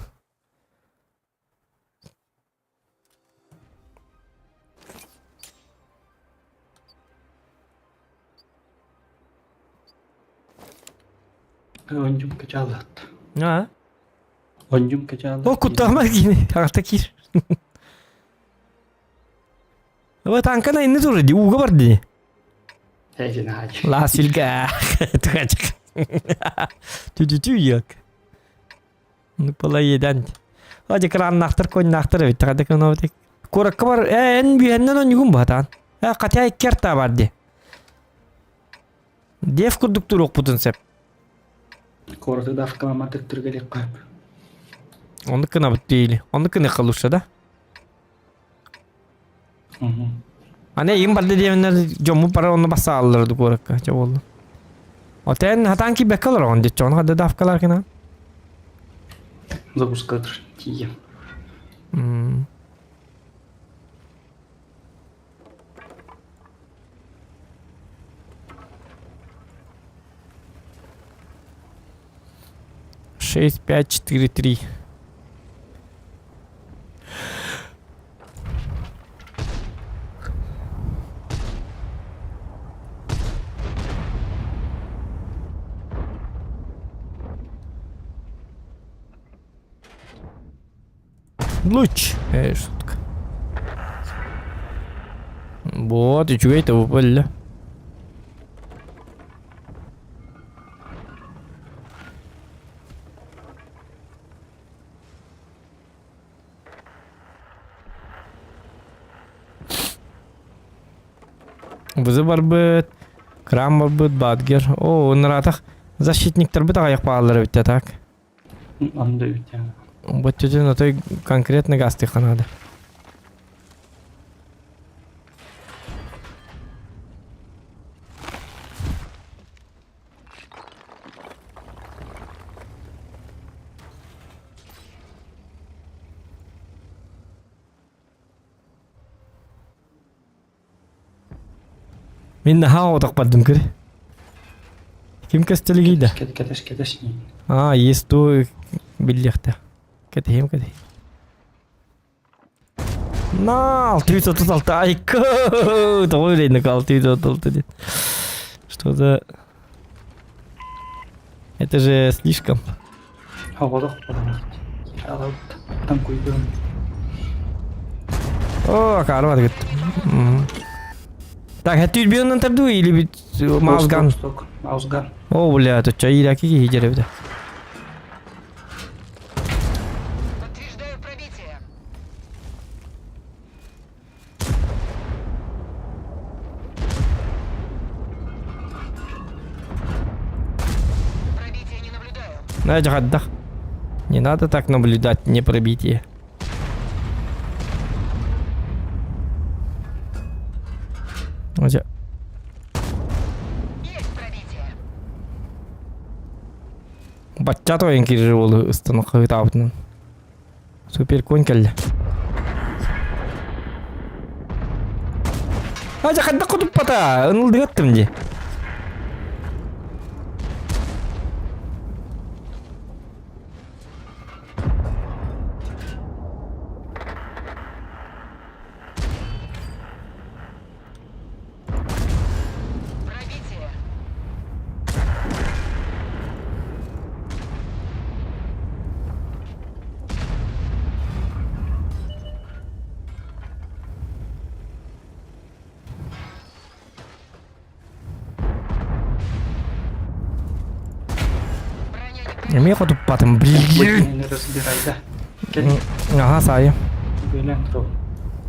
Онжум качалат. А? Онжум качалат. О, куттаама кини. Аҕата киир. Вот танкана инни тур ди ууга бар ди. Лаа силгэ. Тыгачык. Тү-тү-тү як. Ну полаедан. Adi краннахтар коннахтар эбит тахада кынабытык. Куракка бар эн бүйэннен онньугун баатаан. Э катя иккерта бар ди. Дев курдук туруохпутун сеп. Куораты давкаламатык түргелик кап. Оннук кынабыт диили. Оннук кыны халуша да. Аны им барды диэбиннэр дьоммут бары онно бассааллар куоракка чэ буолла. Отен хатаан киирбэккэ олороҕун диэччи ону хадда давкалар гына. Запускатыр тиийэн. 6, 5, 4, 3. Луч. Э, шутка. Вот, үчүгэй тобу бөллө. Бызы барбыт, крам барбыт, бадгер. О, ынаратах защитниктарбыт аҕыйах бааллар эбит так. Онда үтэ. Бөттүтүн отой конкретно гастыха надо. Мин наһаа оҕотох бардым көр. Ким көстөлүгүй да? Кэтэс кэтэс Аа, есть ту биллиэхтэ. Кэтэһиэм кэтэһиэм. На, 636 айка! Тоҕо үрейник 636 диэн. Что за... Это же слишком. Оҕотох Там куйдум. О, акаары бар Так, это түрбүйөннөн тарду или бит маузган? Маузган. О, бля, это чай ираки киһи Подтверждаю пробитие. На дьаҕардах. Не надо так наблюдать, не пробитие. Дьэ. Есть пробитие. Бачча тойон киирэр уолу ыстан хаһыытаабытынан. Супер конь кэллэ. Ажа хайдах кутуппата? Ынылдыгаттым дии. Пробитие. Броня не Эмиэ хотуппатым, блин. Не разбирай, да. Кэл, Ага, саайы. бөлөн турабын.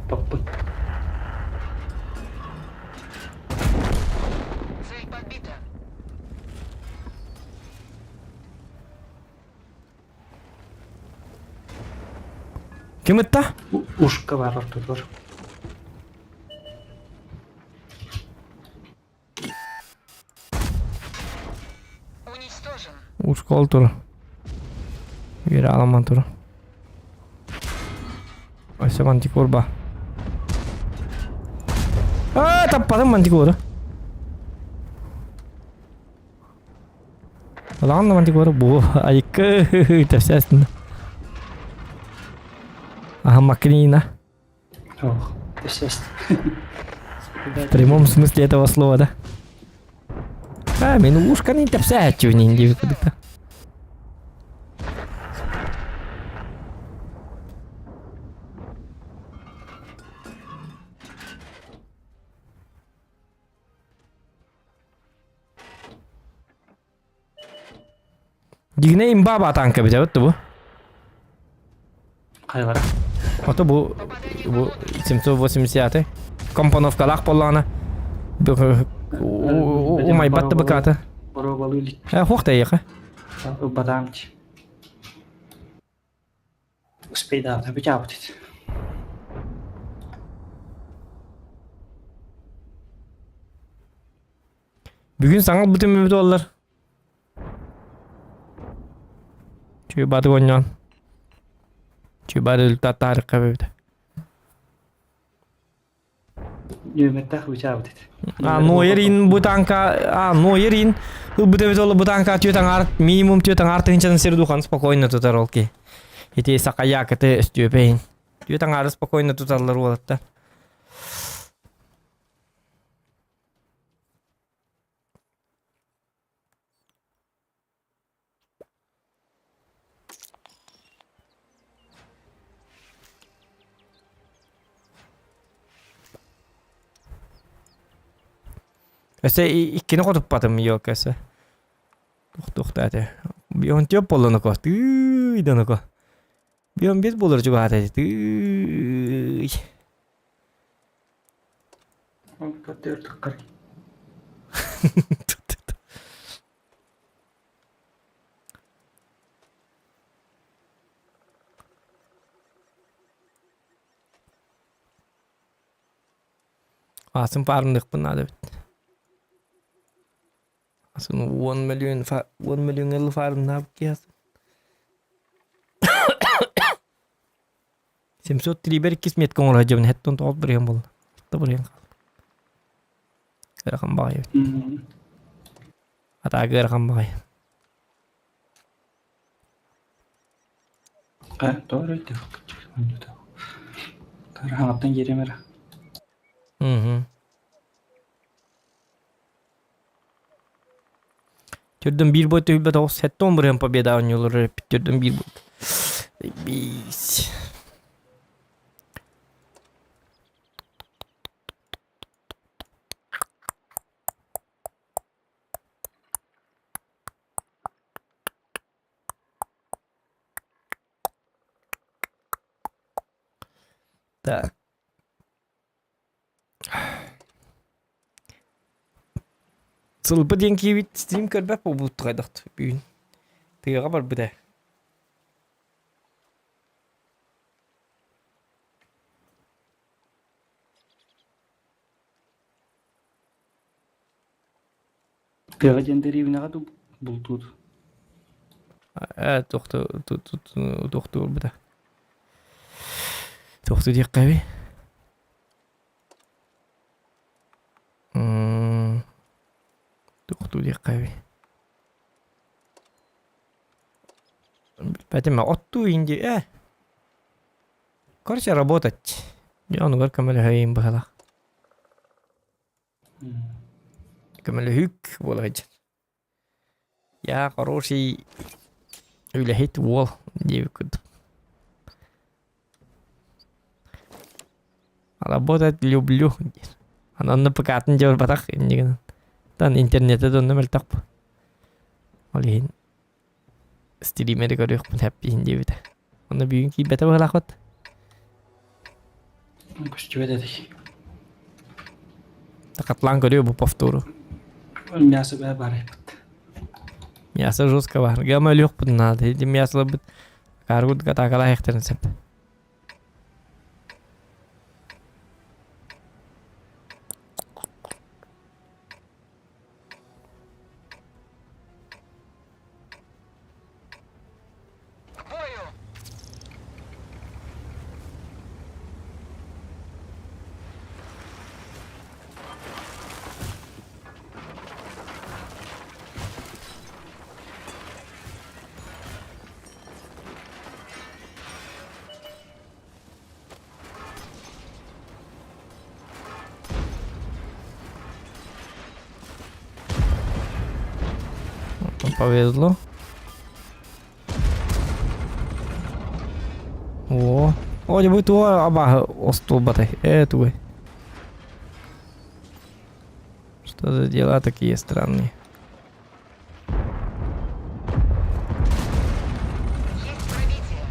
Топпун. Цель подбита. Ким ытта? Ушка бар ортотугар. Уничтожен. Ушка ол тур. Үөрэ аламан тур. Өссө мантикор ба. Аа, таппатым мантикору. Улахан да мантикору бу айыккы тэпсээстин. Аха Макрина. Ох, тэпсээст. В прямом смысле этого слова, да? А, мин ушканы тэпсээччүнин диэбит курдук. Дигнэ имба батаанка битэ бу. Хайалара. Ото бу бу 780 компоновкалаах буоллаҕына умайбат да быкаата. Боруобалыы илик. Э, хуох да эйиэхэ. Ылбатаам дии. Успейдаата бүтээбит ити. Бүгүн саҥа ылбытым эбит буоллар. Чуйбаты оонньоон. Чуйба результат таарыкка эбит. Нүөмэрдээх бүтээбит ити. А, Нойерин бу танка, а, Нойерин ылбыт эбит ол бу танка түөт аҥаар, минимум түөт аҥаар тыһыынчаны сир духан спокойно тутар ол ки. Ити сакаяк ити өстүөпэйин. Түөт аҥаары спокойно туталлар уолаттар. Өссө иккини хотуппатым ёк өссө. Туох-туохта этэ. Бион тиоп боллоноко. Тыый доноко. Бион бит болор чугаата тыый. Асын паарындыкпын наада эбит. Асын уон мөлүйүөн уон мөлүйүөн ылы фаарыннаабыт киһи 703 бер иккис метка оҥоро сылдьабын хэттон тоҕус бырыһыан буолла. Алта бырыһыан хаалла. Ыарахан баҕайы эбит. Атаага ыарахан баҕайы. Тоҕо Хаҥаттан киириэм эрэ. Төрдөн биир бой түһүлбэт оҕус 70 бырыһыан победа оонньуулар төрдөн биир бой. Биис. Так. Сылбы диэн киирбит стрим көрбөт буолбут хайдах бүгүн. Тыаҕа барбыта. Тыаҕа диэн дэриэбинэҕэ дуу бултуур? Ээ туохту туохтуурбута. Туохту диэххэ эбий? Туохтуу диэххэ эбий? Билбэтим оттуу инди ээ. Короче, работать. Дьэ онугар көмөлөһөйүн быһалаах. Көмөлөһүүк буола сылдьар. Я хороший үлэһит уол диэбит курдук. Работать люблю диэн. Аны онно ПК-тын дьабарбатах инньэ гынан. Тан интернетэ да онно мөлтөх бу. Ол иһин стримери көрүөхпүн хэппиһин диэбитэ. Онно бүгүн киирбэтэ быһалаахпыт. Көстүбэт этий. Такатлаан көрүө бу повтору. Мясо бээ барайбыт. Мясо жестко бар. Гама өлүөхпүт наада. Ити мясоларбыт каргут атакалаахтарын сөп. К бою! Повезло. О, о, дьэ бу туга абааһы остуолбатай. Э, тугай. Что за дела такие странные? Есть пробитие.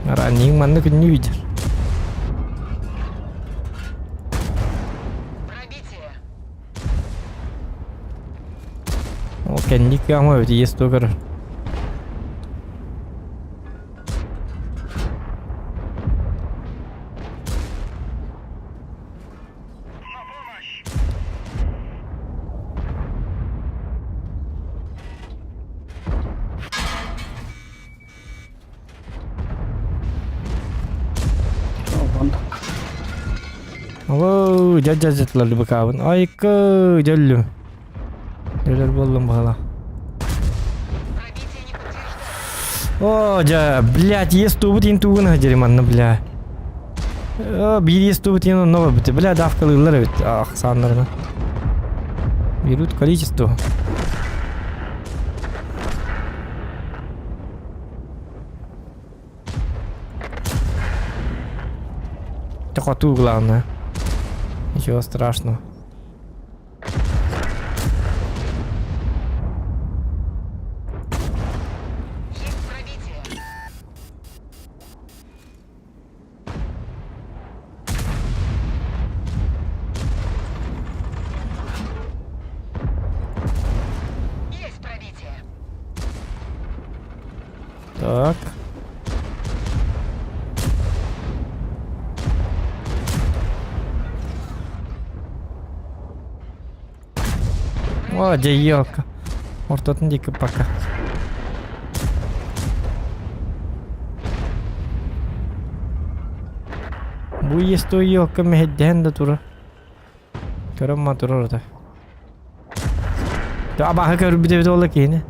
Ранний маннык не видишь. Пробитие. Ол кэнник ама эбит есть тугар. На помощь! Оо, дьэ-дьэ быкаабын. Айка, дьөллүм. Дьөлөр буоллум баһала. Пробитие не подтверждается. О, дьэ, блядь, ес туубут иин туугун сылдьар манна, бля. О, биир ес туубут иин онно барбыт. Бля, давкалыыллар эбит ахсааннарына. Берут количество. Хоту главное. Ничего страшного. Есть пробитие. Есть пробитие. Так. О, дьэ елка. Ортотун диэки пока. Бу есть елка мэһэйдэһэн да турар. Көрөн ма турар ото. Абааһы көрбүт эбит ол киһини.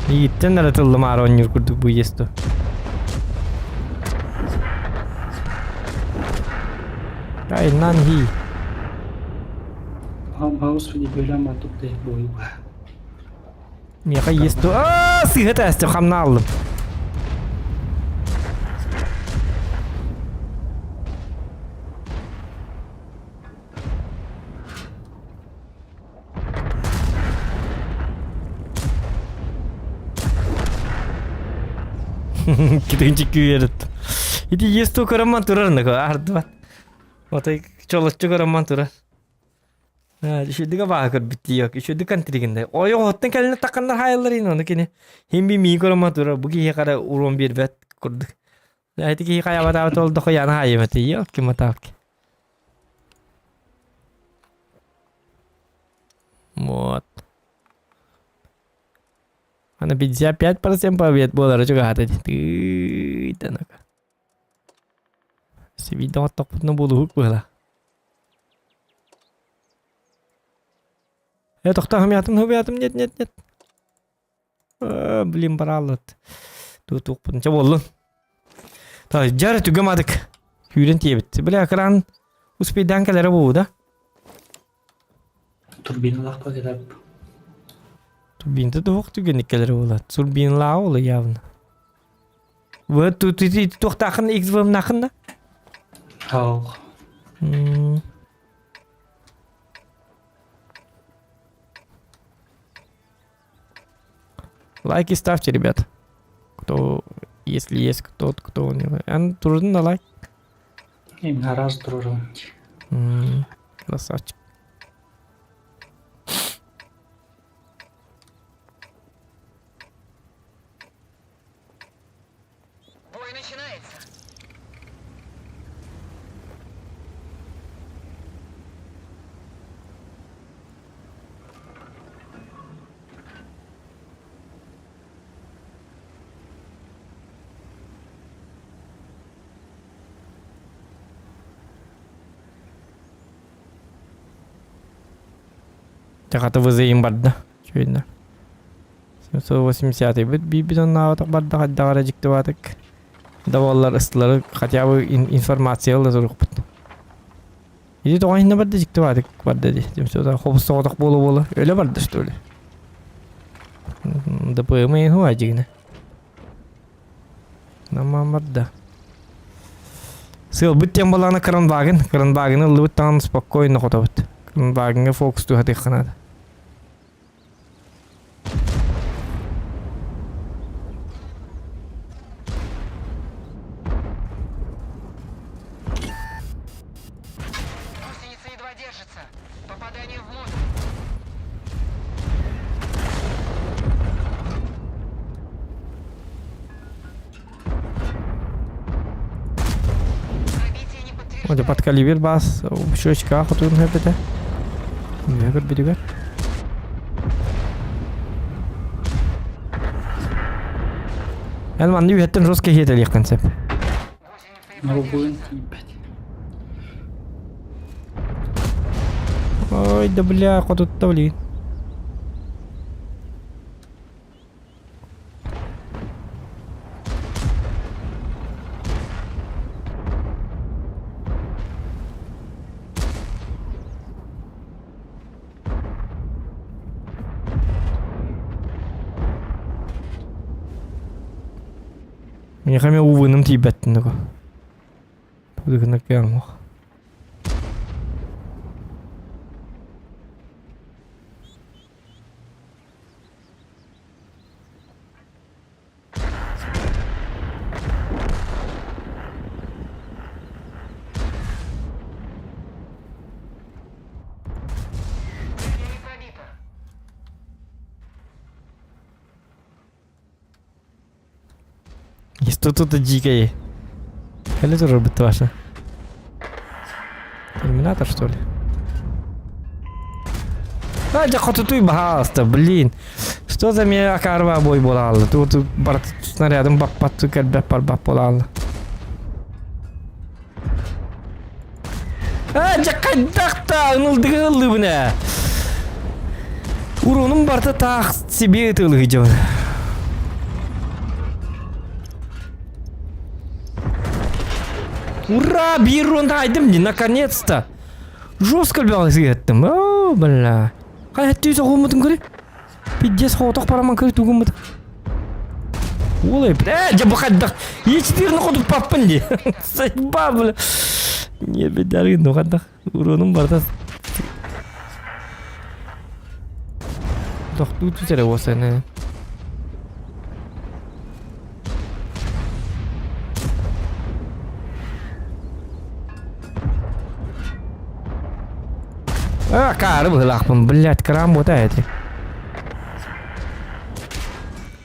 Ииттэн эрэ тыллымаары оонньуур курдук бу иэсту. Ай, нан хи. Господи, бөлөм мантук да буойуга. Миэхэ иэсту. Аа, сыыһа тээстим, хамна аллым. Китинчик күйерит. Ити ес ту көрөммөн турар нako ардыбат. Отой чолоччу көрөммөн турар. Үчүдүгэ баа көрбүт диок. Үчүдү контригинде. Ой оттон кэлин таканнар хайаллар ин оны кини. Хим би мии көрөммөн турар. Бу киһи кара урон биэрбэт курдук. Эти киһи хайабатаабыт ол дохо яна хайыматы. Ёлки маталки. Вот. Аны 55% побед буолара чугаһата дии. Тыый Сибиидэ оттохпутуна буолуһук быһыла. Э, тохтоо, хамятым, хамятым, нет, нет, нет. Э, блин, бараалыт. Туутуукпун, чэ буоллун. Так, дьар түгэм адык. Күүрэн тиэбит. Бля, экран успейдаан кэлэрэ буолу да? Турбиналаах пакетап. Турбинта туох түгэнник кэлэрэ буолар. Турбиналаах ол явно. Вот тут туохтаахын XVM-наахын да? Хаух. Лайки ставьте, ребят. Кто, если есть кто-то, кто у него. Эн турдун да лайк. Им раз дружим. Красавчик. Бой начинается. Хата вызыйым барда. Чуйна. 780 бит биир оннаабатах барда хайдах эрэ дьиктибатык. Да буоллар ыстылары хотя бы информация ыла турукпут. Ити тоҕо иһинэ барда дьиктибатык барда дии. Хобус соҕотох буола-буола өлө барда что ли? ДПМ иһуа дьигинэ. Наман барда. Сыалбыт диэн балаана Кранбагын. Кранбагыны ыллыбыт даҕаны спокойно хотобут. Кранбагыҥҥа фокус туһатыахха наада. Гусеница едва держится. Попадание в мост. Пробитие не Оде подтверждается. подкалибер бас, щечка хотун хэппэтэ. Үһэ көрбүтүгэр. Эн манны үһэттэн жестко иһиэтэлиэххин сөп. Гусеница едва Робуин держится. тиийбэт. Ой, да бля, хотутта блин. Миэхэ эмиэ увыным тиийбэттин дуо. Тугу кыаммах. Цель не пробита. Что тут дикое? Или тоже быть ваша? Терминатор, что ли? А, дьэ хотутуй баһаалыста, блин. Что за меня карва бой буолаалла? Тут бар снарядым баппат кэлбэт барбат буолаалла. А, дьэ хайдах да ынылдыгы ыллыбын ээ. Уруунум барыта таах себе ытыалыһы дьон. Ура, биир рун таайдым дии, наконец-то. Жестко элбэҕи сыһыаттым. Оо, бля. Хайа түс оҕуммутун көрүй. Пиздец хоотох параман көрүй тугуммут. Уол э, дьэ бу хайдах. Е4-ні хотуппаппын дии. Сайба, бля. Не бедарин, ну хайдах. Уруунум барыта Тохтуу түс эрэ уосаны. А, каары быһылаахпын, блядь, крам буота эти.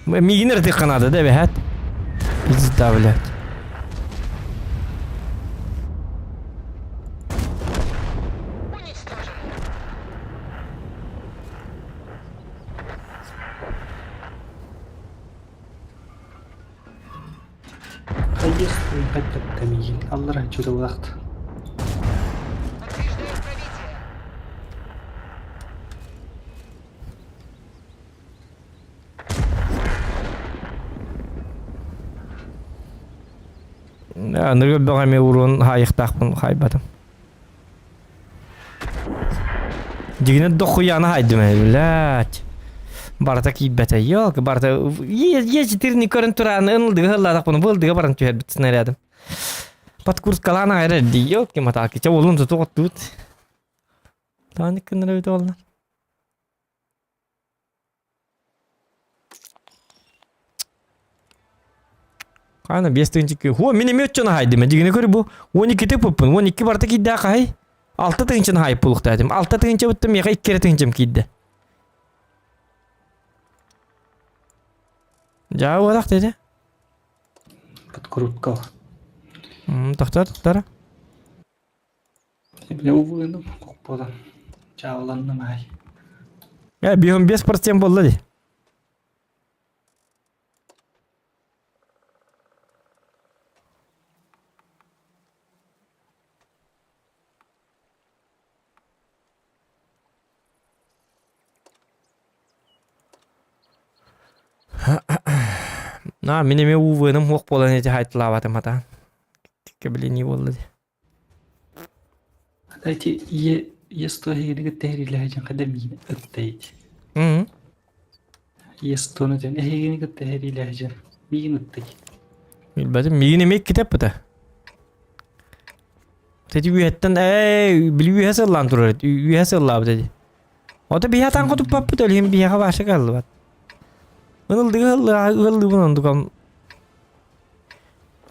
Миигин ырытыахха наада да эбэһээт. Пизда, блядь. Уничтожен. Хайыс хайдатта миигин аллара чуралаахт. Подтверждаю пробитие. Аныгы бөҕө эмиэ уруон хаайыахтаахпын хаайбатым. Дьигинэ дохуяны хаайдым ээ, блядь. Барыта киирбэтэ, ёлки, барыта Е4-ни көрөн тураан ылдыга ыллаатахпына бу ылдыга баран түһэрбит снарядым. Подкурткалаан аҕай эрэр дии, ёлки маталки, чэ уолун туту оттуут. Тааны кыннара эбит уоллар. Хаана биэс тыһыынча Хуо, мин эмиэ оччону хаайдым. Дьигини көр бу. 12 пуппун. 12 барыта киирдэ хаай. 6 тыһыынчаны хаайып булуктаатым. 6 тыһыынча буттум миэхэ 2 эрэ тыһыынчам киирдэ. Дьаа уолах деді. Подкрутка. Тохтор, тохтор. Бile увыным кокподан. Чааланным ай. Э, 5% болла ди. На, мин эмиэ УВ-ным суох буолан ити хайтылаабатым хатаан. Кэбилинии буолла дии. Эти е есто эһигини кытта эһэриилэһэ хайда миин ыттайыт. Мм. Естону ден эһигини кытта эһэриилэһэ миин ыттый. Билбэтим, миигин эмиэ иккитэ эппитэ. Тэти үөһэттэн ээ били үөһэ сыллаан турар эт үөһэ сыллаабыт эти. Ото биһи атаан хотуппаппыт өлүһүн биһиэхэ баша каллыбат. Ынылдыгы ыаллыыбын ондукам.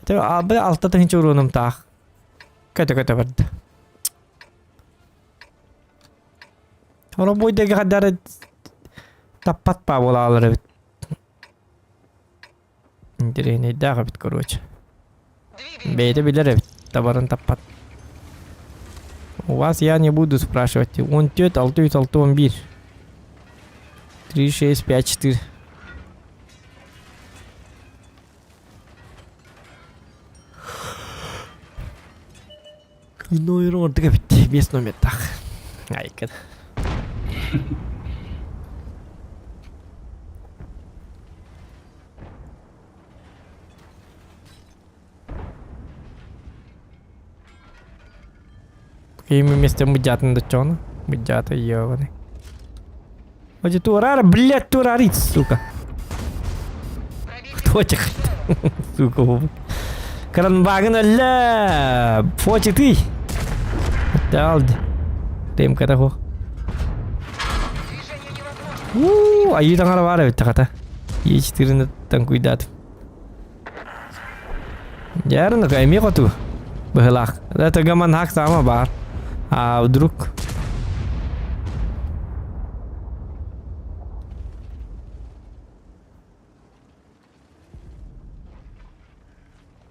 Те абы алта тыһынча уруонум таах. Көтө-көтө барда. Оробуойдага хадары таппат паа буолаалар эбит. Интэриэһинэйдээх эбит короче. Бэйэтэ билэр эбит, табарын таппат. У вас я не буду спрашивать. 14, 6, 6, 11. 3, 6, 5, 4. Номер ордук эбит. Бес номердаах. Айкын. Какими местом бдятын дочона? Бдята ебаный. Оди турар, блядь, турарит, сука. Кто тех? Сука. Кранбагын өллө! Фочи ты! Талды. Тем ката хо. Уу, айыы таҥара баар эбит хата. Е4-ны таҥкуйдаатым. Дьээрин эмиэ хоту быһылаах. Это гаман хак саама баар. А вдруг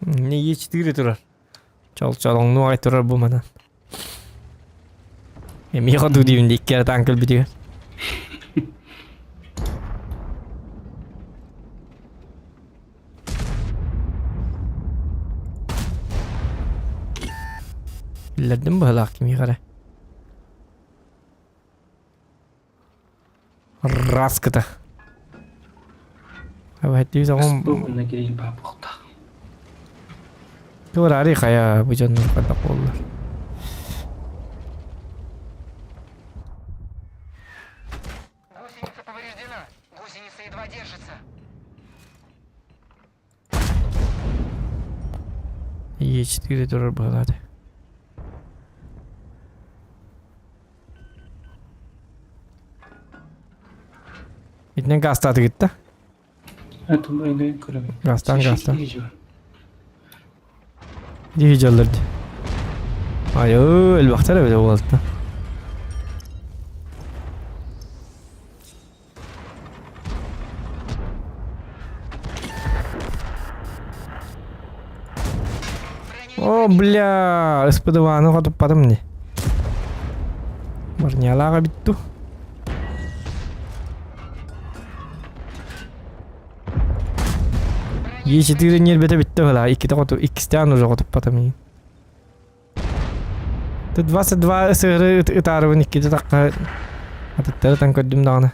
Не Е4 турар. Чол-чолоҥнуу аҕай турар бу манан. Эмиэ хоту диибин дии икки эрэ таан кэлбитигэр. Биллэрдим быһылаах кимиэхэ эрэ. Раскыта. Абаттыы соҕум Уонна кириин баабыахтаах. Туорари хайа бу дьоннор хайдах буоллар. Гусеница повреждена. Гусеница едва держится. Е4 турар быһалааты. Итинэн гаастаатыгыт да? Это мойны көрөм. Гаастаан гаастаан. Дии дьаллар дии. Айыы, элбэхтэр эбит уолта. бля, СПДВ-ны хотуппатым не. Барнялаах эбит ту. Е4 нербете битте бала, икките хоту, иккистээн уже хотуппатым иин. Ты 22 сыгыры ытаарыбын икките таққа атыттары тан көрдүм даҕаны.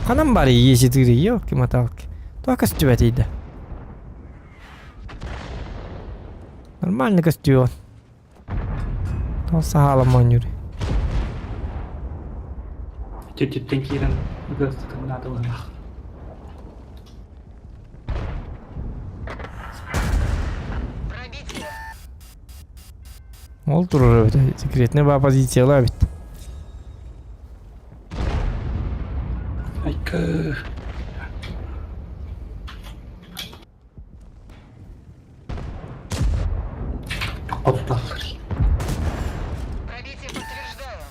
Ханан бар Е4 елки-моталки. Туох көстүбэтий да. Нормально көстүө. Ол саһаалам оонньуур. Түттүттэн киирэн ыгыастытын наадалаах. Пробитие. Ол турар эбит. Секретный ба позициялар эбит. Айка. Оппалар. Пробитие подтверждаю.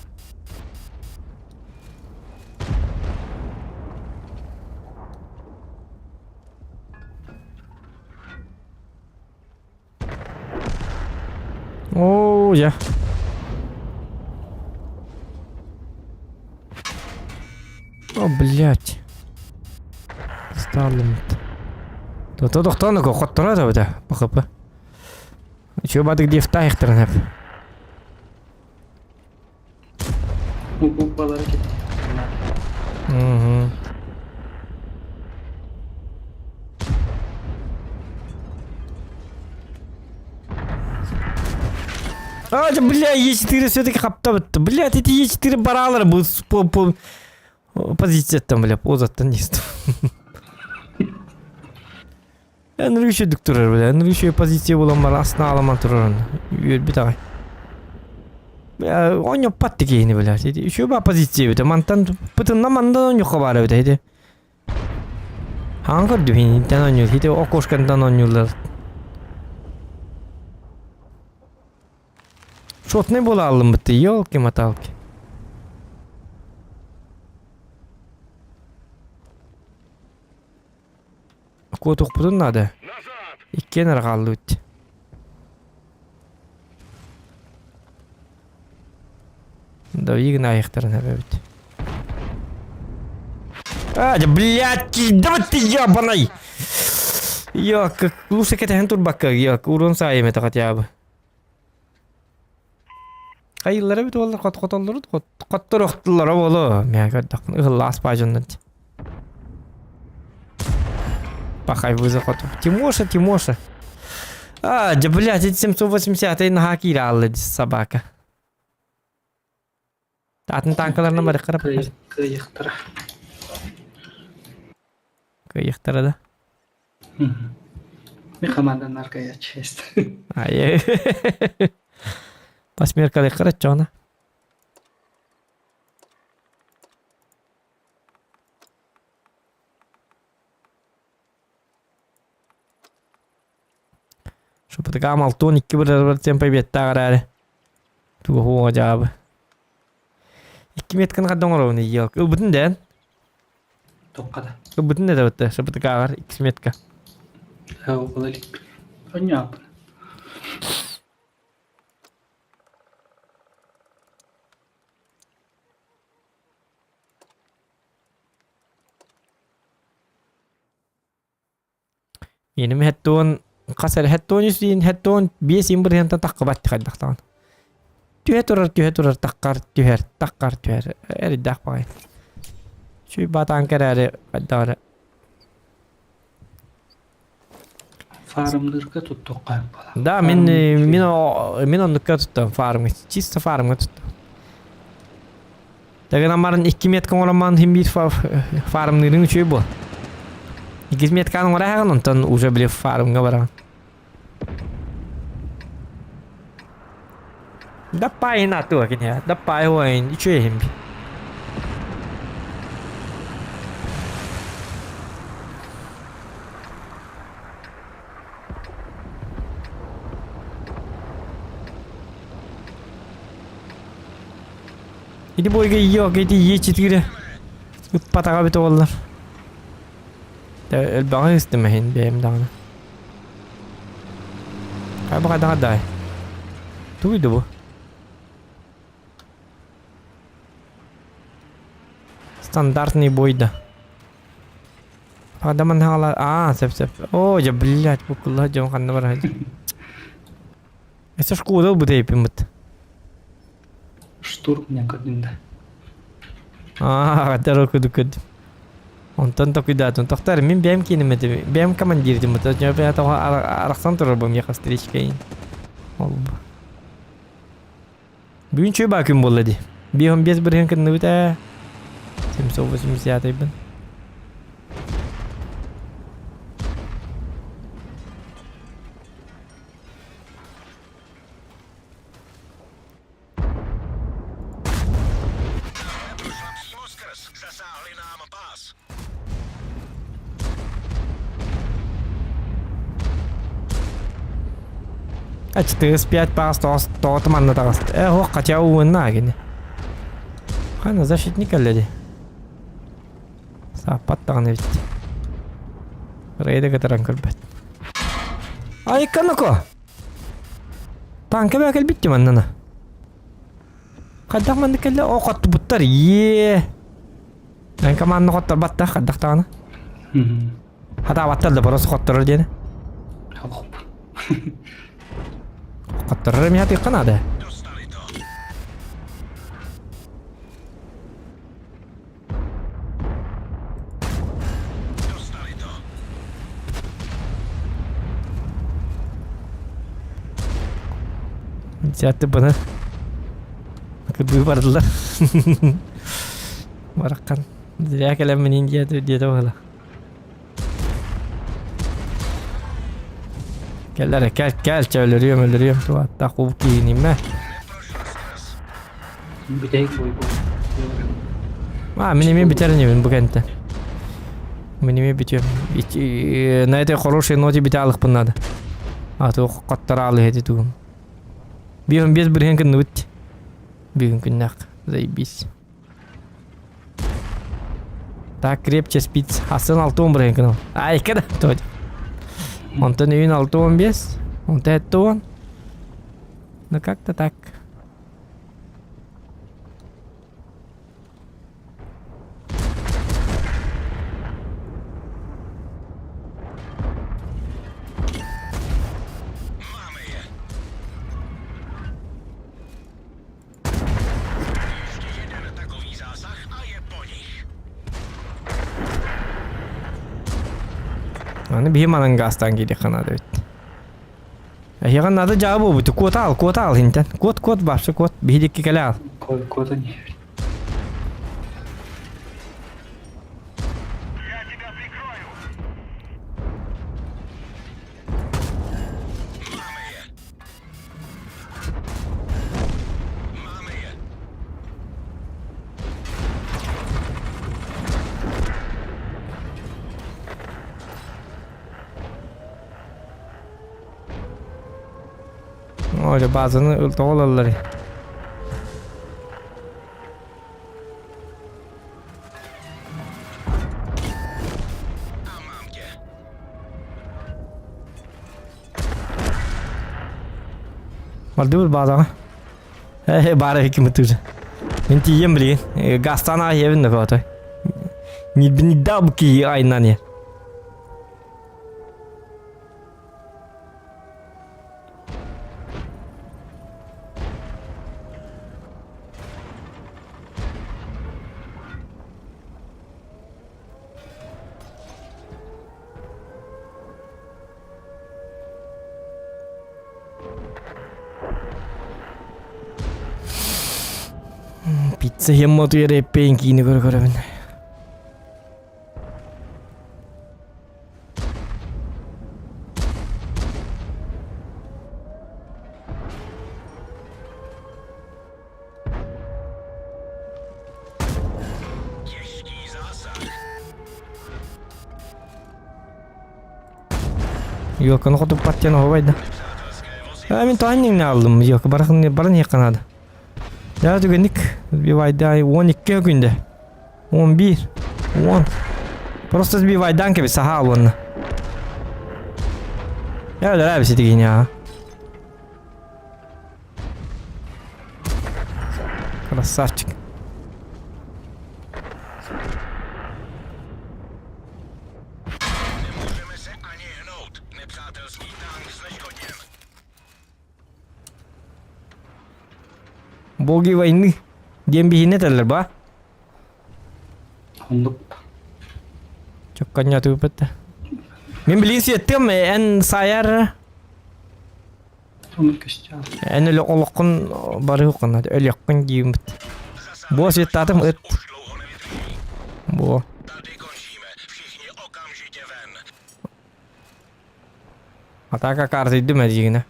Оо, я. О, блядь. Сталин. То тохтоон хотторо да быта бахапы. Үчүгэй баатык диэфтаахтарын эп. Буквалары кетти. Угу. А, да, бля, Е4 все-таки хапта Блядь, эти Е4 баралар будут по, по, позиция там, бля, позаттан не Эн үшөдүк турар, бля, эн үшө позиция буолан бар, астына аламан турар. Үөрбүт аҕай. Бля, оонньоппат киһини, бля. Үчүгэй ба позиция эбит. Мантан пытынна мандан оонньуохха баар эбит ити. Хаҥан көрдүм интэн оонньуур. Ити окошкантан оонньууллар. Шотный буола аллыммыт елки-моталки. Куотуохпутун наада. Иккиэн эрэ хааллыбыт. Да игин айыктарын эбэбит. А, да, блядь, да вот ты ебаный! Йо, как лучше кэтэһэн турбакка, йо, урон саайым это хотя бы. Хайыллара бит уоллар хот хотоллорут хоттор охтуллара боло. Мя көрдөх ыһыллаас паажыннан. Пахай вызов хоту. Тимоша, Тимоша. А, да, блядь, эти 780 наһаа киирэ аалла собака. Атын танкаларына бары қарап Кыайыктара. Кыайыктара да. Ми команданар кая честь. Ай. Восьмерка карачона. Шупытыга малтон икки бір темпа беттагар Туга хуа жабы. Икки метканы қаддан оровны елк. Ылбытын ден. Тоққада. Ылбытын да бітті. Шупытыгагар икки метка. Ола лик. Понятно. Yenimi хеттуон хасар хеттуон үсүйін хеттуон биэс им бырыһантан таххыбат хайдахтаан. Түһэ турар таккар түһэр таккар түһэр эридах баҕай. Чүй батаан кэрээри хайдаҕара. Фармдырга туттуққа бала. Да, мин мин мин оннукка туттам фармга. Чисто фармга туттам. Тагын амарын 2 метка ороман хим бир фармнырын үчүй бу. 2 метканы орайган онтон уже биле фармга бараган. Да пай на туа кине, да пай хуайн, үчүй хим. Иди бойга йок, иди Е4 Ыппатаға бит оллар. Элбэҕи истимэһин бэйэм даҕаны. Хайба дай. Тугуй да бу? Стандартный бой да. Адаман хаала аа сөп сөп. О, я блядь, бу кулла дьон ханна бар Эсэ шкода бу тейпиммит. Штурм не көрдүм да. Аа, хатар куду куд. Онтон токуйдаатын. Тохтар, мин бэйэм кииним этим. Бэйэм командирдим. Арахсан турар бу миэхэ встречка Ол Бүгүн чөй баа күн буолла дии. 5 бырыһын кынныбыт ээ. 780-бын. А 405 паас тоҕо манна таҕыста. Э, ох, хотя уунна кини. Хана защитник кэллэди. Сааппат даҕаны эбит. Рейда кытаран көрбөт. Айканыко! Танка баа кэлбит маннана. Хайдах маннык кэллэ? О, хоттубуттар. Е. Эн команданы хотторбаттар хайдах даҕаны. Хатаабаттар да просто хотторор диэни. Хотторор эмиэ хатыахха наада. Дьэ быны кырбыы бардылар. Бараххан. Зря кэлэммин Индия диэтэ быһыла. Кэл эрэ, кэл, кэл, чэ өлөрүөм, өлөрүөм, туаттаах уу киинимэ. Бүтэһик бой А, мин эмиэ бүтэр инибин бу кэнтэн. Мин эмиэ бүтүөм. На этой хорошей ноте бүтэ алыхпын надо. А то хоттара алыһ эти тугум. Биир без бирген кынныбыт. Бүгүн күннэх. Заебись. Так крепче спиц. Асын 6 бирген кыныл. Ай, када. Тоді. Онтон үйін 6-15. Онта этті он. Ну как-то так. Аны биһи манан гаастаан киириэххэ наада эбит. Эһиэхэ наада дьаа буолбут. Куота ал, куота ал интэн. Куот, куот, вообще куот. Биһи диэки кэлэ ал. Куота не Öyle bazını doğal Бардыбыт баазаҕа. Э, баара икки мытыыр. Мин тиийэн билигин. Гастан аайабын да көтөй. Не не дал бы киһи айнан я. Пицца хеммоту ереппейн киини көрө көрөбүн. Елканы хотуппат диэн оһобай да. А мин тоһан алдым. Елка барахын баран иһиэххэ наада. Даа түгэнник сбивайдай 12 күндэ. 11 10 Просто сбивайдан кэби саха уонна. Я өлөрөө биситигин я. Красавчик. Боги войны диэн биһиэнэ этэллэр ба? Оннук. Чокканньа тыыппыт. Мин билигин сиэттим, эн саайар Оннук көстөөх. Эн өлө олоххун барыаххын, өлүөххүн диибит. Буо сиэттаатым ыт. Буо. Атака картыйдым эдьиигинэ.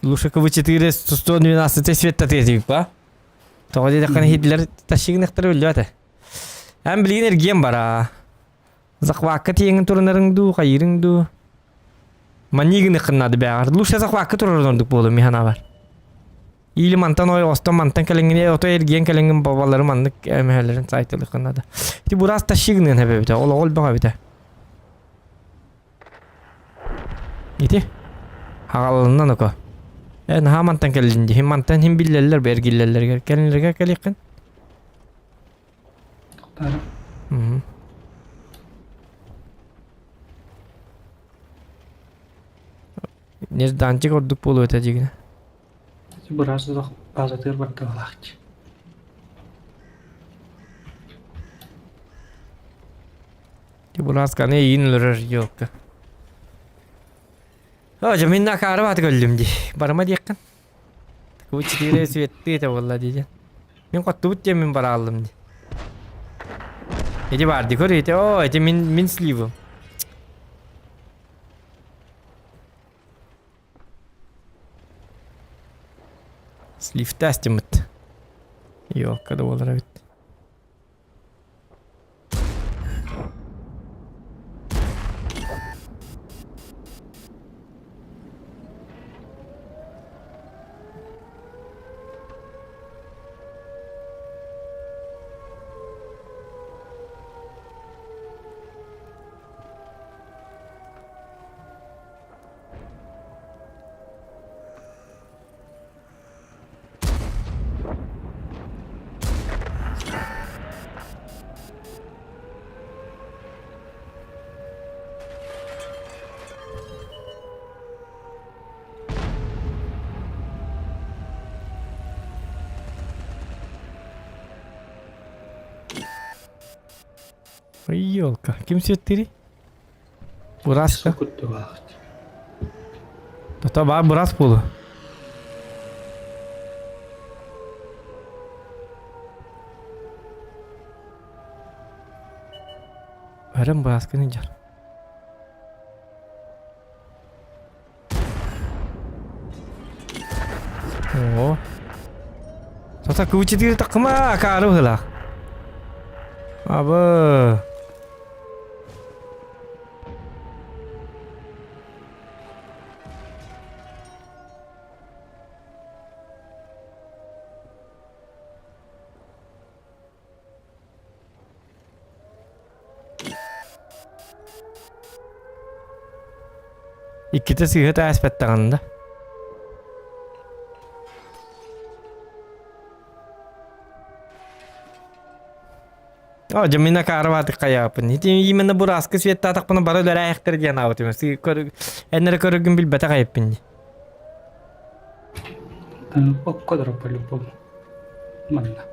Лучше КВ-4 112 светтатыа ба? Тоҕо диэтэххинэ Хитлер тащигыныхтары биллибэт. Эн билигин эргиэн бара. Захвакка тиэҥин турунарыҥ дуу, хайыырыҥ дуу. Манньыгыныххын наада бээҕэр. Лучше захвакка турар ордук буолуо мин санаабар. Или мантан ой остон мантан кэлэҥҥин ото эргиэн кэлэҥҥин бабалары маннык эмэһэлэрин сайтылыххын наада. Ити бураас тащигыныан эбэбитэ, олоҕо элбэх эбитэ. Ити аҕалланна око. Э наһаа мантан кэллин дии. Мантан хин биллэллэр бу эргиллэллэригэр. Кэлиннэригэр кэлиэххин. Тохтаары. Мгм. Нежданчик ордук буолуо этэ дьигинэ. Ити быраас да баазатыгар барда балаахчы. Бурасканы эйиин өлөрөр елка. О, дьэ мин акаары бааты көрдүм дии. Барыма диэххин. Бу четыре светты этэ буолла дии. Мин хоттубут диэн мин барааллым дии. Ити бар ди көр ити. О, ити мин мин сливым. Сливтастимыт. Елка да буолар эбит. Елка, ким сиэттири? Бураска. Кутталаах. Тото баар бырас буолу. Өрөм быраскын дьар. Оо. Тото кыбычытыыр такыма акаары быһылаах. Абы. Иккитэ сыыһа тааспаттаҕын да. О, дьэ мин акаарыбаатык хайааппын. Ити именно бураска светтаатахпына бары үлэрээхтэр диэн аабытым. Эннere көрөргүн билбэтэх айыппын дии. Окко дора по-любому. Манна.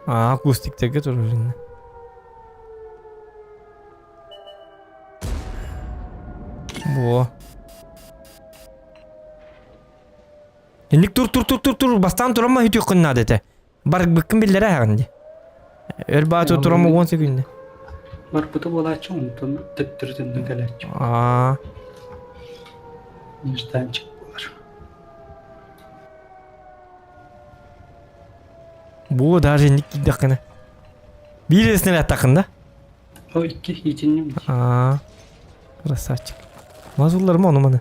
Аа, акустиктерге турар Во. Инник тур тур тур тур тур бастаан турама үтүөххүн наада этэ. Барбыккын биллэрэ аһаҕын дии. Өр баату турама уон секүндэ. Барбыты буолааччы онтон төттөрү төннөн кэлээччи. Аа. Нежданчик буолар. Бу даже инник киирдэххинэ. Биир эсинэ аттаххын да? О, икки итинним. Аа. Красавчик. Мазулларым ону маны.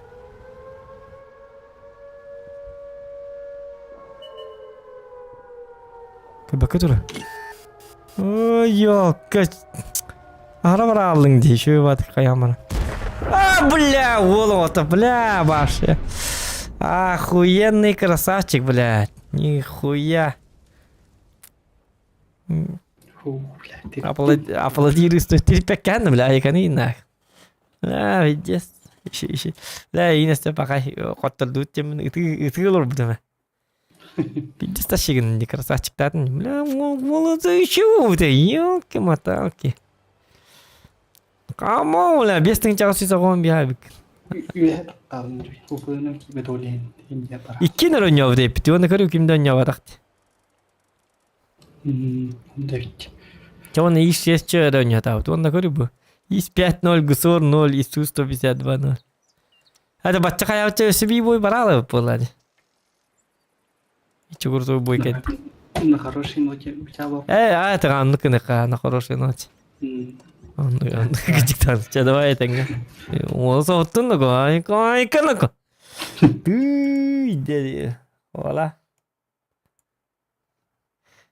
Кыбакка тура. Ой, ёлка. Ара барааллыҥ дии, шөй баатык хайаамара. А, бля, уол оҕото, бля, вообще. Охуенный красавчик, блядь. Нихуя. Аплодируй терпеккән, бля, яканы нах. А, видес. Иши, иши. Бля, инесте пока хоттордут тем ыты ыты олорбутума. Пиздец тащигин, не красавчик татын. Бля, молодцы, чего ты, елки-моталки. Камон, бля, без тыңчаға сүйсе қоғын бия бик. Икки нөр ойноо деп, оны көрү кимде ойноо баракты. Чэ уонна ис 6 чэ эрэ оонньоотообут уонна көрү бу. Ис 5-0, ГСОР 0, ИСУ 152-0. Это бачча хайаабычча өссө бии бой бараалабыт буолла дии. Чугур бой кэллэ. На хорошей ноте битябал. Э, а, это аннык ыныка, на хорошей ноте. Оннук, оннук диктант. Чэ, давай этэҥҥэ. Уол соһуттун ай, ай, канако. Тыы, деді. Ола.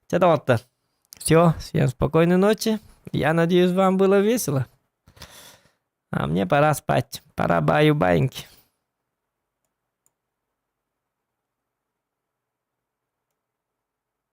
Чэ, доҕоттор. Все, всем спокойной ночи. Я надеюсь, вам было весело. А мне пора спать. Пора баю-баиньки.